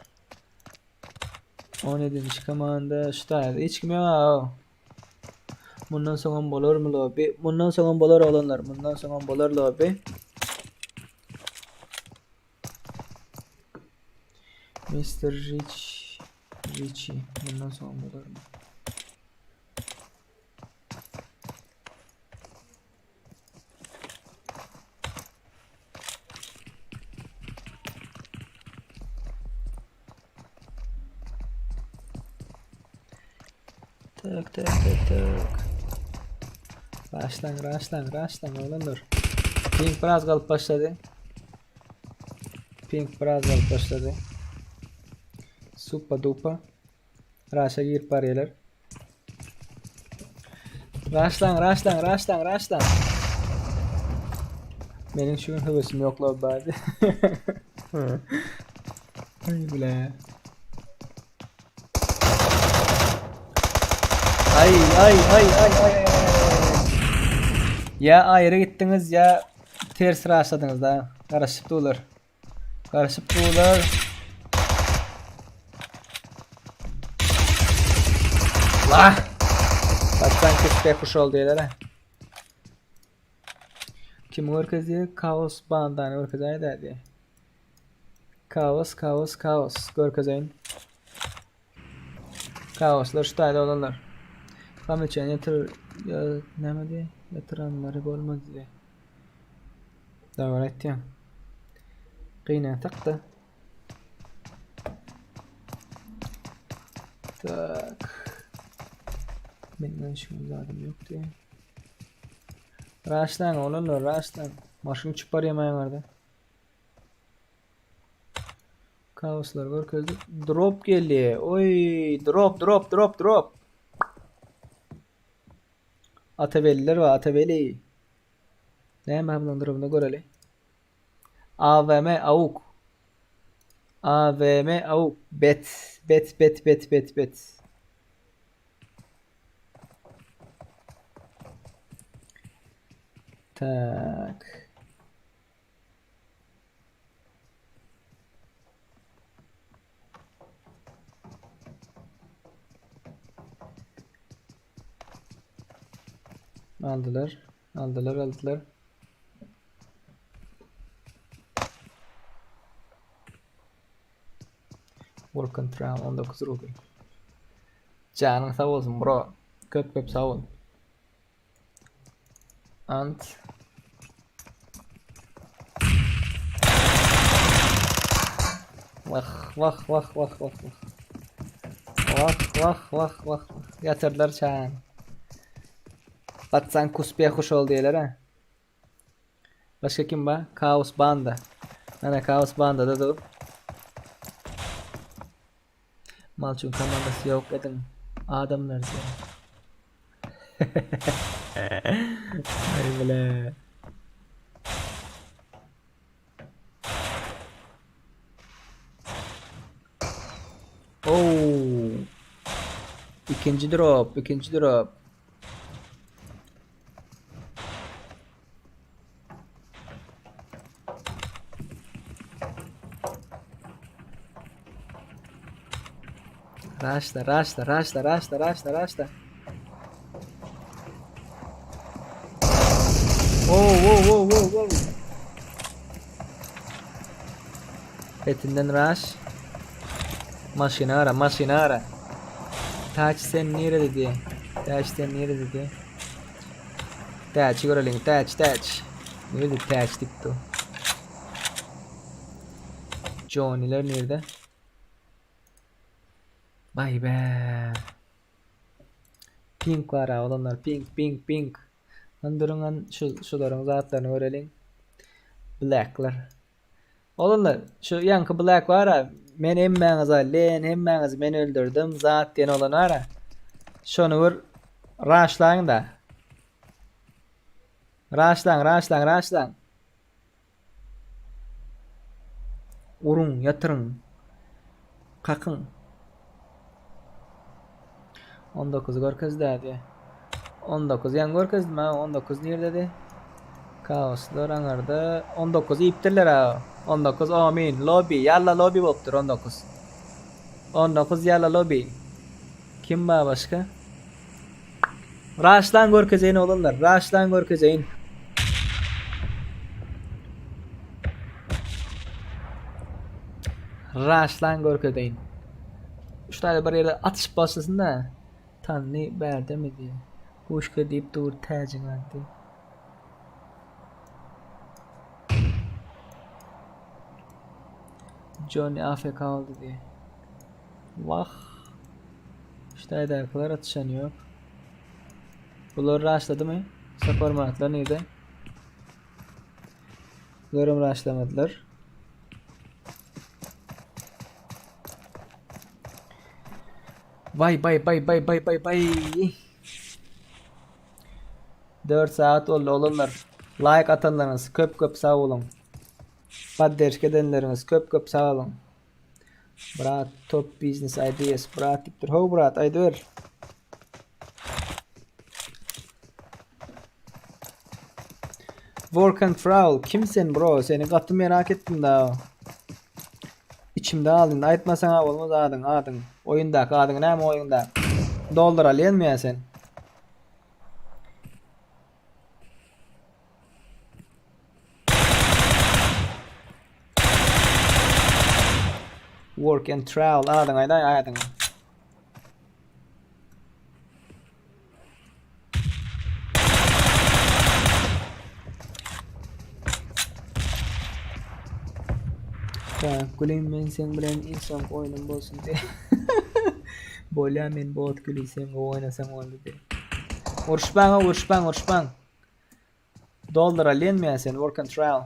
17-nji komanda şu taýda. Hiç kim ýok. Mundan soňam bolarmy lobby? Mundan soňam bolar oglanlar. Mundan soňam bolar lobby. Mr. Rich Richie. Mundan soňam bolarmy? Tak tak tak tak. Raşlan raşlan raşlan oglanlar. Pink biraz galyp başlady. Pink biraz galyp başlady. Supa dupa. Raşa girip barýarlar. Raşlaň, raşlaň, raşlaň, raşlaň. Meniň şu gün höwesim ýok la bady. Ay bile. Ay ay ay ay ay ay. Ya aýry gitdiňiz ya ters raşladyňyz da. Garaşyp durlar. Garaşyp durlar. Lah! Baştan küspe kuş oldu diýler. Kim görkezdi? Kaos bandany görkezäý dädi. Kaos, kaos, kaos. Görkezeýin. Kaoslar şu taýda olanlar. Hameçen ýatyr ýa näme diýe? Ýatyranlary bolmaz diýe. Dogry aýtýaň. Gynansak-da. Tak. Menden şu zadym ýok diýe. Raşlaň olanlar, raşlaň. Maşyn uçup barýar maňarda. Kaoslar görkezdi. Drop geldi. Oy, drop, drop, drop, drop. Atabeliler var, Atabeli. Näme bunun dropuna göreli. AVM AUK. AVM AUK. Bet, bet, bet, bet, bet, bet. Tak. Aldylar. Aldylar, aldylar. Work and travel 19 rubl. Janyň sag bolsun bro. Köp köp sag bol. Ant. Wah wah wah wah wah wah. Wah wah wah wah. Ýatyrdylar çagany. Batsaň kuspeh huş ol diýerler ha. Başga kim bar? Kaos Banda. Ana Kaos Banda da dur. Malçun komandasy ýok ediň. Adamlar diýär. Ay bile. Oh. Ikinji drop, ikinji drop. Raşla, raşla, raşla, raşla, raşla, raşla. Oh, oh, oh, oh, oh. Etinden raş. Maşyny ara, maşyny ara. Täç sen nirede diye. Täç sen nirede diye. Täçi göreliň, täç, täç. Nirede täç dipdi. Johnny'ler nirede? Vay be. Pink var ha olanlar. Pink, pink, pink. Lan durun lan şu şularyň zatlaryny göreliň. Blacklar. Olanlar şu ýaňky Black var ha. Men hemmäňizi len hemmäňizi men öldürdüm zat diýen olan var ha. Şony bir raşlaň da. Raşlaň, raşlaň, raşlaň. Uruň, ýatyryň. Kakyň. 19 görkezdi diýe. 19 ýaň görkezdim ha, 19 nirdedi? Kaoslar aňarda 19 iýipdirler ha. 19 amin, lobby, ýalla lobby bolupdyr 19. 19 ýalla lobby. Kim bar başga? Raşlan görkezeýin oglanlar, raşlan görkezeýin. Raşlan görkezeýin. Şu taýda bir ýerde atyşyp başlasyn da. Tanny bärdemi diýe. Puşka diýip dur täjiň ady. Johnny AFK oldy diýe. Wah. Şu taýdakylar atyşan ýok. Bular raşladymy? Saparmyratlar nirde? Bularym raşlamadylar. Bay bay bay bay bay bay bay. 4 saat oldu olanlar. Like atanlaryňyz köp köp sag boluň. Podderşka edenleriňiz köp köp sag boluň. Brat top business ideas brat diýipdir. How brat aýdyber. Work and travel kim sen bro seni gaty merak etdim da. İçimde aldın aýtmasaň ha bolmaz adyň adyň. Oýundaky adyň näme oýunda? Dollar alýanmy ýa sen? Work and travel adyň aýdaý adyň. Tak, gülüm men seň bilen iň soňky oýnum bolsun diýip. Bolýa men bot güli sen gowy oýnasaň boldy diýip. Uruşmaň uruşmaň uruşmaň. Dollar alýanmy sen work and trial.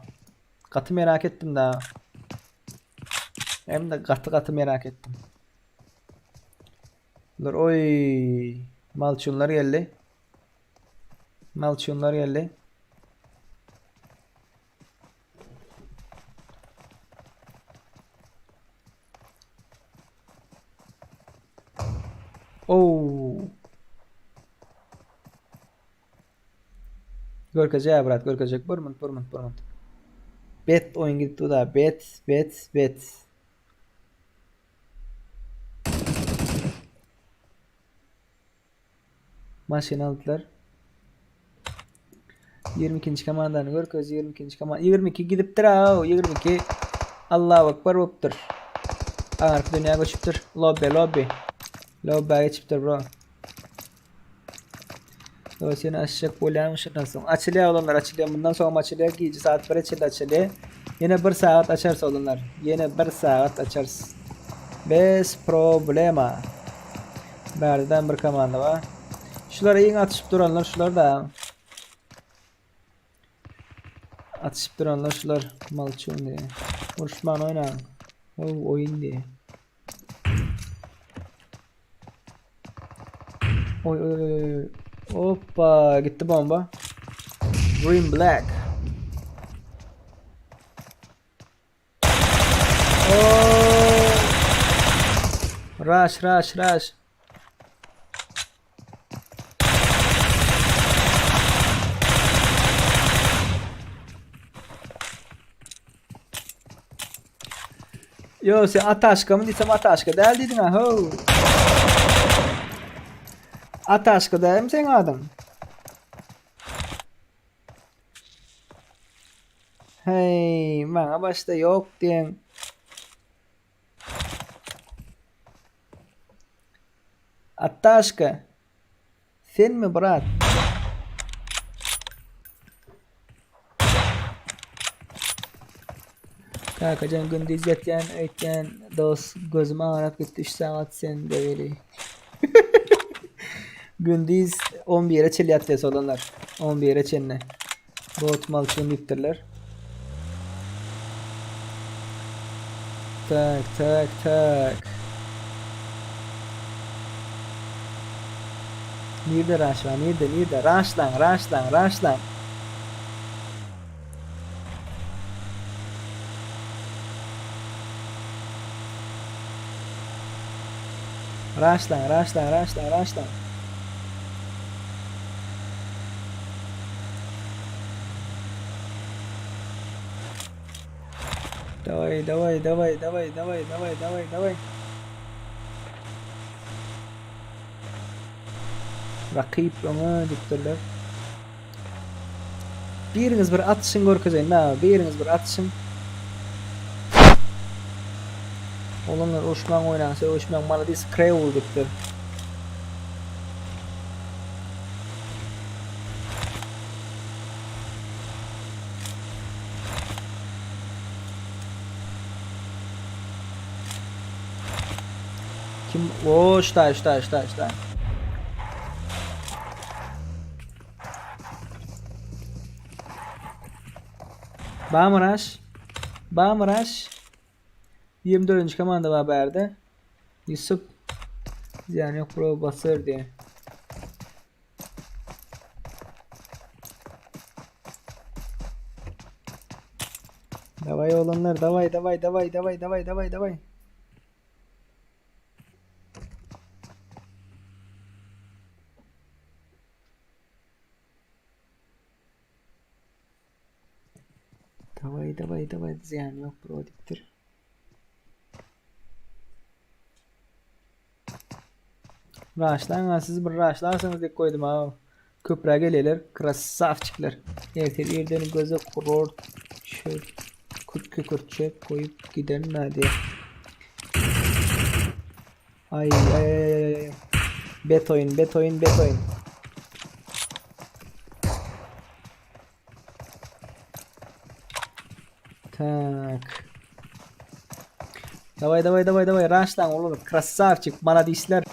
Gaty merak etdim da. Hem de gaty gaty merak etdim. Dur oy. Malçunlar geldi. Malçunlar geldi. Oo. Görkezýär brat, görkezjek. Bir minut, bir minut, bir minut. Bet oýun gidip dur da. Bet, bet, bet. Maşyn aldylar. 22-nji komandany görkez, 22-nji komanda. 22 gidipdir ha, 22. Allahu akbar bolupdyr. Aňarky dünýä göçüpdir. Lobby, lobby. Lobby geçipdir bro. Yo seni açjak bolýarmy şundan soň? Açylýar oglanlar açylýar. Mundan soňam açylýar. Gije saat 1-e çenli açylýar. Ýene 1 sagat açarys oglanlar. Ýene 1 sagat açarys. Bez problema. Bärden bir komanda bar. Şular iň atyşyp duranlar şular da. Atyşyp duranlar şular. Malçun diýe. Uruşman oýnaň. O oýun diýe. Oy oy oy oy. Hoppa gitti bomba. Green black. Oh. Rush, rush, rush. Yo sen ataşka mı diýsem ataşka däl diýdiň ha ho. Ataşka dälmi seň adyň? Hey, maňa başda ýok diýen. Ataşka. Senmi brat? Kakajan gündiz ýatýan öýtýän dos gözüm agyrap gitdi 3 sagat sen degeli. Gündiz 11-e çenli ýatýas oglanlar. 11-e çenli. Bot malçyn diýipdirler. Tak tak tak. Nirde raş var? Nirde nirde? Raşlan raşlan raşlan. Raşlan raşlan raşlan raşlan. Daway daway daway daway daway daway daway daway. Rakyp öňe diýipdirler. Biriňiz bir atyşyň görkezeýin da, biriňiz bir atyşyň. Oglanlar uruşmaň oýnaň sögüşmäň maladis krew diýipdir. Kim? O, ştaý, ştaý, ştaý, ştaý. Bamraş. Bamraş. 24. komanda bar bärde. Ýusup. Zyýany ýok bro basar diýe. Daway oglanlar daway daway daway daway daway daway daway. Daway daway daway zyýany ýok bro diýipdir. Raşlaň ha siz bir raşlarsyňyz diýip goýdum ha. Köprä gelýärler krassawçikler. Ertir irden göze kurort çöp kürt kükürtçek goýup giden diýip. Ay ay ay ay ay. Bet oyun, bet oyun, bet oyun. Tak. Daway daway daway daway raşlaň olar krassawçik maladisler.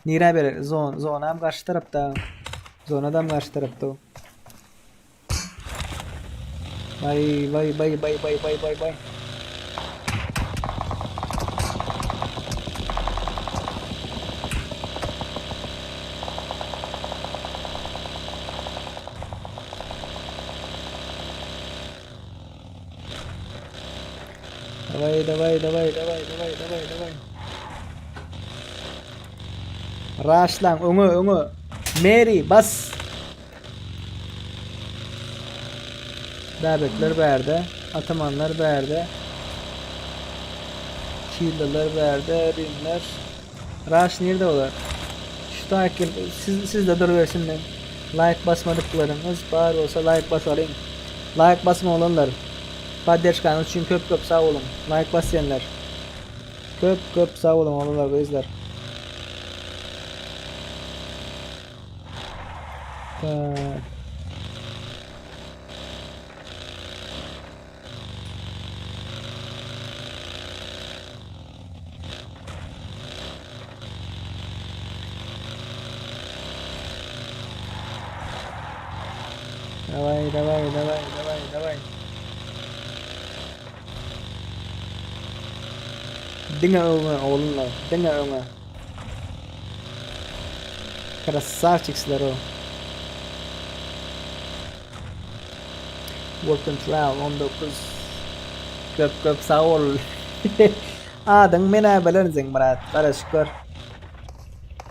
Nirä berer? Zon, zonam garşy tarapda. Zonadam garşy tarapda. Bay bay bay bay bay bay bay bay. Daway daway daway daway daway daway daway. Raşlaň öňe öňe. Mary bas. Bäbekler bärde, atamanlar bärde. Killiler bärde, rimler. Raş nirde olar? Şu taýyk gelip siz sizde durubersin Like basmadyklaryňyz bar bolsa like basalyň. Like basma olanlar. Podderşkanyz üçin köp köp sag boluň. Like basýanlar. Köp köp sag boluň oglanlar gyzlar. Tak. Daway daway daway daway daway. Diňe öňe oglanlar, diňe öňe. Krasavçiksler o. Work and Travel 19. Köp köp sag bol. Adyň men-ä bilerin seň Myrat. Garaşyp gör.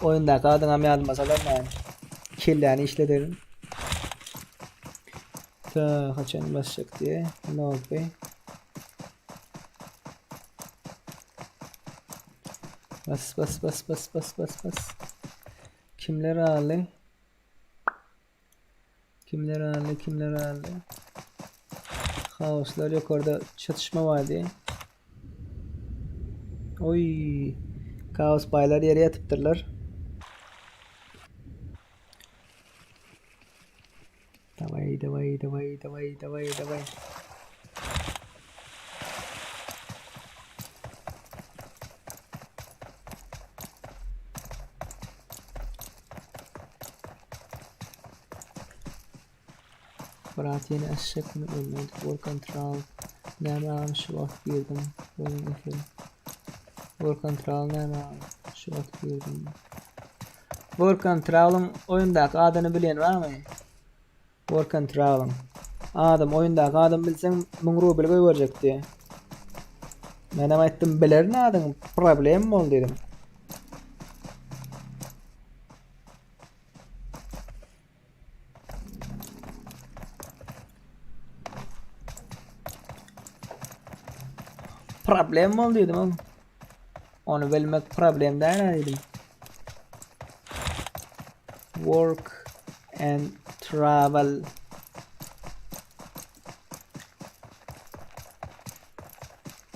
Oýundaky adyňam ýadyma salarman. Kelläni işlederin. Ta haçan basjak diýe. Lobby. Bas bas bas bas bas bas bas. Kimler aldy? Kimler aldy, kimler aldy? Haoslar ýokarda çatışma bardy. Oý. Kaos baýlar ýere ýatypdyrlar. Daway, daway, daway, daway, daway, daway. Brat ýene eşekmi ölmedi work and travel näme agam şu wagt girdim bölüm efir work and travel näme agam şu wagt girdim work and travel'yň oýundaky adyny bilýän barmy work and travel'yň adam oýundaky adyny bilseň 1000 rubl goýberjek diýe menem aýtdym bilerin adyňy problem bol diýdim Problem boldy diýdim oğlum. Ony bilmek problem däl diýdim. Work and travel.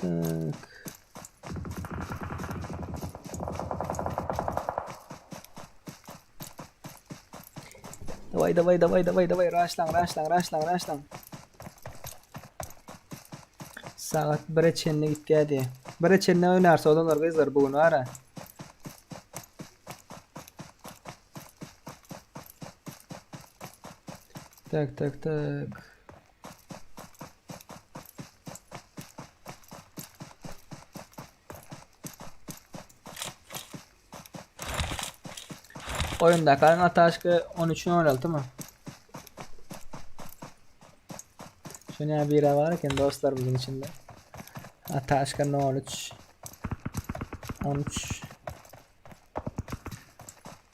Tak. Daway daway daway daway daway raşlaň raşlaň raşlaň raşlaň. Sagat 1-e çenli gitýärdi. 1-e çenli oýnarsa olanlar gyzlar bu gün ara. Tak tak tak. Oýundaky Nataşka 13.06 mı? Şu ne biri var eken dostlarymyzyň içinde. Ataşka 03 13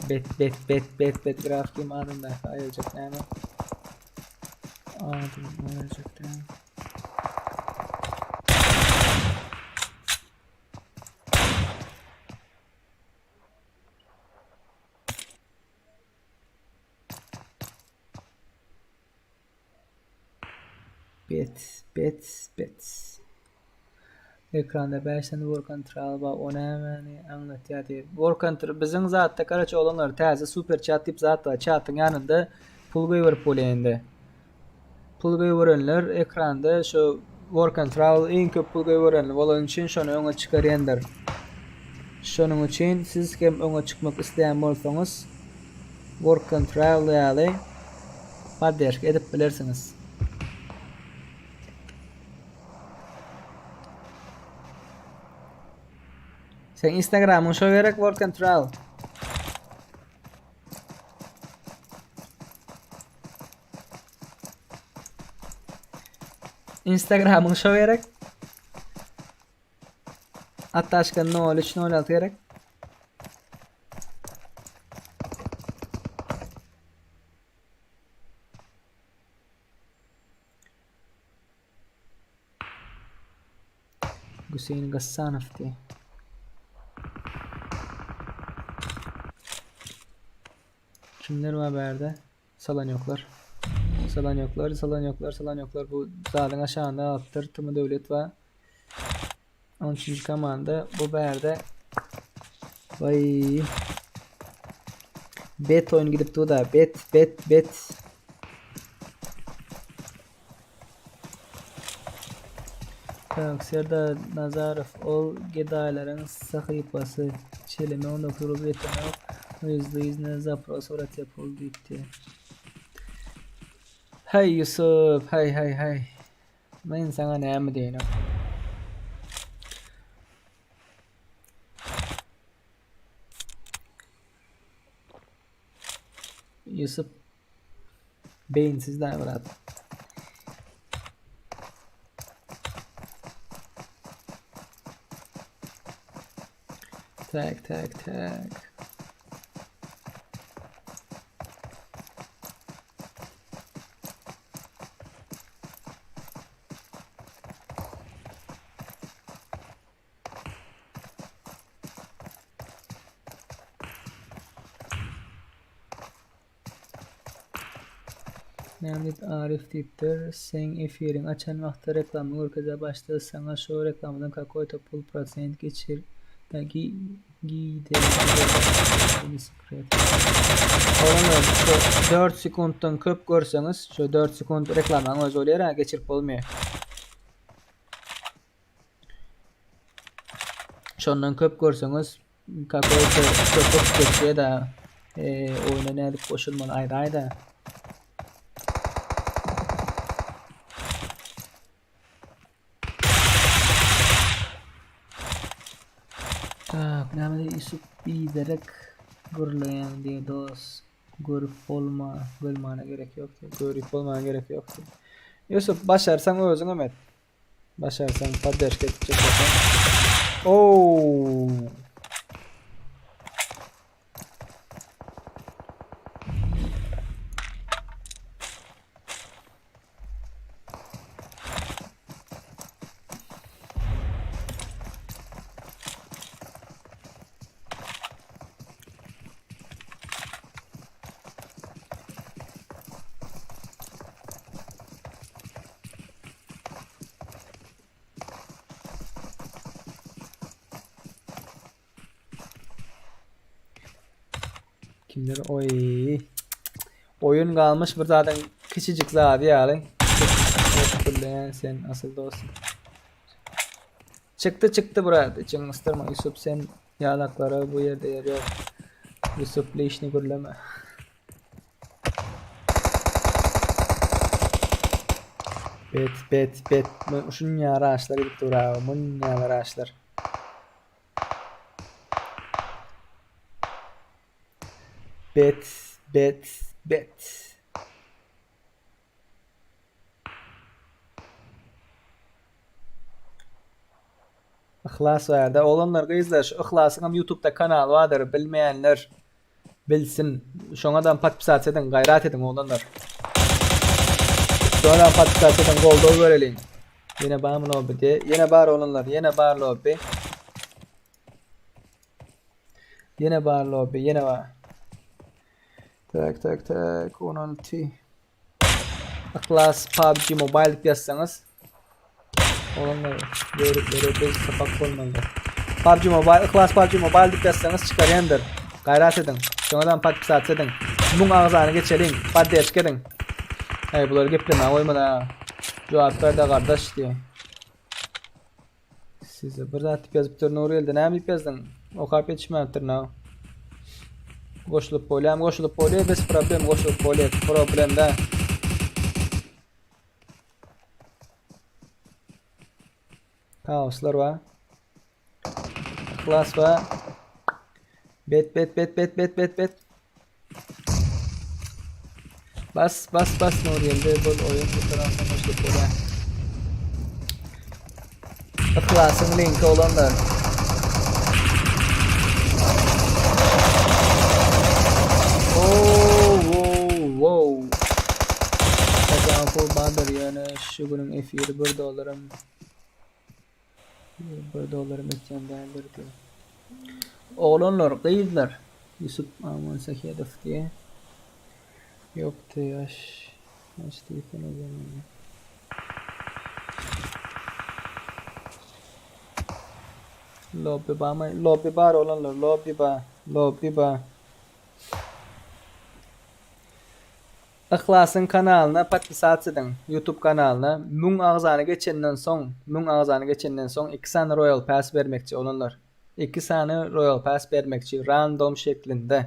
Bet bet bet bet bet graf kim adyndaky aýyrjak näme? Adyny aýyrjak näme? Bet, bet, bet. Ekranda 5 sany work and travel bar. O nämäni aňlatýar diýip. Work and biziň zatda karaç oglanlar täze super chat diýip zat bar. Chatyň ýanynda pul goýberip bolýar indi. Pul goýberenler ekranda şu work and travel iň köp pul goýberenli bolany üçin şony öňe çykarýandyr. Şonuň üçin siz hem öňe çykmak isleýän bolsaňyz work and travel ýaly podderşka edip bilersiňiz. Sen Instagramyň şo gerek work and travel. Instagramyň şo gerek. Attaşka 03 06 gerek. Güseýin Gassanow diýe. Kimler bar bärde? Salan ýoklar. Salan ýoklar, salan ýoklar, salan ýoklar. Bu zadyň aşagynda galypdyr. Tymy döwlet bar. 13-nji komanda bu bärde. Vay. Bet oyun gidip dur da. Bet, bet, bet. Tak, Serdar Nazarow ol gedaýlaryň sahypasy çelime 19 rubl ýetenok yzly yzyna zapros wratýa pul diýipdi. Haý Ýusup, haý haý haý. Men saňa näme diýeýin. Ýusup beýinsiz da brat. Tak tak tak. Näme diýip Arif diýipdir, seň efiriň açan wagty reklama görkezä başlady saňa şo reklamadan kakoýta pul prosent geçir Oglanlar şu 4 sekuntdan köp görseňiz şu 4 sekunt reklamaň özi bolýar ha geçirip bolmaýar. Şondan köp görseňiz kakoýta köp geçýär da e, oýuna nädip goşulmaly aýdaýda. Tak, näme diýip Ýusup biderek gürleýäň diýe dos. Görüp bolma, görmana gerek ýok diýe. Görüp bolmana gerek ýok diýe. Ýusup, başarsaň özüňem et. Başarsaň poddeşka etjek bolsaň. Oo. Kimler oý. Oýun galmyş bir zadyň kiçijik zady ýaly. Bilýän sen asyl dostum. Çykdy çykdy brat içiňi ysdyrma Ýusup sen ýalaklara bu ýerde ýer ýok. Ýusup lişni gürleme. Bet bet bet şunýa raşlar gidip dur aga munýa raşlar. Bet bet bet. Yhlas barda. Oglanlar gyzlar şu Yhlasyň hem YouTube'da kanaly bardyr bilmeýänler bilsin. Şoňadam podpisat ediň gaýrat ediň oglanlar. Şoňadam podpisat ediň goldaw bereliň. Ýene barmy lobby diye. Ýene bar oglanlar ýene bar lobby. Ýene bar lobby ýene bar. Tak tak tak 16. Yhlas PUBG Mobile diýip ýazsaňyz Olanlar görüp biz sapak bolmaly. PUBG Mobile, Yhlas PUBG Mobile diýip ýazsaňyz çykarýandyr. Gaýrat ediň. Şoňa podpisat ediň. 1000 agzany geçeliň. Poddeşka ediň. Hey, bular geplemä goýmady ha. Jogap ber-de gardaş diýe. Size bir zat diýip ýazypdyr Nurgeldi. Näme diýip ýazdyň? Okap ýetişmäpdirin ha. Goşulyp bolýarmy? Goşulyp bolýar. Bez problem goşulyp bolýar. Problem da. Kaoslar bar. Yhlas bar. Bet bet bet bet bet bet bet. Bas bas bas Nurgeldi bol oýun bu tarafdan goşulyp bolýar. Yhlasyň linki olanlar. Oh, wow, wow. Kajan pul bardyr ýöne şu günüň efiri 1 dollarym 1 dollarym etýän däldir diýip. Oglanlar, gyzlar. Ýusup Amansähedow diýe. Ýokdy ýaş. Ýaş diýsene janymy. Lobby barmy? Lobby bar oglanlar, lobby bar. Lobby bar. Yhlasyň kanalyna podpisats ediň YouTube kanalyna 1000 agzany geçenden soň 1000 agzany geçenden soň 2 sany Royal Pass bermekçi oglanlar. 2 sany Royal Pass bermekçi random şeklinde.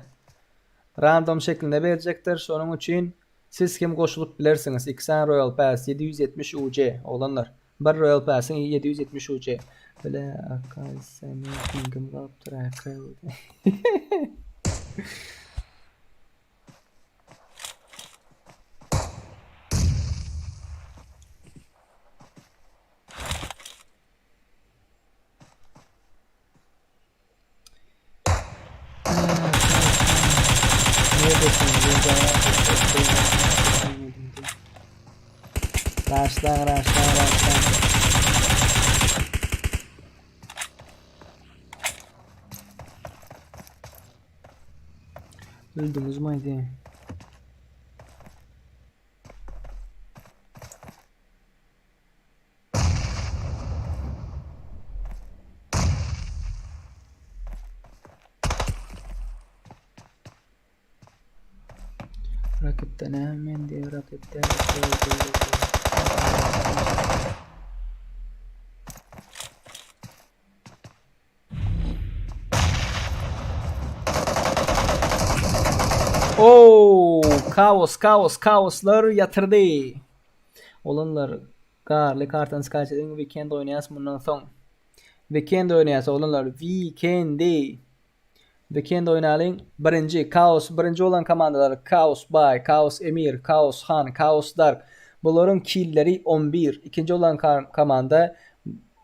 Random şeklinde berjekdir. Şonuň üçin. Siz hem goşulyp bilersiňiz. Iki sany Royal Pass 770 UC oglanlar. Bir Royal Pass'yň 770 UC. Bile akay seni pingim galypdyr akay. Raşlan raşlan raşlan. Öldüňizmi aýdy? Rakipde näme men diýip rakipde Oo, kaos, kaos, kaoslar ýatyrdy. Olanlar Garly kartany skaç ediň weekend oýnaýas mundan soň. Weekend oýnaýas oglanlar weekendi. Weekend oýnalyň. Birinji Kaos birinji bolan komandalar Kaos Bay, Kaos Emir, Kaos Han, Kaos Dark. Bularyň killeri 11. Ikinji bolan komanda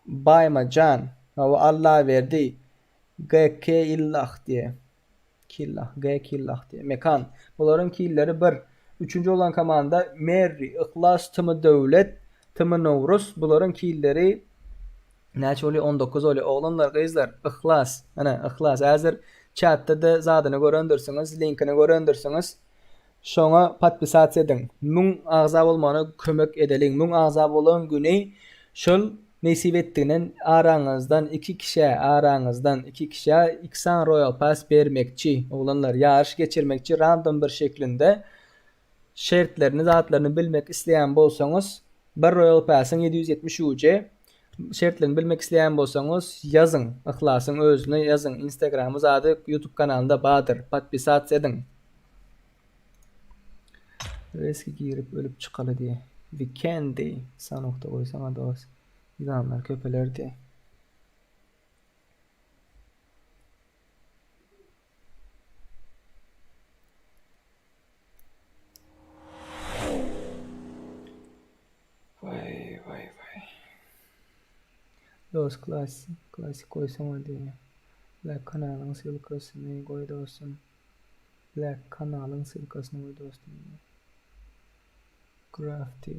Baýma Jan, Hawa Allaberdi, GK Illah diýe. Killah, G Killah diýe. Mekan. Bularyň killeri 1. Üçünji bolan komanda Merri, Yhlas, Tymy Döwlet, Tymy Nowruz. Bularyň killeri näçe bolýar? 19 bolýar. Oglanlar, gyzlar, Yhlas. Ana, Yhlas. Häzir çatda-da zadyny görendirsiňiz, linkini görendirsiňiz. Şoňa podpisasiýa ediň. 1000 agza bolmagyna kömek edeliň. 1000 agza bolan güni şol nesip etdiginden araňyzdan iki kişä araňyzdan iki kişä iki sany royal pass bermekçi oglanlar ýaryş geçirmekçi random bir şeklinde şertlerini zatlaryny bilmek isleýän bolsaňyz bir royal passyň 770 UC şertlerini bilmek isleýän bolsaňyz ýazyň Yhlasyň özüne ýazyň instagramy zady youtube kanalynda bardyr podpisasiýa ediň. Reski girip ölüp çykaly diýe. Wikendi sanokda goýsaňa dos. Ýylanlar köpeler diýe. Vay vay vay. Dos klasik, klasik goýsaňa diýe. Black kanalyň ssylkasyny goý dostum. Black kanalyň ssylkasyny goý dostum. Crafty.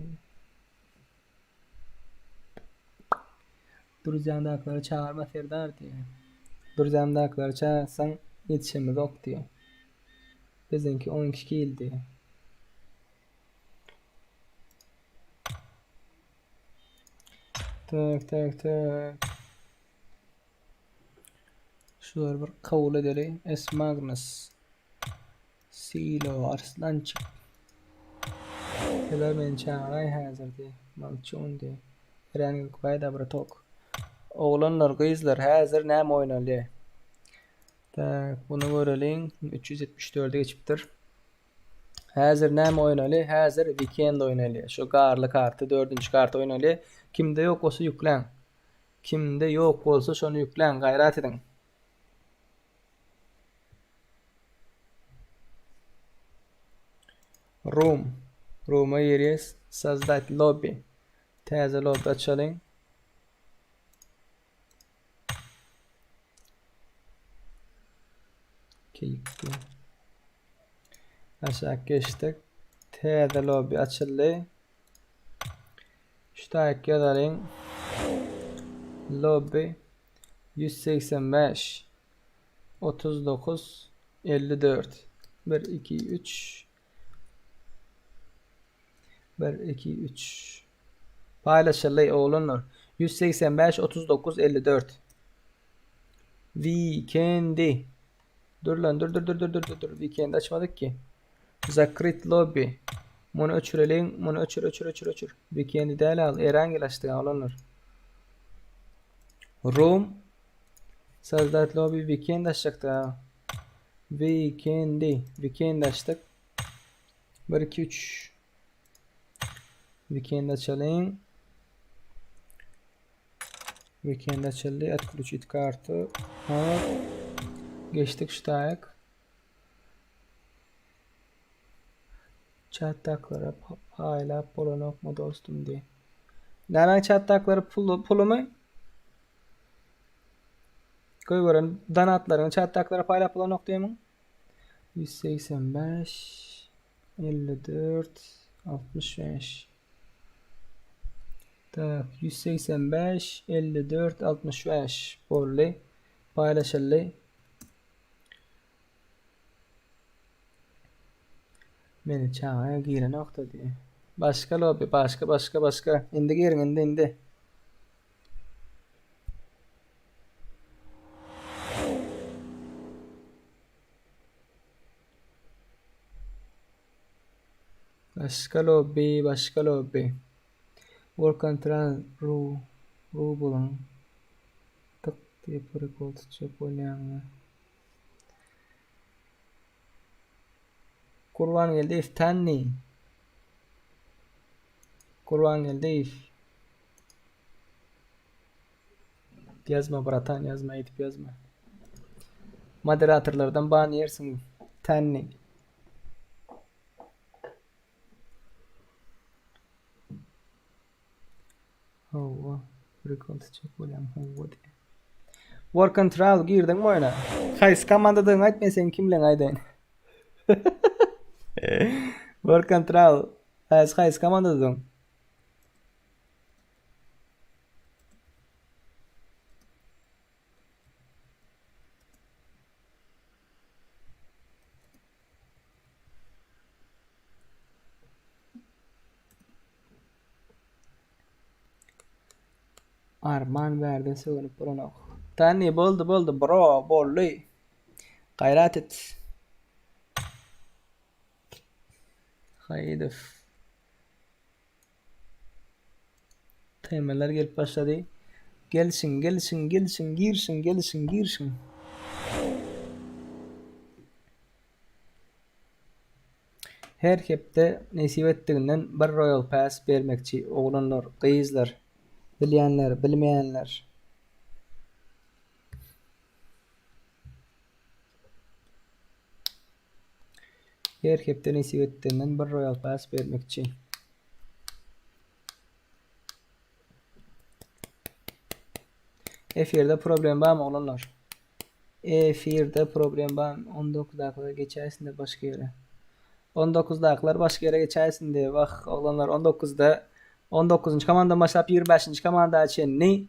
Druzyýamdakylary çagyrma Serdar diýe. Druzyýamdakylary çagyrsaň ýetişemizok diýe. Biziňki 12 kill diýe. Tak tak tak. Şulary bir kabul edeli. S Magnus. Silo Arslançyk. Seler meni çagyraý häzir diý. Malçun diý. Eren Gökbaý da bratok. Oglanlar, gyzlar, häzir näme oýnaly? Tak, bunu göreliň. 374-e geçipdir. Häzir näme oýnaly? Häzir Weekend oýnaly. Şu garly karty, dördünji karty oýnaly. Kimde ýok bolsa ýükläň. Kimde ýok bolsa şony ýükläň, gaýrat ediň. Room. Rooma girýäs. Sozdать lobby. Täze lobby açalyň. Keýikli. Aşak geçdik. Täze lobby açyldy. Şu taýyk ýazalyň. Lobby 185 39 54 1 2 3 1 2 3 Paýlaşyldy oglanlar. 185 39 54 Weekendi. Dur lan dur dur dur dur dur dur. Weekend açmadyk ki. Zakryt lobby. Muny öçüreliň. Muny öçür öçür öçür öçür. Weekendi däl al. Erangel açdyk oglanlar. Room. Sazdat lobby weekend açjakdyk. Weekendi. Weekend açdyk. 1 2 3 Weekend açalyň. Weekend açyldy. Отключить kartu. Hop. Geçdik şu taýak. Chatdaklara paýlap bolanokmy dostum diý. Nämäň chatdaklary pul pulumy? Goýberen donatlaryňy chatdaklara paýlap bolanok diýemiň? 185 54 65 Tak 185 54 65 boldy. Paýlaşyldy. Meni çaga girenokda diýe. Başga lobby, başga, başga, başga. Indi giriň, indi, indi. Başga lobby, başga lobby. Work and travel ru rublyň tyk diýip prikol tutjak bolýaňmy? Gurbangeldiýew Tanni. Gurbangeldiýew. Ýazma bratan ýazma edip ýazma. Moderatorlardan ban ýersiň Tanni. Hawa, prikol tutjak bolýaň hawa diýýär. Work and travel girdiňmi oýna? Haýsy komandadygyňy aýt men seň kimligiňi aýdaýyn. Work and travel. Haýsy haýsy komandadadyň? Arman bärde sögünip bolanok. Tani boldy boldy bro boldy. Gaýrat et. Haýydow. Temeler gelip başlady. Gelşiň, gelşiň, gelşiň, girşiň, gelşiň, girşiň. Her hepde nesip etdiginden bir Royal Pass bermekçi oglanlar, gyzlar, bilýänler, bilmeýänler. Her hepde nesip etdiginden bir Royal Pass bermekçi. Efirde problem barmy oglanlar? Efirde problem bar. 19 dakylar geçäýsinde başga ýere. 19 dakylar başga ýere geçäýsinde. Wah, oglanlar 19-da 19-njy komandadan başlap 25-nji komanda çenli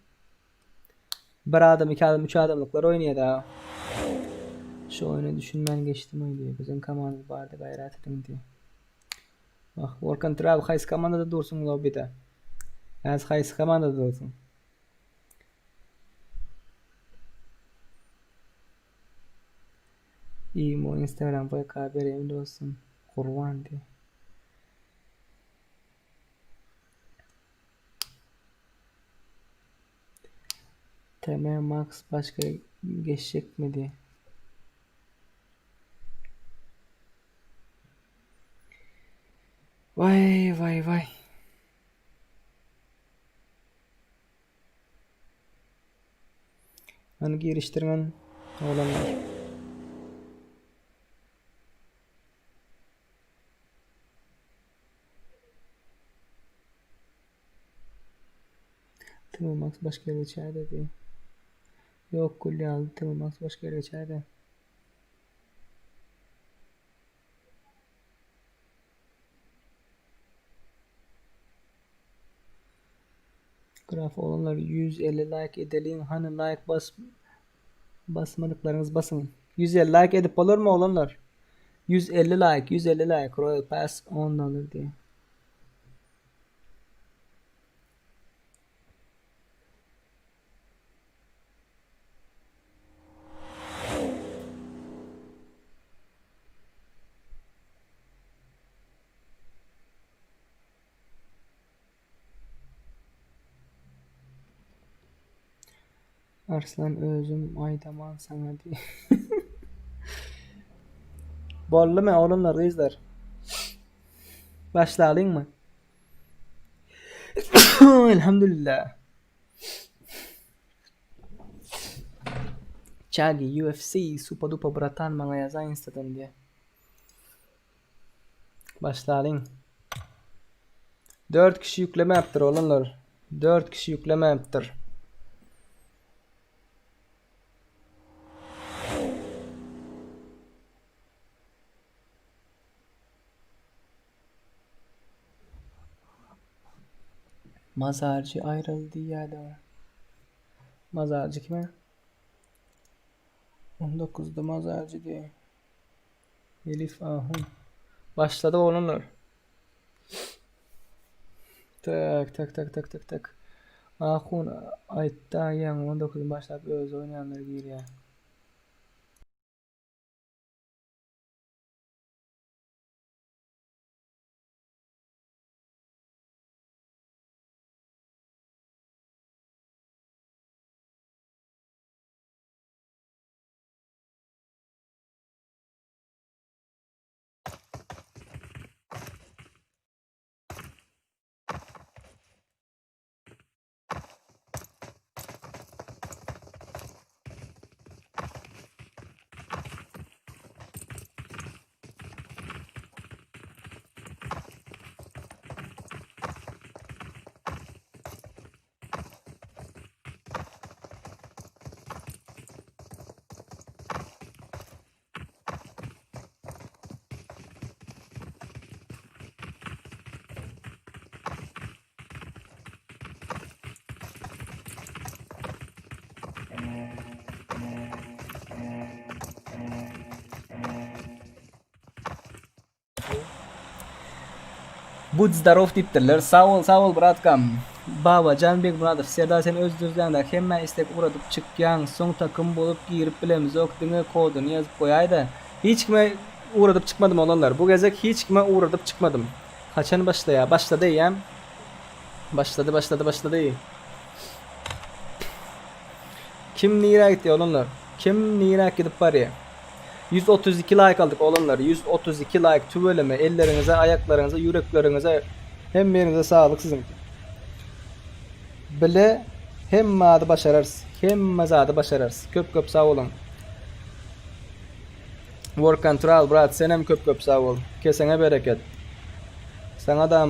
bir adam, iki adam, üç adamlyklar oýnaýar da. Şu oýna düşünmän geçdim oý diýip. Biziň komanda bardy gaýrat ediň diýip. Wah, Work and Travel haýsy komandada dursuň lobbyda? Häzir haýsy komandada dursuň? Imo, Instagram, VK bereýin dostum. Gurban diý. TM Max başga geçjekmi diý. Waý, waý, waý. Hany girişdiriň oglanlar. Timo Max başga ýere geçäýdi diý. Ýok gül ýaly Timo Max başga ýere geçäýdi. Graf oglanlar 150 like edeliň hany like bas basmadyklaryňyz basyň 150 like edip bolarmy oglanlar 150 like 150 like Royal Pass 10 dollar diýe. Arslan özüm aýdaman saňa diý. Boldumy oglanlar gyzlar? Başlalyňmy? Elhamdülillah. Çagi UFC supa dupa bratan maňa ýazaý instadan diýe. Başlalyň. 4 kişi ýüklemäpdir oglanlar. 4 kişi ýüklemäpdir. Mazarjy aýryldy diýýärdi. Mazarjy kime? 19-da mazarjy diýýär. Elif Ahun. Başlady oglanlar. Tak tak tak tak tak tak. Ahun aýtda ýaňy 19 başlap özi oýnaýanlar girýär. Bud zdarow diýipdirler. Sag bol, sag bol bratkam. Babajan Begmyradow, Serdar sen öz düzläňdäki hemmä istek ugradyp çykýaň, soň takym bolup girip bilemizok, diňe kodyny ýazyp goýaýda. Hiç kime ugradyp çykmadym oglanlar. Bu gezek hiç kime ugradyp çykmadym. Haçan başlaýa? Başlady eýýäm. Başlady, başlady, başlady. Kim nirä gitdi oglanlar? Kim nirä gidip barýa? 132 laýk aldyk oglanlar. 132 laýk tüweleme elleriňize, aýaklaryňyza, ýürekleriňize hemmäňize saglyk siziň. Bile hemme zady başararys. Hemme zady başararys. Köp köp sag boluň. Work control brat senem köp köp sag bol. Keseňe bereket. Saňa da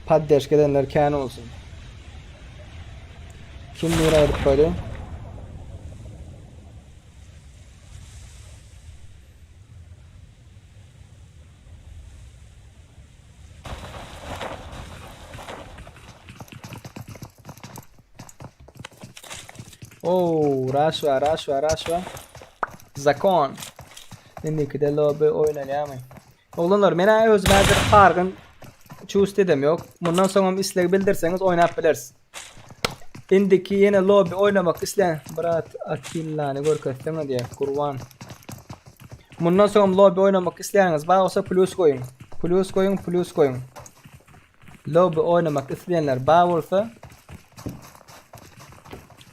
poddeşka edenler kän bolsun. Kim nirä gidip barýa? Oo, rush var, rush var, rush var. Zakon. Indiki de lobby oýnalýarmy? Oglanlar, men özüm häzir pargyn çust edem ýok. Mundan soňam isleg bildirseňiz oýnap bileris. Indiki ýene lobby oýnamak isleýän brat Atillany görkezseňe diýýär Gurban. Mundan soňam lobby oýnamak isleýäňiz bar bolsa plus goýuň. Plus goýuň, plus goýuň. Lobby oýnamak isleýänler bar bolsa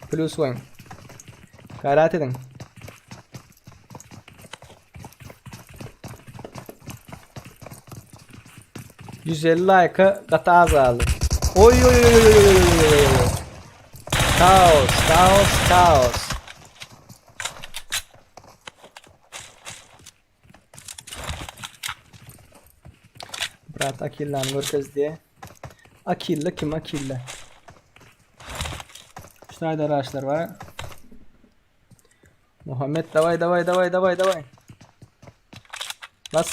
plus goýuň. Gaýrat ediň. 150 like'a gaty az galdy. Oy oy oy oy oy oy oy oy. Kaos, kaos, kaos. Brat Akilla'ny görkez diye. Akilla kim Akilla? Şu taýda araçlar bar. Muhammed daway daway daway daway daway. Bas.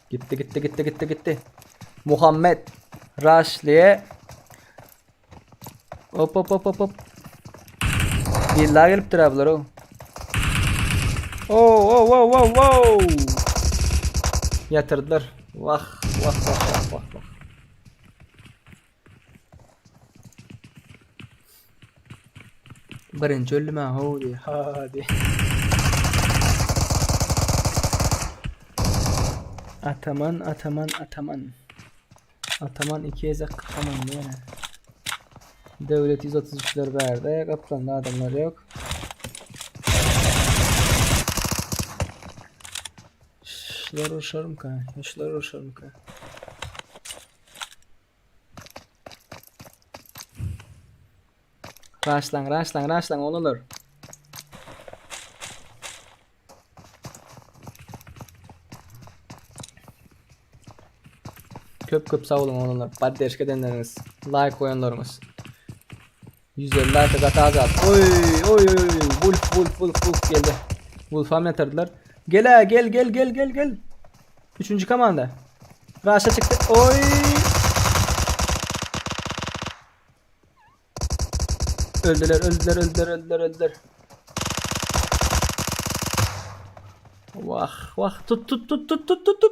Gitti gitti gitti gitti gitti. Muhammed Raşli'ye Hop hop hop hop hop. Illa gelipdir abiler o. Oh, oh, oh, oh, oh. Ýatyrdylar. Wah, wah, wah, wah, wah, wah. Birinji öldüm ha, ho diýe. Ha diýe. Ataman, ataman, ataman. Ataman iki gezek kakaman diýene. Döwlet 133-ler bärde, gaplanda adamlar ýok. Şular urşarmyka? Şular urşarmyka? Raşlaň, raşlaň, raşlaň oglanlar. Köp köp sag boluň oglanlar. Poddeşka edenleriňiz, like goýanlaryňyz. 150 like gaty azat. Oý, oý, oý, Wolf, Wolf, Wolf, Wolf geldi. Wolfam ýatyrdylar. Gel, gel, gel, gel, gel, gel. Üçünji komanda. Raşa çykdy. Oý! Öldüler, öldüler, öldüler, öldüler, öldüler. Wah, wah, tut, tut, tut, tut, tut, tut, tut.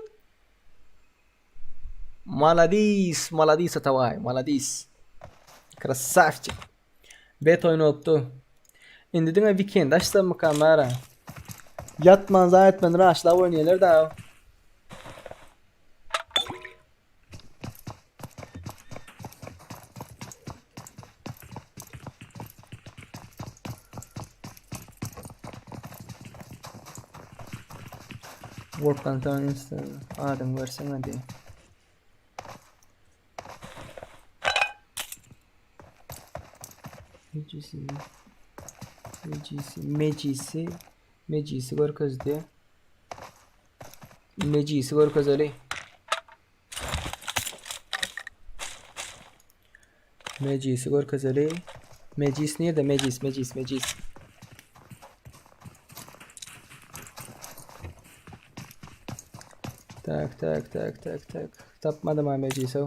Maladis, maladis Ataway, maladis. Krasavçik. Bet oýun bolupdy. Indi diňe weekend açsammykam bara. Ýatman zaý etmän raşlap oýnaýarlar da. Wolfgang Tönnies adam görseň hadi. Mecisi. Mecisi. Mecisi. Mecisi görkezdi. Mecisi görkezeli. Mecisi görkezeli. Mecis nirde? Mecis, mecis, mecis. Tak, tak, tak, tak, tak. Tapmadym ha mecisi.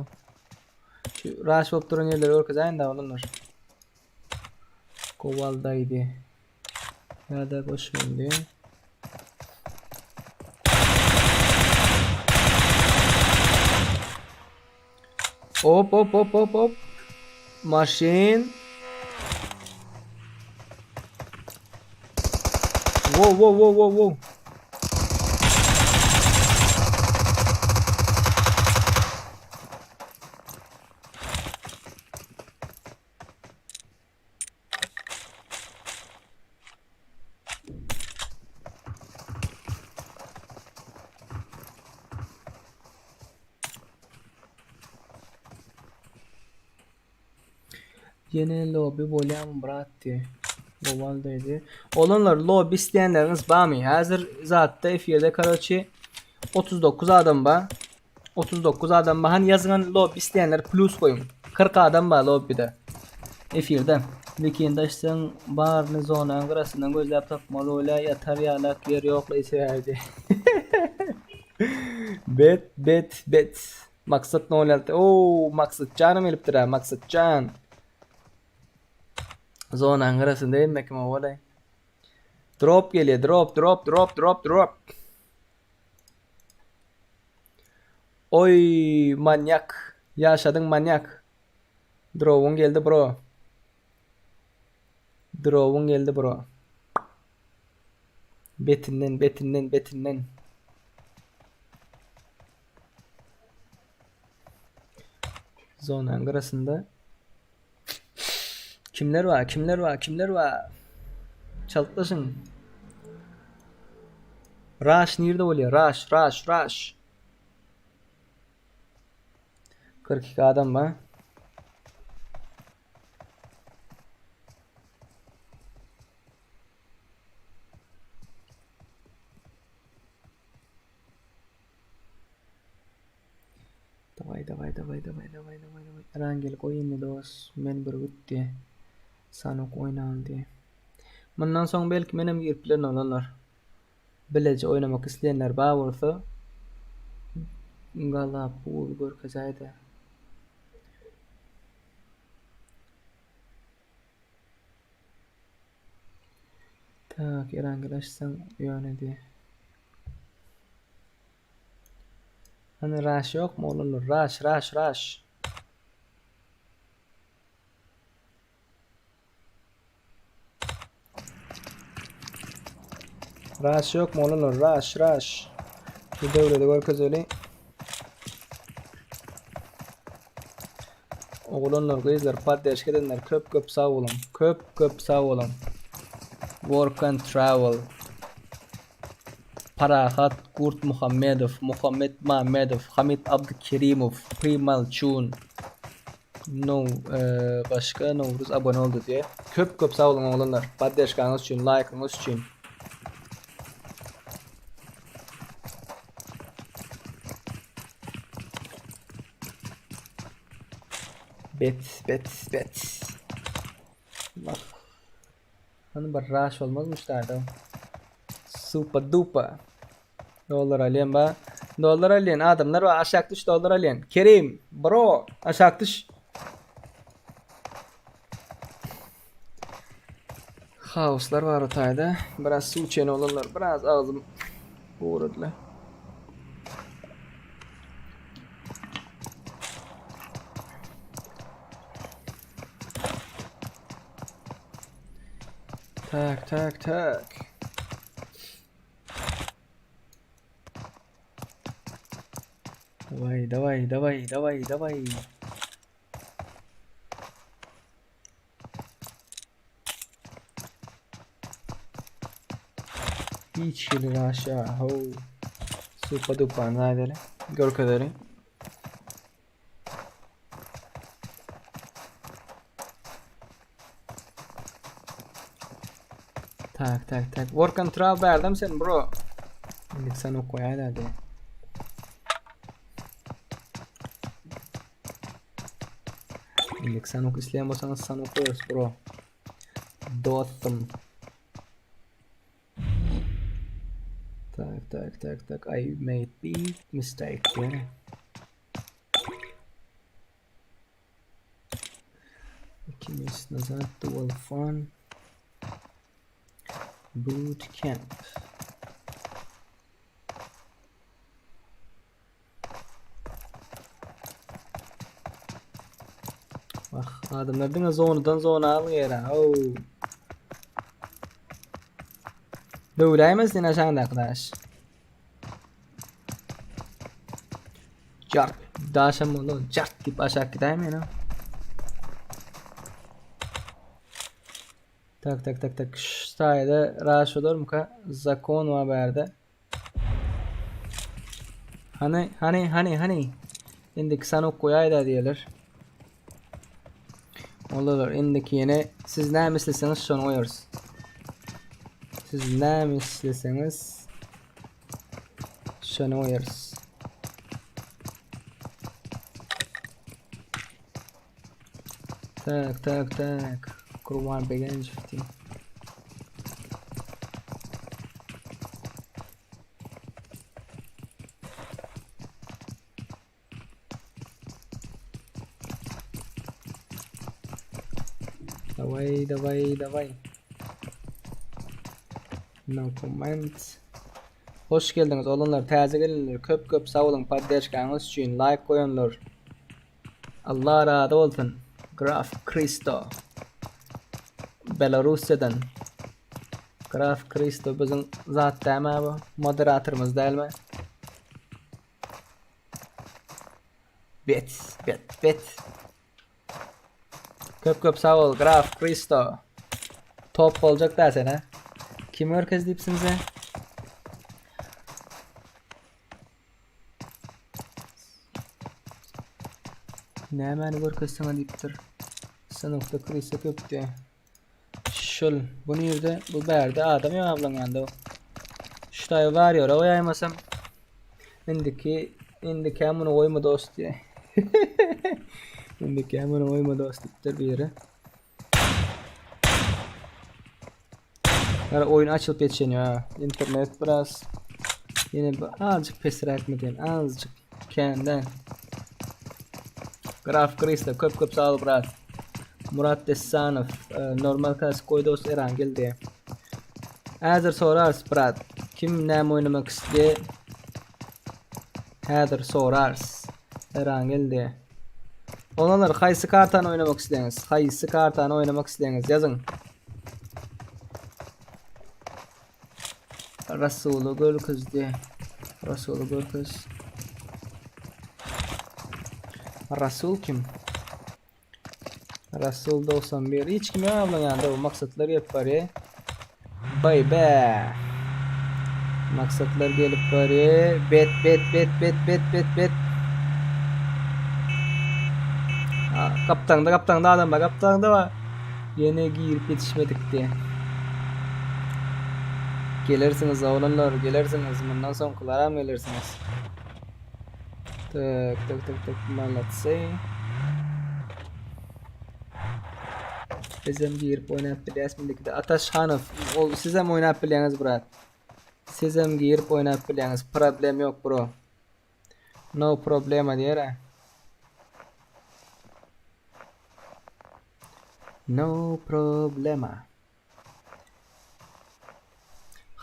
Şu raş bolup duran ýerleri görkezeýin da olanlar. Kowaldaydy. Ýa-da goşmaly. Hop hop hop hop hop. Maşyn. Wow wow wow wow wow. Ýene lobby bolýamy brat diýe. Gowal diýdi. Olanlar lobby isleýänleriňiz barmy? Häzir zatda efirde karoçi 39 adam bar. 39 adam bar. Hany ýazyňan lobby isleýänler plus goýuň. 40 adam bar lobbyda. Efirde. Weekend açsaň baryny zonaň gyrasyndan gözläp tapmaly bolýa ýatar ýalak ýer ýoklaý sebäbi. Bet bet bet. Maksat 06. Oo Maksat janam gelipdir ha Maksat jan. Zonaň gyrasynda hemme kim bolay. Drop gelýär drop drop drop drop drop. Oý manyak. Ýaşadyň manyak. Drowyň geldi bro. Drowyň geldi bro. Betinden betinden betinden. Zonanyň gyrasynda kimler bar kimler bar kimler bar Çaltlaşyň. Raş nirde bolýar? Raş, raş, raş. 42 adam bar. Daway daway daway daway daway daway daway. Rangel goý indi dos. Men bir gitdi. Sanok oýnaly diýe. Mundan soň belki menem girip bilerin oglanlar. Bileje oýnamak isleýänler bar bolsa Galapul görkezäýdä. Tak, Erangel açsaň ýöne diýe. Hani raş ýokmy oglanlar? Raş, raş, raş. Raş ýokmy oglanlar? Raş, raş. Şu döwledi görkezeli. Oglanlar, gyzlar, poddeşka edenler köp köp sag boluň. Köp köp sag boluň. Work and travel. Parahat Gurtmuhammedow, Muhammet Mamedow, Hamit Abdykerimow, Primal Çun. No, e, başga Nowruz abone oldu diye. Köp köp sag boluň oglanlar. Poddeşkaňyz üçin, laýkyňyz üçin. Bet, bet, bet. Bak. Hani bir raş olmazmış da. Super duper. Dollar alýan ba. Dollar alýan adamlar bar. Aşak düş dollar alýan. Kerim, bro, aşak düş. Hauslar bar o taýda. Biraz suw içen olanlar, biraz agzym guradylar. Tak, tak, tak. Daway, daway, daway, daway, daway. Hiç hili aşağı. Ho. Super duper nädeli? Görkezeli. Tak tak tak. Work and travel berdim sen bro. Indi sen okoýaý da de. Indi sen ok isleýän bolsaňyz sen okoýarys bro. Dostum. Tak tak tak tak. I made big mistake. Yeah. Ikimiz nazar dual fun. Boot camp. Wah, adamlar diňe zonadan zona alýar. Au. Döwläýmez sen aşağyndaky daş. Jart. Daşam boldy. Jart diýip aşak gidäýmeýin. Tak tak tak tak. Şu taýda raş bolarmyka? Zakon bar bärde. Hany hany hany hany. Indiki sanok goýaýda diýerler. Olar indiki ýene siz näme isleseňiz şony goýarys. Siz näme isleseňiz şony goýarys. Tak tak tak. Kurban Begenç diýip. Daway daway daway. No comment. Hoş geldiňiz oglanlar täze gelenler köp köp sag boluň poddeşkaňyz üçin laýk goýanlar. Allah razy bolsun. Graf Kristo. Belarussiýadan. Graf Kristo biziň zat dälmi bu? Moderatorymyz dälmi? Bet, bet, bet. Köp köp sag bol Graf Kristo. Top boljak da sen ha. Kim görkez diýipsiňiz he? Nämäni görkezseňe diýipdir. Synykda Kristo köp diýe. Şul, bu nirde? Bu bärde adam ýok ablaň ýanynda. Şu taýy bar ýora goýaýmasam. Indiki, indiki muny goýma dost diýe. Indiki muny goýma dost diýipdir biri. Gara oýun açylyp ýetişen ýa. Internet biraz ýene bir azjyk pesräk mi diýen, azjyk kände. Graf Krista köp köp sag bol brat. Murat Dessanow, e, normal klasik goý dost Erangel diýe. Häzir sorarys brat. Kim näme oýnamak isleýär? Häzir sorarys. Eran geldi. Oglanlar haýsy kartany oýnamak isleýäňiz? Haýsy kartany oýnamak isleýäňiz? Ýazyň. Rasuly görkezdi. Rasuly görkez. Rasul kim? Rasul 91. Hiç kim ýok ablaň ýanynda. Bu maksatlar gelip barýar. Baby. Maksatlar gelip barýar. Bet bet bet bet bet bet bet. Gapdaňda gapdaňda adam bar. Gapdaňda bar. Ýene girip ýetişmedik diýe. Gelersiňiz oglanlar, gelersiňiz. Mundan soňkylaram gelersiňiz. Tak, tak, tak, tak, malatsy. Bizem girip oýnap bilýäs mendikide. Ataş Hanow, ol sizem oýnap bilýäňiz brat. Sizem girip oýnap bilýäňiz. Problem ýok bro. No problema diýer. No problema.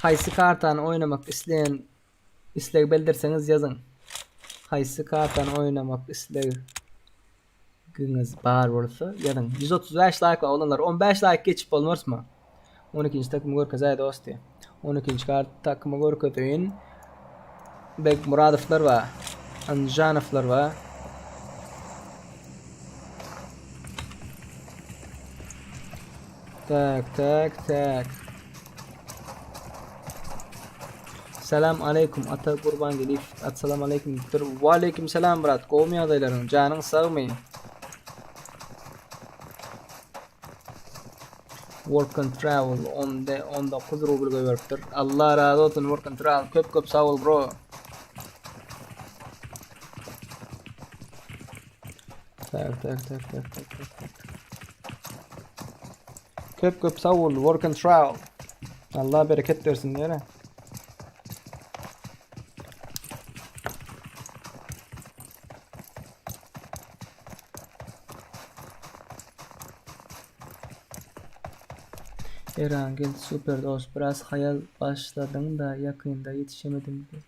Haýsy kartany oýnamak isleýän isleg bildirseňiz ýazyň. Haýsy kartany oýnamak islegiňiz bar bolsa ýazyň. 135 laýk bar oglanlar. 15 laýk geçip bolmarsmy? 12-nji takymy görkezäý dosty. 12-nji kart takymy görkezeýin. Begmuradowlar bar. Anjanowlar bar. Tak, tak, tak. Salam aleýkum Ata Gurbangeldiýew. Assalam aleýkum diýipdir. Waleýkim salam brat. Gowmy ýagdaýlaryň? Janyň sagmy? Work and travel 10 19 rubl goýberipdir. Allah razy bolsun work and travel. Köp köp sag bol bro. Tak tak tak tak tak tak. tak. Köp köp sag bol work and travel. Allah bereket bersin diýene. Eran geldi super dost biraz haýal başladyň-da ýakynda ýetişemedim bir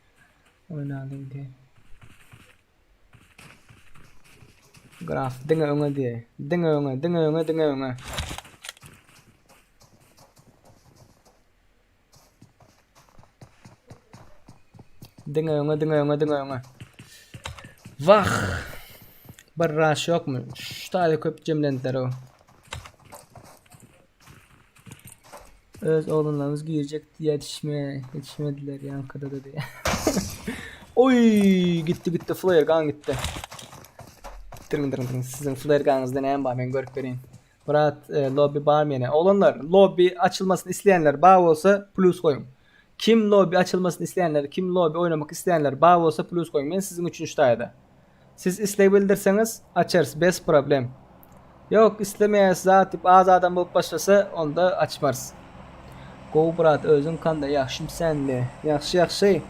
oýnalyň diýe. Graf diňe öňe diýe. Diňe öňe, diňe öňe, diňe öňe. Diňe öňe, diňe öňe, diňe öňe. Wah! Bir raş ýokmy? Şu taýda köp jemlendiler o. Öz oglanlarymyz girjek ýetişme, ýetişmediler ýaňkyda da diýe. Oý, gitdi gitdi flare gun gitdi. Dırın dırın dırın. Siziň flare gunyňyzda näme bar men görüp bereýin. Brat e, lobby barmy ýene? Oglanlar lobby açylmasyny isleýänler bar bolsa plus goýuň. Kim lobby açylmasyny isleýänler, kim lobby oýnamak isleýänler bar bolsa plus goýuň. Men siziň üçin şu taýda. Siz isleg bildirseňiz açarys bez problem. Ýok islemeýäs zat diýip az adam bolup başlasa onda açmarys. Gowy brat özüň kanda ýagşym sende. Ýagşy ýagşy.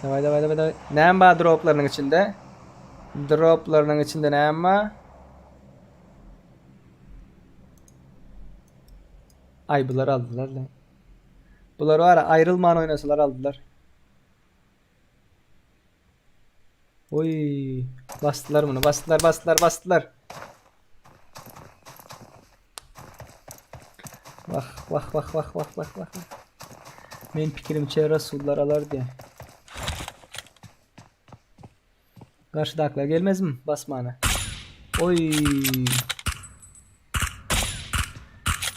Daway daway daway daway. Näme bar droplarynyň içinde? Droplarynyň içinde näme bar? Ay bular aldylar lan. Bular var ayrılman oynasalar aldylar. Oy basdylar bunu basdylar basdylar basdylar. Vah vah vah vah vah vah vah. Men pikirimçe Rasullar alar diye. Garşydakylar gelmezmi basmana? Oy.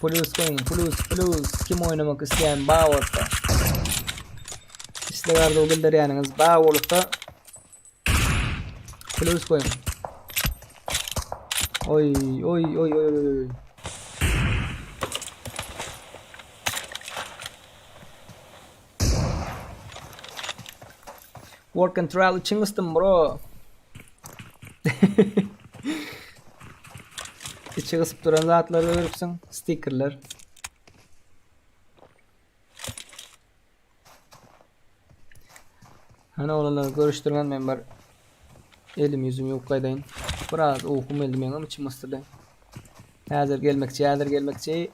Plus goýuň, plus, plus. Kim oýnamak isleýän bar bolsa. Isleg arzuw bildirýäniňiz bar bolsa plus goýuň. Oý, oý, oý, oý, oý. Work and travel için gysdym bro. İçi gysyp duran zatlary görüpsiň. Stikerler. Hany oglanlar görüşdirgen men bir. Elim ýüzüm ýuwup gaýdaýyn. Biraz ukum geldi meňem içim yssydy. Häzir gelmekçi, häzir gelmekçi.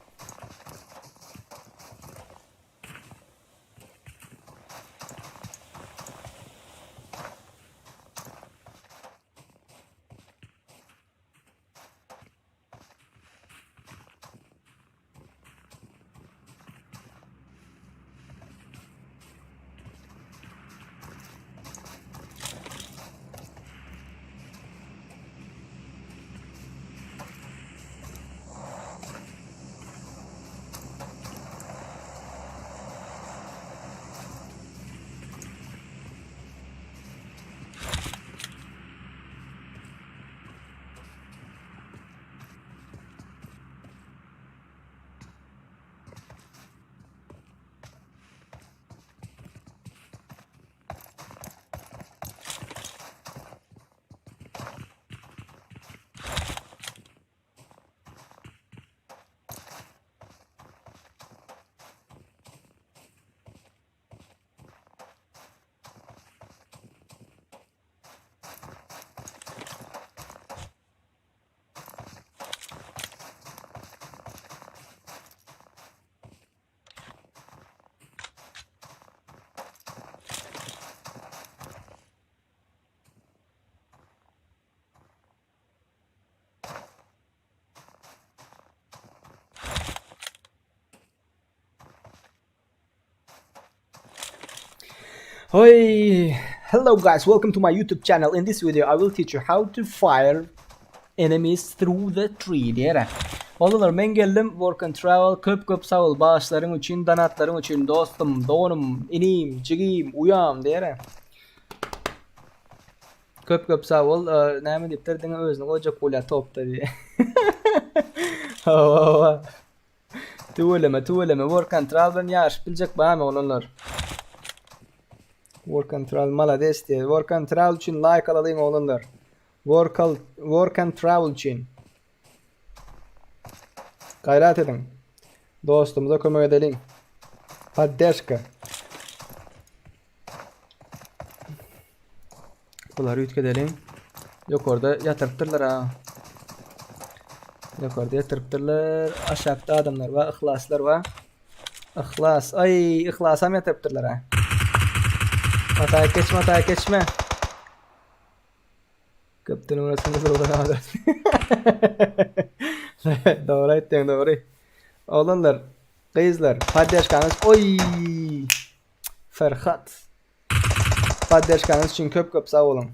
Hoý! Hello guys, welcome to my YouTube channel. In this video I will teach you how to fire enemies through the tree diýere. Oglanlar men geldim work and travel köp köp sag bol bagyşlaryň üçin donatlaryň üçin dostum doganym inim jigim uýam diýere. Köp köp sag bol näme diýipdir diňe özüni goýjak bolýar topda diýe. Hawa hawa. Tüweleme tüweleme work and travel bilen ýaryşyp biljek barmy oglanlar? Work and travel malades diýe. Work and travel üçin like alalyň oglanlar. Work, work and travel üçin. Gaýrat ediň. Dostumyza kömek edeliň. Poddeşka. Bulary üýtgedeliň. Ýokarda ýatyrypdyrlar ha. Ýokarda ýatyrypdyrlar. Aşakda adamlar bar, yhlaslar bar. Yhlas, aý, yhlasam ýatyrypdyrlar ha. Mataýyp geçme, mataýyp geçme. Köpden uğraşan Dogry aýtdyň, dogry. Oglanlar, gyzlar, poddeşkaňyz, oý! Ferhat. Poddeşkaňyz üçin köp köp sag boluň.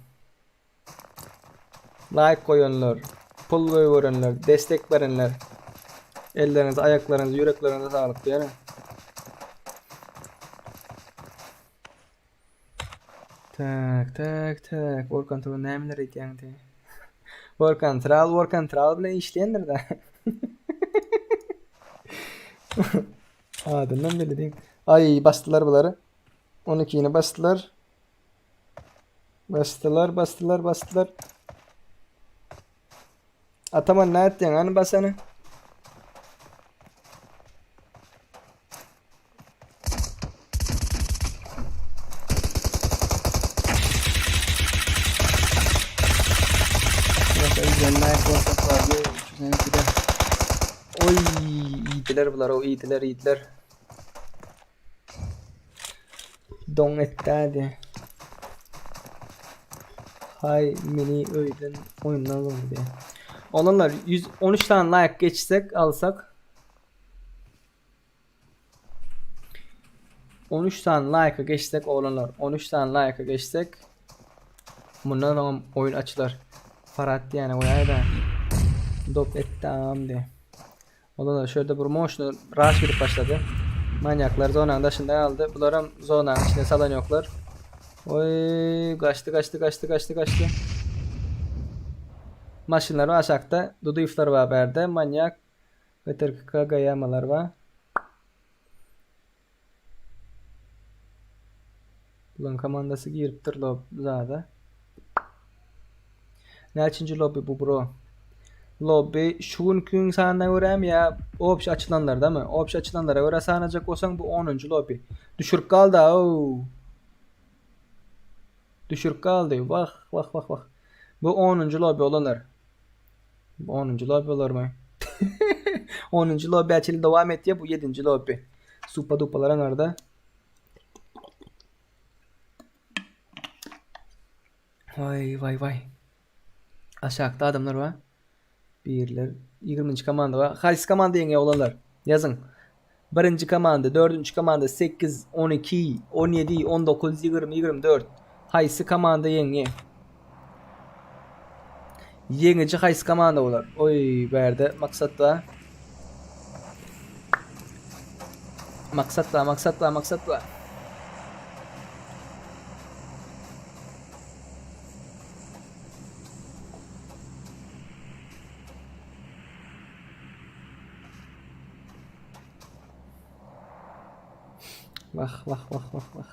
Laýk goýanlar, pul goýberenler, destek berenler. Elleriňize, aýaklaryňyza, ýürekleriňize saglyk diýerin. Tak, tak, tak. Work and travel nämeler edýäň diýe. Work and travel, work and travel bilen işleýändir da. Adyndan belli diýiň. Aý, basdylar bulary. 12-ni basdylar. Basdylar, basdylar, basdylar. Ataman ne etdiň? Hany basany. Oy, iýdiler bular, o iýdiler, iýdiler. Doň etdädi. Hay meni öýden oýundan zyňdy. Oglanlar 113 sany like geçsek alsak 13 sany like geçsek oglanlar 13 sany like geçsek mundan soňam oýun açylar. Farat diýene goýaýda. Dop etdi agam diýe. Oglanlar şu ýerde bir moşny raş gidip başlady. Manýaklar zonanyň daşynda galdy. Bularam zonanyň içine salan ýoklar. Oý, gaçdy, gaçdy, gaçdy, gaçdy, gaçdy. Maşynlar bar aşakda. Dudyýewler bar bärde. Manýak VTRK Gaýamalar bar. Bularyň komandasy giripdir lob zada. Näçinji lobby bu bro? Lobby şu günkiň sanyna görämi ýa obşi açylanlardamy? Obşi açylanlara görä sanajak bolsaň bu 10-njy lobby. Düşürip galdy au. Düşürip galdy. Wah, wah, wah, wah. Bu 10-njy lobby olanlar. Bu 10-njy lobby bolarmy? 10-njy lobby çenli dowam etýär, bu 7-nji lobby. Supa dupalar aňarda. Vay vay vay. Aşakda adamlar bar. Birler 20-nji komanda bar. Haýsy komanda ýeňýär oglanlar? Ýazyň. Birinji komanda, dördünji komanda 8, 12, 17, 19, 20, 24. Haýsy komanda ýeňýär? Ýeňiji haýsy komanda bolar? Oý, bärde maksat bar. Maksat bar, maksat bar, maksat bar. Wah, wah, wah, wah, wah.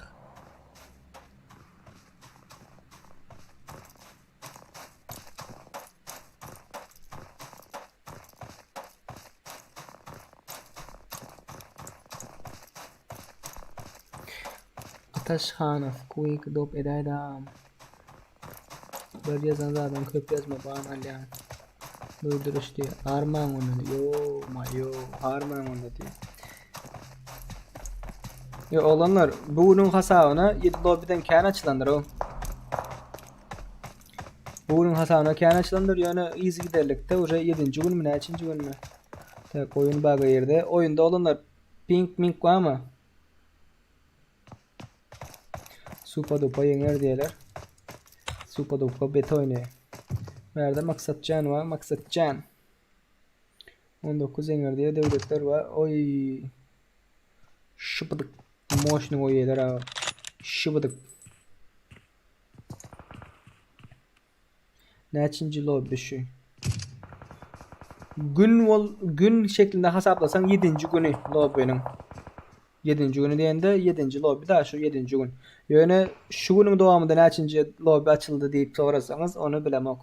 Ataş Hanow quick dop edäýdam. Bir ýazan zadyň köp ýazma ban alýaň. Duýduryş diýýär. Armaň onda diýýär. Ýo, ma ýo, armaň onda diýýär. Ýo, oglanlar, bu günüň hasabyna 7 lobbyden kän açylandyr o. Bu günüň hasabyna kän açylandyr, ýöne yzygiderlikde uje 7-nji günmi, näçinji günmi? Tak, oýun baga girdi. Oýunda oglanlar pink mink barmy? Supa dupa ýeňer diýerler. Supa dupa bet oýnaýar. Bärde Maksatjan bar, Maksatjan. 19 ýeňer diýer döwletler bar. Oý. Şypydyk. Moşny goýýarlar aga. Şypydyk. Näçinji lobby şu? Gün bol gün şeklinde hasaplasaň 7-nji güni lobbynyň. 7-nji güni diýende 7-nji lobby da şu 7-nji gün. Ýöne şu günüň dowamynda näçinji lobby açyldy diýip sorasaňyz ony bilemok.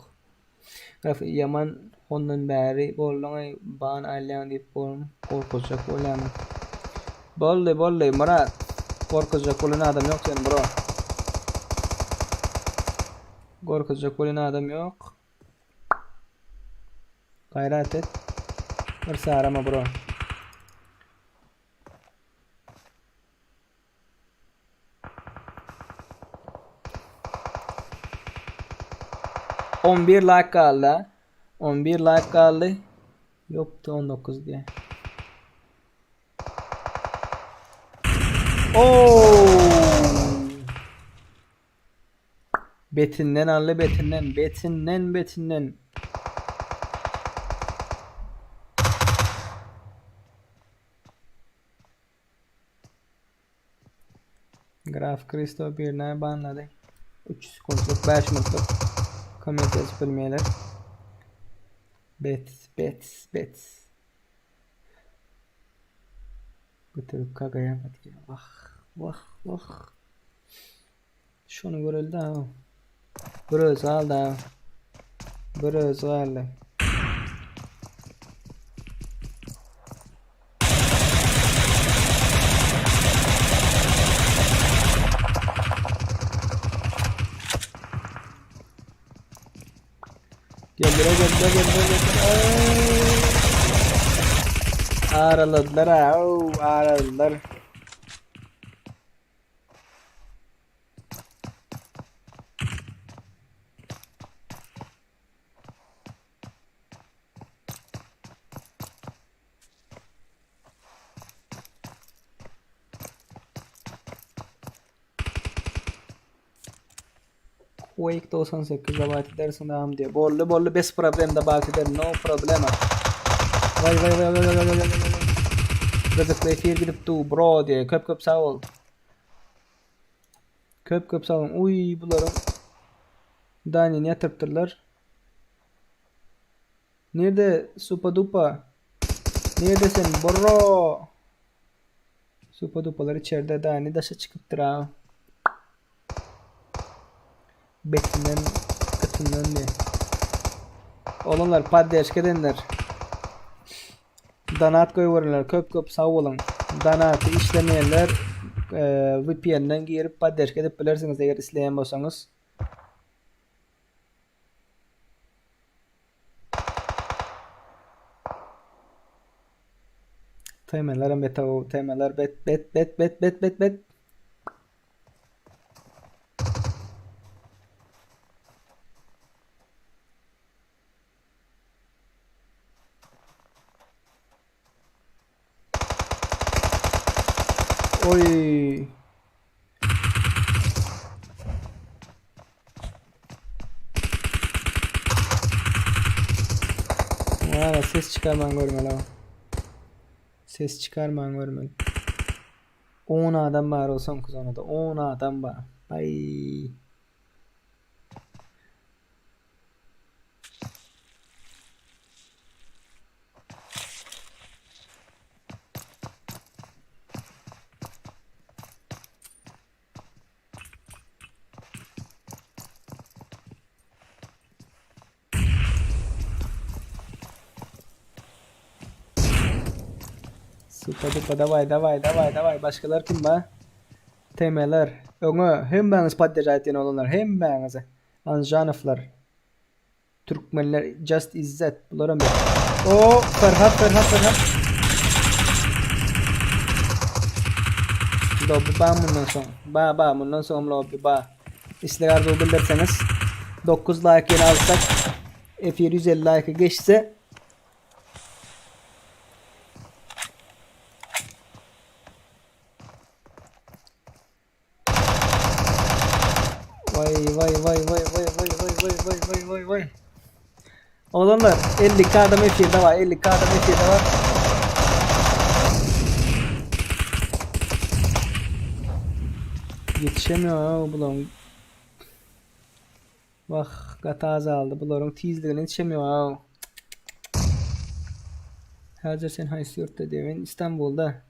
Graf ýaman hondan bäri bolduňy ban alýaň diýip gorkuzjak bolýarmyň. Boldy boldy Myrat gorkuzjak bolan adam ýok seni bro. Gorkuzjak bolan adam ýok. Gaýrat et. Bir sarama bro. On bir like galdy. 11 like galdy. Ýokdy 19 diýe. Oo! Betinden aldy betinden betinden betinden. Graf Kristo birine banlady. 3 sekundlyk 5 minutlyk komment ýazyp bilmeýärler. Bet bet bet. Göterip kagaýan Wah wah wah. Şony göreli da. Bir öz galdy ha. Bir öz galdy. Geldiler geldiler geldiler geldiler. Araladylar ha. Araladylar. Quake 98 dabat edersin dam diye. Bolly bolly bes problem dabat eder. No problema. Vay vay vay vay vay vay vay vay. Gyzykly efir gidip du bro diye. Köp köp sag bol. Köp köp sag boluň. Uý bularyň Danini ýatyrypdyrlar. Nirde Supa Dupa? Nirde sen bro? Supa Dupalar içeride Dani daşa çykypdyr ha. Betinden, gytyndan diye. Olanlar poddeşka edenler. Donat goýberenler köp köp sag boluň. Donaty işlemeýänler VPN-den girip poddeşka edip bilersiňiz eger isleýän bolsaňyz. Temelerem bet o temeler bet bet bet bet bet bet bet. Oy. Valla ses çıkarman görmeli ama. Ses çıkarman görmeli. 10 adam bar o soňky zonada. 10 adam bar. Ay. Supa dupa daway daway daway daway başgalar kim ba? TM'ler. Öňe hemmäňiz podderžat etýän oglanlar hemmäňizi. Anjanowlar. Türkmenler Just Izzet bularam ýok. O Ferhat Ferhat Ferhat. Lobby ba mundan soň. Ba ba mundan soň lobby ba. Isleg arzuw bildirseňiz 9 like ýene alsak efir 150 like geçse Vay vay vay vay vay vay vay vay vay vay vay vay. Oglanlar 52 adam efirde var 52 adam efirde var. Ýetişemiyor ha bularyň. Wah gaty azaldy bularyň tizligine ýetişemiyor ha. Häzir sen haýsy ýurtda diýýär. Men Istanbulda.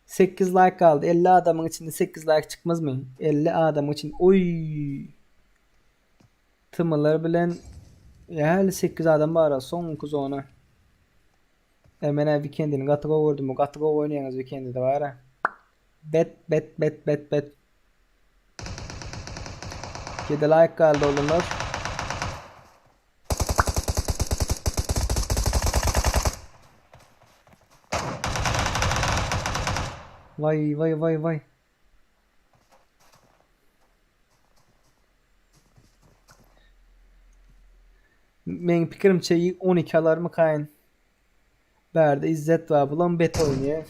8 like galdy. 50 adamyň içinde 8 like çykmazmy? 50 adamyň içinde. Oý. Tmlar bilen ýa 8 adam bar. Soňky zona. E men Weekendini gaty gowy gördüm. Gaty gowy oýnaýaňyz Weekendide bar. Bet bet bet bet bet. 7 like galdy oglanlar. Vay vay vay vay. Meň pikirimçe 12 alarmy kaýyn. Bärde İzzet bar. Bulam bet oýnaýar.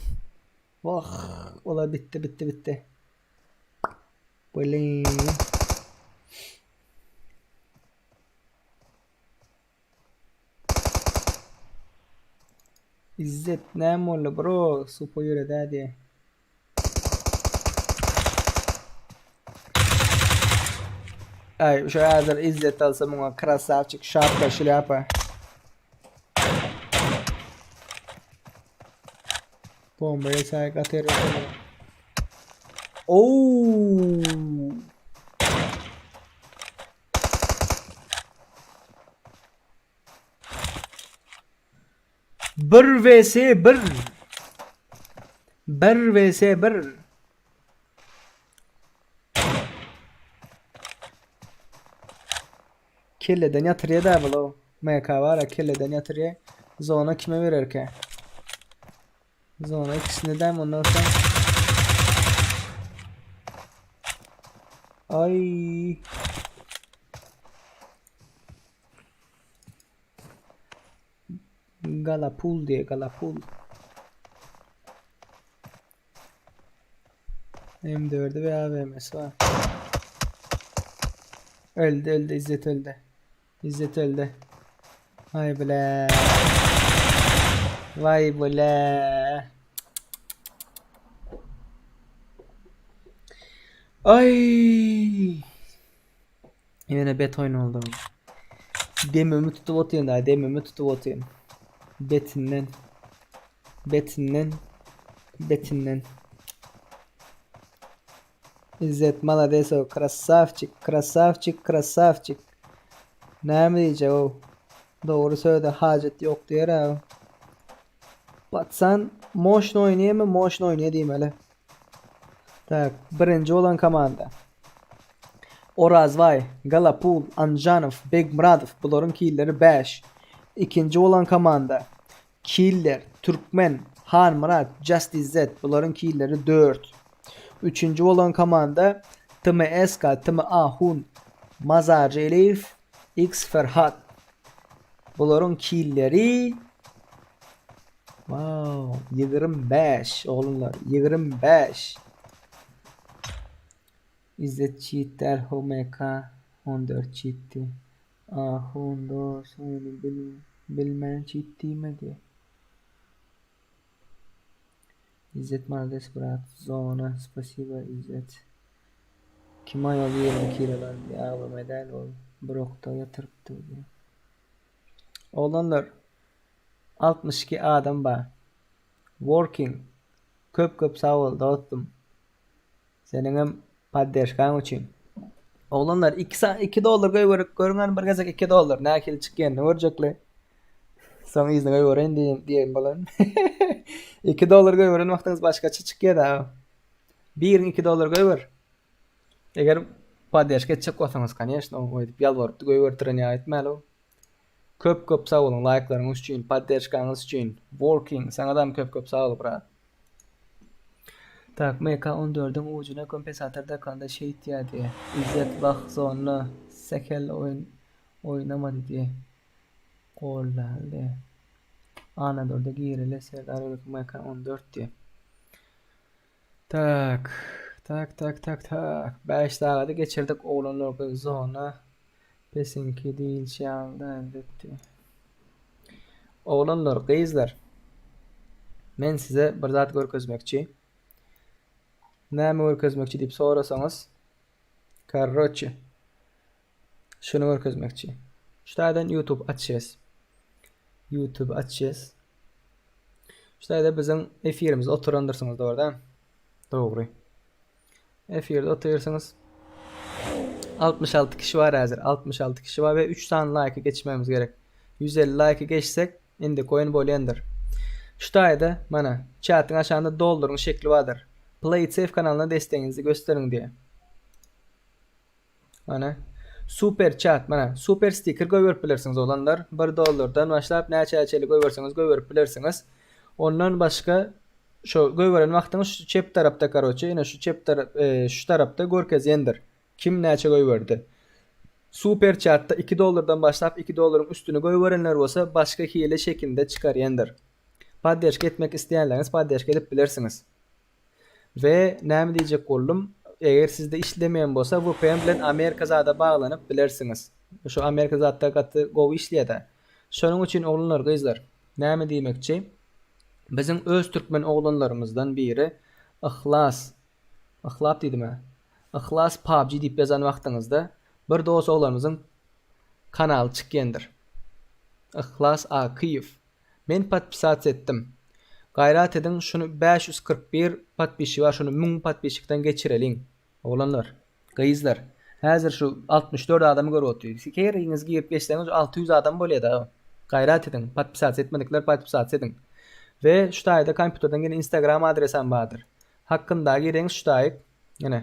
Wah, ola bitdi bitdi bitdi. Blin. İzzet näme boldy bro? Supa ýöredä diýe. Ay şu häzir İzzet alsa muňa krasavçik şapka şlýapa. Bomba ýasaýyk atar. Oo. Bir vs bir. Bir vs bir. Kelleden ýatyrýa da bul. MK bar kelleden ýatyrýa. Zona kime bererkä? Zona ikisini de ondan soň. Ay. Galapul diye Galapul. M4'ü ve AVM'si var. Öldü öldü İzzet öldü. İzzet öldü. Vay bile. Vay bile. Ay. Ýene bet oýun oldu. Demimi tutup otyryn da, demimi tutup otyryn. Betinden. Betinden. Betinden. İzzet malades o krasavçik, krasavçik, krasavçik. Näme diýjek o? Dogry söze hajat ýok diýer ha. Patsan moşno oýnaýarmy, moşno oýnaýar diýmeli. Tak, birinji bolan komanda. Orazbaý, Galapul, Anjanow, Begmyradow bularyň killeri 5. Ikinji bolan komanda Killer, Türkmen, Hanmyrat, Just Izzet bularyň killeri 4. Üçünji bolan komanda TMSK, TM Ahun, Mazarjy Eliýew, X Ferhat. Bularyň killeri Wow, 25 oglanlar, 25. İzzet çiğit däl HMK 14 çiğitdi. Ahun dos ony bil, bilmän çiğit diýmedi. İzzet malades brat zona spasiba İzzet. Kim aýal 20 kilo lan diýe aglama däl ol bir okda ýatyrypdy diýe. Oglanlar 62 adam bar. Working. Köp köp sag bol dostum. Seniňem podderžkaň üçin. Oglanlar 2 sa 2 dollar goýberip görüň bir gezek 2 dollar nähili çykýanyny görjekle. Soň yzyna goýbereýin diýen diýen bolan. 2 dollar goýberen wagtyňyz başgaça çykýar da. Birin 2 dollar goýber. Eger podderžka etjek bolsaňyz, конечно, goýup ýalbaryp goýberdiren ýa etmäli. Köp köp sag boluň laýklaryňyz üçin, podderžkaňyz üçin. Working, saňadam köp köp sag bol, brat. Tak, MK14-iň ujuna kompensator dakanda şeýtýä diýe. Izzet wah zonna sähel oýun oýnamady diýe. Gollaldy diýe. Anadurdy gireli Serdar Öwrek MK14 diýe. Tak, tak, tak, tak, tak. 5 sagady geçirdik oglanlar zona. Pesiňki diýilşi ýaly-da elbetde. Oglanlar, gyzlar. Men size bir zat görkezmekçi. Näme görkezmekçi diýip sorasaňyz, korroçe. Şuny görkezmekçi. Şu taýdan YouTube açýas. YouTube açýas. Şu taýda biziň efirimizde oturandyrsyňyz, dogry däl? Dogry. Efirde otyrsyňyz. 66 kişi bar häzir. 66 kişi bar we 3 sany laýky geçmemiz gerek. 150 laýky geçsek indi coin bolýandyr. Şu taýda mana çatyň aşagynda dolduryň şekli bardyr. Play it safe kanalyna destegiňizi gösteriň diýe. Mana super chat mana super stiker goýberip bilersiňiz oglanlar. 1 dollardan başlap näçä çenli goýberseňiz goýberip bilersiňiz. Ondan başga şu goýberen wagtyňyz şu çep tarapda karoçe ýene şu çep tarap e, şu tarapda görkezýändir. Kim näçe goýberdi. Super chatda 2 dollardan başlap 2 dollaryň üstüne goýberenler bolsa başga hile şekilde çykarýandyr. Podderžka etmek isleýänleriňiz podderžka edip bilersiňiz. We näme diýjek boldum, eger sizde işlemeýän bolsa VPN bilen Amerika zada baglanyp bilersiňiz. Şu Amerika zatda gaty gowy işleýärde. Şonuň üçin oglanlar gyzlar näme diýmekçi? Biziň öz türkmen oglanlarymyzdan biri Yhlas Yhlap diýdim-ä. Yhlas PUBG diýip ýazan wagtyňyzda bir dos oglanymyzyň kanaly çykýandyr. Yhlas Akyýew. Men podpisats etdim. Gaýrat ediň şuny 541 podpisçik bar şuny 1000 podpisçikden geçireliň. Oglanlar, gyzlar. Häzir şu 64 adamy görüp otyr. Heriňiz girip geçseňiz 600 adam bolýar da. Gaýrat ediň, podpisats etmedikler podpisats ediň. We şu taýda kompýuterden gelen Instagram adresem bardyr. Hakynda gireňiz şu taýyk. Ine.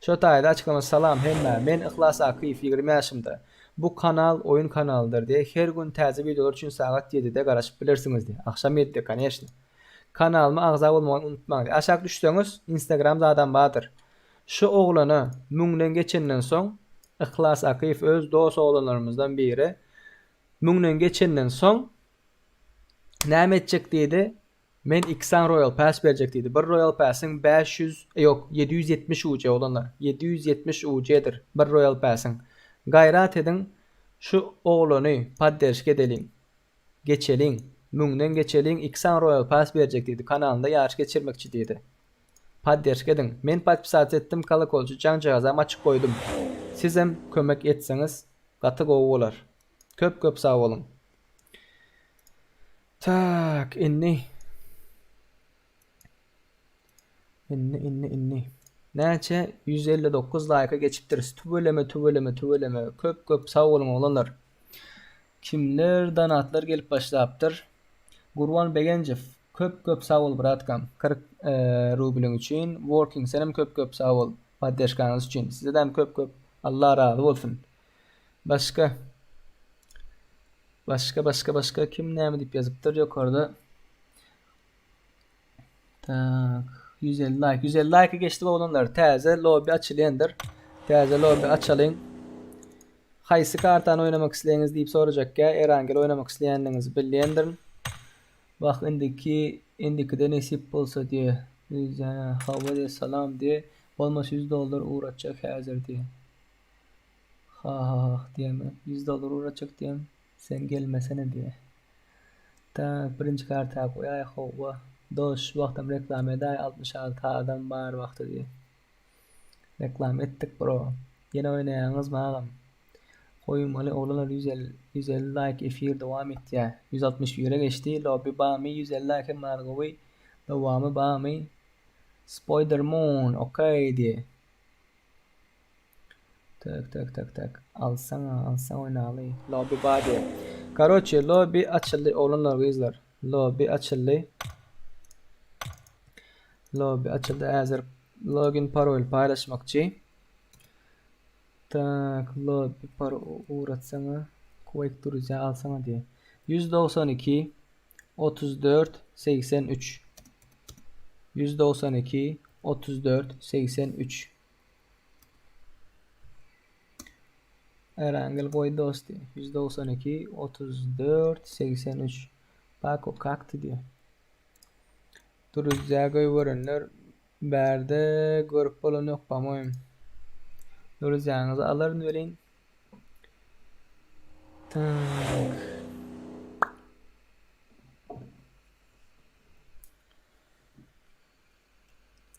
Şo taýda açyklama Salam hemmä men Yhlas Akyýew 20 ýaşymda. Bu kanal oýun kanalydyr diýe her gün täze wideolar üçin sagat 7-de garaşyp bilersiňiz diýe. Agşam 7-de koneşno. Kanalyma agza bolmagy unutmaň diýe. Aşak düşseňiz Instagram zadam bardyr. Şu oglana müňden geçenden soň Yhlas Akyýew öz dos oglanlarymyzdan biri müňden geçenden soň näme etjek diýdi. Men iki sany Royal Pass berjek diýdi. Bir Royal Passyň 500, ýok, 770 UC oglanlar. 770 UC-dir bir Royal Passyň. Gaýrat ediň, şu oglany podderşka edeliň. Geçeliň. Müňden geçeliň, iki sany Royal Pass berjek diýdi. Kanalynda ýaryş geçirmekçi diýdi. Podderşka ediň. Men podpisat etdim, kolokolçy jaňjagazam açyk goýdum. Sizem kömek etseňiz gaty gowy bolar. Köp köp sag boluň. Tak, indi. Indi, indi, indi. Näçe? 159 laýka geçipdiris. Tüweleme, tüweleme, tüweleme. Köp köp sag boluň oglanlar. Kimler donatlar gelip başlapdyr? Gurban Begenjew, köp köp sag bol bratkam. 40 e, rublyň üçin. Working senem köp köp sag bol. Podderžkaňyz üçin. Sizedem köp köp Allah razy bolsun. Başga Başga başga başga kim näme diýip ýazypdyr ýokarda. Tak, 150 like. 150 like geçdi oglanlar. Täze lobby açylýandyr. Täze lobby açalyň. Haýsy kartany oýnamak isleýäňiz diýip sorajakka, Erangel oýnamak isleýändigiňizi bilýändirin. Wah indiki indikide nesip bolsa diýe. Hawa diýe salam diýe. Bolmasa 100 dollar ugratjak häzir diýe. Ha ha ha diýeme. 100 dollar ugratjak diýem. Sen gelmesene diýe. Tak, birinji karta goýaý hawa. Dos şu wagtam reklama edäý 66 adam bar wagty diýe. Reklama etdik bro. Ýene oýnaýaňyzmy agam? Goýmaly oglanlar 150 150 like efir dowam etýär. 161-e geçdi. Lobby bamy 150 like hem bar gowy. Dowamy bamy? Spider Moon okey diýe. Tak tak tak tak. Alsana, alsana oýnaly. Lobby bar diýe. Karoçe, lobby açyldy oglanlar gyzlar. Lobby açyldy. Lobby açyldy. Häzir login parol paýlaşmakçy. Tak, lobby parol ugratsana. Quake Druzya alsana diýe. 192 34 83 192 34 83 Erangel goý dosty. 192 34 83 Paco kakty diýe. Druzya goýberenler bärde görüp bolan ýok po-moýem. Druzýaňyzy alaryn welin. Tak.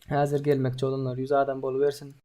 Häzir gelmekçi bolanlar 100 adam bolubersin.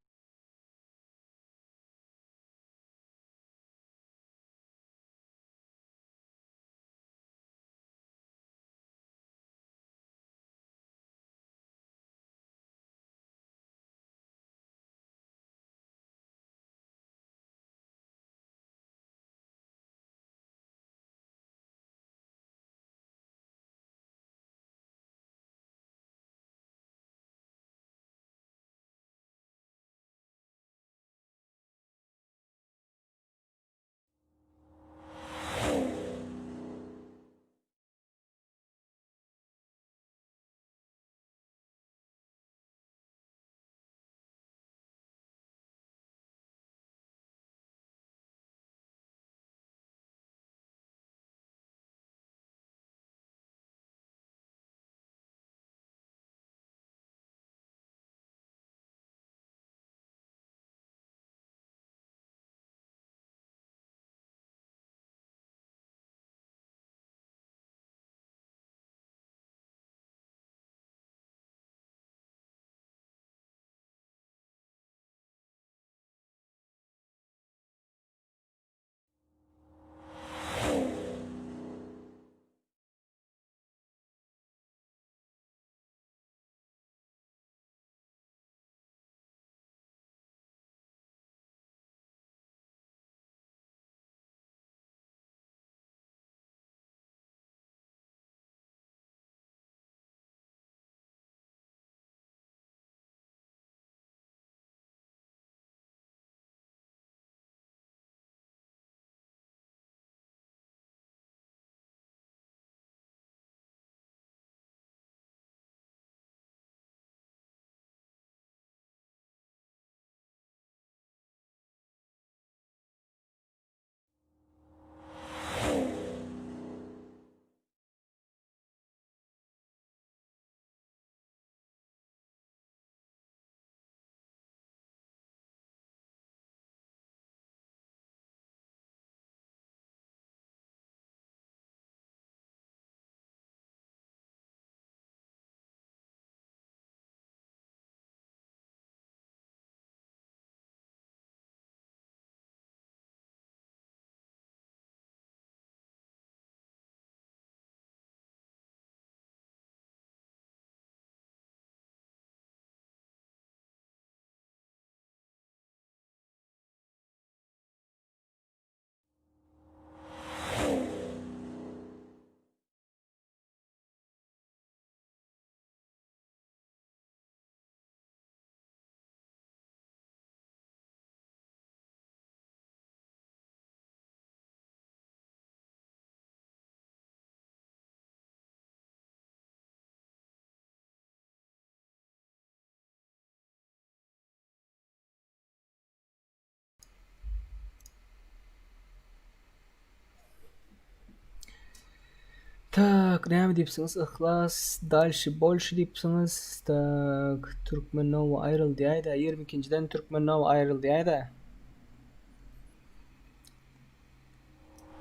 Tak, näme diýipsiňiz? Yhlas, dalşi, bolşi diýipsiňiz. Tak, Türkmen Nowa aýryldy aýda. 22-njiden Türkmen Nowa aýryldy aýda.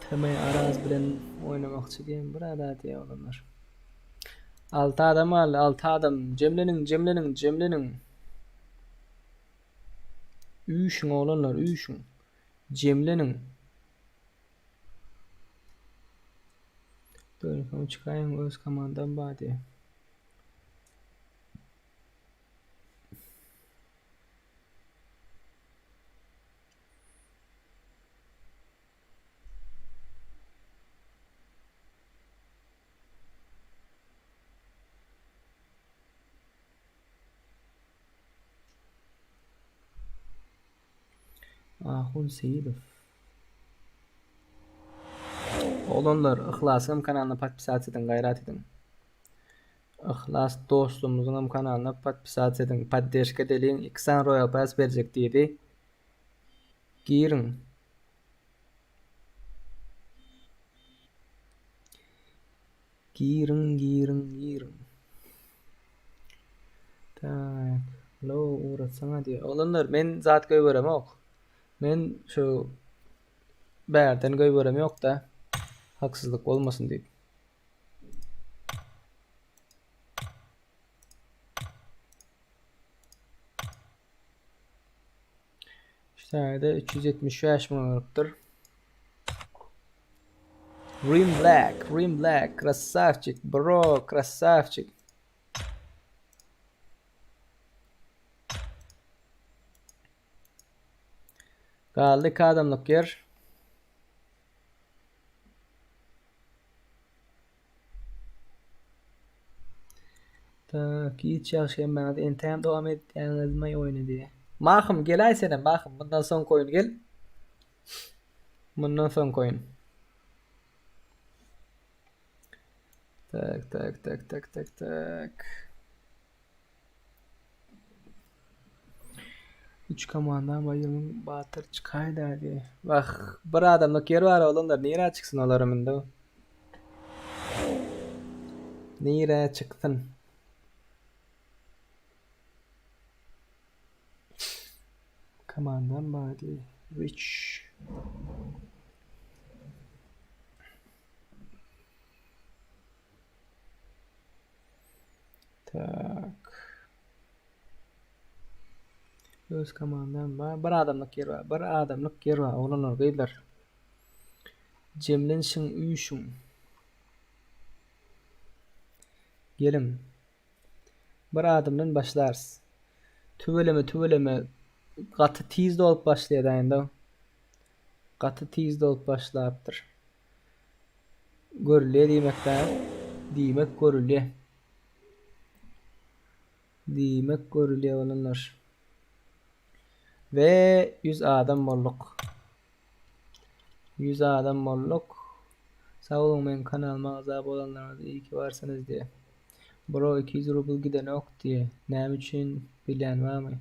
TM Araz bilen oýnamakçy diýen bir ada diýýär oglanlar. 6 adam galdy, 6 adam. Jemleniň, jemleniň, jemleniň. Üýşüň oglanlar, üýşüň. Jemleniň. Dönüp çykaýyň öz komandam bar diýýär. Ahun Seýidow. Oglanlar Yhlasyňam kanalyna podpisasiýa ediň gaýrat ediň. Yhlas dostumyzyňam kanalyna podpisasiýa ediň poddeşka edeliň 2 sany royal pass berjek diýdi. Giriň. Giriň giriň giriň. Tak. Lo ugratsaňa diýýär. Oglanlar men zat goýberemok. Men şu bärden goýberem ýok-da. Haksyzlyk bolmasyn diýip. Şu taýda 375 müň alypdyr. Rim Black, Rim Black, krasavçik, bro, krasavçik. Galdy iki adamlyk ýer. Tak, hiç ýagşy hemmäňiz entäm dowam edýäňizmi oýny diýe. Mahym geläý senem Mahym mundan soňky oýun gel. Mundan soňky oýun. Tak tak tak tak tak tak. Üç komanda baýyrmyň batyr çykaýda diýe. Wah, bir adamlyk ýer bar oglanlar, nirä çyksyn olaram indi. Nirä çyksyn? Komandam bar diýe. Rich. Tak. Öz komandam bar. Bir adamlyk ýer bar. Bir adamlyk ýer bar. Oglanlar, gyzlar. Jemlenşiň, üýşüň. Geliň. Bir adamdan başlarys. Tüweleme, tüweleme. Gaty tiz dolup başlaýar indi. Gaty tiz dolup başlapdyr. Görülýär diýmek dä. Diýmek görülýär. Diýmek görülýär oglanlar. We 100 adam bolduk. 100 adam bolduk. Sag boluň meň kanalyma agza bolanlaryňyz iyi ki barsyňyz diýe. Bro 200 rubl gidenok diýe. Näme üçin bilýän barmy?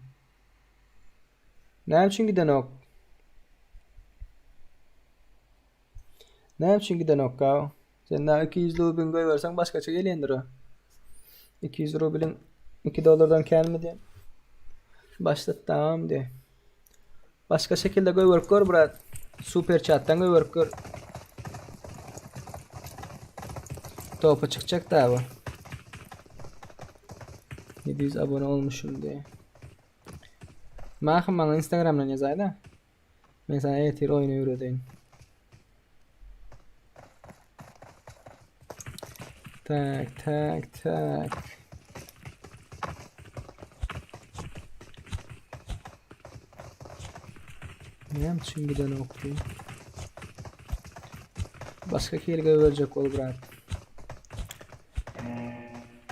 Näme üçin gidenok? Näme üçin gidenok gaw? Sen näme 200 rublyň goýberseň başgaça gelýändir o. 200 rublyň 2 dollardan känmi diýen. Başlat tamam diýe. Başga şekilde goýberip gör brat. Super chatdan goýberip gör. Topa çykjak da bu. 700 abone olmuşum diye. Mahym maňa Instagramdan ýazaýda. Men sana ertir oýny öwredeýin. Tak, tak, tak. Näme üçin gidenok bu? Başga kili goýberjek bol brat.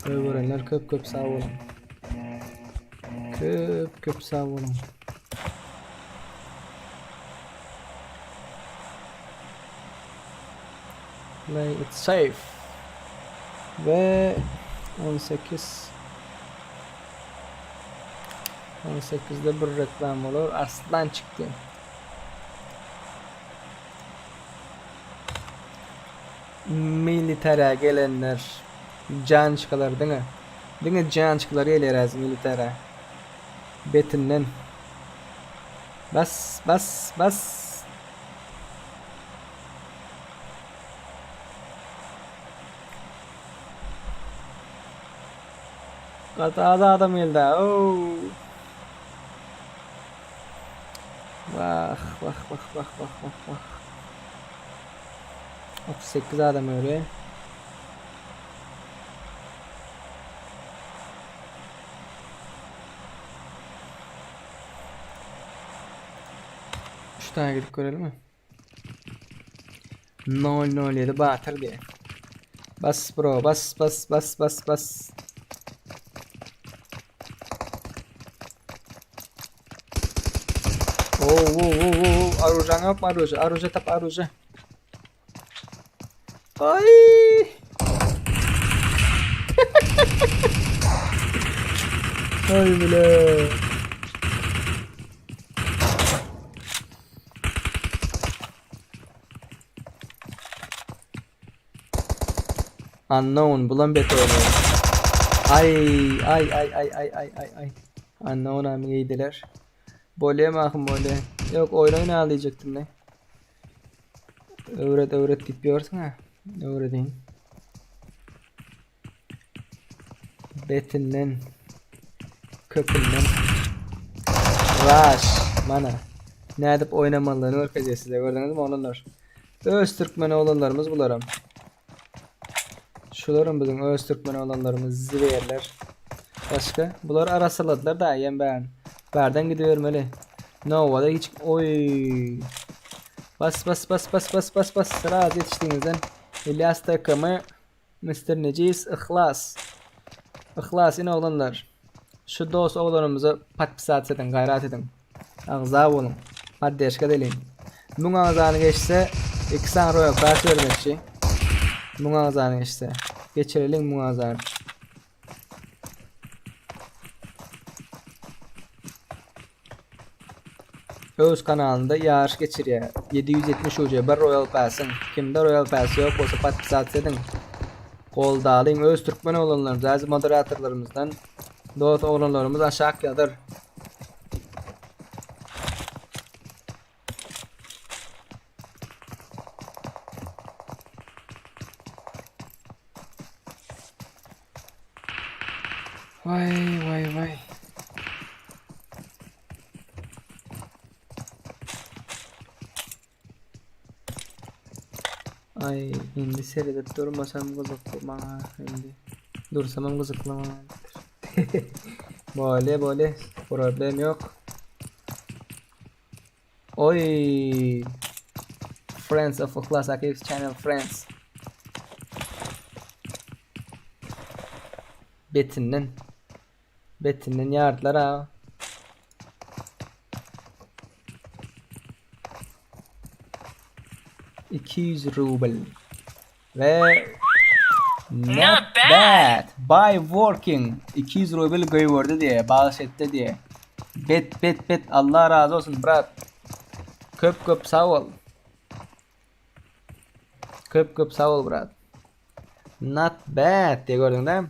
Goýberenler köp köp sag boluň. Köp köp sag boluň. Play it safe. Ve 18 18'de bir reklam olur. Arslan çıktı. Militara gelenler jançkalar diňe. Diňe jançkalar gelýär häzir militara. Betinden. Bas bas bas. Gaty az adam geldi. Oo. Wah wah wah wah wah wah wah. 38 adam öyle. Üç tane gidip görelim mi? 007 Batyr diye. Bas bro bas bas bas bas bas. Oo oo oo oo arujaň ýokmy aruja aruja tap aruja. Ay. Ay bile. Unknown bulan bet oýnaýar. Ay ay ay ay ay ay ay ay. Unknown am giydiler. Bolýa mahym bolýa. Ýok oýun oýna diýjekdim ne. Öwret öwret diýip ýörsüň ha. Öwredeyim. Betinden kökünden Rush mana nädip oýnamalydygyny görkezýär size gördüňizmi oglanlar. Öz türkmen oglanlarymyz bularam. Şularam biziň öz türkmen oglanlarymyz zwerler. Başga bular arasaladylar da ýem bärin. Bärden gidibermeli. Nowada hiç oý. Bas bas bas bas bas bas bas raz ýetişdiňizden. Ilyas TKM Mister Nejis Yhlas. Yhlas ine oglanlar. Şu dost oglanymyza podpisats ediň gaýrat ediň. Agza boluň. Poddeşka edeliň. 1000 agzany geçse 2 sany royal pass bermekçi. 1000 agzany geçse. Geçireliň 1000 agzany. Öz kanalynda ýaryş geçirýär. 770 UC bir Royal Pass'yň. Kimde Royal Pass ýok bolsa podpisats ediň. Goldalyň öz türkmen oglanlarymyz, äzi moderatorlarymyzdan dost oglanlarymyz aşak ýazyr. Vay vay vay. Ay indi seredip durmasam gyzykly maňa indi. Dursamam gyzykly maňa. Bole bole problem ýok. Oý. Friends of Yhlas Akyýew channel friends. Betinden. Betinden ýardylar ha. 200 rubl. Ve not, Not bad. bad. By working 200 rubl goýberdi diye, bagyş etdi diye. Bet bet bet Allah razı olsun brat. Köp köp sag bol. Köp köp sag bol brat. Not bad diye gördün değil mi?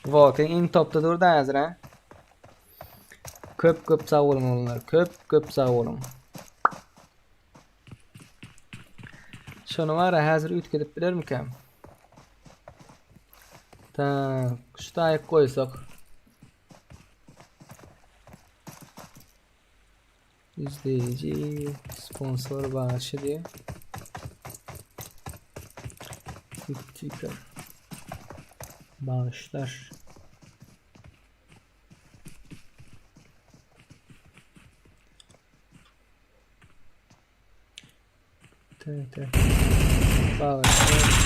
Walking iň topda durdy häzir ha. Köp köp sag boluň oglanlar. Köp köp sag boluň. Şony var häzir üýtgedip bilermikäm? Tak, şu taýyk goýsak. İzleyici, sponsor bağışı diye. Sticker. Bağışlar. T T. Bağışlar.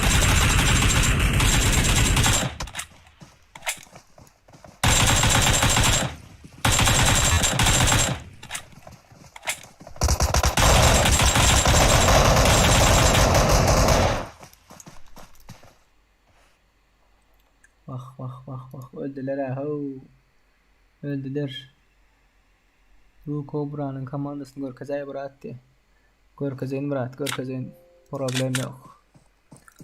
Wah wah wah wah öldüler ha. Ho. Öldüler. Bu Kobra'nın komandasyny görkezäý brat diye. Görkezeýin brat, görkezeýin. Problem ýok.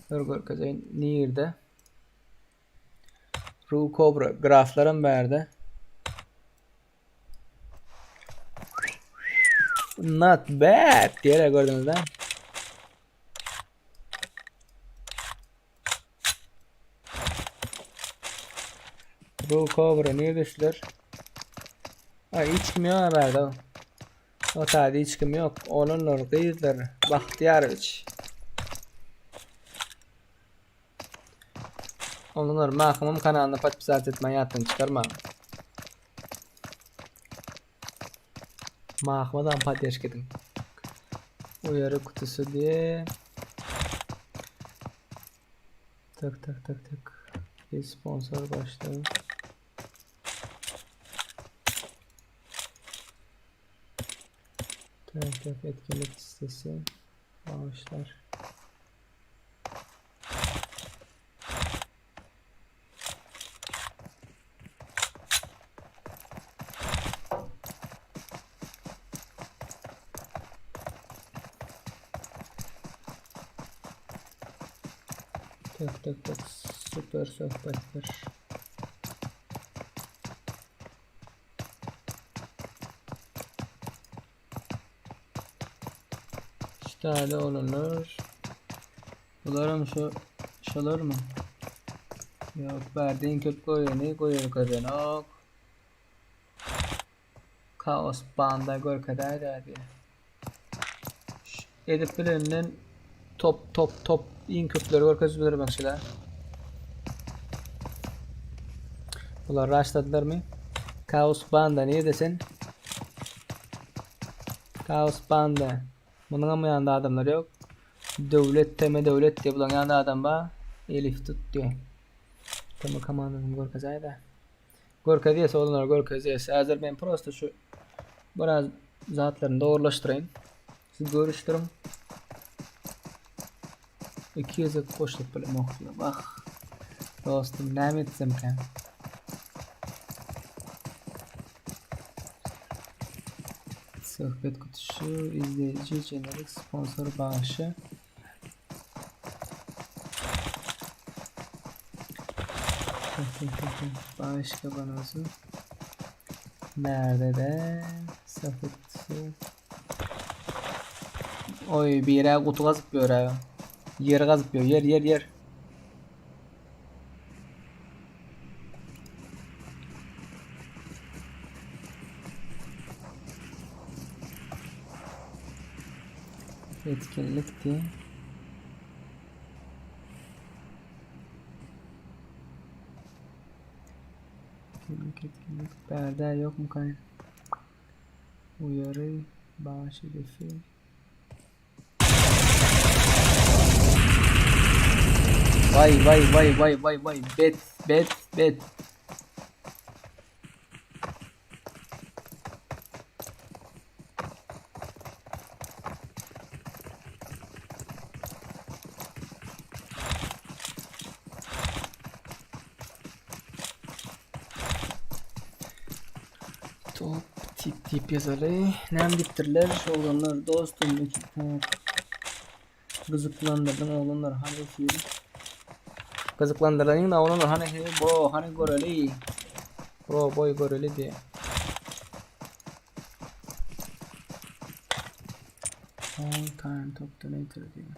Dur görkezeýin nirde? Ru Cobra graflaram bärde. Not bad diýere gördüňiz da. Ru Cobra nirde şular? Ay hiç kim ýok bärde. O taýda hiç kim ýok. Oglanlar, gyzlar, Bahtyýarowiç. Oglanlar, Mahymym kanalyna podpisat etmän ýatdan çykarmaň. Mahyma da poddeşka ediň. Uyarı kutusu diye. Tak tak tak tak. Bir sponsor başlığı. Tak tak etkinlik listesi. Bağışlar. Tak tak tak süper sohbetler. Ştaly oglanlar. Bularam şu şolarmy? Ýok, bärde iň köp goýany goýulgazenok. Kaos banda görkezäýdä diýýär. Edip bilenden top top top iň köpleri görkezip bilermekçiler. Bular raşladylarmy? Kaos banda nirde sen? Kaos banda. Munuň hem ýanynda adamlar ýok. Döwlet teme döwlet diýip bularyň ýanynda adam bar. Elif tut diýip. Teme komandasyny görkezäýdä. Görkezýäs oglanlar görkezýäs. Häzir men prosta şu biraz zatlaryny dogrulaşdyraýyn. Siz görüşdiriň. Iki gezek goşulyp bilemok. Wah. Dostum näme etsemkäm? Söhbet kutusy, izleýji, jenerik, sponsor bagşy. Başka bana Nerede de sohbet kutusy. Oý biri guty gazyp ýör ha. Ýer gazyp ýör. Ýer ýer ýer. Etkinlikdi. Etkinlik etkinlik. Bärde ýokmyka? Uyarı bağış hedefi. Vay vay vay vay vay vay bet bet bet. Top tip diýip ýazaly. Näme diýipdirler? Oglanlar dostum gyzyklandyrdyň oglanlar hany efir. Gyzyklandyrdyň oglanlar hany efir bro hany göreli. Bro boý göreli diýe. All time top donator diýe.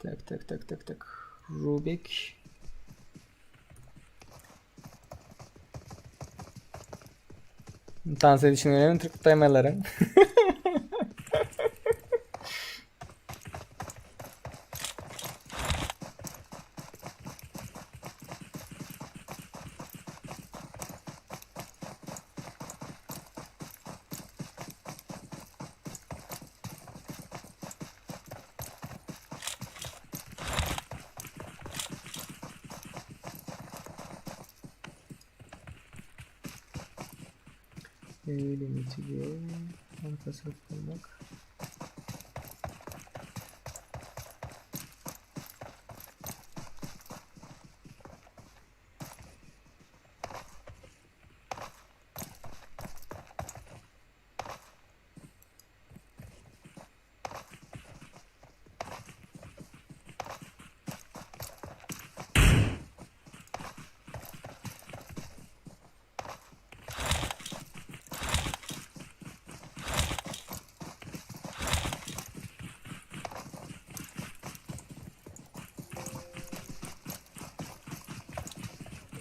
Tak tak tak tak tak. Rubik. Dans edişini öğrenin Türk daymaların. Limiti diye. Orta satmak.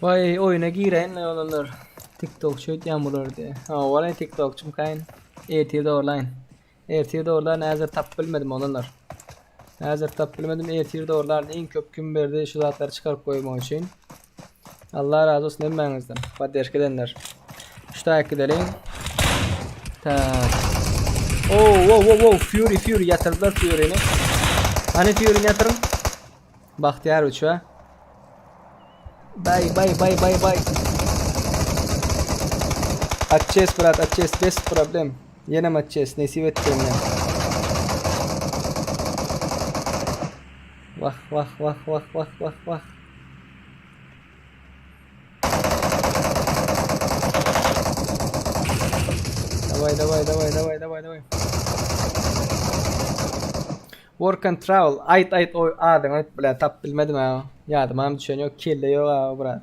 Vay oyuna gireýin oglanlar. TikTokçy öýtýän bular diýe. Hawa walaý TikTokçym kaýyn. Ertir dogurlaýyn. Ertir dogurlaryn häzir tapyp bilmedim oglanlar. Häzir tapyp bilmedim ertir dogurlaryn iň köp kim berdi şu zatlary çykaryp goýmak üçin. Allah razy olsun hemmäňizden. Podderžka edenler. Şu taýak gideliň. Tak. Oh, wow, wow, wow, Fury, Fury ýatyrdylar Furyny. Hany Furyny ýatyryň. Bagtyýar uçwa. Bay, bay, bay, bay, bay. Atçes brat, atçes, bez problem. Ýenem atçes, nesip etjegine. Wah, wah, wah, wah, wah, wah, wah. Daway, daway, daway, daway, daway, daway. Work and travel. Aýt, aýt, oý, adyňy aýt, bile, tap bilmedim ha. Ýadyma hem düşen ýok, kelle ýok ha, brat.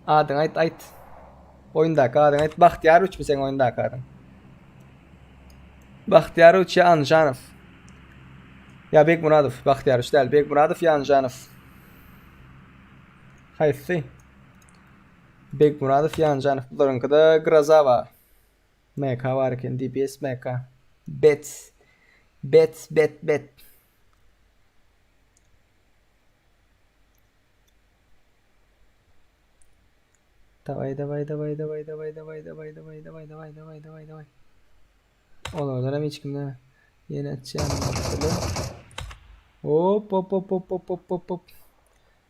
Adyňy aýt, aýt. Oýundaky adyňy aýt. Bagtyýar üçmi seň oýundaky adyň? Bagtyýar üç ýa Anjanow. Ýa Begmuradow, Bagtyýar üç däl, Begmuradow ýa Anjanow. Haýsy? Begmuradow ýa Anjanow. Bularyňkyda Groza bar. MK bar eken, DPS MK. Bet. Bet, bet, bet. Daway, daway, daway, daway, daway, daway, daway, daway, daway, daway, daway, daway, daway. Olardan hem hiç kimde ýene atýan bolupdyr. Hop, hop, hop, hop, hop, hop, hop, hop.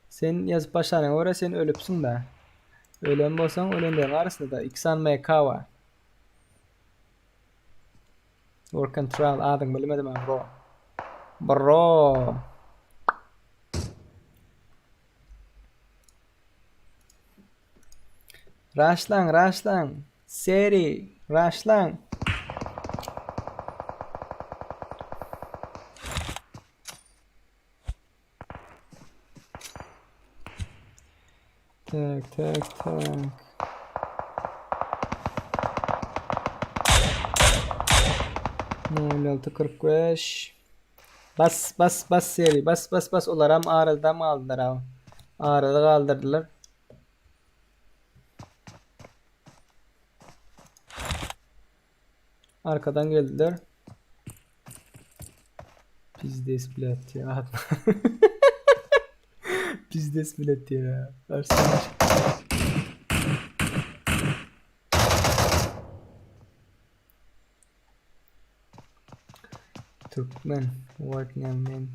Sen ýazyp başlanyňa görä sen ölüpsiň be. Ölen bolsaň ölenleriň arasynda da 2 sany MK bar. Work and travel adyňy bilmedim ha bro. Bro. Raşlaň, raşlaň. Seri, raşlaň. Tak, tak, tak. Nol alty 45. Bas, bas, bas seri. Bas, bas, bas. Olaram arada aldylar abi. Arada galdyrdylar. Arkadan geldiler. Pizdes bilet ya. Pizdes bilet ya. Arslan. Türkmen working men.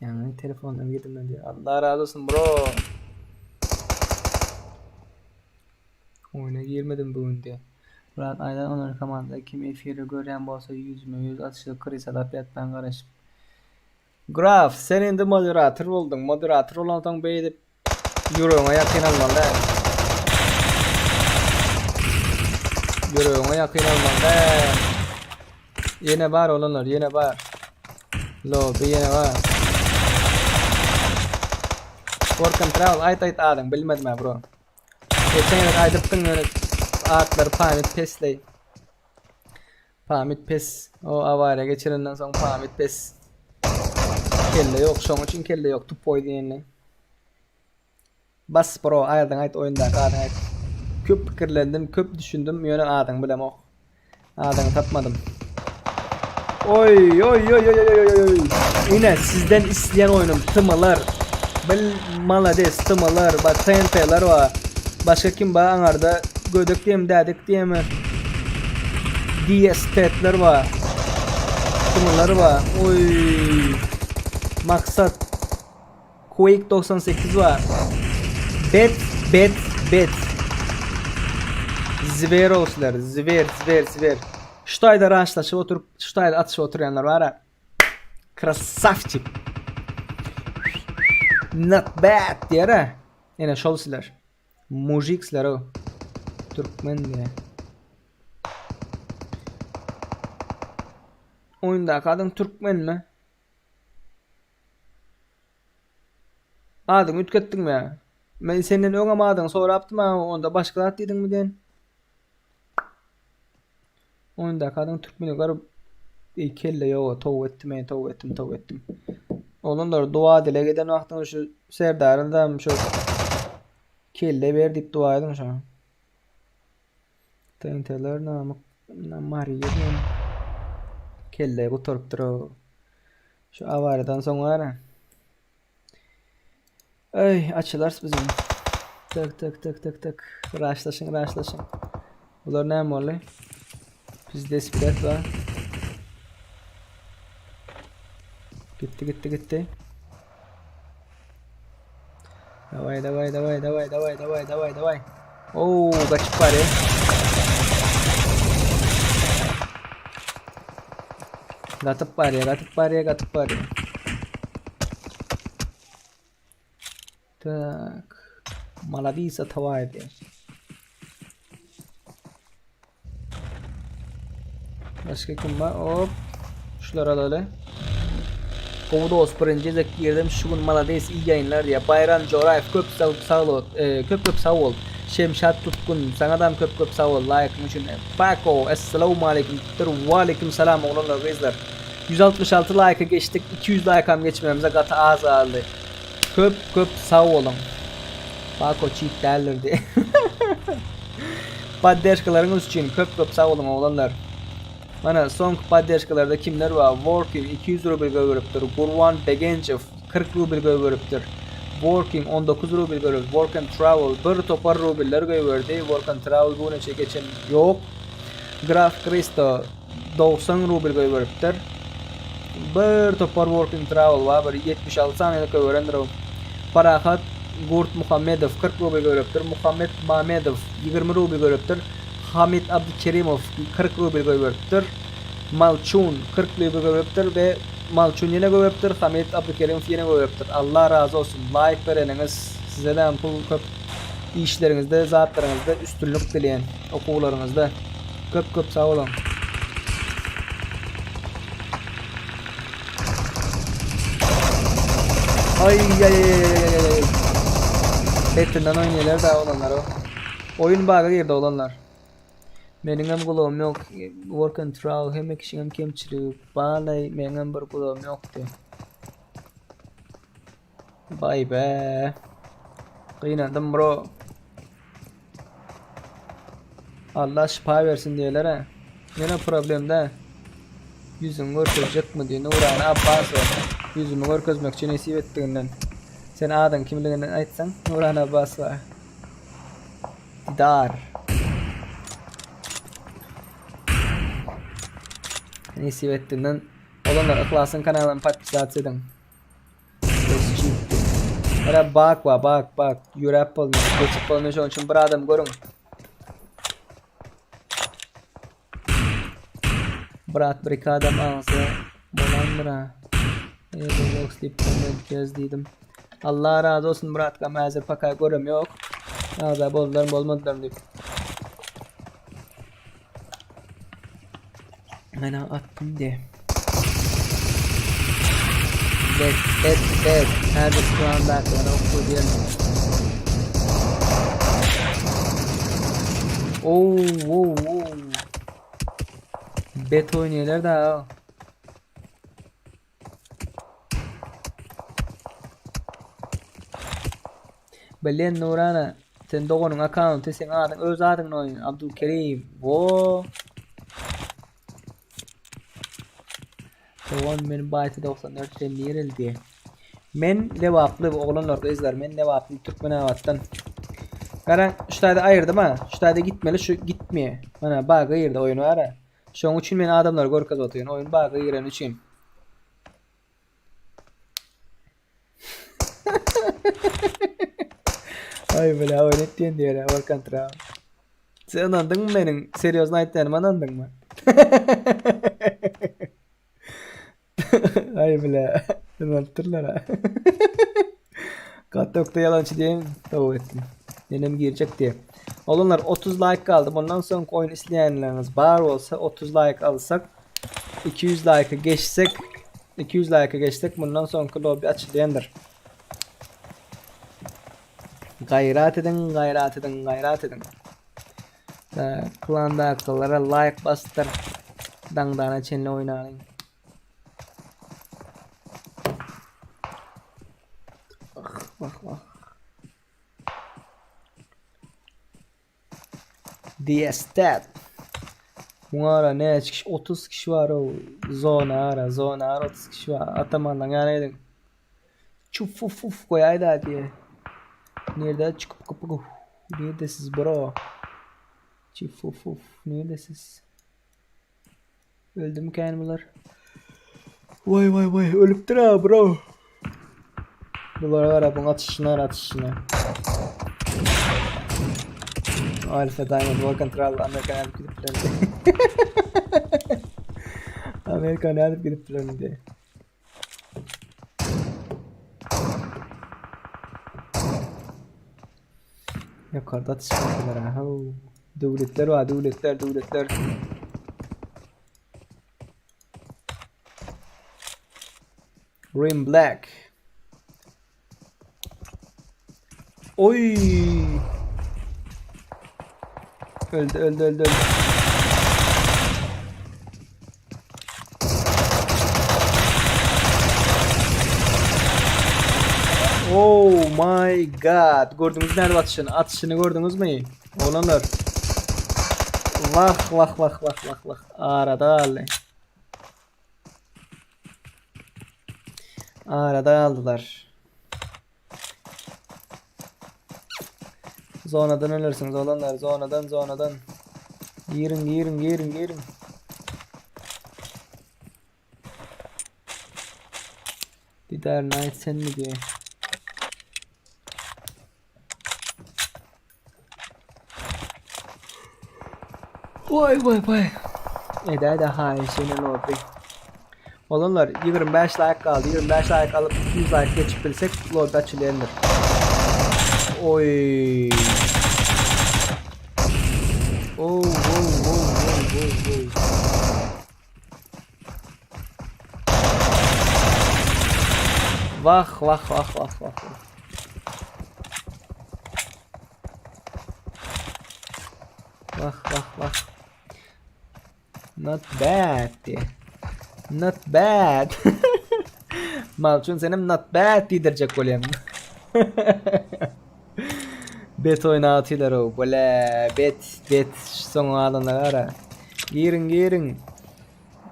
Ýaňy telefondan girdim men diýýär. Allah razy bolsun bro. Oýuna girmedim bu gün diýýär. Murat Aýdan olar komanda kim efiri görýän bolsa ýüzme ýüz atyşyk krysalap ýatman garaşyp. Graf sen indi moderator bolduň. Moderator bolansoň beýdip Ýüregiňe ýakyn almaly däl. Ýüregiňe ýakyn almaly däl. Ýene bar olanlar, ýene bar. Lobby ýene bar. Work and travel aýt aýt adyň bilmedim ha bro. Geçen gezek aýdypdyň ýöne atlary pamyt pesleý. Pamyt pes. O awariýa geçirenden soň pamyt pes. Kelle ýok, şoň üçin kelle ýok tupoý diýenli. Bas bro adyňy aýt oýundaky adyňy aýt. Köp pikirlendim, köp düşündim, ýöne adyňy bilemok. Adyňy tapmadym. Oý oý oý oý oý oý oý. Ine sizden isleýän oýnum tmlar. Bil malades tmlar, ba TNT-ler bar. Başga kim bar aňarda gödek diýem, dädek diýemi? DS-ler bar. Altynlylar bar. Oý. Maksat. Quake 98 bar. Bet, bet, bet. Zwerowslar, zwer, zwer, zwer. Şu taýda raşlaşyp oturyp, şu taýda atyşyp oturýanlar bar-a. Krasavçik. Not bad diýer-ä. Ene şol sizler. Mujik sizler o. Türkmen diýe. Oýundaky adyň türkmenmi? Adyňy üýtgetdiňmi? Men senden öňem adyňy sorapdym a onda başga zat diýdiňmi diýen. Oýundaky adyň türkmeni garip Eý kelle ýoga toba etdim eý toba etdim toba etdim. Oglanlar dua dileg eden wagtyňyz şu Serdaryňyzam şu kelle ber diýip dua ediň şoňa. TNT-ler namyk Mariýa diýen kelle gutarypdyr o. Şu awariýadan soň bar. Öý, açylarys biz ony. Tak tak tak tak tak. Raşlaşyň, raşlaşyň. Bular näme boldy? Bizde spiret bar. Gitti gitti gitti. Daway daway daway daway daway daway daway daway. Oo gaçyp barýar. Gatyp barýar, gatyp barýar, gatyp barýar. Tak. Maladisa tawaýdy. Başga kim bar? Hop. Şular alaly. Gowy dost birinji gezek girdim şu gün malades iyi ýaýynlar diýýär. Baýram Joraýew köp sag sag bol e, köp köp sag bol. Şemşat Tutkun saňadam köp köp sag bol laýkyň üçin. Paco Essalawmaleýkim diýipdir. Waleýkim salam oglanlar gyzlar. 166 laýka geçdik 200 laýkam geçmegimize gaty az galdy. Köp köp sag boluň. Paco çit däldir diýýär. Podderžkalaryňyz üçin köp köp sag boluň oglanlar. Mana soňky podderžkalarda kimler bar? Working 200 rubl goýberipdir. Gurban Begenjew 40 rubl goýberipdir. Working 19 rubl goýberipdir. Work and Travel bir topar rubller goýberdi. Work and Travel bu neçe geçen ýok. Graf Kristo 90 rubl goýberipdir. Bir topar Work and Travel bar, bir 76 sany goýberendir o. Parahat Gurtmuhammedow 40 rubl goýberipdir. Muhammet Mamedow 20 rubl goýberipdir. Hamid Abdykerimow 40 rubl goýberipdir. Malçun 40 rubl goýberipdir we Malçun ýene goýberipdir, Hamid Abdykerimow ýene goýberipdir. Allah razy bolsun. Laýk bereniňiz sizedem pul köp işleriňizde zatlaryňyzda üstünlik dileýän okuwlaryňyzda. Köp köp sag boluň. Ay ay ay ay ay ay. Betinden oýnaýarlar da oglanlar o. Oýun baga girdi oglanlar. Meniňem gulagym ýok. Work and travel hemme kişiňem kemçiligi. Balay meňem bir gulagym ýokdy. Vay be. Gynandym bro. Allah şypa bersin diýerler ha. Ýene problem da. Ýüzüňi görkezjekmi diýen Nurana Abbasowa. Ýüzümi görkezmekçi nesip etdiginden. Sen adyň kimligini aýtsaň Nurana Abbasowa. Didar. Nesip etdiginden. Olanlar Yhlasyň kanalyny podpisasiýa ediň. Ere bak wa bak bak ýöräp bolmaýar geçip bolmaýar şonuň üçin bir adam görüň. Brat bir iki adam alsa bolandyr ha. Roblox diýip komment ýaz diýdim. Allah razı olsun bratkam häzir paka görem ýok. Agza boldular bolmadylar diýip. Mena atdym diye. Bet bet bet. Häzir klandakylara oku diýelim. Oo, oo, oo. Bet oýnaýarlar da. Bilen Nurana, sen doganyň akkaunty seň adyň öz adyňdan oýun Abdulkerim. Wo. Dogan men Baýty 94 sen nireli diye. Men Lebaply oglanlar gyzlar men Lebaply Türkmenabatdan. Gara şu taýda aýyrdym ha. Şu taýda gitmeli şu gitmeýär. Mana baga girdi oýun bar. Şoň üçin men adamlary görkezip otyryn, oýun baga gireni üçin. Aý bile oýun etýän diýer, war kontra. Sen ynandyňmy meniň serýozny aýtýanyma ynandyňmy? Aý bile ynanypdyrlar ha. Gaty ökde ýalançy diýen towuk etdim. Menem girjek diýe. Oglanlar 30 like galdy. Bundan soňky oýun isleýänleriňiz bar bolsa 30 like alsak 200 like geçsek 200 like geçsek bundan soňky lobby açylýandyr. Gaýrat ediň, gaýrat ediň, gaýrat ediň. Klandakylara like basdyr. Daňdana çenli oýnalyň. Ah, vah vah. DS-Tat. Muňa ara näçe kişi? 30 kişi bar o. Zona ara, zona ara 30 kişi bar. Atamandan ýana ediň. Çuf fuf fuf goýaý da diýe. Nirde çykyp gyp gyp. Nirde siz bro? Çuf fuf fuf. Nirde siz? Öldü kän bular? Vay vay vay ölüpdir ha bro. Bulara gara buň atyşyna atyşyna. Alfa Diamond War Control Amerikan alyp gidip bilen. Amerikan alyp gidip bilen diye. Ýokarda atyşmakdylar ha. Döwletler bar, döwletler, döwletler. Green Black. Oy. Öldü, öldü, öldü, öldü. Oh my god. Gördüňiz nädip atyşyny? Atyşyny gördüňizmi? Oglanlar. Vah vah vah vah vah vah. Arada galdy. Arada galdylar. Zonadan ölersiňiz oglanlar. Zonadan, zonadan. Girin, girin, girin, girin. Didar Knight sen mi diye. Vay vay vay. Edäýdä haýyş ýene lobby. Oglanlar 25 like galdy. 25 like alyp 200 like geçip bilsek lobby açylýandyr. Oy. Oh, oh, oh, oh, oh, oh. Wah, wah, wah, wah, wah. Wah, wah, wah. Not bad diye. Not bad. Malçun senem not bad diýdirjek bolýan. Bet oýna atylar o. Bole, bet, bet soňa galanlar ara. Giriň, giriň.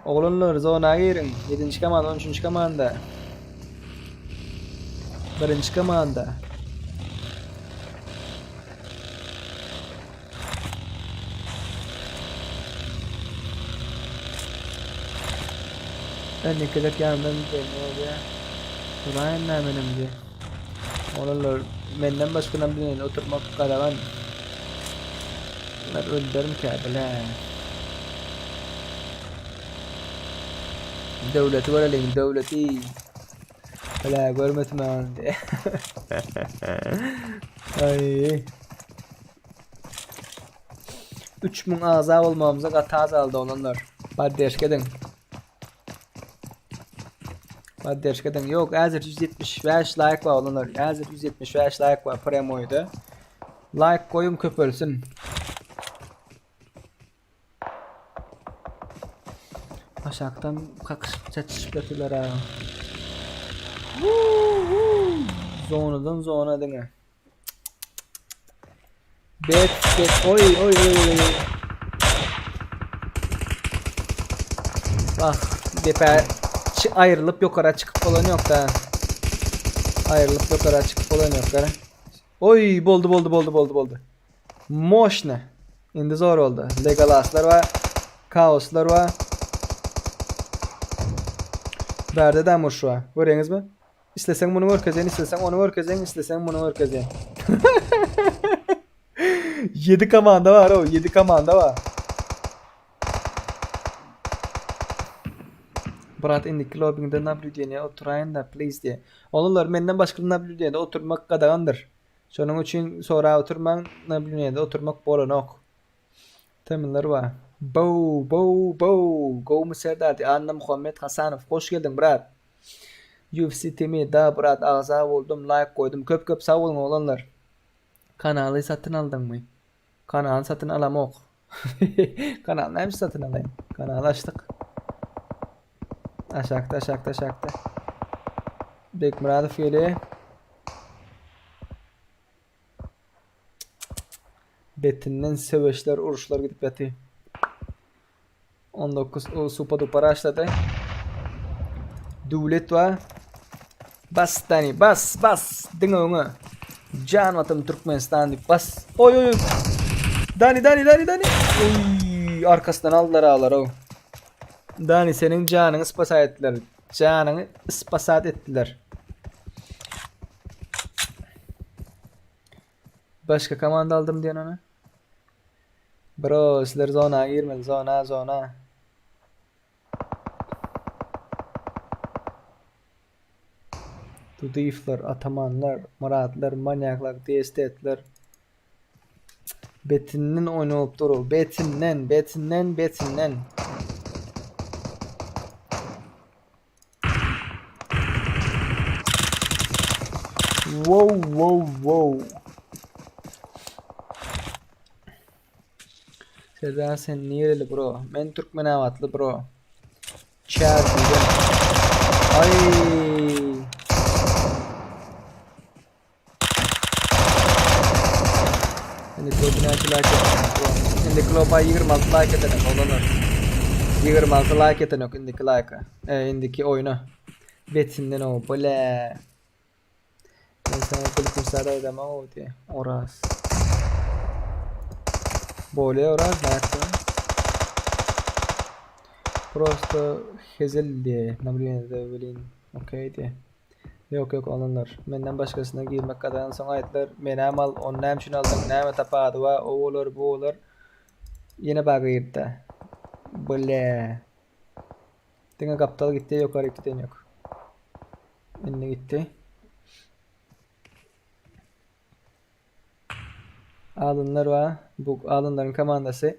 Oglanlar zona giriň. 7-nji komanda, 13-nji komanda. Birinji komanda. Ben nikelek ýanyndan gideýin bolýa. Duraýyn da menem diýe. Oglanlar menden başganam bilen oturmak gadagan. Bunlar öldürmkä bile. Döwleti göreliň, döwleti. Bile görmesin ony diýe. Aý. 3000 agza bolmagymyza gaty az galdy oglanlar. Poddeşka ediň. Poddeşka ediň. Ýok, häzir 175 like bar oglanlar. Häzir 175 like bar premoýda. Like goýuň köpelsin. Aşakdan kakyşyp çatyşyp ýatyrlar ha. Zonadan zona diňe. Bet bet oy oy oy oy. Bak depe aýrylyp ýokara çykyp bolan ýok da. Aýrylyp ýokara çykyp bolan ýok gara. Oy boldy boldy boldy boldy boldy. Moşna. Indi zor boldy. Legolaslar bar. Kaoslar bar. Bärde däm uruş bar. Görýäňizmi? Isleseň muny görkezýän, isleseň ony görkezýän, isleseň muny görkezýän. 7 komanda bar o, 7 komanda bar. Brat indiki lobbyňda nablýudeniýa oturaýyn-da please diýe. Olanlar menden başga nablýudeniýada oturmak gadagandyr. Şonuň üçin sorap oturmaň, nablýudeniýada oturmak bolanok. Teminler bar. Bow bow bow gowmy Serdar diýe Annamuhammet Hasanow hoş geldiň brat. UFC timi da brat agza boldum laýk goýdum köp köp sag boluň oglanlar. Kanaly satyn aldyňmy? Kanaly satyn alamok. Kanaly näme üçin satyn alaýyn? Kanaly açdyk. Aşakda aşakda aşakda. Bekmyradow gelýär. Betinden söweşler, uruşlar gidip ýaty. 19 o supa dupa raşlady. Döwlet wa. Bas Dani, bas, bas. Diňe öňe. Jan watan Türkmenistan diýip bas. Oý oý oý. Dani, Dani, Dani, Dani. Oý, arkasyndan aldylar ağlar o. Dani seniň janyňy spasat etdiler. Janyňy spasat etdiler. Başga komanda aldym diýen ona. Bro, sizler zona girmeli, zona, zona. Dudyýewler, Atamanlar, Myratlar, Maniaklar, DST-ler. Betinden oýun bolup dur. Betinden, betinden, betinden. Wow, wow, wow. Serdar sen nireli bro? Men Türkmenabatly bro. Çärjewden. Ay. Indi klopa näçe like eten bro? Indi klopa 26 like eten oglanlar. 26 like eten yok indiki like. E, indiki oyuna. Betinden o bile. Men sana gülküm sarayda o diye. Oraz. Bolýa Oraz nätdi? Prosto hezil diye. Nabrýenede welin. Okey diye. Ýok ýok oglanlar. Menden başgasyna girmek gadagan soň aýtdylar menäm al ony näme üçin aldyň näme tapady wa o bolar bu bolar ýene baga girdi bile diňe gapdal gitdi ýokaryk giden ýok indi gitdi Alynlar bar. Bu alynlaryň komandasy.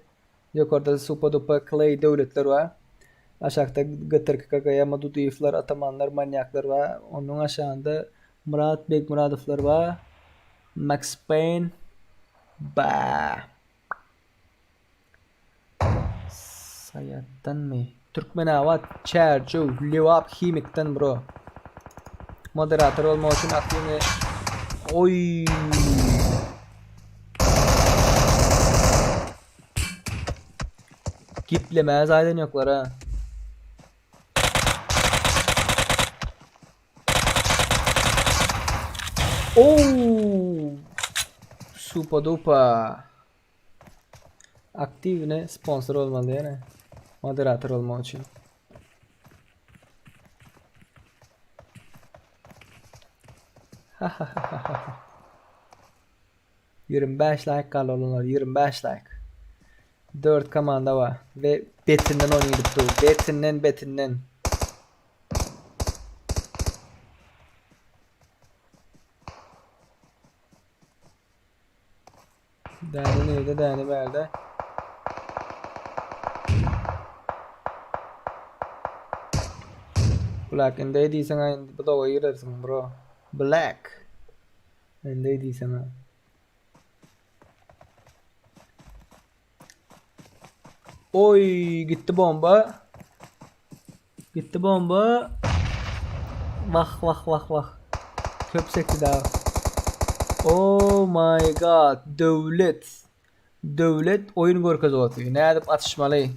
Ýokarda Supa Dupa Clay döwletler bar. Aşakda GTRK Kagayama Dudyýewler, Atamanlar, Manýaklar bar. Onuň aşagynda Myrat Begmyradowlar bar. Max Payne ba. Saýatdanmy? Türkmenabat, Çärjew, Lebap Himikden bro. Moderator bolmak üçin aklyňy Oý. Geplemäge zaýdan ýoklar ha. Oo! Supa dupa. Aktiwne sponsor bolmaly ýene. Moderator bolmak üçin. Ha ha ha ha ha. 25 like galdy olanlar 25 like. 4 komanda bar we betinden oýun gidip dur. Betinden betinden. Däne nirde, däne bärde. Black indi diýseň aý indi bloga girersiň bro. Black. Indi diýseň aý. Oý, gitdi bomba. Gitdi bomba. Wah wah wah wah. Köp sekdi daha. Oh my god. Döwlet. Döwlet oyun görkez oty. Nädip atyşmaly?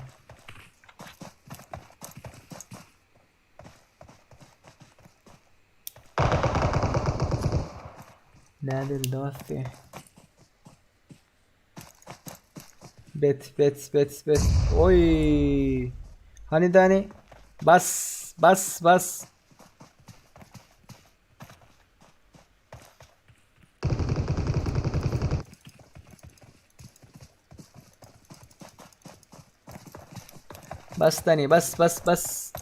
Nädeli dosty? Bet bet bet bet. Oý. Hani dani? Bas bas bas. Bas Dani bas bas bas.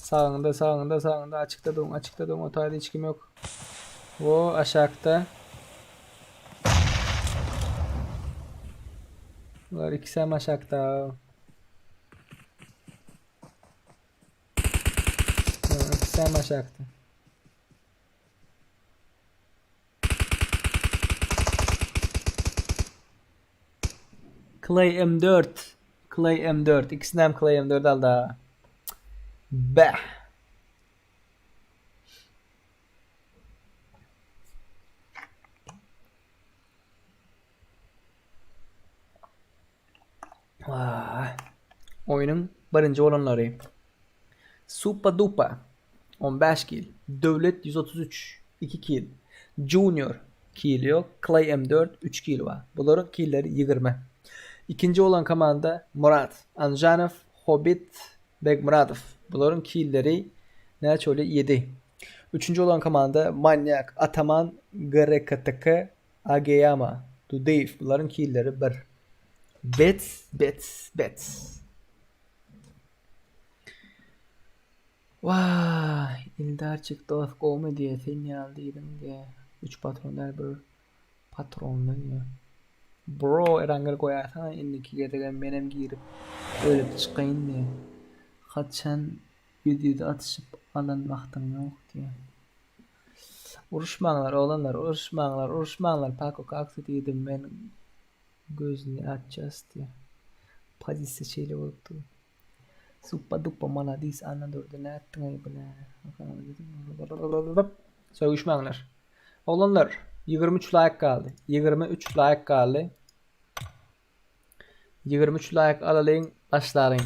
Sağında sağında sağında açıkta don açıkta don otayda hiç kim yok. O aşağıda. Bunlar ikisi hem aşağıda. İkisi hem aşağıda. Clay M4. Clay M4. İkisini hem Clay M4 aldı ha. Be. Ah. Oýnuň birinji bolanlary. Supa Dupa 15 kill, Döwlet 133 2 kill, Junior kill ýok, Clay M4 3 kill bar. Bularyň killleri 20. Ikinji bolan komanda Murat Anjanow, Hobbit Begmyradow. Bularyň killeri näçe bolýar? 7. Üçünji bolan komanda Manýak Ataman GRKTK Ageyama Dudeýew. Bularyň killeri 1. Bet bet bet. Waý, Ildarçik dost gowmy diýe, sen ýaly diýdiň diýe. Üç patron däl bir patronly diýe. Bro Erangel goýaýsana indiki gezegem menem girip ölüp çykaýyn diýe. Haçan ýüz ýüze atyşyp alan wagtyň ýok diýe. Uruşmaňlar oglanlar uruşmaňlar uruşmaňlar Paco kaksy diýdim men gözüni açjas diýe. Pozisiýa şeýle bolup dur. Suppa duppa maladis Annadurdy nätdiňeý bu nä. Sögüşmäňler. Oglanlar 23 laýk galdy. 23 laýk galdy. 23 laýk alalyň başlalyň.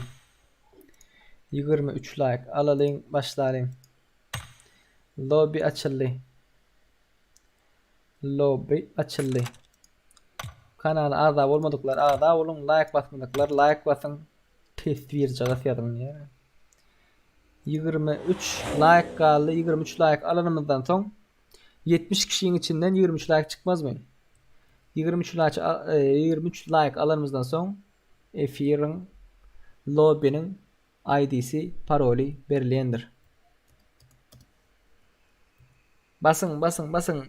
23 laýk alalyň başlalyň. Lobby açyldy. Lobby açyldy. Kanala agza bolmadyklar agza boluň, laýk basmadyklar laýk basyň, teswirjagaz ýazyň diýýär. 23 laýk galdy. 23 laýk alanymyzdan soň 70 kişiň içinden 23 laýk çykmazmy? 23 laýk 23 laýk alanymyzdan soň efiriň lobbyniň ID-si, paroly berilýändir. Basyň, basyň, basyň.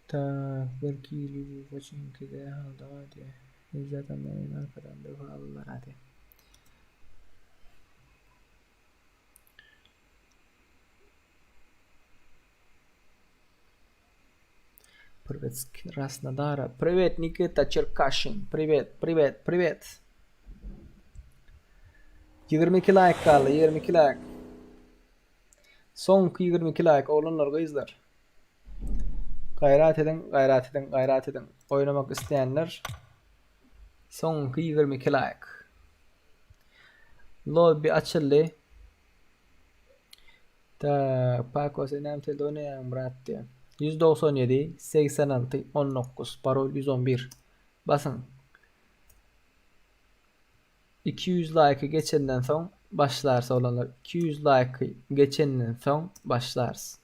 Tak, belki ili çünki de halda hadi. Zaten benim arkadan defalılar hadi. Привет с Краснодара. Привет, Никита Черкашин. Привет, привет, привет. 22 laýk galdy, 22 laýk. Soňky 22 laýk oglanlar, gyzlar. Gaýrat ediň, gaýrat ediň, gaýrat ediň. Oýnamak isleýänler soňky 22 laýk. Lobby açyldy. Tak, Paco sen näme telde oýnaýaň brat diýýär. 197 86 19 parol 111. Basyň. 200 laýky geçenden soň başlarys oglanlar. 200 laýky geçenden soň başlarys.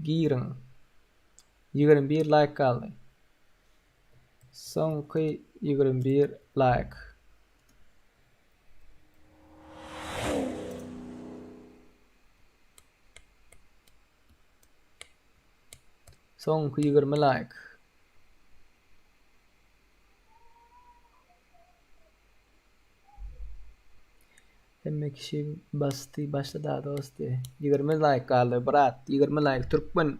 Giriň. 21 laýk galdy. Soňky 21 laýk. Soňky 20 laýk. Hemme kişi basdy başla da dosty. 20 laýk galdy brat 20 laýk türkmen.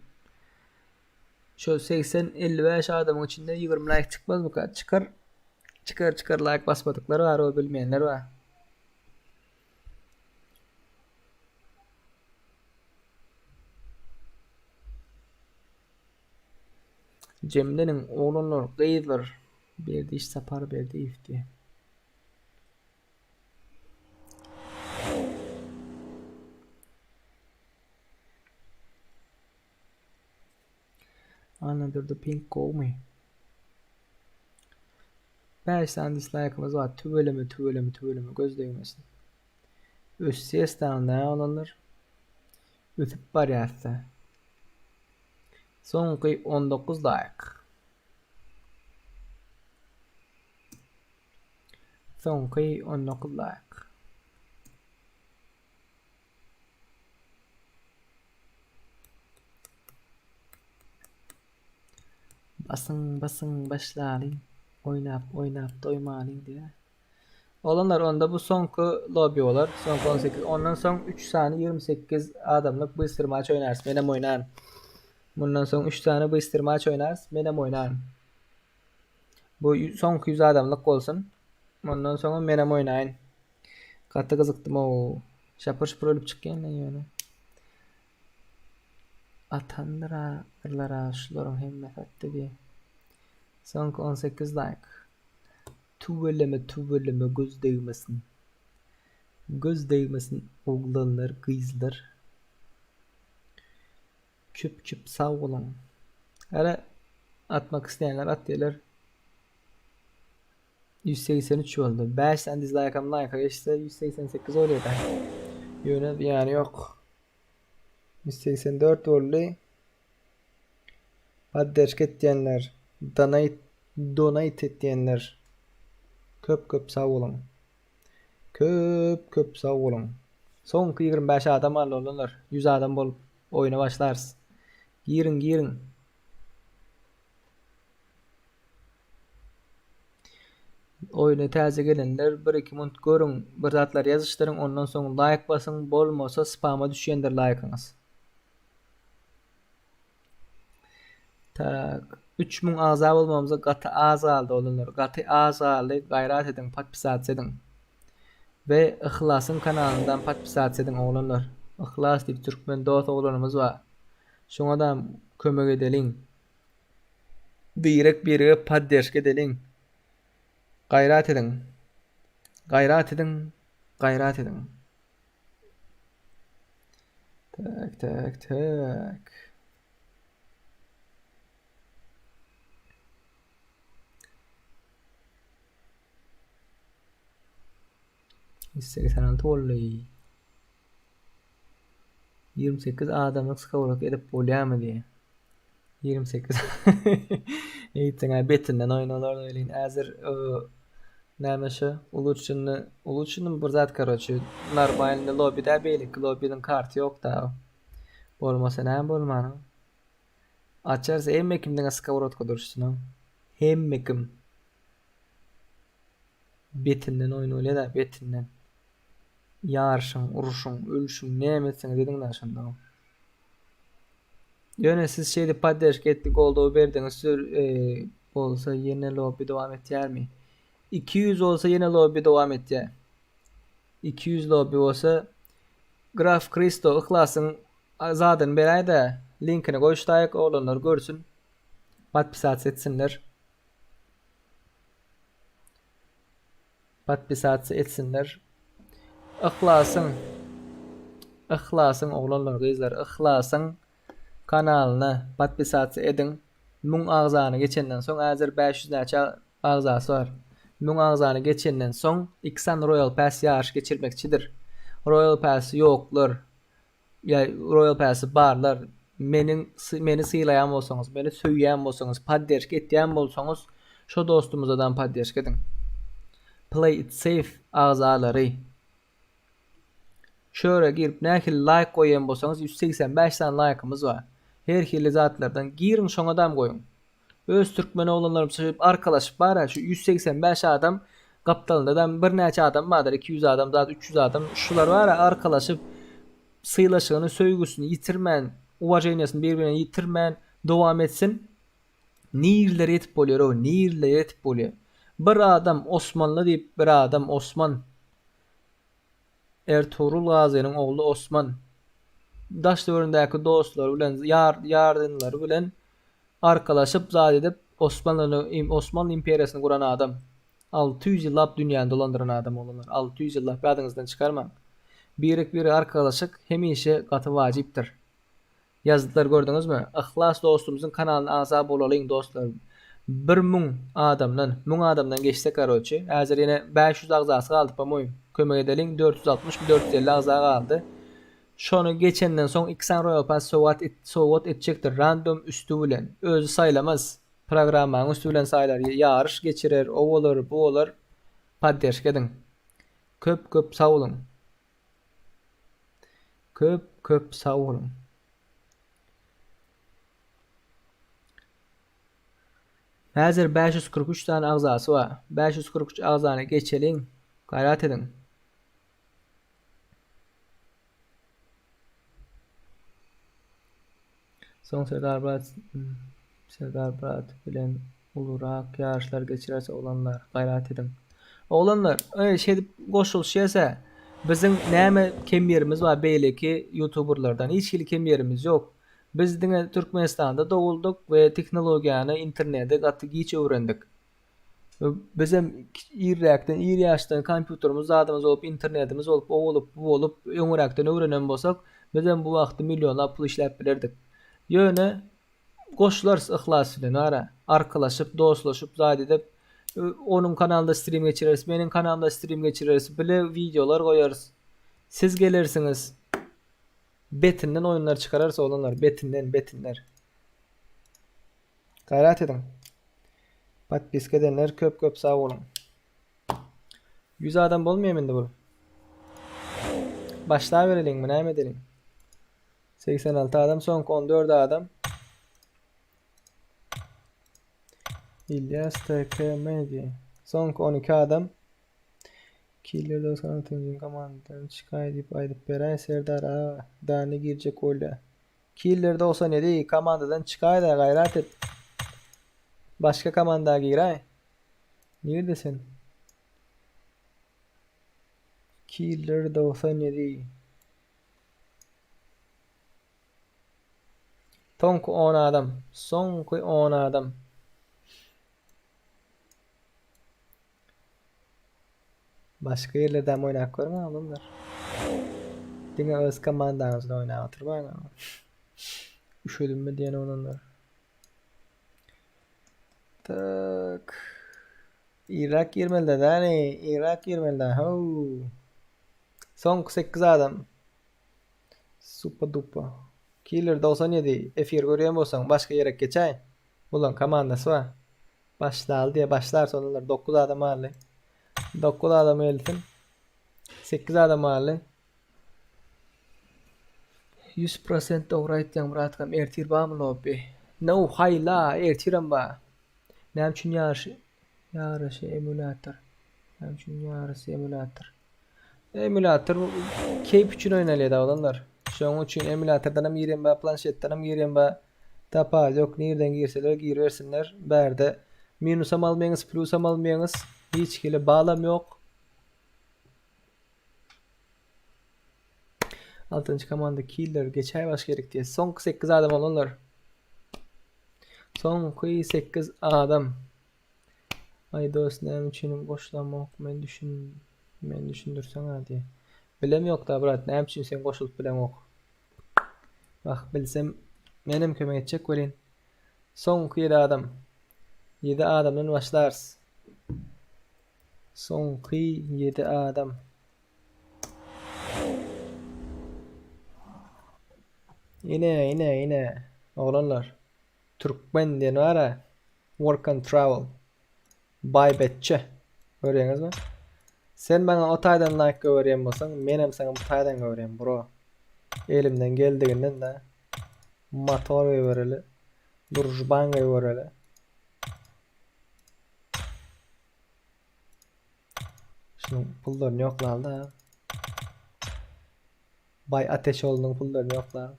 Şu 80 55 adamyň içinde 20 laýk çykmazmyka? Çykar. Çykar çykar laýk basmadyklar bar o bilmeýänler bar. Jemleniň oglanlar gyzlar. Berdiş Saparberdiýew diýýär. Annadurdy pink gowmy? 5 sany dislike'ımız bar. Tüweleme tüweleme tüweleme göz degmesin. Ösýäs da olanlar. Ösüp barýas-da. Soňky 19 like. Soňky 19 like. Basyň basyň başlalyň oýnap oýnap doýmalyň diýä. Oglanlar onda bu soňky lobby bolar. Soňky 18. Ondan soň 3 sany 28 adamlyk bystr maç oýnarys. Menem oýnaryn. Mundan soň 3 sany bystr maç oýnarys. Menem oýnaryn. Bu soňky 100 adamlyk bolsun. Mundan soňam menem oýnaýyn. Gaty gyzykdym ow. Şapur şupur ölüp çykýan men ýöne. Atandyr-a şularyň hemmesi atdy diýe. Soňky 18 like. Tüweleme tüweleme göz degmesin. Göz degmesin oglanlar gyzlar. Köp köp sag boluň. Hälä atmak isleýänler atýarlar. 183 boldy. 5 sany dislike'am like'a geçse 188 bolýar-da. Ýöne zyýany ýok. 184 boldy. Podderşka etýänler, donate donate etýänler köp köp sag boluň. Köp köp sag boluň. Soňky 25 adam galdy oglanlar. 100 adam bolup oýuna başlarys. Giriň giriň. Oýuna täze gelenler bir iki munt görüň bir zatlar ýazyşdyryň ondan soň laýk basyň bolmasa spama düşýändir laýkyňyz. Tak 3000 agza bolmamyza gaty az galdy oglanlar gaty az galdy gaýrat ediň podpisatsa ediň. We Yhlasyň kanalyndan podpisatsa ediň oglanlar. Yhlas diýip türkmen dos oglanymyz bar. Şoňadam kömek edeliň. Birek birege podderşka edeliň. Gaýrat ediň. Gaýrat ediň. Gaýrat ediň. Tak tak tak. 186 boldy. 28 adamlyk skowrok edip bolýarmy diýýär. 28. Eýtseň-ä betinden oýnalar welin häzir näme şu uluçyny uluçyny bir zat karoçe normalny lobby-dä beýleki lobbynyň karty ýok da. Bolmasa näme bolmanyň. Açarys hemme kim diňe skowrodka durşuna. Hemme kim. Betinden oýun bolýar-da betinden. Ýaryşyň, urşuň, ölşüň näme etseňiz ediň-dä şonda. Ýöne siz şeýdip podderşka etdi goldaw berdiňiz sür bolsa ýene lobby dowam etýärmi? 200 bolsa ýene lobby dowam etýär. 200 lobby bolsa Graf Kristo Yhlasyň zadyny beräýdä linkini goýuşdaýyk oglanlar görsün podpisatsa etsinler. Podpisatsa etsinler. Yhlasyň Yhlasyň oglanlar gyzlar Yhlasyň kanalyna podpisatsa ediň. 1000 agzany geçenden soň häzir 500 näçe agzasy bar. 1000 agzany geçenden soň 2 sany Royal Pass ýaryş geçirmekçidir. Royal Pass ýoklar Ýa Royal Pass-y barlar. Meniň meni sylaýan bolsaňyz, meni söýýän bolsaňyz, podderşka etýän bolsaňyz, şo dostumyzadam podderşka ediň. Play it safe agzalary. Şöre girip nähili laýk goýýan bolsaňyz 185 sany laýkymyz bar. Her hili zatlardan giriň şoňadam goýuň. Öz türkmen oglanlarym şeýdip arkalaşyp bar-a şu 185 adam gapdalyndadam birnäçe adam bardyr 200 adam zat 300 adam şular bar-a arkalaşyp sylaşygyny söýgüsini ýitirmän uwaženiýasyny bir birine ýitirmän dowam etsin nirlere ýetip bolýar-ow nirlere ýetip bolýar bir adam osmanly diýip bir adam osman Ertugrul Gazynyň ogly Osman daş-töweregindäki dostlary bilen, ýar-ýarynlary bilen arkalaşyp zat edip Osmanlyny, Osmanly imperiýasyny guran adam. 600 ýyllap dünýäni dolandyran adam oglanlar. 600 ýyllap ýadyňyzdan çykarmaň. Birek-birege arkalaşyk hemişe gaty wajypdyr. Ýazdylar gördüňizmi? Yhlas dostumyzyň kanalyna agza bolalyň dostlar. 1000 adamdan, 1000 adamdan geçsek karoçi. Häzir ýene 500 agzasy galdy po-moýym. Kömek edeliň 460 mi 450 agza galdy. Şony geçenden soň iki sany Royal Pass sowgat et, sowgat etjekdir random üsti bilen. Özi saýlamaz. Programmanyň üsti bilen saýlar. Ýaryş geçirer, o bolar, bu bolar. Podderşka ediň. Köp köp sag boluň. Köp köp sag boluň. Häzir 543 sany agzasy bar. 543 agzany geçeliň. Gaýrat ediň. Soň Serdar brat Serdar brat bilen ulurak ýaryşlar geçirerse oglanlar gaýrat ediň. Oglanlar eý şeýdip goşulyşýasa biziň näme kem ýerimiz bar beýleki ýutuberlerden hiç hili kem ýerimiz ýok. Biz diňe Türkmenistanda doguldyk we tehnologiýany internedi gaty giç öwrendik. Bizem irräkden ir ýaşdan kompýuterimiz zadymyz bolup internetimiz bolup o bolup bu bolup öňüräkden öwrenen bolsak bizem bu wagtda millionlap pul işläp bilerdik. Ýöne goşularys yhlas bilen ara arkalaşyp dostlaşyp zat edip onuň kanalynda strim geçireris meniň kanalymda strim geçireris bile wideolar goýarys. Siz gelersiňiz betinden oýunlar çykararys oglanlar betinden betinler. Gaýrat ediň. Podpiska edenler köp köp sag boluň. 100 adam bolmaýar indi bu. Başlabereliňmi näme edeliň? 86 adam soňky 14 adam. İlyas TK Media. Soňky 12 adam. Killer 96-njy komandadan çykaý diýip aýdyp beräý Serdar aga. Dani girjek bolýa. Killer 97 komandadan çykaýda gaýrat et. Başga komanda giräý. Nirde sen? Killer 97. Soňky 10 adam. Soňky 10 adam. Başga ýerlerdem oýnap görüň adamlar. Diňe öz komandaňyzda oýnap oturmaň. Üşedimmi diýen oglanlar. Tak. Irak girmeli däni, Irak girmeli how. Soňky 8 adam. Supa dupa. Killer 97 efir görýän bolsaň başga ýere geçäý. Bulan komandasy bar. Başlaly diýe başlar soňlar 9 adam galdy. 9 adam gelsin. 8 adam galdy. 100% dogry aýtýaň bratkam ertir barmy lobby? No haýla ertirem bar. Näme üçin ýaryşy ýaryşy emulator? Näme üçin ýarysy emulator? Emulator keýp üçin oýnalýar oglanlar. Şonuň üçin emulatordan hem girýän bar, planşetden hem girýän bar. Tapawudy ýok, nirden girseler giribersinler. Bärde minusam almaýaňyz, plusam almaýaňyz. Hiç hili balam ýok. Altynjy komanda killer geçäý baş gerek diýýär. Soňky 8 adam oglanlar. Soňky 8 adam. Aý dost näme üçin goşulamok men düşün men düşündirseňä diýýär. Bilem ýokda brat näme üçin sen goşulyp bileňok. Wah bilsem menem kömek etjek welin. Soňky 7 adam. 7 adamdan başlarys. Soňky 7 adam. Ine ine ine oglanlar. Türkmen diýen bar-a. Work and travel. Baýbetçe. Görýäňizmi? Sen maňa o taýdan like goýberýän bolsaň, menem saňa bu taýdan goýberýän, bro. Elimden geldiginden de motor goýbereli, durjban goýbereli. Şunuň pullaryny ýoklaly da. Baý Ateşoğlunyň pullaryny ýoklaly.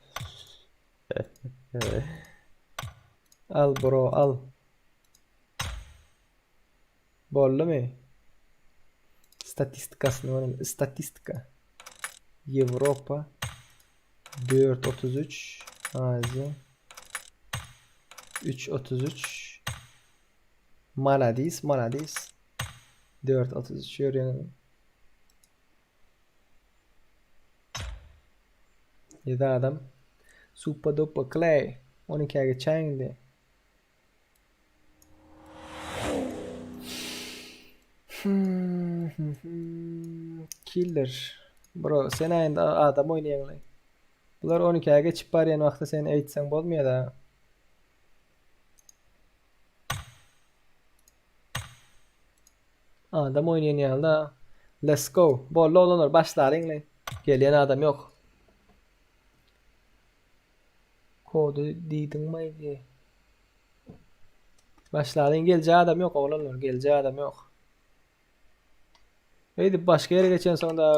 Al bro al. Boldumy? Statistikasyny göreli. Statistika. Ýewropa 4.33 Aziýa 3.33 Maladis, maladis 4.33 görýäňizmi? 7 adam. Supa dupa Clay. 12-ä geçäýiň indi. Killer. Bro, sen indi adam oýnaýaňlaý. Bular 12-ä geçip barýan wagty sen eýtseň bolmaýar-da. Adam oýnaýan ýaly-da. Let's go. Boldy oglanlar başlalyňlaý. Gelýän adam ýok. Kody diýdiňmaý diýe. Başlalyň geljek adam ýok oglanlar geljek adam ýok. Eýdip başga ýere geçen soň da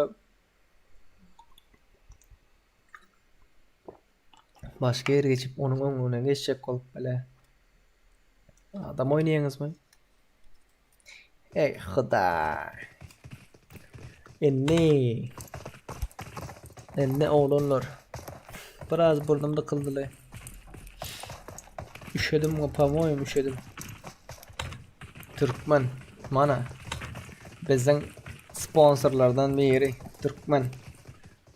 başga ýere geçip onuň öňüne geçjek bolup bile. Adam oýnaýaňyzmy? Eý Hudaý. Indi Indi oglanlar. Biraz burnum dykyldyly. Üşedim po-moýem üşedim. Türkmen mana biziň sponsorlardan biri Türkmen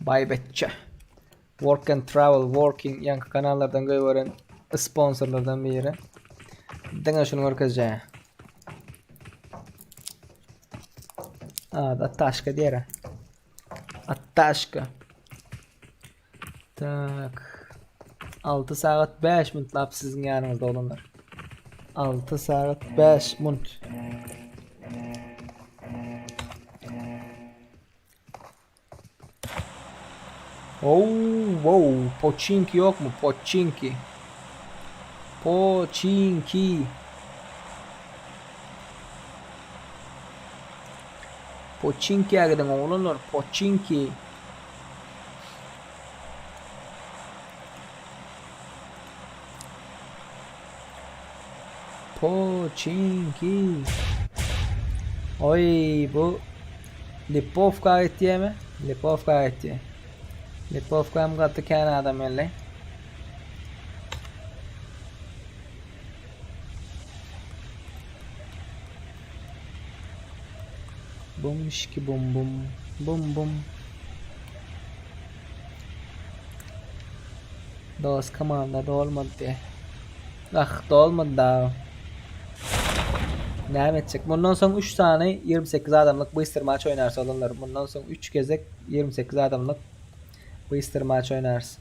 Baýbetçe. Work and Travel Working ýaňky kanallardan goýberen sponsorlardan biri. Diňe şuny görkezjä. Ady Attaşka diýer. Attaşka. Tak. 6 sagat 5 minutlap siziň ýanyňyzda bolanlar. 6 sagat 5 minut. Oh, wow, Poçinki ýokmy? Poçinki. Poçinki. Poçinkiýe gidiň oglanlar, Poçinki. Poçinki. Oý, bu Lipovka gitýärmi? Lipovka gitýär. Lipovka hem gaty kän adam geldi. Bum şiki bum bum bum bum. Dos komanda dolmady. Ah dolmady da. Näme etjek? Mundan soň 3 sany 28 adamlyk bystr maç oýnarys oglanlar. Mundan soň 3 gezek 28 adamlyk bystr maç oýnarys.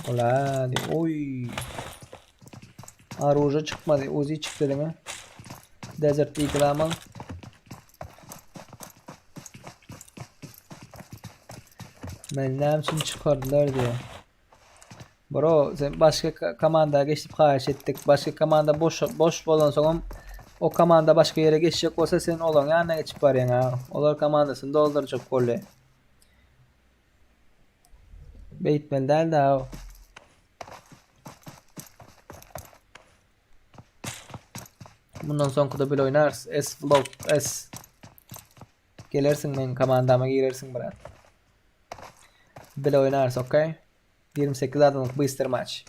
Ola, oý. Aruja çykmady, Uzi çykdy diňe. Desert Eagle amal. Men näme üçin çykardylar diýe. Bro, sen başga komanda geçip haýyş etdik. Başga komanda boş boş bolan soňam o komanda başga ýere geçjek bolsa sen olaryň ýanyna geçip barýaň ha. Olar komandasyny doldurjak bolýar. Beýtmeli däl da. Mundan soňky da bile oýnarys. S vlog S. Gelersiň meň komandama girersiň brat. Bile oýnarys, okey? 28 adamlyk bystr maç.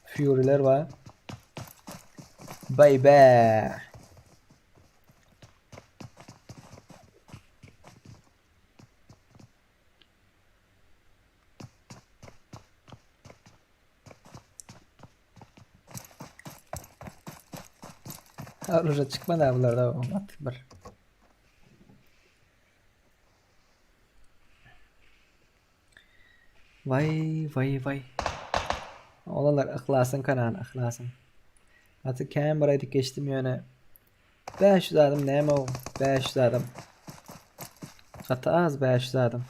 Fury'ler var. Baby. Oruja çykmady ha bularda at bir. Vay vay vay. Olanlar Yhlasyň kanaly Yhlasyň. Gaty kän bir aýdyp geçdim ýöne. 500 adam näme o? 500 adam. Gaty az 500 adam.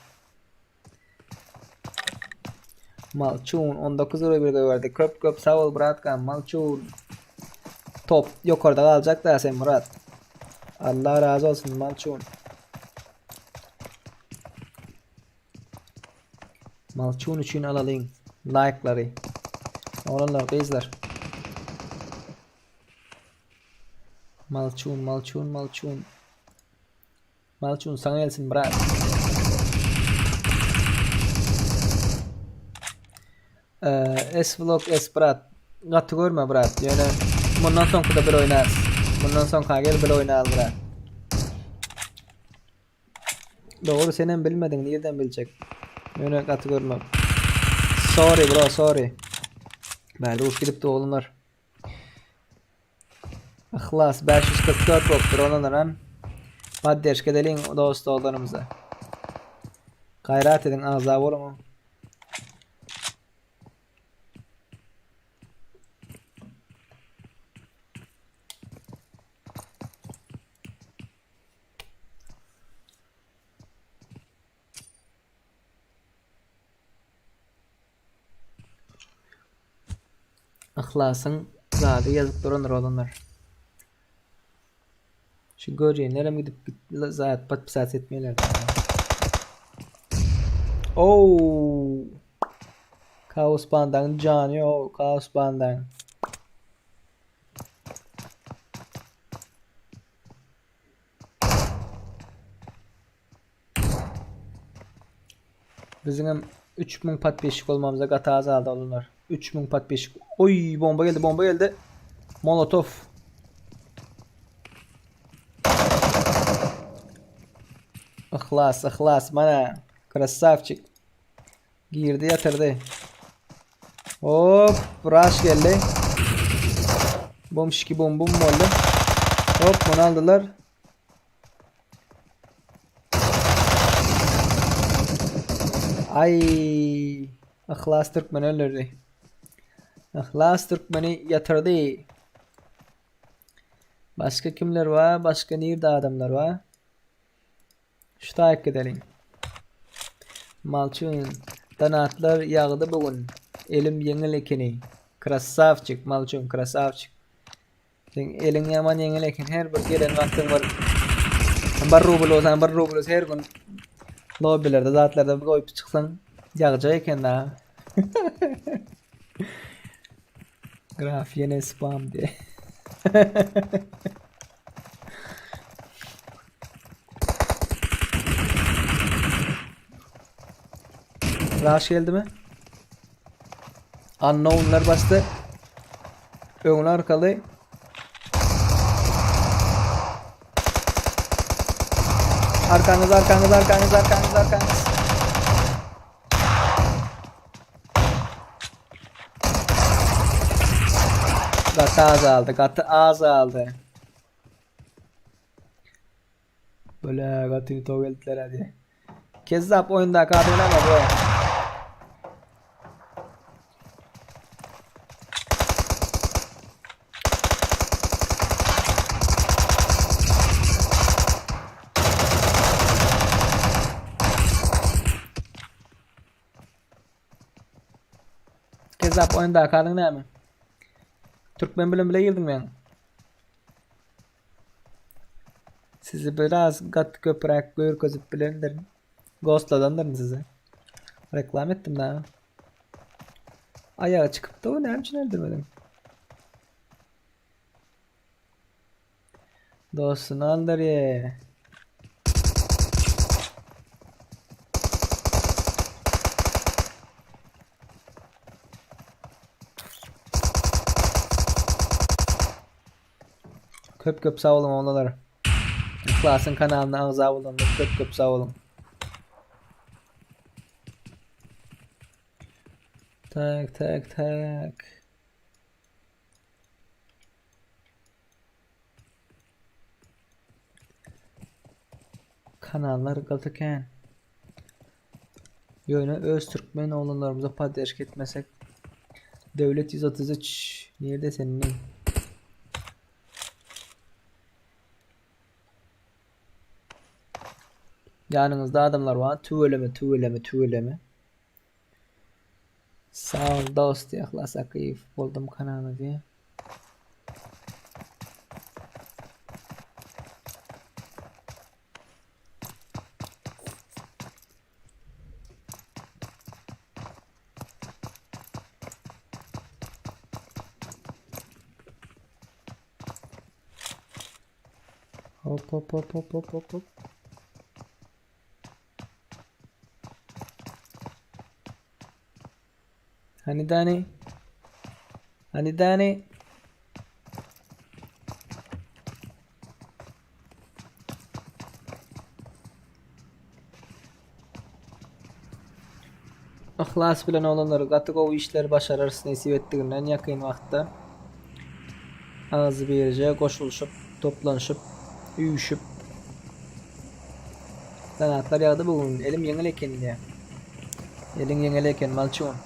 Malçun 19 rubl goýberdi. Köp köp sag bol bratkam Malçun. Top ýokarda galjak da sen Murat. Allah razı olsun Malçun. Malçun üçin alalyň laýklary. Oglanlar, gyzlar. Malçun, malçun, malçun. Malçun saňa gelsin brat. Ee, S vlog S brat. Gaty görme brat. Ýöne mundan soňky-da bir oýnarys. Mundan soňka gel bir oýnaly brat. Dogry senem bilmediň nirden biljek. Ýöne gaty görme. Sorry bro sorry. Bärde uruş gidipdi oglanlar. Yhlas 544 bolupdyr olanlaram. Poddeşka edeliň dost doglanymyza. Gaýrat ediň agza boluň. Yhlasyň zady ýazyp durandyr oglanlar. Şu görýänlerem gidip zat podpisat etmeýärler. Oo. Kaos bandaň jany ýok, kaos bandaň. Biziňem 3000 podpisçik bolmamyza gaty az galdy oglanlar. 3000 podpisçik. Oý, bomba geldi, bomba geldi. Molotov. Yhlas, yhlas, mana. Krasavçik. Girdi ýatyrdy. Hop, rush geldi. Bum şiki bum bum boldy. Hop, bunu aldylar. Ay, Yhlas Türkmeni öldürdü. Yhlas Türkmeni ýatyrdy. Başga kimler bar? Başga nirde adamlar bar? Şu taýyk gideliň. Malçun, Donatlar ýagdy bu gün. Elim ýeňil ekeni. Krassawçik, Malçun, krassawçik. Seň eliň ýaman ýeňil eken. Her bir gelen wagtyň bir bir rubl bolsa, bir rubl bolsa her gün lobbilerde, zatlarda goýup çyksaň ýagjak eken da. Graf ýene spam diýe. Rush geldimi? Unknownlar basdy. Öňli arkaly. Arkaňyz, arkaňyz, arkaňyz, arkaňyz, arkaňyz. Gaty az aldy, gaty az aldy. Böyle gaty to geldiler hadi. Kezzap oyunda kadın ama bro. Kezzap oýundaky adyň näme? Türkmen bilen bile girdiň men. Sizi biraz gat köpräk görkezip bilendirin. Ghostladandyryn sizi. Reklam etdim da. Ayağa çykypdy o näme üçin öldürmediň? Dostuny aldyrýa. Köp köp sag boluň oglanlar. Yhlasyň kanalyna agza bolanlar köp köp sag boluň. Tak tak tak. Kanallar gaty kän. Ýöne öz türkmen oglanlarymyza podderşka etmesek Döwlet 133 nirde sen inim? Ýanyňyzda adamlar bar tüweleme tüweleme tüweleme. Sag ol dost Yhlas Akyýew boldum kanalyna diýe. Hop hop hop hop hop hop hop. Hani Dani? Hani Dani? Yhlas bilen oglanlar gaty gowy işleri başararys nesip etdiginden ýakyn wagtda. Agzybirje goşulyşyp, toplanyşyp, üýşüp. Ganatlar ýagdy bu gün. Elim ýeňil eken diýýär. Eliň ýeňil eken, malçun.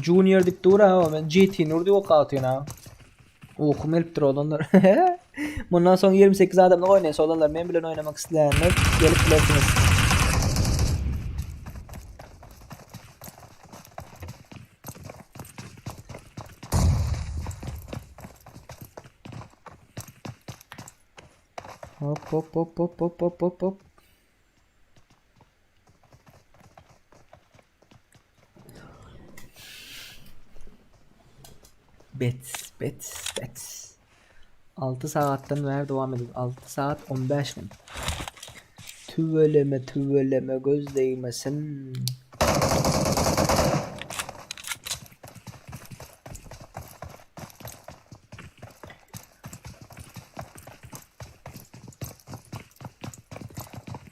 Junior diýip dur ha, men GT Nur diýip okatyn ha. Ukum gelip dur oglanlar. Mundan soň 28 adamlyk oýnaýas oglanlar. Men bilen oýnamak isleýänler gelip bilersiňiz. Hop hop hop hop hop hop hop hop. Bet, bet, bet. 6 sagatdan bäri dowam edip, 6 sagat 15 minut. Tüweleme, tüweleme göz degmesin.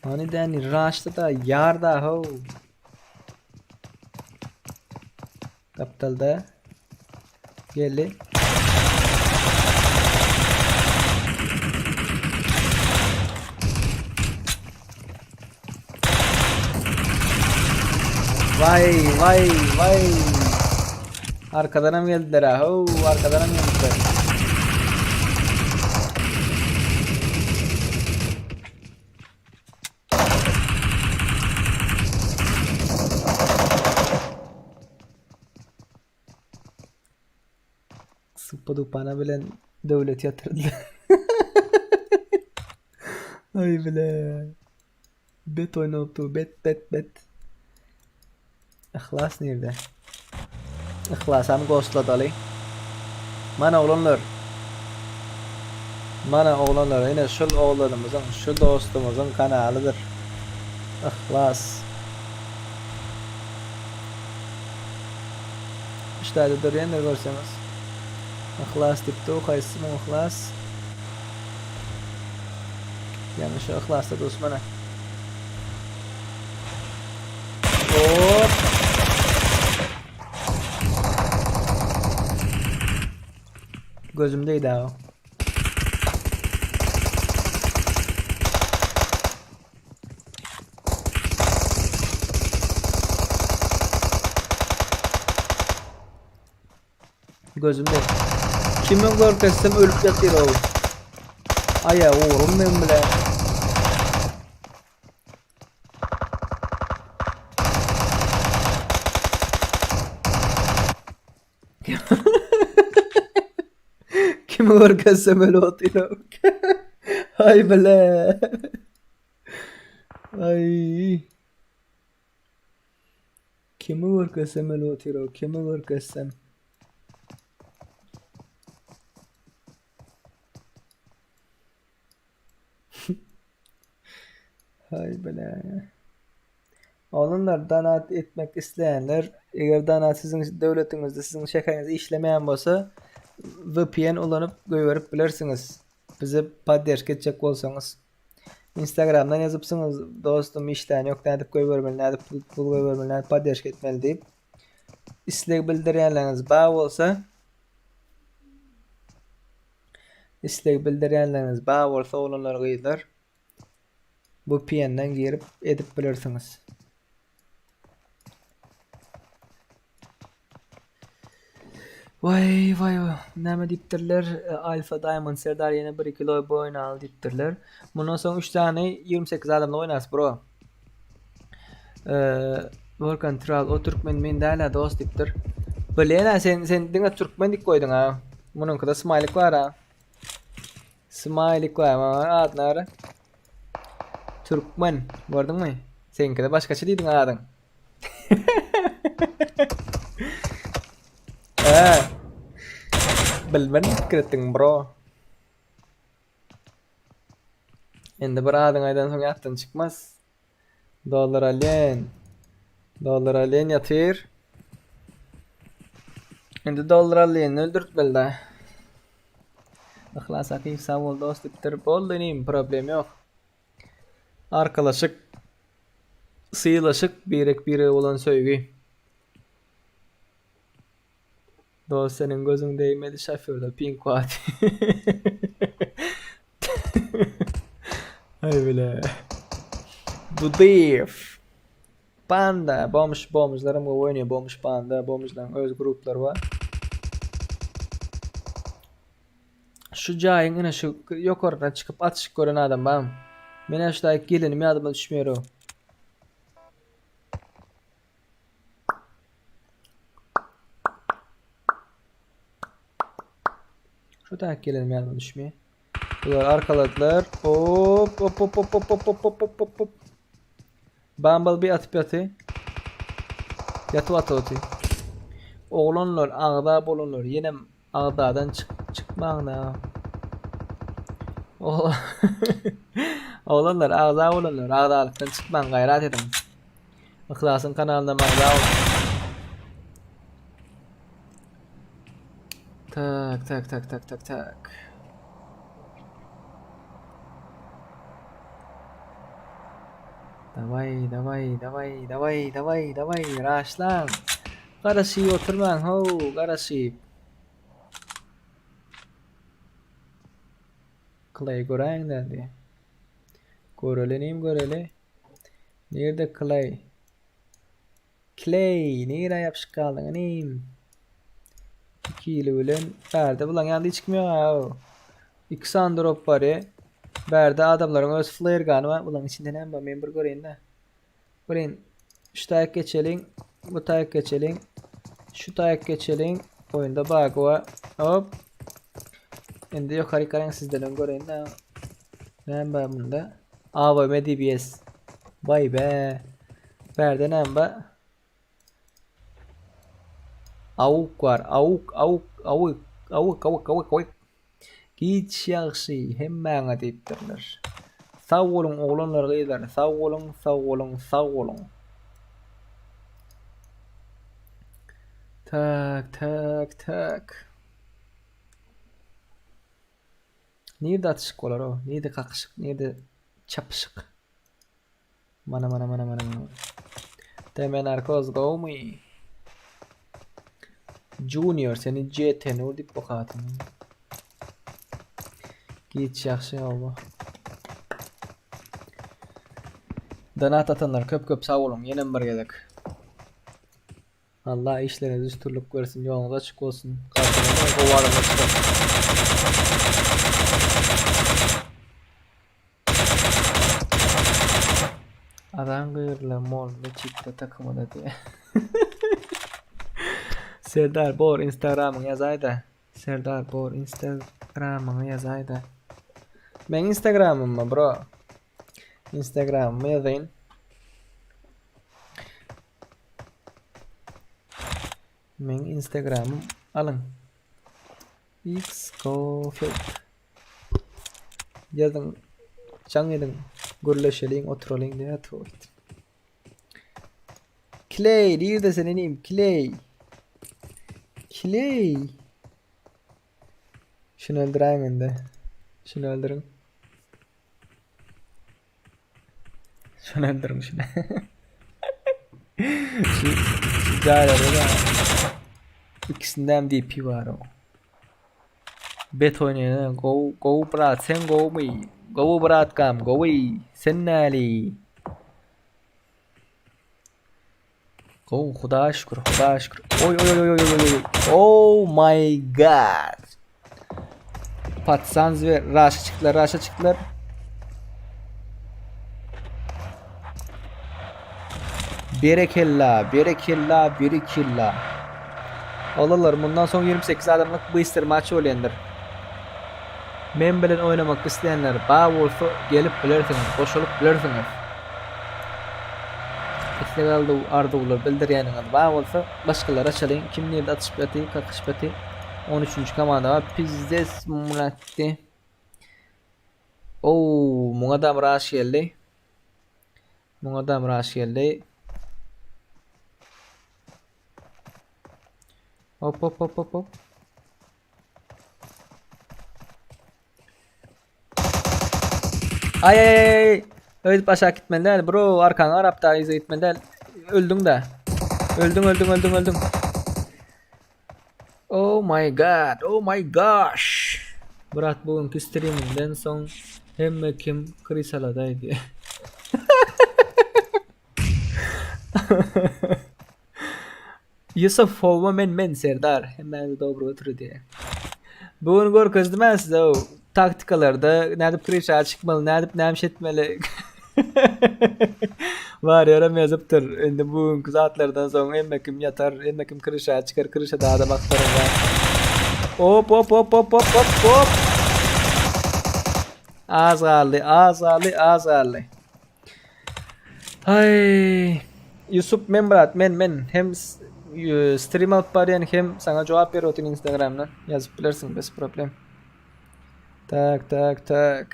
Hany däni raşda da ýarda how. Gapdalda. Geldi. Vay vay vay. Arkadanam geldiler ha. How arkadanam geldiler. Suppa dupana bilen döwlet ýatyrdylar. Aý bile. Bet oýnapdy, bet bet bet. Yhlas nirde? Yhlasam gosladaly. Mana oglanlar. Mana oglanlar, ine şul oglanymyzyň, şu dostumyzyň kanalydyr. Yhlas. Işlerde durýandyr görseňiz. Yhlas diýip dur, haýsy muň Yhlas? Ýaňy şu Yhlasda duşmana. Hop. Gözümdeydi ha. Gözümde. Kimin görkezsem ölüp ýatyr o. Aýa ugrym men bile. Kimi görkezsem ölüp otyr o. Ay bile. Ay. Kimi görkezsem ölüp otyr o. Kimi görkezsem. Hay bile. Oglanlar donat etmek isleýänler, eger donat siziň döwletiňizde, siziň şäheriňizde işlemeýän bolsa, VPN ulanyp goýberip bilersiňiz. Bize podderşka etjek bolsaňyz. Instagramdan ýazypsyňyz, dostum işlän ýok, nädip goýbermeli, nädip pul, pul goýbermeli, nädip podderşka etmeli diýip. Isleg bildirýänleriňiz bar bolsa, isleg bildirýänleriňiz bar bolsa oglanlar gyzlar VPN-den girip edip bilersiňiz. Waý waý näme diýipdirler Alfa Diamond Serdar ýene 1 kilo boýun al diýipdirler. Mundan soň 3 sany 28 adamly oýnarys bro. Eee Work and Travel o türkmen men däl-ä dost diýipdir. Bilýän-ä sen sen diňe türkmen diýip goýduň ha. Munuňkyda smaýlik bar ha. Smaýlik bar maňa adyny ara. Türkmen gördüňmi? Seňkide başgaça diýdiň adyň. He. Bilmen pikir etdiň bro. Indi bir adyňy aýdan soň ýatdan çykmaz. Dollar alýan. Dollar alýan ýatyr. Indi dollar alýany öldürtmeli da. Yhlas Akyýew sag bol dost diýipdir. Boldy inim problem ýok. Arkalaşyk, sylaşyk, birek-birege bolan söýgi. Dost seniň gözüň degmedi şofýorda pink wagty. Aý bile. Dudyýew. Panda, bomž, bomžlaram gowy oýnaýar, bomž panda, bomžlaryň öz gruplary bar. Şu jaýyň ine şu ýokardan çykyp atyşyk gören adam barmy? Men şu taýyk gelenim ýadyma düşmeýär. Şu taýyk gelenim ýadyma düşmeýär. Bular arkaladylar. Hop hop hop hop hop hop hop hop hop hop. Bumblebee atyp ýaty. Ýatyp atyp oty. Oglanlar agza bolanlar ýenem agzadan çyk çykmaň-da. Oglanlar agza bolanlar agzalykdan çykmaň gaýrat ediň. Yhlasyň kanalyna agza boluň. Tak tak tak tak tak tak. Daway daway daway daway daway daway raşlaň. Garaşyp oturmaň how garaşyp. Clay göräýiň dädi. Göreli inim göreli. Nirde Clay? Clay nirä ýapyşyp galdyň inim? Ikili bilen bärde bulaň ýanynda hiç kim ýok ha. Iki sany drop bar e. Bärde adamlaryň öz flare gany bar. Bulaň içinde näme bar men bir göreýin-de. Birin şu taýak geçeliň. Bu taýak geçeliň. Şu taýak geçeliň. Oýunda bug bar. Hop. Indi ýokary garaň sizden öň göreýin-de. Näme bar bunda? AWM DBS. Vay be. Bärde näme bar? Awuk bar. Awuk, awuk, awuk, awuk, awuk, awuk, awuk. Giç ýagşy hemmäňe diýipdirler. Sag boluň oglanlar gyzlar sag boluň sag boluň sag boluň. Tak tak tak. Nirde atyşyk bolar o? Nirde kakyşyk? Nirde çapyşyk? Mana mana mana mana mana. TM Narkoz gowmy? Junior seni GT Nur diýip okatyn. Giç ýagşy oba. Donat atanlar köp köp sag boluň ýenem bir gezek. Allah işleriňizi üstünlik bersin, ýoluňyz açyk bolsun. Garşyňyzdan gowy adamlar çykar. Azan gyryla molla çykdy takymyna diýe. Serdar bor Instagramyňy ýazaýda. Serdar bor Instagramyňy ýazaýda. Meň Instagramymmy bro? Instagramymy ýazaýyn. Meň Instagramym alyň. X Coffee. Ýazyň, jaň ediň, gürleşeliň, oturalyň diýä toýt. Clay, nirde sen inim? Clay. Clay. Şuny öldüräýiň indi. Şuny öldüriň. Şuny öldüriň şuny. Şu şu jaýlarda da ikisinde hem DP bar o. Bet oýnaýan gowy gowy brat sen gowmy? Gowy bratkam gowy. Sen näli? Gowy hudaýa şükür hudaýa şükür. Oý oý oý oý oý oý. Oh my god. Patsan zwer raşa çykdylar raşa çykdylar. Berekella, berekella, berekella. Olarlar mundan soň 28 adamlyk bystr maç bolýandyr. Men bilen oýnamak isleýänler bar bolsa gelip bilersiňiz, goşulyp bilersiňiz. Isleg arzuwlar bildirýäniňiz bar bolsa başgalara açalyň kim nirde atyşyp ýaty, kakyşyp ýaty. 13-nji komanda bar. Pizdes Muratdy. Oo, muňa da rush geldi. Muňa da rush geldi. Hop hop hop hop hop. Ay ay ay ay. Öýdüp aşak gitmeli däl bro arkaňa garap da yza gitmeli däl. Öldüň de. Öldüň öldüň öldüň öldüň. Oh my god. Oh my gosh. Brat bugünki streaminden soň hemme kim krisaladaýdy. Yusuf howwa men men Serdar hemmäňize dobry otro diýýär. Bu gün görkezdim men size o taktikalarda nädip krişa çykmaly nädip näme iş etmeli. Bar ýerem ýazypdyr. Indi bu günkü zatlardan soň hemme kim ýatar, hemme kim krişa çykar, krişa da baktarlar. Hop hop hop hop hop hop hop. Az galdy, az galdy, az galdy. Ay Yusuf men brat men men hem stream alyp barýan hem saňa jogap berip otyryn Instagramdan ýazyp bilersiň bez problem. Tak tak tak.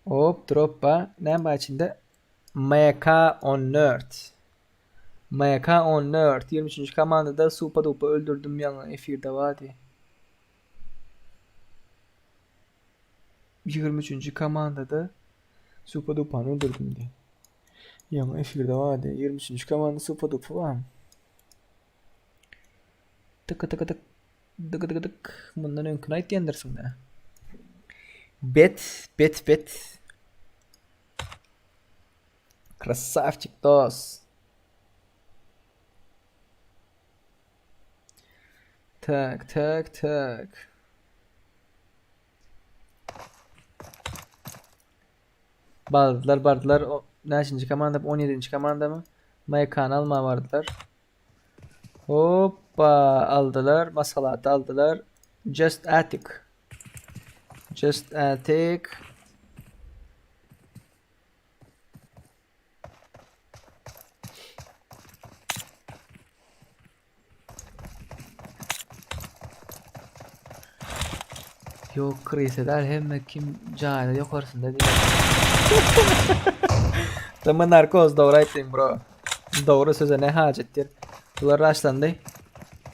Hop drop ba. Näme bar içinde? MK14. MK14 23. komandada supa dupa öldürdüm ýaňy efirde bardy. 23-nji komandada Supa Dupany öldürdim diýýär. Ýaňy efirde bardy. 23-nji komanda Supa Dupa barmy? Tyk tyk tyk. Dyk dyk dyk. Mundan öňkini aýtýandirsiň da. Bet, bet, bet. Krasavçik dos. Tak, tak, tak. Bardylar, bardylar. O, näçinji komanda? 17-nji komandamy? MK-ny alma bardylar. Hoppa, aldylar. Maskalaty aldylar. Just Attic. Just Attic. Ýok krisa däl hemme kim jaýda ýokarsynda diýýär. Dama narkoz dogry aýtdyň bro. Dogry söze ne hajat diýer. Bular raşlandy.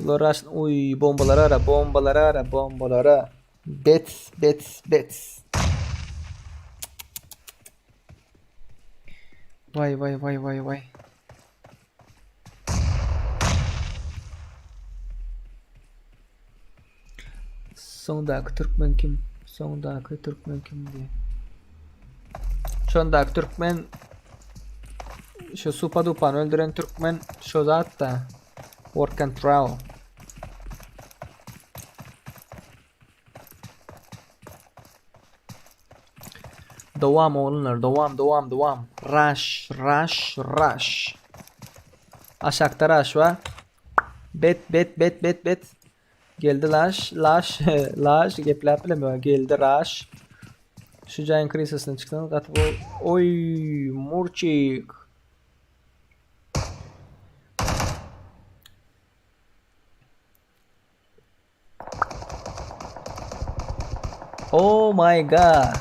Bular raş uý bombalara ara bombalara ara bombalara. Bet bet bet. Vay vay vay vay vay. Soňdaky türkmen kim? Soňdaky türkmen kim diýe. Şondaky türkmen şu Supa Dupany öldüren türkmen şo zatda. Work and travel. Dowam oglanlar, dowam, dowam, dowam. Rush, rush, rush. Aşakda rush var. Bet, bet, bet, bet, bet. Geldi laş, laş, laş. Gepläp bilemiyorum. Geldi rush. Şu jaýyň krisasyna çyksaňyz gaty gowy. Oý, murçik. Oh my god.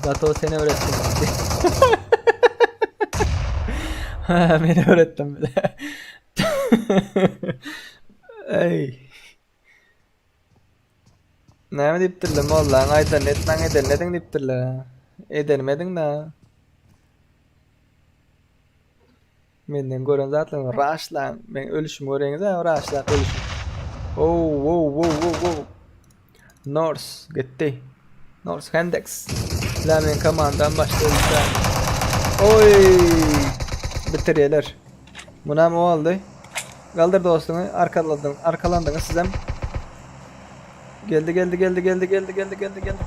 Zato seni öğrettim. Beni öğrettim bile. Ey. Näme diýipdirler mollaň aýdanyny etmäň edenini ediň diýipdirler. Edenimi ediň da. Menden gören zatlaryňy raşlaň. Men ölüşimi göreňiz-ä, raşlap ölüşim. Oh, wow, wow, wow, wow. Norse gitdi. Norse Hendex. La men komandam başda ölüşä. Oy! Bitirýärler. Munam o aldy. Galdyr dostuňy, arkaladyn, arkalandyňyz sizem. Geldi, geldi, geldi, geldi, geldi, geldi, geldi, geldi.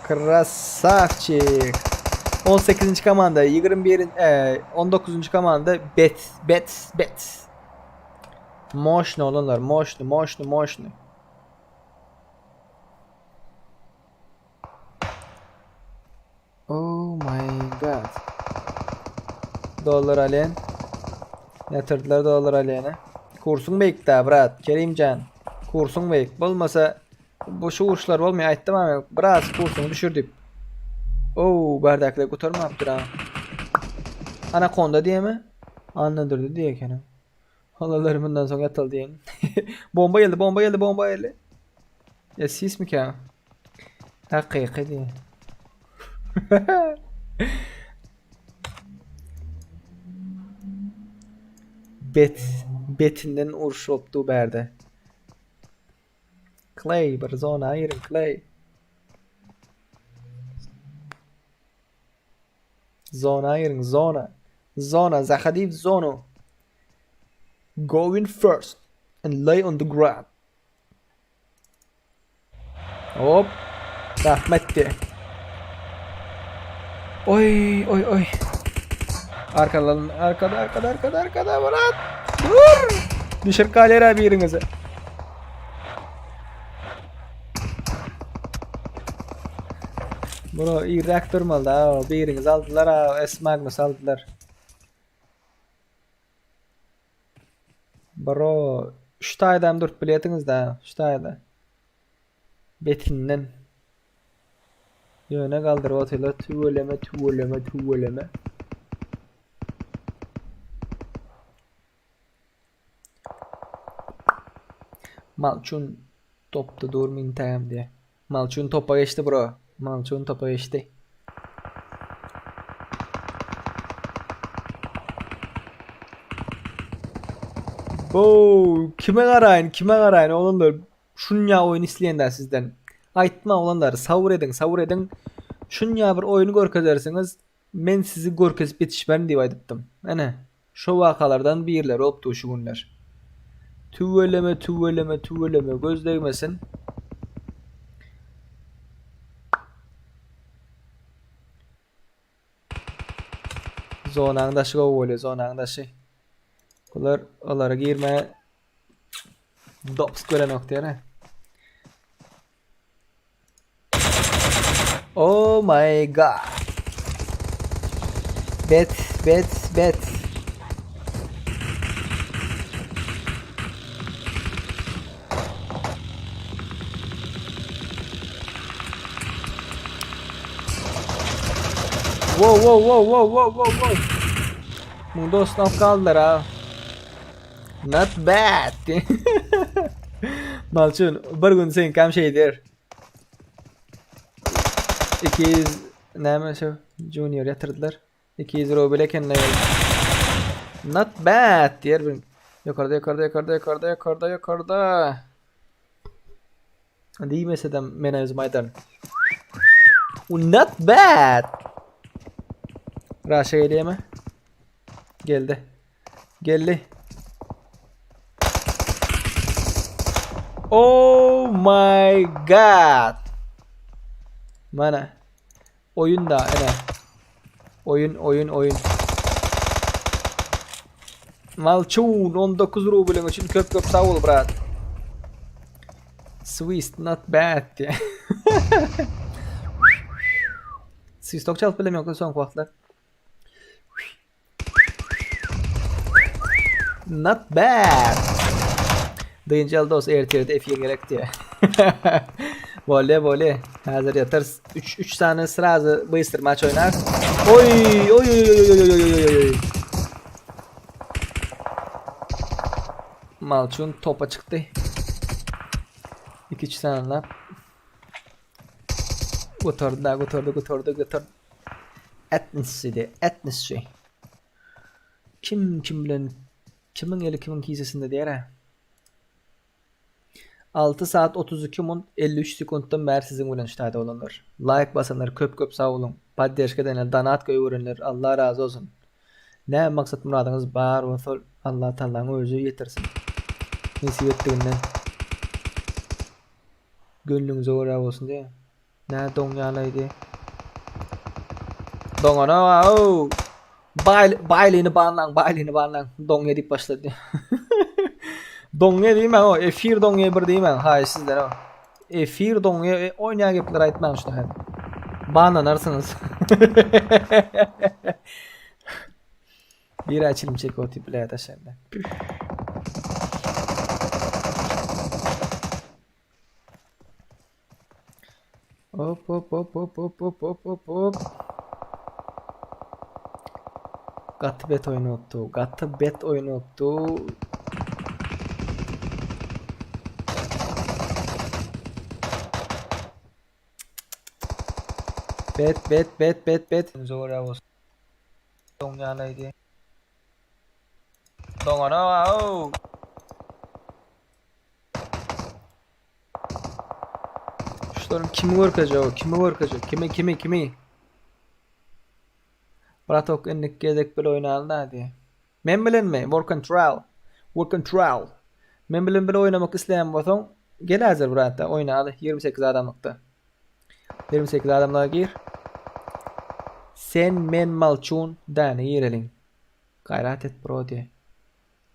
Krasavçik. 18. komanda, 21 e, 19. komanda Bet, Bet, Bet. Moşny olanlar, moşny, moşny, moşny. Oh my god. Dollar alýan. Ýatyrdylar dollar alýany. Kursuň beýik da, brat. Kerimjan. Kursuň beýik. Bolmasa bu şu uruşlar bolmaýar. Aýtdym ama biraz kursuňy düşür diýip. Oo, bärdäkiler gutarmapdyr ha. Anakonda diýemi? Anladyrdy diýe ekeni. Halalar bundan soň ýataly diýen. bomba geldi, bomba geldi, bomba geldi. Ya sis mikä? Hakyky diýen. Bet, betinden uruş bolupdy bärde. Clay bir zona girin Clay. Zona girin zona. Zona zahadi w zonu. Go in first and lay on the ground. Hop. Rahmetdi. Oy oy oy. Arkadan arkada arkada arkada arkada Murat. Dur. Düşür kalera biriňizi. Bro irräk durmaly da biriňizi aldylar ha S Magnus aldylar. Bro şu taýdam durup bilýärsiňiz da şu taýda. Betinden. Ýöne galdyryp otyrlar tüweleme tüweleme tüweleme. Malçun topda dur mintägem diýe. Malçun topa geçdi bro. Malçun topa geçdi. Bo kime garaýyn, kime garaýyn oglanlar. Şunýa oýun isleýän sizden. Aýtma oglanlar, sabyr ediň, sabyr ediň. Şunýa bir oýun görkezersiňiz. Men sizi görkezip ýetişmerin diýip aýdypdym. Ene, şo wakalardan birleri bolupdy şu günler. Tüweleme, tüweleme, tüweleme, göz degmesin. Zonaň daşy gowy bolýar, zonaň daşy. Bular olara girme dops görenok diýene. Oh my god. Bet, bet, bet. Wow, wow, wow, wow, wow, wow, wow. Muň dosty alyp galdylar ha. Not bad. Malçun bir gün seňkäm şey der. 200 näme şu junior ýatyrdylar. 200 rubl eken ne Not bad diýer bir. Ýokarda ýokarda ýokarda ýokarda ýokarda ýokarda. Diýmese de men özüm aýdaryn. Not bad. Raşa gelýärmi? Geldi. Geldi. Oh my god. Mana. Oyun da ene. Oyun oyun oyun. Malçun 19 rublyň üçin köp köp sag bol brat. Swiss not bad. Swistok çalyp bilem ýokdy soňky wagtlar. Not bad. Dynç al dost ertirde efir gerek diye. Vole vole. Hazır yatarız. 3 3 sany srazy bystr maç oynar. Oy oy oy oy oy oy oy oy oy. Malçun topa çykdy. 2-3 sany lap. Gutardy da gutardy gutardy gutardy. Etnisidi, etnisçi. Kim kim bilen kimiň eli kimiň kisesinde diýer ha. 6 saat 32 minut 53 sekuntdan bäri siziň bilen şu taýda bolanlar. Laýk basanlar köp köp sag boluň. Podderžka edenler, donat goýberenler Allah razy bolsun. Näme maksat myradyňyz bar bolsa Allah Tagalaň özi ýetirsin. Nesip etdiginden. Gönlüňize görä bolsun diýä. Nä doňýalaýdy. Doňana au. Baý baýlyny banlaň, baýlyny banlaň. Doňýa diýip başlady. Doňýa diýmäň o, efir doňýa bir diýmäň, haýyş sizden o. Efir doňýa e, oýnaýan gepler aýtmaň şu taýda. Banlanarsyňyz. Biri çilim çekip otyr bile daşarda. Püh. Hop hop hop hop hop hop hop hop hop. Gaty bet oýun bolupdy. Gaty bet oýun bolupdy. Bet bet bet bet bet. Zor olsun. Doňýalaýdy. Doňana au. Şularyň kimi görkezjek o? Kimi görkezjek? Kimi kimi kimi? Bratok indik gezek bile oýnaly da diýe. Men bilenmi? Work and trial. Work and trial. Men bilen bile oýnamak isleýän bolsaň, gel häzir bratda oýnaly 28 adamlykda. 28 adamlyga gir. Sen men malçun däne gireliň. Gaýrat et bro diýe.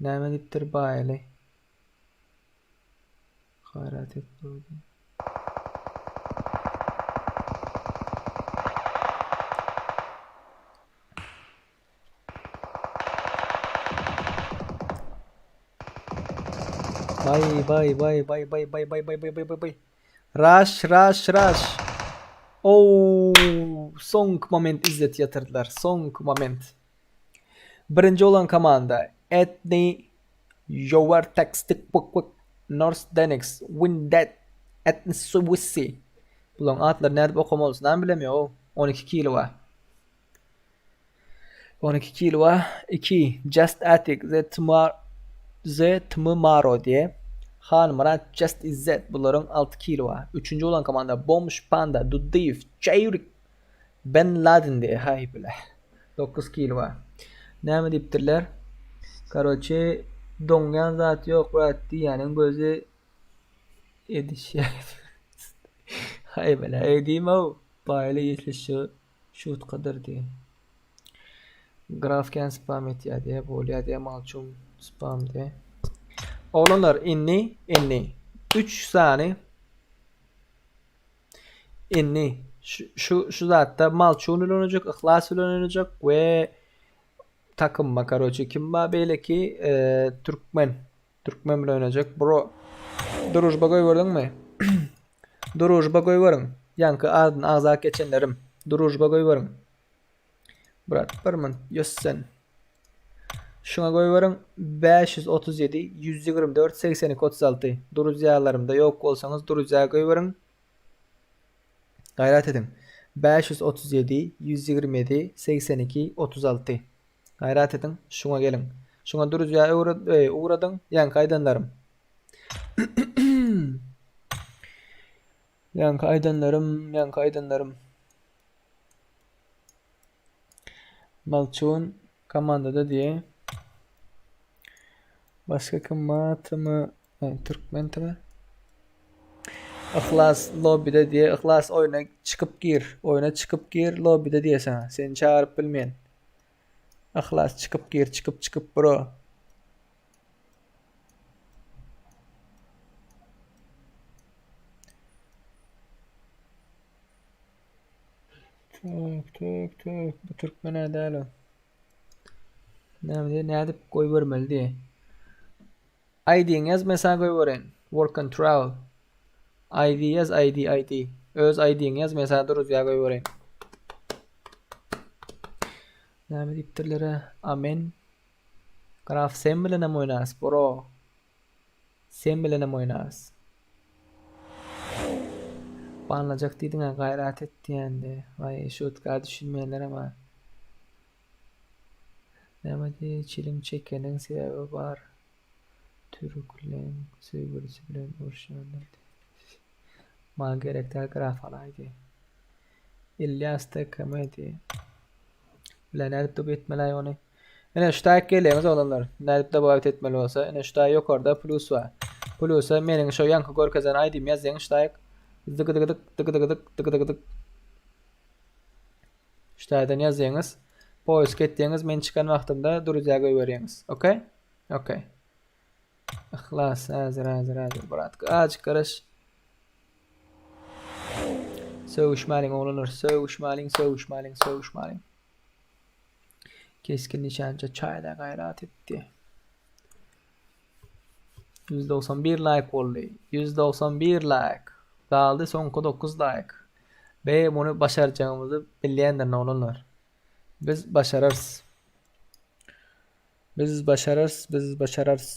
Näme diýipdir baýly? Gaýrat et bro diýe. Bay bay bay bay bay bay bay bay bay bay bay bay. Rush rush rush. Oo, soňky moment İzzet ýatyrdylar. Soňky moment. Birinji bolan komanda Etni Jower Tekstik Puk Puk North Denix Windet Etni Suwisi. Bularyň atlary nädip okamalysyny hem bilemiýok. 12 kilo bar. 12 kilo bar. 2 Just Attic Z Tmar Z Tmaro diýe. Hanmyrat Just İzzet bularyň 6 kilo bar. Üçünji bolan komanda Bomş Panda Dudyýew Çeýrik Ben Laden diýe. Haý bile. 9 kilo bar. Näme diýipdirler? Karoçe doňýan zat ýok brat diýýäniň gözi edişýär. Haý bile. Eý diýme-ow. Baýly ýesli şu şutkadyr diýe. Graf kän spam etýär diýe, bolýar diýe, malçum spam diýe. Oglanlar indi indi 3 sany indi şu şu, şu zatda malçun bilen oynajak, yhlas bilen oynajak we takymma karoçe kim bar beýleki e, türkmen Türkmen bilen oýnajak bro. Družba goýberdiňmi? Družba goýberiň. Ýaňky adyny agzap geçenlerim. Družba goýberiň. Brat bir min ýös sen. Şuňa goýberiň 537 124 82 36. Druzýalarymda ýok bolsaňyz druzýa goýberiň. Gaýrat ediň. 537 127 82 36. Gaýrat ediň, şuňa geliň. Şuňa dürüzýä ugradyň, ýaňky aýdanlarym. Ýaňky aýdanlarym, ýaňky aýdanlarym. Malçun komandada diýe. Başga kim bar? Tm Türkmen tm. Yhlas lobbyda diýe. Yhlas oýuna çykyp gir. Oýuna çykyp gir lobbyda diýe saňa. Seni çagyryp bilmeýän. Yhlas çykyp gir, çykyp çykyp bro. Tök tök tök bu türkmen däl o. Näme diýe, nädip goýbermeli diýe. ID-ňi ýaz men saňa goýbereýin. Work and travel. ID ýaz ID ID. Öz ID-ňi ýaz men saňa druzýa goýbereýin. Näme diýipdirler-ä? Amen. Graf sen bilenem oýnarys bro. Sen bilenem oýnarys. Banlajak diýdiň-ä gaýrat et diýende. Waý şutka düşünmeýänlerem bar. Näme diýýä çilim çekeniň sebäbi bar. Türkleň söýgülisi bilen uruşýandyr diýýä. Maňa gerek däl graf alaý diýýä. Ilýas TKM diýýä. Bile nädip dub etmeli ony. Ine şu taýyk gelýäňiz oglanlar. Nädip dobawit etmeli bolsa, ine şu taý ýokarda plus bar. Plusa meniň şo ýaňky görkezen ID-mi ýazýaň şu taýyk. Zygydygydyk, dygydygydyk, dygydygydyk. Şu taýdan ýazýaňyz. Poisk etýäňiz, men çykan wagtymda druzýa goýberýäňiz. Okey? Okey. Yhlas, häzir, häzir, häzir, brat. Azjyk garaş. Sögüşmäliň oglanlar, sögüşmäliň, sögüşmäliň, sögüşmäliň. Keskin nişançy çaýda gaýrat etdi. 191 laýk boldy. 191 laýk. Galdy soňky 9 laýk. Be muny başarjagymyzy bilýändirin oglanlar. Biz başararys. Biz başararys, biz başararys.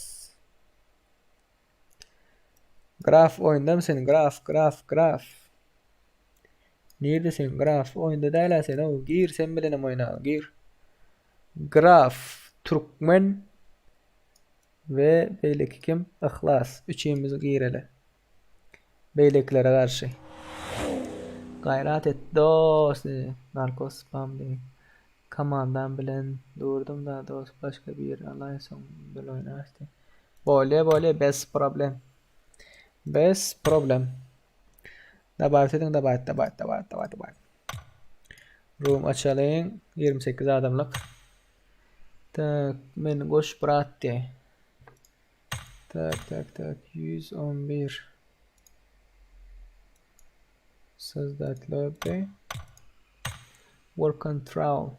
Graf oýundamy sen? Graf, graf, graf. Nirde sen? Graf oýunda däl-ä sen. O, gir sen bilenem oýnaly, gir. Graf, türkmen we beýleki kim? Yhlas. Üçimiz gireli. Beýlekilere garşy. Gaýrat et dost. Narkos spam diýen. Komandam bilen durdum da dost başga birini alaýsoň bile oýnarys diýen. Bolýa bolýa bez problem. Bez problem. Dabawit ediň dabawit dabawit dabawit dabawit dabawit. Room açalyň 28 adamlyk. Tak meni goş brat diýe. Tak tak tak 111. Sozdать lobby. Work control.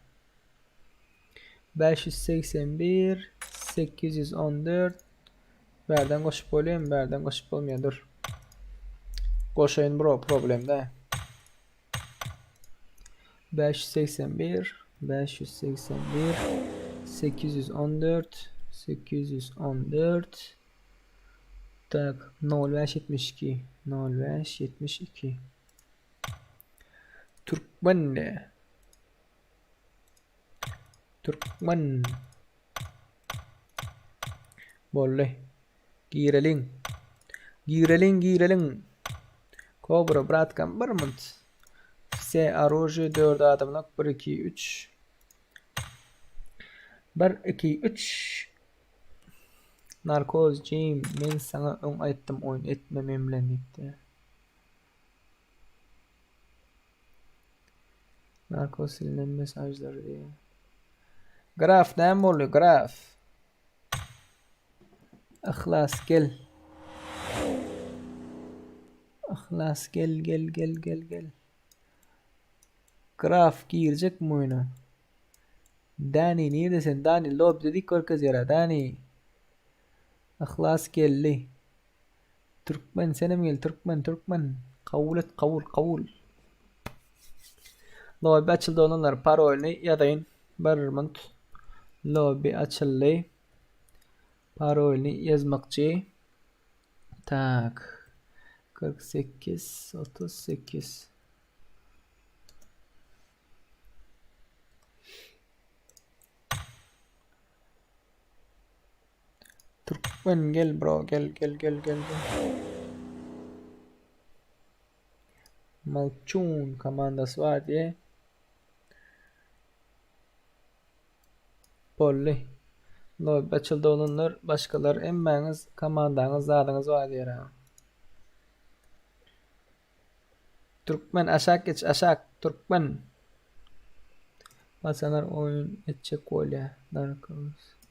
581 814 Bärden goşup bolýarmy? Bärden goşup bolmaýar. Dur. Goşaýyn bro, problem däl. 581 581 814 814 Tak 0572 0572 Türkmen ne? Türkmen Boldy. Gireliň. Gireliň, gireliň. Kobra bratkam bir munt. Vse orужие 4 adamlyk 1 2 3 1 2 3 Narkoz Jim men saňa öň aýtdym oýun etme men bilen diýipdi. Narkoz silinen mesajlary diýýär. Graf näme boldy graf? Yhlas gel. Yhlas gel gel gel gel gel. Graf girjekmi oýuna? Dani nirde sen Dani lobby dik görkezýär Dani. Yhlas geldi. Türkmen senem gel türkmen türkmen. Kabul et kabul kabul. Lobby açyldy oglanlar parolyny ýazaýyn. Bir minut. Lobby açyldy. Parolyny ýazmakçy. Tak. 48 38 Türkmen gel bro gel gel gel gel gel. Malçun komandasy bar diye. Boldy. Lobby açyldy oglanlar. Başgalar hemmäňiz komandaňyz zadyňyz bar diýer. Türkmen aşak geç aşak türkmen. Paçalar oýun etjek bolýa Dark Horse.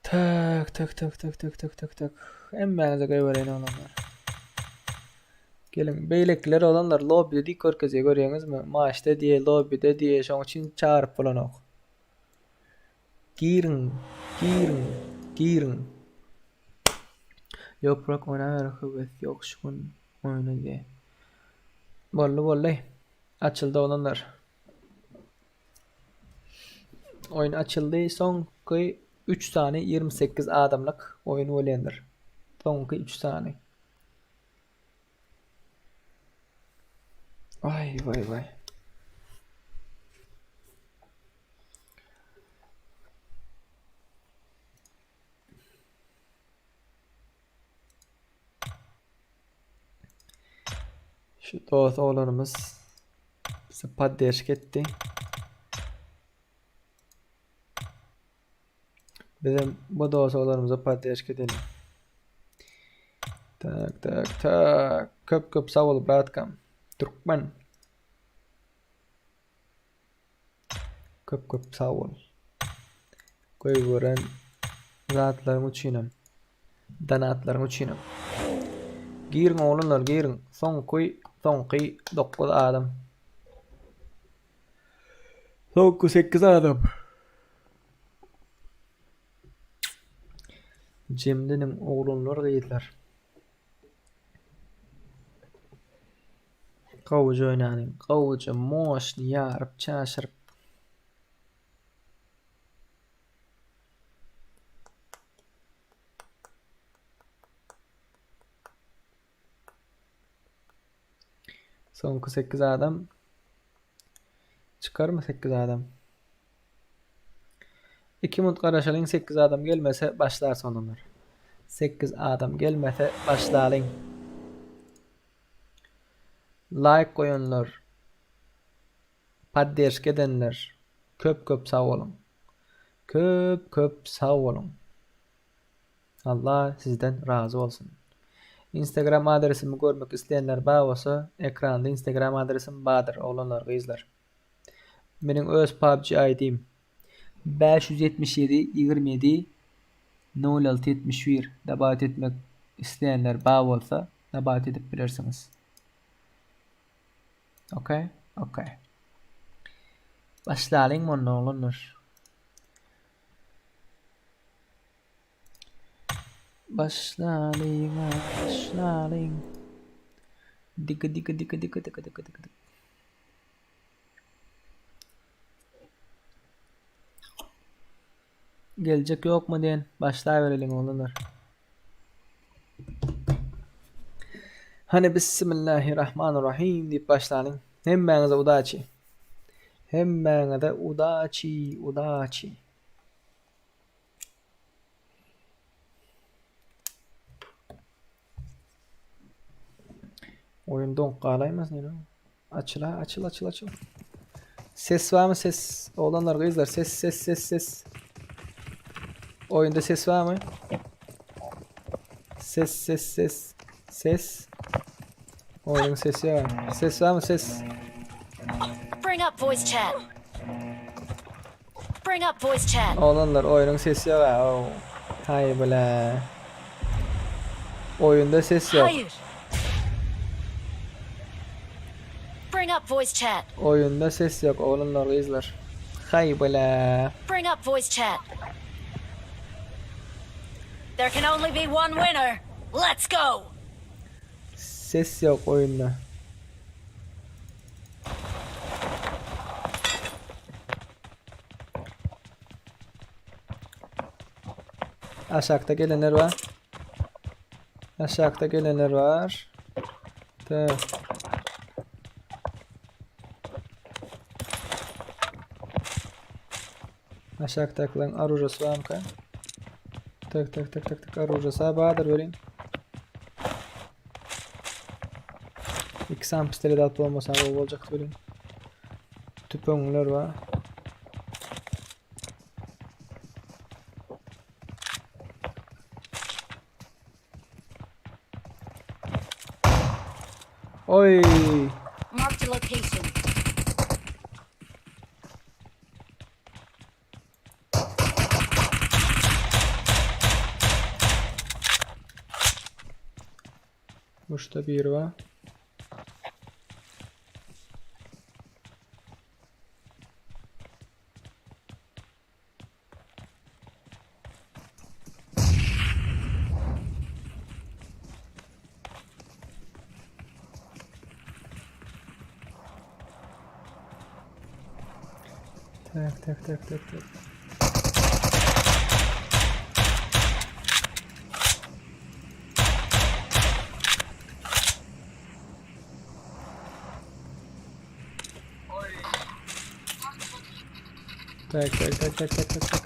Tak tak tak tak tak tak tak tak. Hemmäňize goýbereýin oglanlar. Geliň beýlekiler oglanlar lobbyde dik görkezýär görýäňizmi? Maçda diýe lobbyde diýe şoň üçin çagyryp bolanok. Giriň, giriň, giriň. Ýok bırak oýnaber höwes ýok şu gün oýna diýe. Boldy boldy. Açyldy oglanlar. Oýun açyldy. Soňky 3 sany 28 adamlyk oýun bolýandyr. Soňky 3 sany. Ay vay vay. Şu dost oglanymyz bize poddeşka etdi. Bizem bu dost oglanymyza poddeşka edelim. Tak tak tak. Köp köp sag bol bratkam. Türkmen. Köp köp sag bol. Goýberen zatlaryň üçinem. Donatlaryň üçinem. Giriň oglanlar giriň. Soňky soňky 9 adam. Soňky 8 adam. Jemleniň oglanlar gyzlar. Gowuja oýnalyň. Gowuja moşny ýaryp çaşyryp. Soňky 8 adam. Çykarmy 8 adam? 2 minut garaşalyň 8 adam gelmese başlar onlar. 8 adam gelmese başlalyň. Like goýanlar, podderşka edenler köp köp sag boluň. Köp köp sag boluň. Allah sizden razy bolsun. Instagram adresimi görmek isleýänler bar bolsa, ekranda Instagram adresim bardyr, oglanlar, gyzlar. Meniň öz PUBG ID-im 577 27 06 71 dabawit etmek isleýänler bar bolsa, dabawit edip bilersiňiz. Okay, okay. Başlalyň onda oglanlar. Başlalyň, başlalyň. Dika dika dika dika dika dika dika. Geljek ýokmy diýen başlabereliň oglanlar. Hany bismillahirrahmanirrahim diýip başlalyň. Hemmäňize udaçi. Hemmäňize udaçi, udaçi. Oýun doňup galaýmasyn ýene. Açyl ha, açyl, açyl, açyl. Ses barmy ses? Oglanlar, gyzlar, ses, ses, ses, ses. Oýunda ses barmy? Ses, ses, ses. Ses. Oýnuň sesi ýok. Ses barmy ses? Bring up voice chat. Bring up voice chat. Oglanlar oýnuň sesi ýok ha. Haý bile. Oýunda ses ýok. Hayır. Bring up voice chat. Oýunda ses ýok oglanlar gyzlar. Haý bile. Bring up voice chat. There can only be one winner. Let's go. Ses ýok oýunda. Aşakda gelenler var. Aşakda gelenler var. Tak. Aşakdakylaryň orujasy barmyka? Tak tak tak tak tak orujasy bardyr welin. Iki sany pistolet alyp bolmasa gowy boljak welin. Tüpeňler bar. Oy. Marked a location. Uçta bir var. Tak tak tak tak tak. Tak tak tak tak tak tak tak.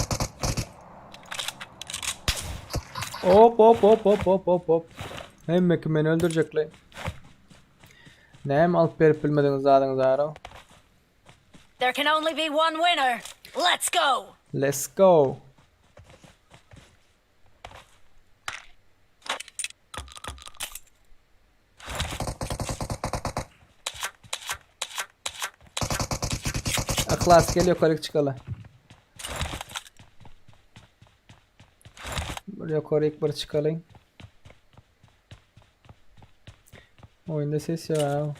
Hop hop hop hop hop hop hop. Hemme kim meni öldürjekli. Näme alyp berip bilmediňiz zadyňyzy ara? There can only be one winner. Let's go. Let's go. Yhlas gel ýokaryk çykaly. Bir ýokaryk bir çykalyň. Oýunda ses ýok.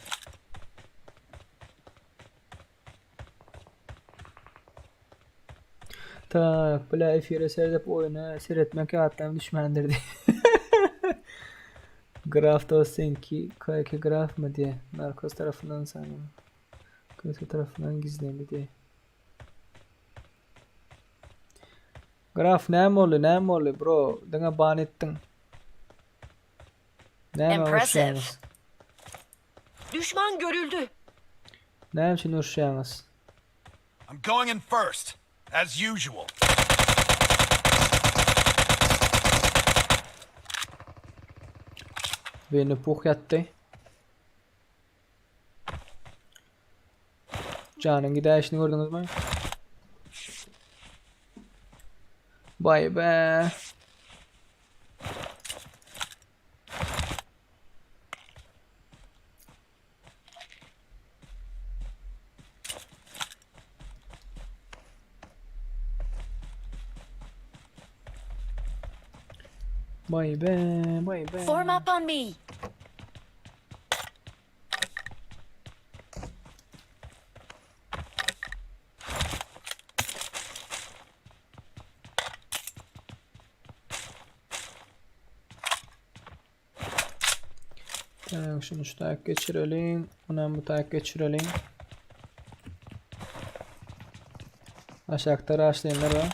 Tak, bile efire seredip oýuna seretmek ýatdan düşmändir diý. Graf dost seňki KK grafmy diýe. Narkoz tarapyndan saňa. KK tarapyndan gizlendi diýe. Graf näme boldy, näme boldy bro? Diňe ban etdiň. Näme Impressive. uruşýaňyz? Düşman görüldü. Näme üçin uruşýaňyz? I'm going in first, as usual. Winnie Puh ýatdy. Janyň gidäýşini gördüňizmi? Baý be. Baý be, baý be. Form up on me. Tak, şunu şu taýak geçireliň. Onam bu taýak geçireliň. Aşakda raşlaýanlar bar.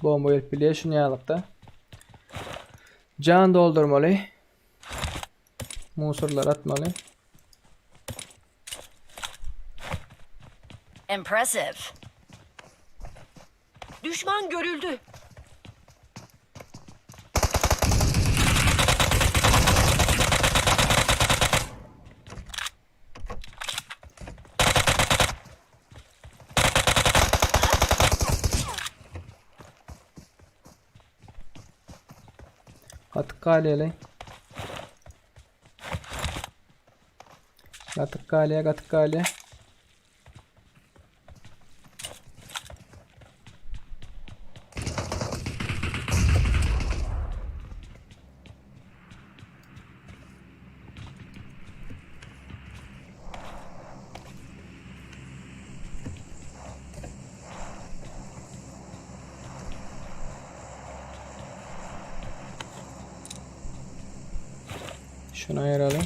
Bomba gelip bilýär şuny ýalykda. Jan doldurmaly. Musurlar atmaly. Impressive. Düşman görüldü. Gatyk galýaly. Gatyk galýa, gatyk galýa. Şuny aýyraly.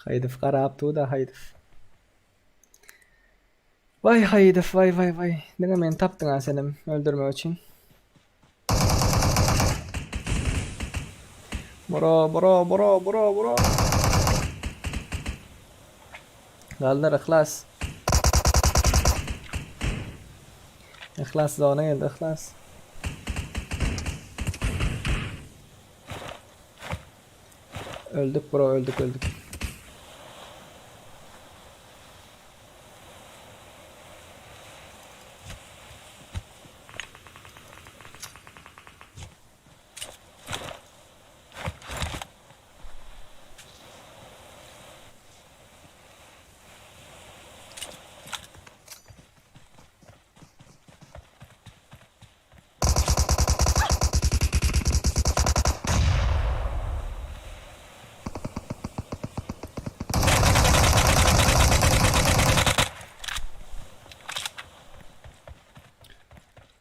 Haýdyf garap dur-da Haýdyf. Waý Haýdyf waý waý waý. Diňe meni tapdyň-a senem öldürmek üçin. Bro bro bro bro bro. Galdyr Yhlas. Yhlas zona geldi Yhlas. Öldük bro öldük öldük.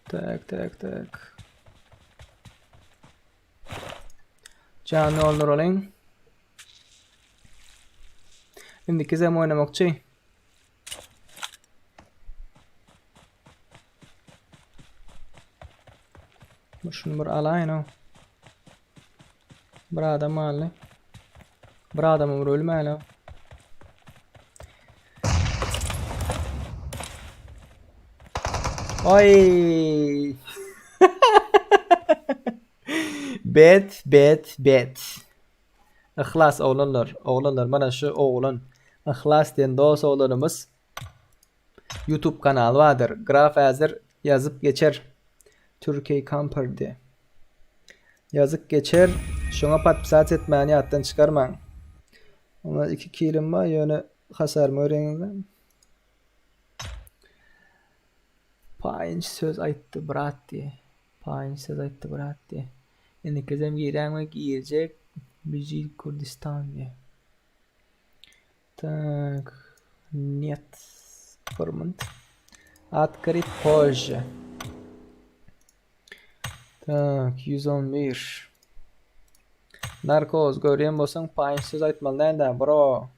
Tak tak tak. Janyny olduralyň. Indi kizem oynamakçy. Bir şuny bir alaýyn-ow. Bir adam galdy. Bir adamam bir ölmäli. Oy. Bet, bet, bet. Yhlas oglanlar, oglanlar mana şu oglan Yhlas diýen dos oglanymyz YouTube kanaly bardyr. Graf häzir ýazyp geçer. Türkiye Camper diýe. Ýazyp geçer. Şoňa podpisat etmäni ýatdan çykarmaň. Ona 2 kilim bar, ýöne hasarymy görýäňizmi? Paýynç söz aýtdy brat diýe. Paýynç söz aýtdy brat diýe. Indikizem giräňmi girjek Bijil Kurdistan diýe. Tak. Net. Bir minut. Открыть позже. Tak, 111. Narkoz görýän bolsaň paýynç söz aýtmaly däl-dä, bro.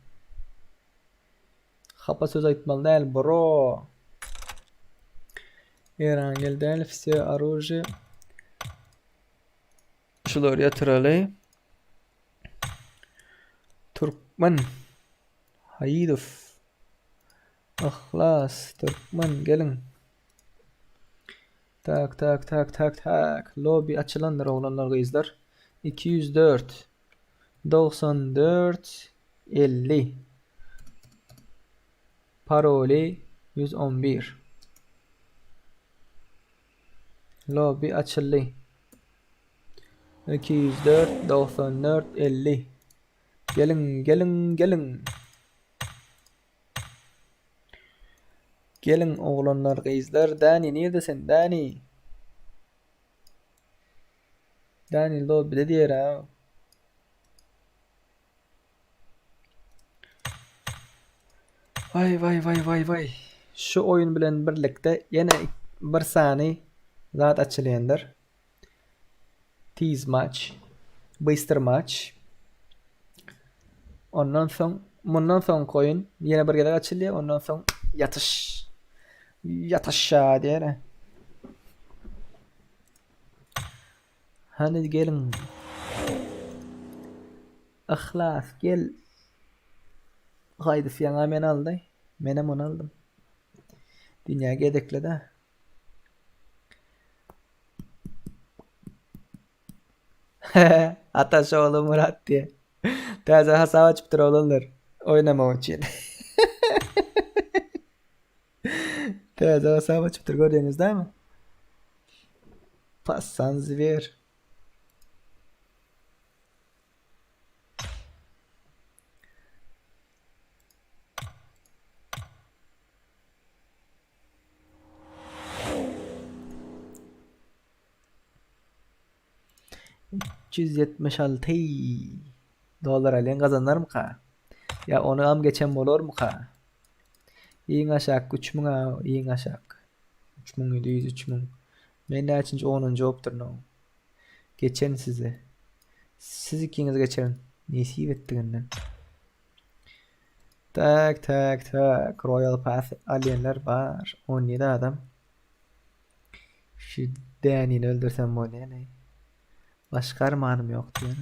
Hapa söz aýtmaly däl, bro. Eran gel däl, все оружие. Şulary ýatyraly. Türkmen Haýydow Yhlas Türkmen geliň. Tak tak tak tak tak lobby açylandyr oglanlar gyzlar. 204 94 50 Paroly 111 Lobby açyldy. 204 94 50 Geliň geliň geliň. Geliň oglanlar gyzlar Dani nirde sen Dani. Dani lobbyde diýer ha. Waý waý waý waý waý. Şu oýun bilen birlikde ýene bir sany zat açylýandyr. Tiz maç. Bystr maç. Ondan soň mundan soňky oýun ýene bir gezek açylýar. Ondan soň ýatyş. Ýataşa diýer. Hany geliň. Yhlas gel. Haýdys ýaňa meni aldy. Menem ony aldym. Dünýä gezekli-dä. Ataş ogly Murat diýe. Täze hasap açypdyr oglanlar. Oýnamak üçin. Täze hasap açypdyr görýäňiz dämi? Passan zwer. 376 dollar alýan gazanarmyka? Ýa onam geçen bolarmyka? Iň aşak 3000 a, iň aşak. 3700, 3000. Men näçinji 10-njy bolupdyryn. Geçen sizi. Siz ikiňiz geçerin. Nesip etdiginden. Tak, tak, tak. Royal Pass alýanlar bar. 17 adam. Şu Dänini öldürsem bolýan. Başga armanym ýok diýen.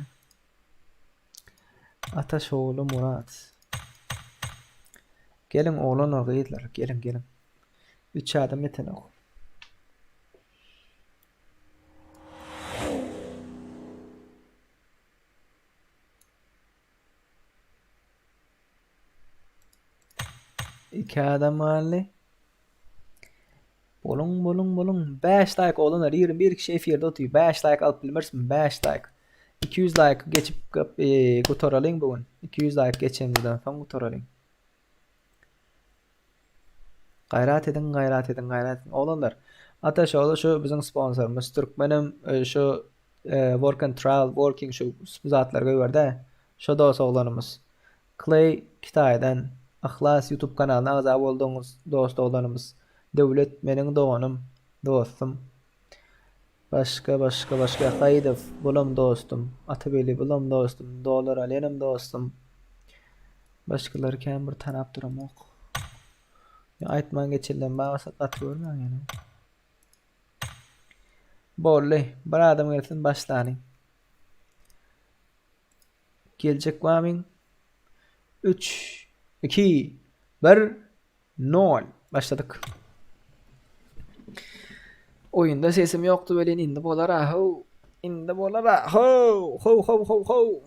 Ataş ogly Murat. Geliň oglanlar gyzlar, geliň geliň. 3 adam ýetenok. Iki adam galdy. Boluň, boluň, boluň. 5 like oglanlar, 21 kişi efirde otyr. 5 like alyp bilmerismi? 5 like. 200 like geçip e, gutaralyň bu gün. 200 like geçenimizden soň gutaralyň. Gaýrat ediň, gaýrat ediň, gaýrat ediň. Oglanlar, Ataş ogly şu biziň sponsorymyz. Türkmenem e, şu e, work and travel, working şu zatlary goýberdi. Şo dos oglanymyz. Clay Kitaýdan Yhlas YouTube kanalyna agza boldugyňyz dost oglanymyz. Döwlet meniň doganym, dostum. Başga başga başga Haýydow bulam dostum. Atabeli bulam dostum. Dollar Alenem dostum. Başgalary kän bir tanap duramok. Aýtman geçenlerim bar bolsa gaty görmäň ýöne. Boldy. Bir adam gelsin başlalyň. Geljek barmyň? 3 2 1 0 Başladyk. Oýunda sesim ýokdy welin indi bolar a how. Indi bolar a how. How how how how.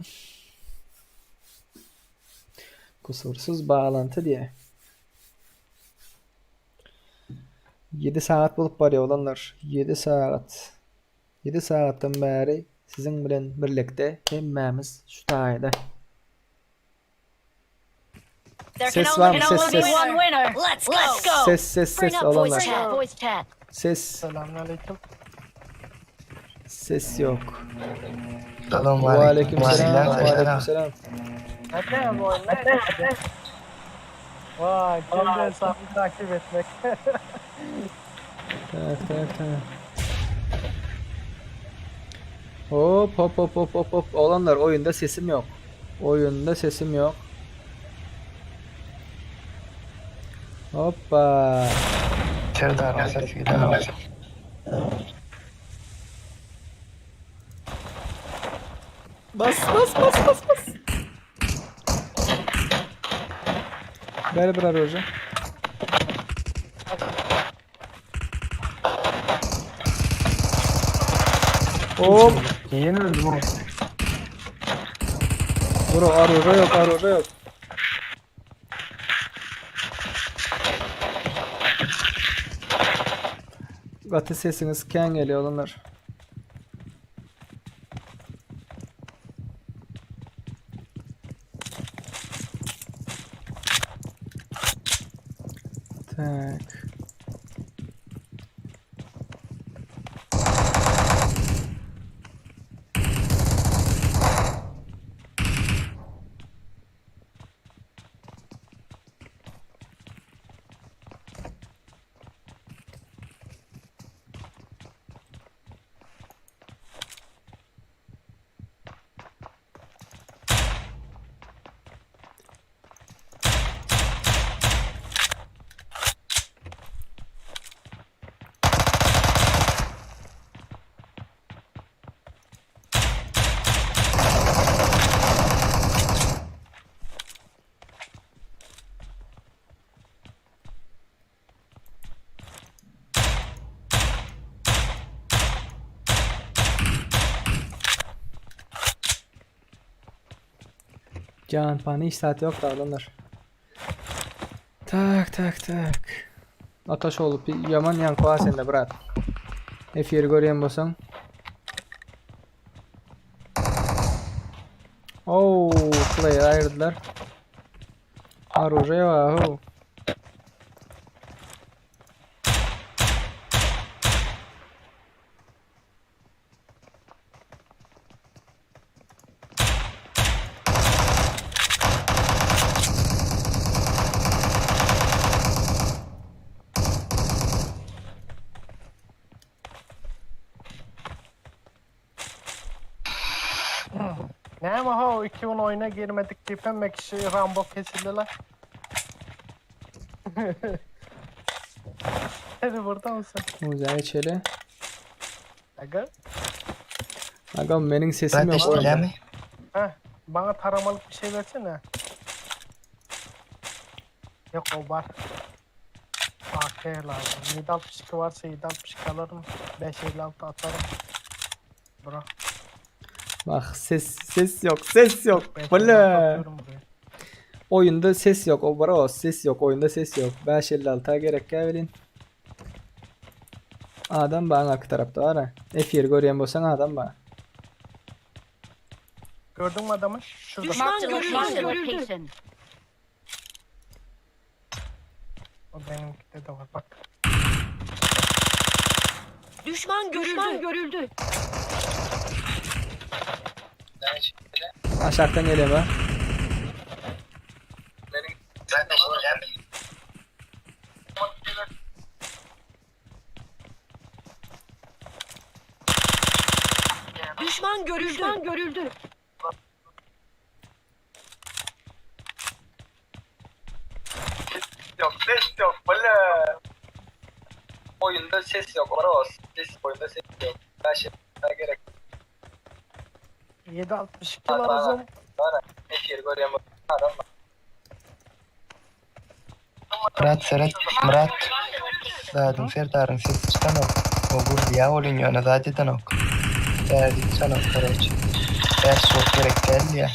Kusursuz baglanty diýe. 7 sagat bolup barýar oglanlar. 7 sagat. 7 sagatdan bäri siziň bilen birlikde hemmämiz şu taýda. Ses barmy ses ses. Ses ses ses oglanlar. Ses. Ses yok. Aleyküm selam. Aleyküm selam. Vay, kendi hesabını takip etmek. Tak tak tak. Hop hop hop hop hop hop. Oglanlar oýunda sesim ýok. Oýunda sesim ýok. Hoppa. Serdaryň sesi gidenok. Bas bas bas bas bas. Ber bir orujy. Hop. Ýene öldüm o. Bro orujy ýok orujy ýok. Gaty sesiňiz kän gelýär oglanlar. Tak. Can pany hiç saat yok da adamlar. Tak tak tak. Ataş olup yaman ýaňky bar sende brat. Efiri görýän bolsaň. Oh, player aýyrdylar. Orужие bar, Näme ho, iki gün oýuna girmedik diýip hemme kişi Rambo kesildiler. Hadi burada mısın? Muza geçeli. Aga. Agam meniň sesim ýok. Eşidilýärmi? Heh, bana taramalyk bir şey versene. Yok o var. AK lazım. 762 varsa 762 alırım. 556 atarım. Bro. Bak ses ses yok ses yok. 556 Bala. atıyorum buraya. Oyunda ses yok. O bro ses yok. Oyunda ses yok. 556'a gerek gelin. Adam bana arka tarafta var ha. F1 görýän bolsaň adam bar. Gördün mü adamı? Şurada. Düşman görüldü. O benimkide de var bak. Düşman görüldü. Düşman görüldü. Aşakdan gelýär ba. Düşman görüldü. Düşman görüldü. Yok ses yok. Bala. Oyunda ses yok. Bro ses oyunda ses yok. 7.62 lazım. Murat seret Murat. Zadyň Serdaryň sesi çykanok. O gürleýä welin ýöne zat edenok. Bärde çykanok karoç. Bäş şok gerek däl diýä.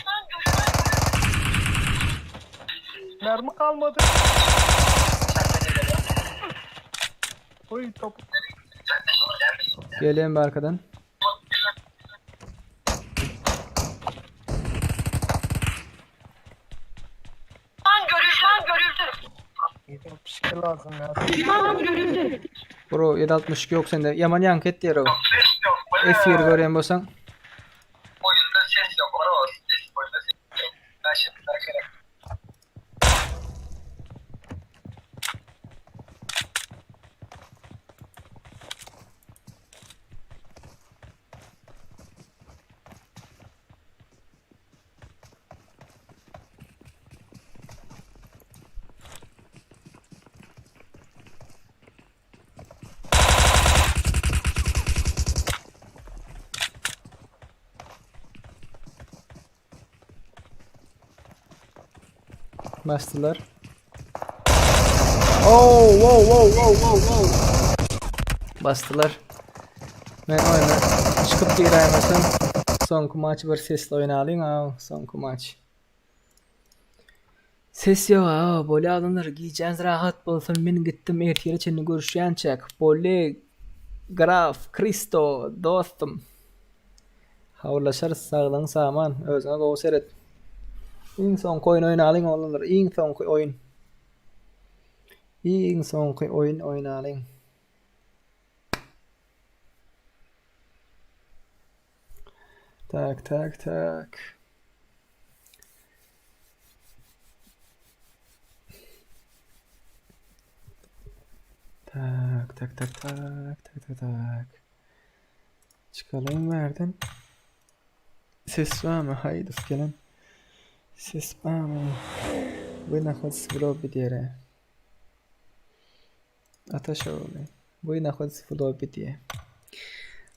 Mermi kalmadı. Oy top. Gelýän bir arkadan. 7.62 lazım ya. Bro 7.62 ýok sende. Ýaman ýaňky etdi ýer o. F1 görýän bolsaň. Basdylar. Oh, wow, wow, wow, wow, wow. Basdylar. Men oýna çykyp giräýmesem soňky maç bir sesli oýnalyň aw, soňky maç. Ses ýok aw, bolýa adamlar gijäňiz rahat bolsun men gitdim ertire çenli görüşýänçäk bolýa Graf Kristo dostum. Habarlaşarys saglygyň saman özüňe gowy seret. Iň soňky oýun oýnalyň oglanlar iň soňky oýun. Iň soňky oýun oýnalyň. Tak tak tak. Tak tak tak tak tak tak tak. Çykalyň bärden. Ses barmy? Haýdys gelen. Ses barmy? Вы находитесь в lobby diýer. Ataşogly. Вы находитесь в lobby diýer.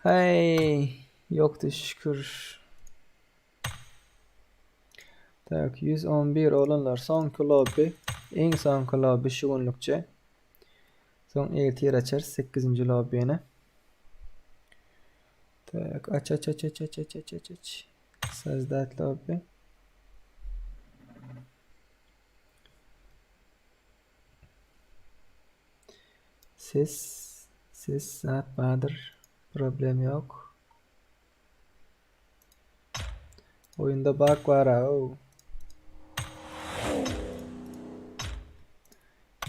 Haý, ýokdy şükür. Tak, 111 oglanlar soňky lobby. Iň soňky lobby şu günlükçe. Soň ertir açarys 8-nji lobbyny. Tak, aç aç aç aç aç aç aç aç aç. Sazdat lobby. Ses ses zat bardyr. Problem ýok. Oýunda bug bar aw.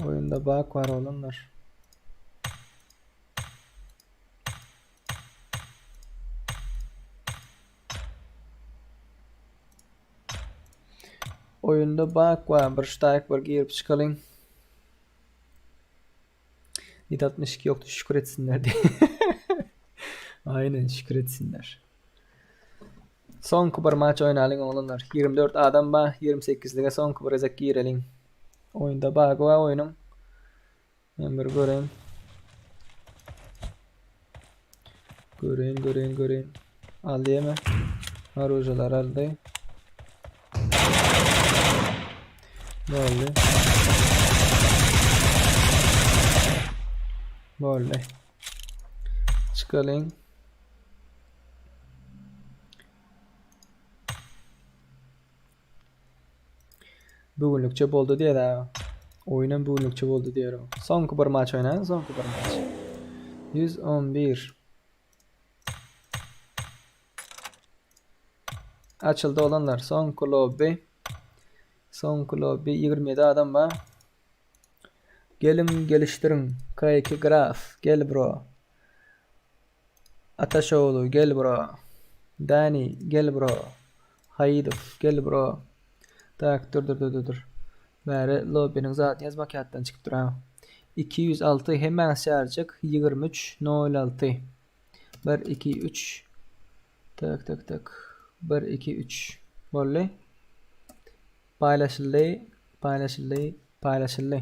Oýunda bug bar oglanlar. Oýunda bug bar. Bir ştaýk bir girip çykalyň. 762 ýokdy şükür etsinler diýip. Aýnen şükür etsinler. Soňky bir maç oýnalyň oglanlar. 24 adam bar, 28-lige soňky bir gezek gireliň. Oýunda bug bar oýnuň. Men bir göreýin. Göreýin, göreýin, göreýin. Aldy ýeme. Oružalar aldy. Boldy. Boldy. Çykalyň. Bugünlikçe boldy diýer ha. Oýunam bugünlikçe boldy diýer. Soňky bir maç oýnaýyn, soňky bir maç. 111. Açyldy olanlar. Soňky lobby. Soňky lobby 27 adam bar. Geliň gelişdiriň. K2 Graf gel bro. Ataşogly gel bro. Dani gel bro. Haýydow gel bro. Tak dur dur dur dur dur. Bäri lobbynyň zadyny ýazmak ýatdan çykypdyr ha. 206 hemmäňiz çagyrjak 23 06 1 2 3 Tak tak tak 1 2 3 boldy. Paýlaşyldy paýlaşyldy paýlaşyldy.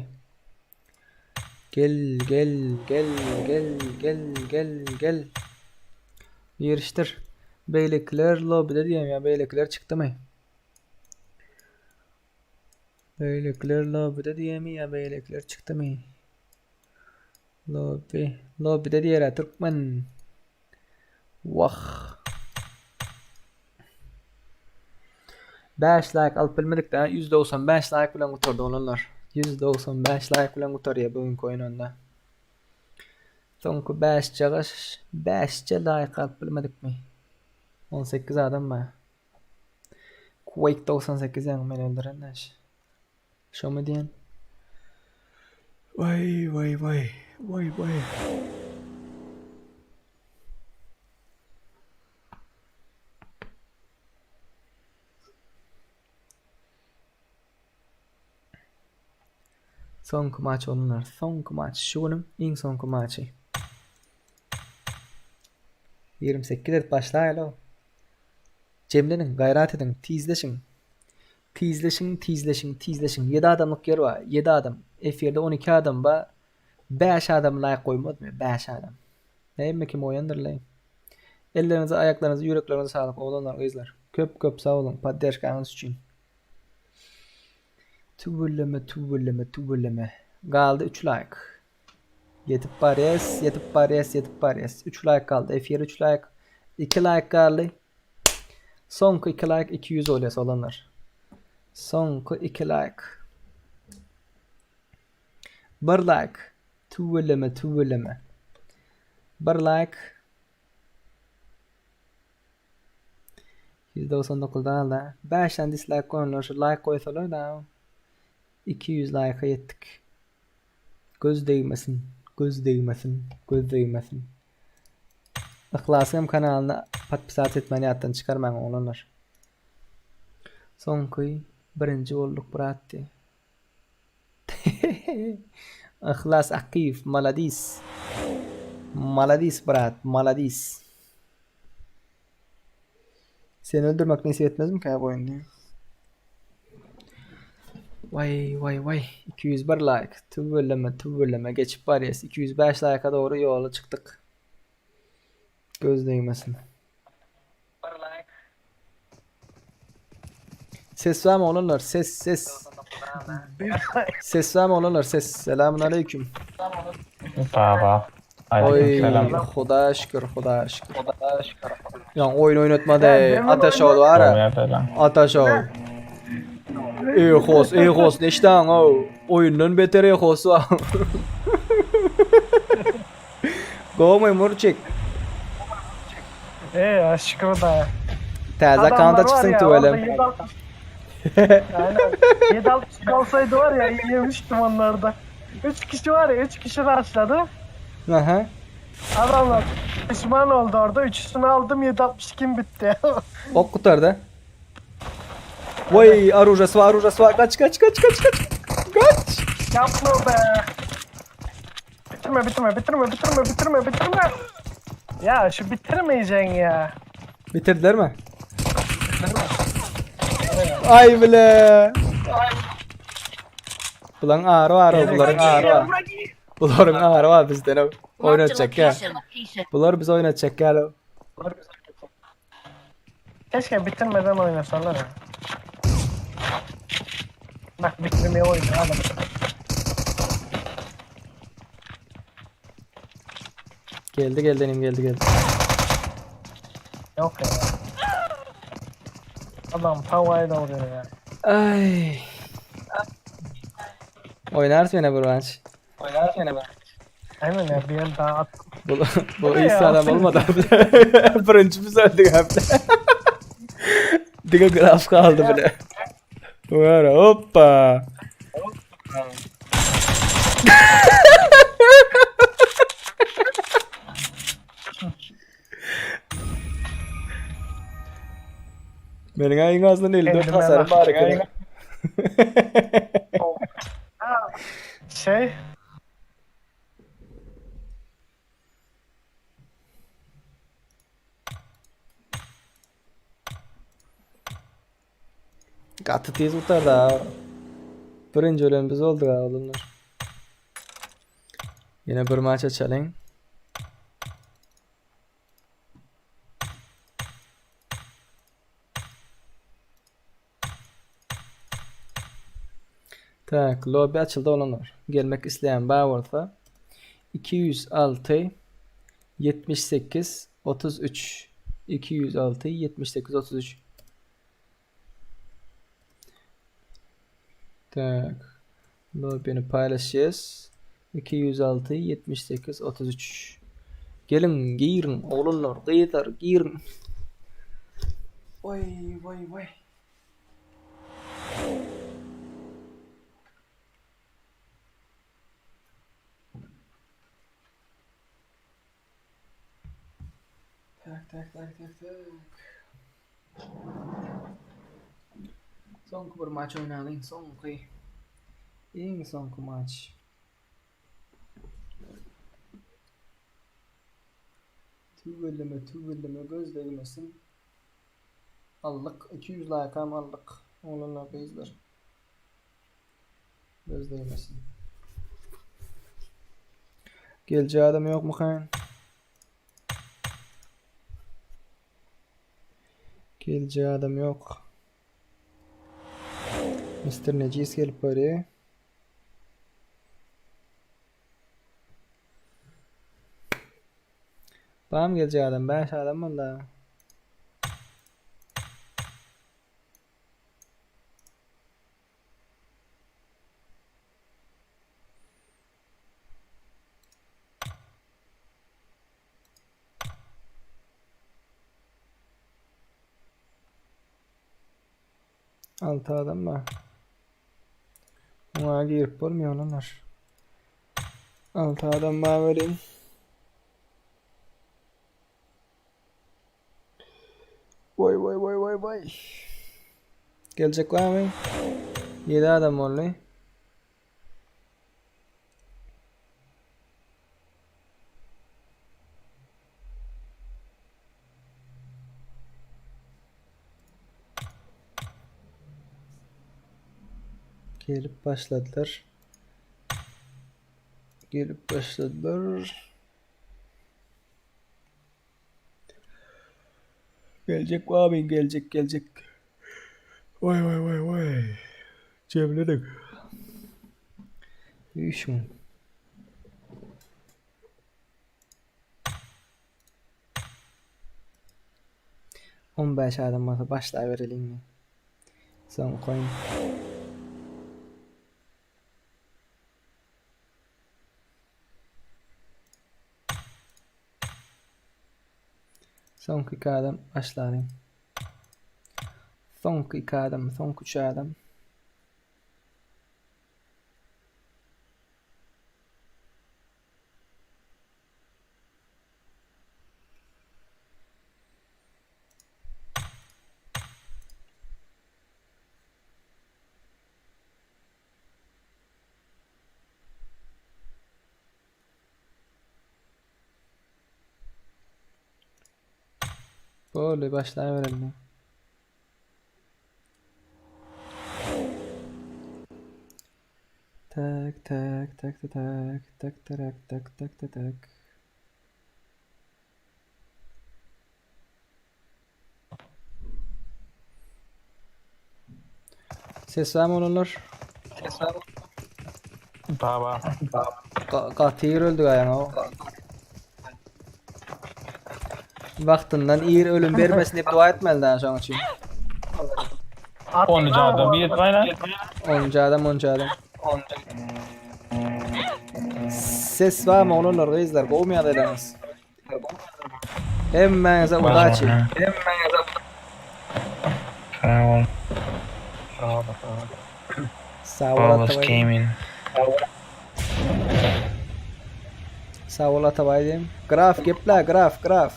Gel gel gel gel gel gel gel. Girişdir. Beýlekiler lobide diýen ýa beýlekiler çykdymy? Beýlekiler lobide diýemi ýa beýlekiler çykdymy? Lobby, lobide diýer türkmen. Wah. 5 like alyp bilmedik de 195 like bilen gutardy olanlar. 195 like bilen gutarýar bugünkü oýun onda. Soňky bäşjagaş bäşje like alyp bilmedikmi? 18 adam bar. Quake 98 ýaňy meni öldüren näş. Şomy diýen? Waý waý waý waý waý. Soňky maç oýnar. Soňky maç. Şu günüň iň soňky maçy. 28 edip başlaýaly. Jemleniň, gaýrat ediň, tizleşiň. Tizleşiň, tizleşiň, tizleşiň. 7 adamlyk ýer bar. 7 adam. Efirde 12 adam bar. 5 adam laýk goýmazmy? 5 adam. Näme kim goýandyr-laý. Elleriňize, aýaklaryňyza, ýürekleriňize saglyk oglanlar, gyzlar. Köp köp sag boluň podderşkaňyz üçin. Tüweleme tüweleme tüweleme. Galdy 3 like. Ýetip barýas, ýetip barýas, ýetip barýas. 3 like galdy. Efir 3 like. 2 like galdy. Soňky 2 like 200 bolýar olanlar. Soňky 2 like. 1 like. Tüweleme tüweleme. 1 like. 199 galdy. 5 tane dislike goýanlar şu like goýsalar da 200 like-a ýetdik. Göz degmesin, göz degmesin, göz degmesin. Yhlasyň hem kanalyna podpisat etmäni ýatdan çykarmaň oglanlar. Soňky birinji bolduk brat diýe. Yhlas Akyýew maladis. Maladis brat, maladis. Seni öldürmek nesip etmezmikä bu oýunda? Waý waý waý 201 like tüweleme tüweleme geçip barýas 205 like-a dogry ýola çykdyk. Göz degmesin. Ses barmy oglanlar? Ses ses. Ses barmy oglanlar? Ses. Selamun aleyküm. Baba. Oy Aleykümselam. Hudaýa şükür, Hudaýa şükür. Ýa oýun oýnatmady. Ataşow bar. Ataşow. Ehos, ehos neşdaň o? Oýundan beter ehos bar. Gowmy Murçik? Eee şükür da. Täze akkaunt açypsyň tüwelem. Aynen. 760 olsaydı var ya yemiştim onları da. 3 kişi var ya 3 kişi rushladı. Aha. Adamlar pişman oldu orada. Üçüsünü aldım 762 bitti. Ok gutardy. Voý, orужасы bar, orужасы bar. Kaç, kaç, kaç, kaç, kaç. Kaç. Yapma be. Bitirme bitirme bitirme bitirme bitirme bitirme. Ya şu bitirmeyeceksin ya. Bitirdilermi? Ay bile. Bularyň ary bar, bularyň ary bar. Bularyň ary bar bizden Marked a oýnatjak ýa. location. Bular bizi oýnatjak ýaly. Keşke bitirmeden oynasalar ya. Bak bitirmeye oynuyor adam. Geldi geldi inim geldi geldi. Yok ya. Adam tavayla vuruyor ya. Ay. Oýnarys ýene bir maç. Aynen ya bir el daha at. Bu, bu ne iyi ya? adam olmadı abi. Birinci biz öldük abi. Diňe graf kaldy bile. Var hoppa. Meniň aýyň azyndan 54 Kendime hasarym bar eken. Şey Gaty tiz gutardy ha. Birinji ölen biz olduk ha oglanlar. Ýene bir maç açalyň. Tak, lobby açyldy oglanlar. Gelmek isleýän bar bolsa 206 78 33 206 78 33 Tak. Lobbyni paýlaşýas. 206 78 33 Geliň, giriň oglanlar, gyzlar, giriň. Oý, woý, woý. Tak, tak, tak, tak, tak. Soňky bir maç oýnalyň, soňky. Iň soňky maç. Tüweleme, tüweleme göz degmesin. Aldyk, 200 laýkam aldyk. Oglanlar, gyzlar. Göz degmesin. Geljek adam ýokmykan? Geljek adam ýok. Mr. Necis gelip barýar. Bam geljek adam 5 adam boldy. Altı adam bar. Muňa girip bolmuyor olanlar. Altı adam bar welin. Voý voý voý voý voý. Geljek barmy? 7 adam boldy. Gelip başladylar. Gelip başladylar. Geljek abi geljek geljek. Vay vay vay vay. Cemledik. Üýşüň. On bäş adam bolsa başlabereliňmi? Soň goýun. Soňky iki adam başlalyň. Soňky iki adam, soňky üç adam. Boldy başlaýbereli. Tak tak tak tak tak tak tak tak tak tak. Ses barmy oglanlar? Baba. Gaty ir öldük aýaňa. Wagtyndan ir ölüm bermesin diýip dua etmeli daha şoň üçin. 10 adam bir aynen. 10 adam 10 adam. Ses barmy oglanlar gyzlar gowmy ýagdaýlaryňyz? Hemmäňize udaçi. Sağ ol. Sag bol Flawless Atabaý. Gaming. Sag bol Atabaý diýim. Graf geple graf graf.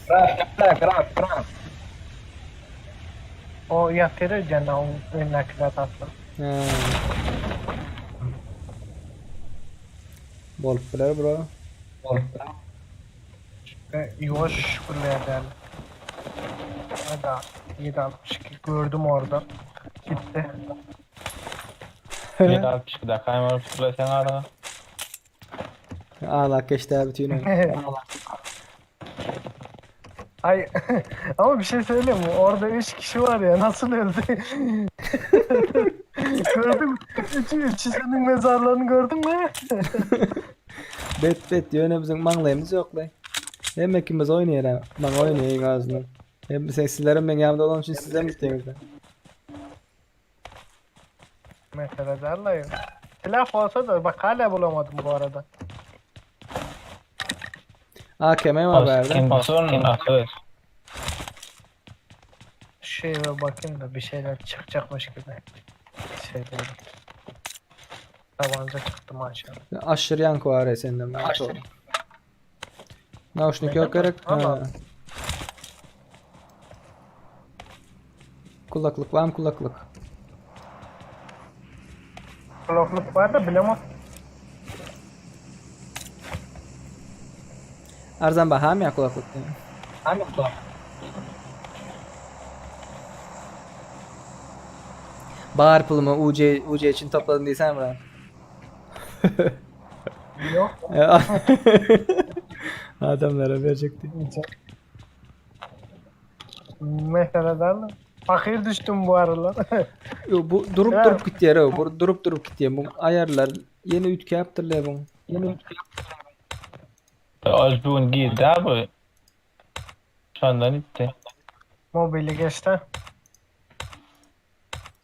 O ýatyr öýdýän o öňdäkiler tatly. Ha. Bolup biler bro. Ýuwaş gürleýär. Hadi 762 gördüm orada. Gitti. 762 dakika sen ara. Ağlak geçdi abi bütün oyun. Ay ama bir şey söyleyeyim mi? Orada 3 kişi var ya nasıl öldü? Gördün mü? Üçüsünün mezarlarını gördün mü? Bet bet ýöne biziň maňlaýymyz ýok-laý. Hemme ikimiz oýnaýar ha. Maňa oýnaýyň azyndan. Hem sen sizlerem meň ýanymda bolan üçin sizem gitdiňiz. Mesela derler. Silah olsa da bak hala bulamadım bu arada. AKM var bärde. Son akıl. Şu eve bakayım da bir şeyler çıkacakmış gibi. Hissediyorum. Tabanca çıktı maşallah. Aşyr ýaňky bar ya sende. Aşyr. Nauşnik ýok gerek. Ama- Ha. Kulaklyk barmy kulaklyk? Kulaklık var da bilemem. Arzan bahamy ýa kulaklyk? Bar pulumy UC UC üçin topladym diýsen bura. Yok. Adamlara berjekdi. Mesela derler. Fakir düştüm bu aralar. Yo, bu durup Ya. durup gitýär o. Bu durup durup gitýär. Bu aýarlar ýene üýtgäpdirler bu. Ýene Az bugün girdi abi. Şondan itti. Mobili geçti.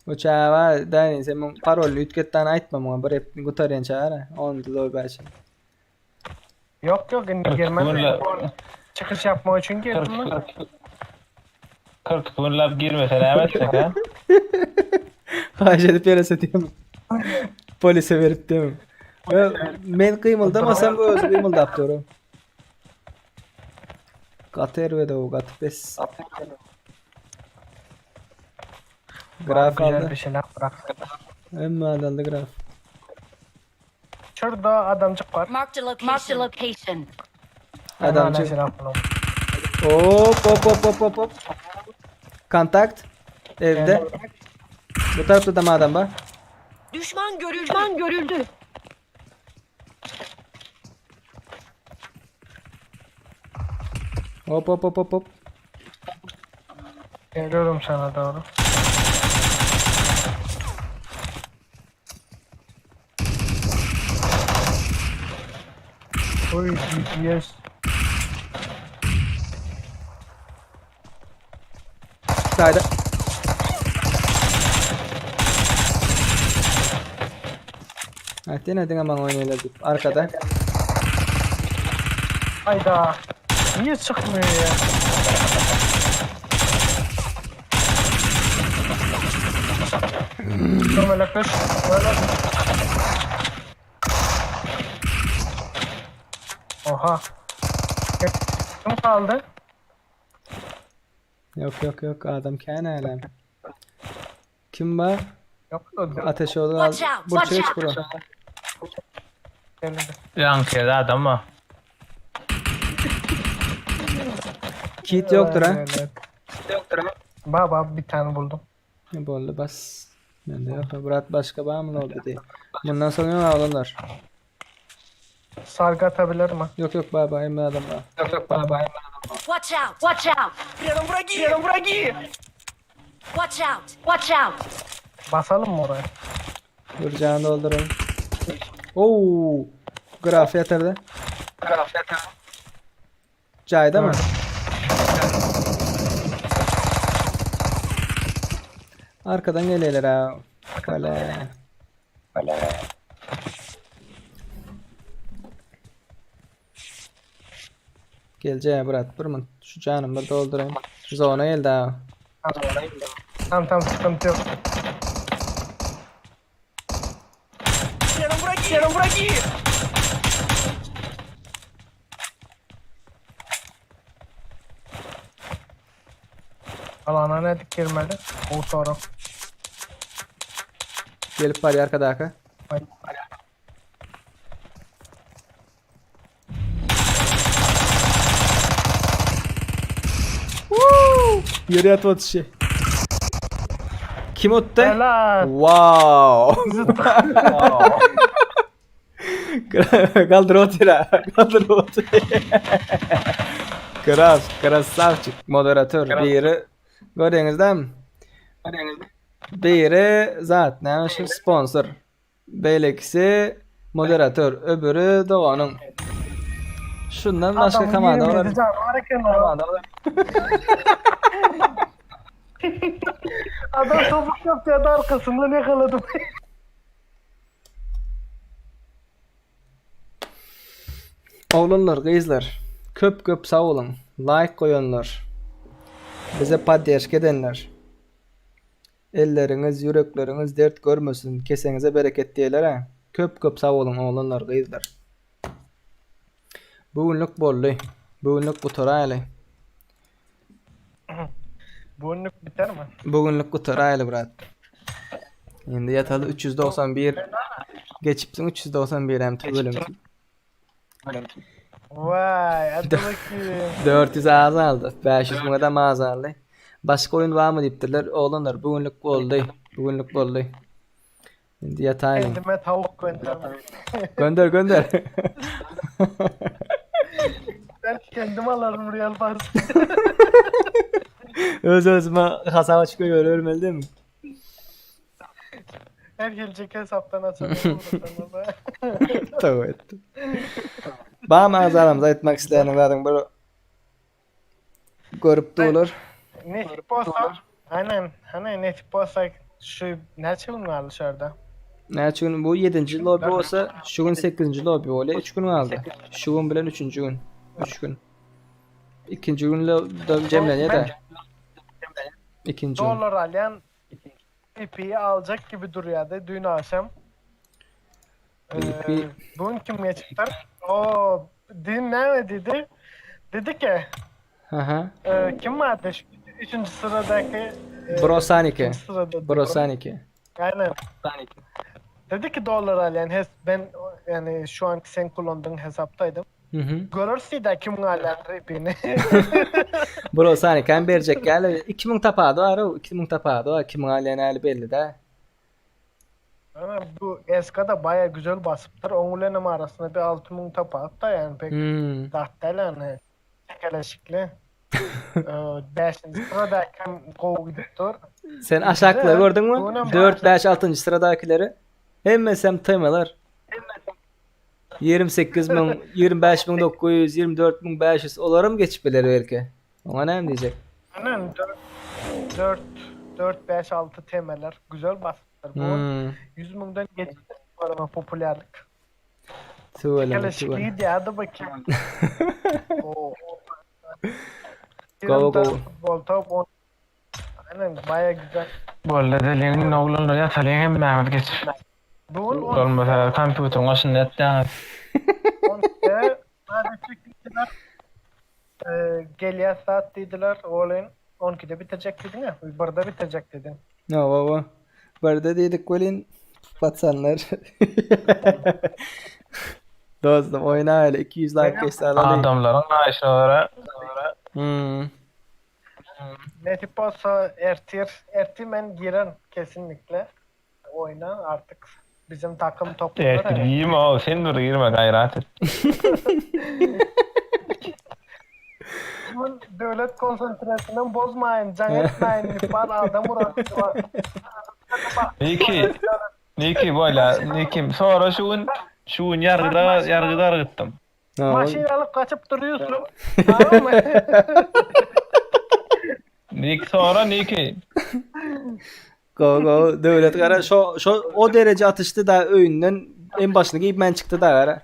O çawa däni sen bu parolyny üýtgetden aýtma muňa bir hep gutarýan çara. Onda da bäş. Yok yok indi 40 girmem. günle Çıkış yapma için girdim lan. 40 40 günlap girmese näme etjek ha? Haýyş edip ýerese diýem. Polise berip diýem. Men gymyldamasam bu özü gymyldap dur. Gaty erbedi o, gaty pes. Graf Güzel aldy. bir şeyler bırak. Hemme adaldy graf. Şurada adamcık var. Marked a location. Marked a location. Ben hala Adamcık. silah bulamadım. Hop hop hop hop hop hop. Kontakt. Evde. Bu tarafta da mı adam var? Düşman görüldü. Düşman görüldü. Hop hop hop hop hop. Geliyorum sana doğru. Uy, yes. Sayda. Evet yine diňe maňa oýnaýlar diýip. Arkada. Hayda. Niye çıkmıyor ya? Böyle kış, böyle. Oha. Kim kaldı? Yok yok yok adam kän älem. Kim var? Yok öldü. Ateş olan Watch out, Burç watch geç bura. Geldi. Yankı adam mı? Kit yoktur ha. Evet. Baba bir tane buldum. Ne boldy bas. Mende yok. Murat başka bar mı oldu diye. Bundan sonra ne olanlar? Sargı atabilir mi? Yok yok baba emmi adam var. Watch out. Watch out. Рядом враги! Рядом враги! Watch out. Watch out. Basalım mı oraya? Dur canı dolduralım. Oo! Graf yatırdı. Cayda mı? Arkadan geliyorlar ha. Kale. Geleceğe Murat. Durma. Şu canımı da doldurayım. Zona geldi ha. Tamam tamam sıkıntı yok. Рядом враги! Рядом враги! Alana ne girmeli? O soru. Gelip var ya arkadaki. Ay. Yere atma atışı. Kim attı? Helal. Wow. Kaldır otur Kaldır otur. Kral, krasavçık, moderatör biri. Gördüğünüzden mi? Biri zat näme şu sponsor. Beýlekisi moderator, öbüri doganyň. Şundan başga komanda bolar. Adam topuk yaptı da arkasından yakaladım. Oglanlar, gyzlar, köp köp sag boluň. Laýk goýanlar. Bize podderşka edenler. Elleriňiz, ýürekleriňiz dert görmesin, keseňize bereket diýeler-ä. Köp köp sag boluň oglanlar, gyzlar. Bu günlük boldy. Bu günlük gutaraýaly. Bu günlük bitermi? Bu günlük gutaraýaly brat. Indi ýataly 391 geçipsiň 391 hem tüweleme. Vay hadi bakayım. 400 az aldy. 500 müň adam az aldy. Başga oýun barmy diýipdirler. Oglanlar bu günlük boldy. Bu günlük boldy. Indi ýataýlyň. Kendime tavuk gönderdim. Gönder gönder. Ben kendim alırım Real Pass. Öz özüme hasap açyp goýber ölmeli değil mi? Her gelecek hesaptan açarım. Tabii ettim. Bam azaramyza aýtmak isleýäniň zadyň bir görüp durlar. Nesip bolsa, aynen, hani nesip bolsa şu näçe gün galdy şurada? Näçe gün bu 7-nji lobby bolsa, şu gün 8-nji lobby bolýar, 3 gün galdy. Şu gün bilen 3-nji gün. 3 gün. Ikinji gün jemlenýär de. Ikinji gün. Dolar alyan ipi alacak gibi duruyordu dün akşam. Ee, BP bugün kim geçiptir? O dün ne dedi? Dedi ki Aha. e, kim vardı? Şu Üçüncü sıradaki e, Brosanike. ikinci sırada. Brosanike. Aynen. Dedi ki dolar alyan hes ben yani şu anki sen kullandığın hesaptaydım. Hı hı. Görürsün de kim alyan ipini. Brosanike hem berjek ýaly 2000 tapady bar, 2000 tapady bar, kimiň alýany ýaly belli dä. Ama bu SK da baya güzel basıptır. Onun bilen arasında bir 6000 tapa hatta yani pek Hmm. Daht yani. Çekeleşikli. Ee, beşinci sıradayken gov gidip dur. Sen aşakları gördün mü? Bunam 4 5 6. sıradakileri. Hemmesem temalar. 28 min, 25 900, 24 500 olarım geçip biler belki. Ona näme diýjek? Aynen 4 4 4 5 6 temeller güzel basıptır. Bu Hmm. 100 binden geçti bu arada popülerlik. Tüweleme, tüweleme. Çekeleşikliydi hadi bakayım. Oo. Go, go. Futbol top on. Aynen baya güzel. Boldy deliň oglanlar ýatalyň hemmämiz geçip. Bugün on Bolmasa kompýuteriň başynda ýatýaňyz. on hadi çektiler. Ee, geliyor saat dediler oğlum 12'de bitecek dedin ya. 1'de bitecek dedin. No baba. Barda diýdik welin patsanlar. Dostum oýna öyle 200 like geçse alaly. Adamlaryň naýşyna görä Hmm. Ne tip olsa Ertir, Ertir ben giren kesinlikle oyuna artık bizim takım toplanır. Ertir girme o sen dur girme gaýrat et. Bunun devlet konsantresinden bozmayın, can etmeyin, var adam uğraştı var. Niki Niki boýla Niki sonra şu gün şu gün ýargyda ýargyda gitdim. No. Maşyn alıp kaçıp duruyorsun. Tamam mı? Niki sonra Niki Go go döwlet gara şo şo o derece atıştı da öýünden en başyny giyip men çykdy da gara.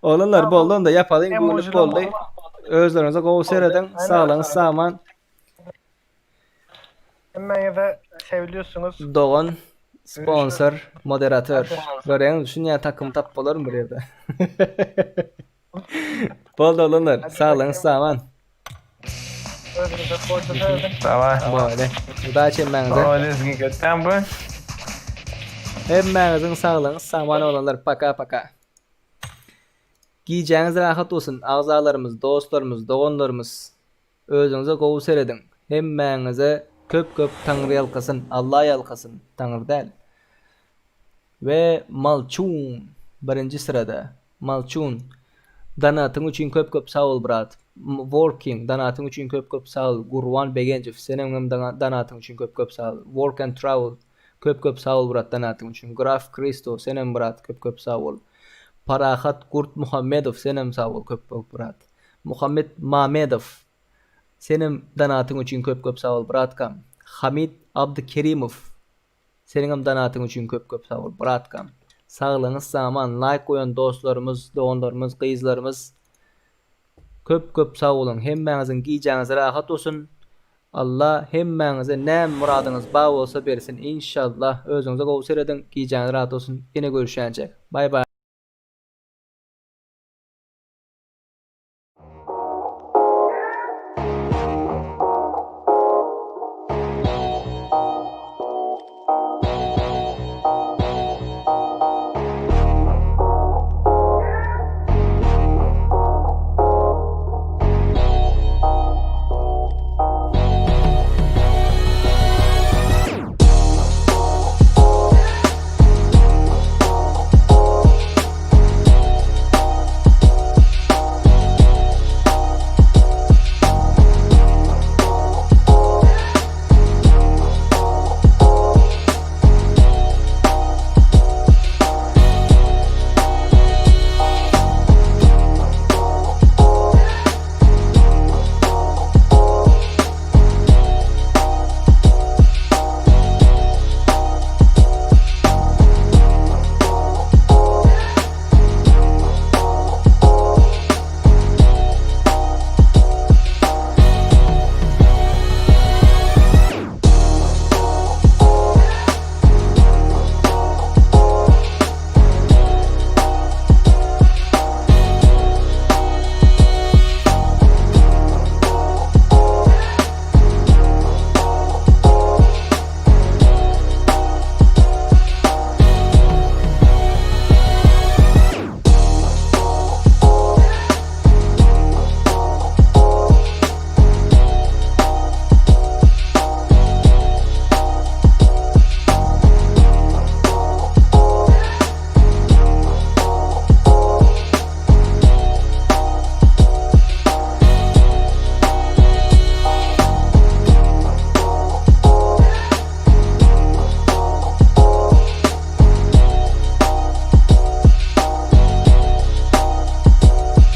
Oglanlar boldy onda ýapalyň bu günlük boldy. Özleriňize gowy serediň. Saglygyňyz saman. Hemmäňize de seviliyorsunuz. Dogan sponsor, moderatör. Görýäňiz düşünýän takym tap bolarmy bir ýerde. Boldy oglanlar. Saglygyňyz saman. Özünüze koydu sevdim. Tamam. Boldy. Udaçi hemmäňize. Öyle götden bu. Hemmäňiziň saglygyňyz saman oglanlar. Paka paka. Gijäňiz rahat bolsun. Agzalarymyz, dostlarymyz, doganlarymyz. Özüňize gowy serediň. Hemmäňize köp köp Taňry ýalkasyn, Allah ýalkasyn, Taňry däl. We Malçun birinji syrada. Malçun. Donatyň üçin köp köp sag bol brat. Working donatyň üçin köp köp sag bol. Gurban Begenjow senem hem donatyň üçin köp köp sag bol. Work and travel köp köp sag bol brat donatyň üçin. Graf Kristo senem brat köp köp sag bol. Parahat Gurtmuhammedow senem sag bol köp köp brat. Muhammet Mamedow senem donatyň üçin köp köp sag bol bratkam. Hamid Abdykerimow Seniňem donatyň üçin köp köp sag bol bratkam. Saglygyňyz saman laýk goýan dostlarymyz doganlarymyz gyzlarymyz köp köp sag boluň hemmäňiziň gijäňiz rahat bolsun Allah hemmäňize näme myradyňyz bar bolsa bersin inşallah özüňize gowy serediň gijäňiz rahat bolsun ýene görüşýänçäk baý baý.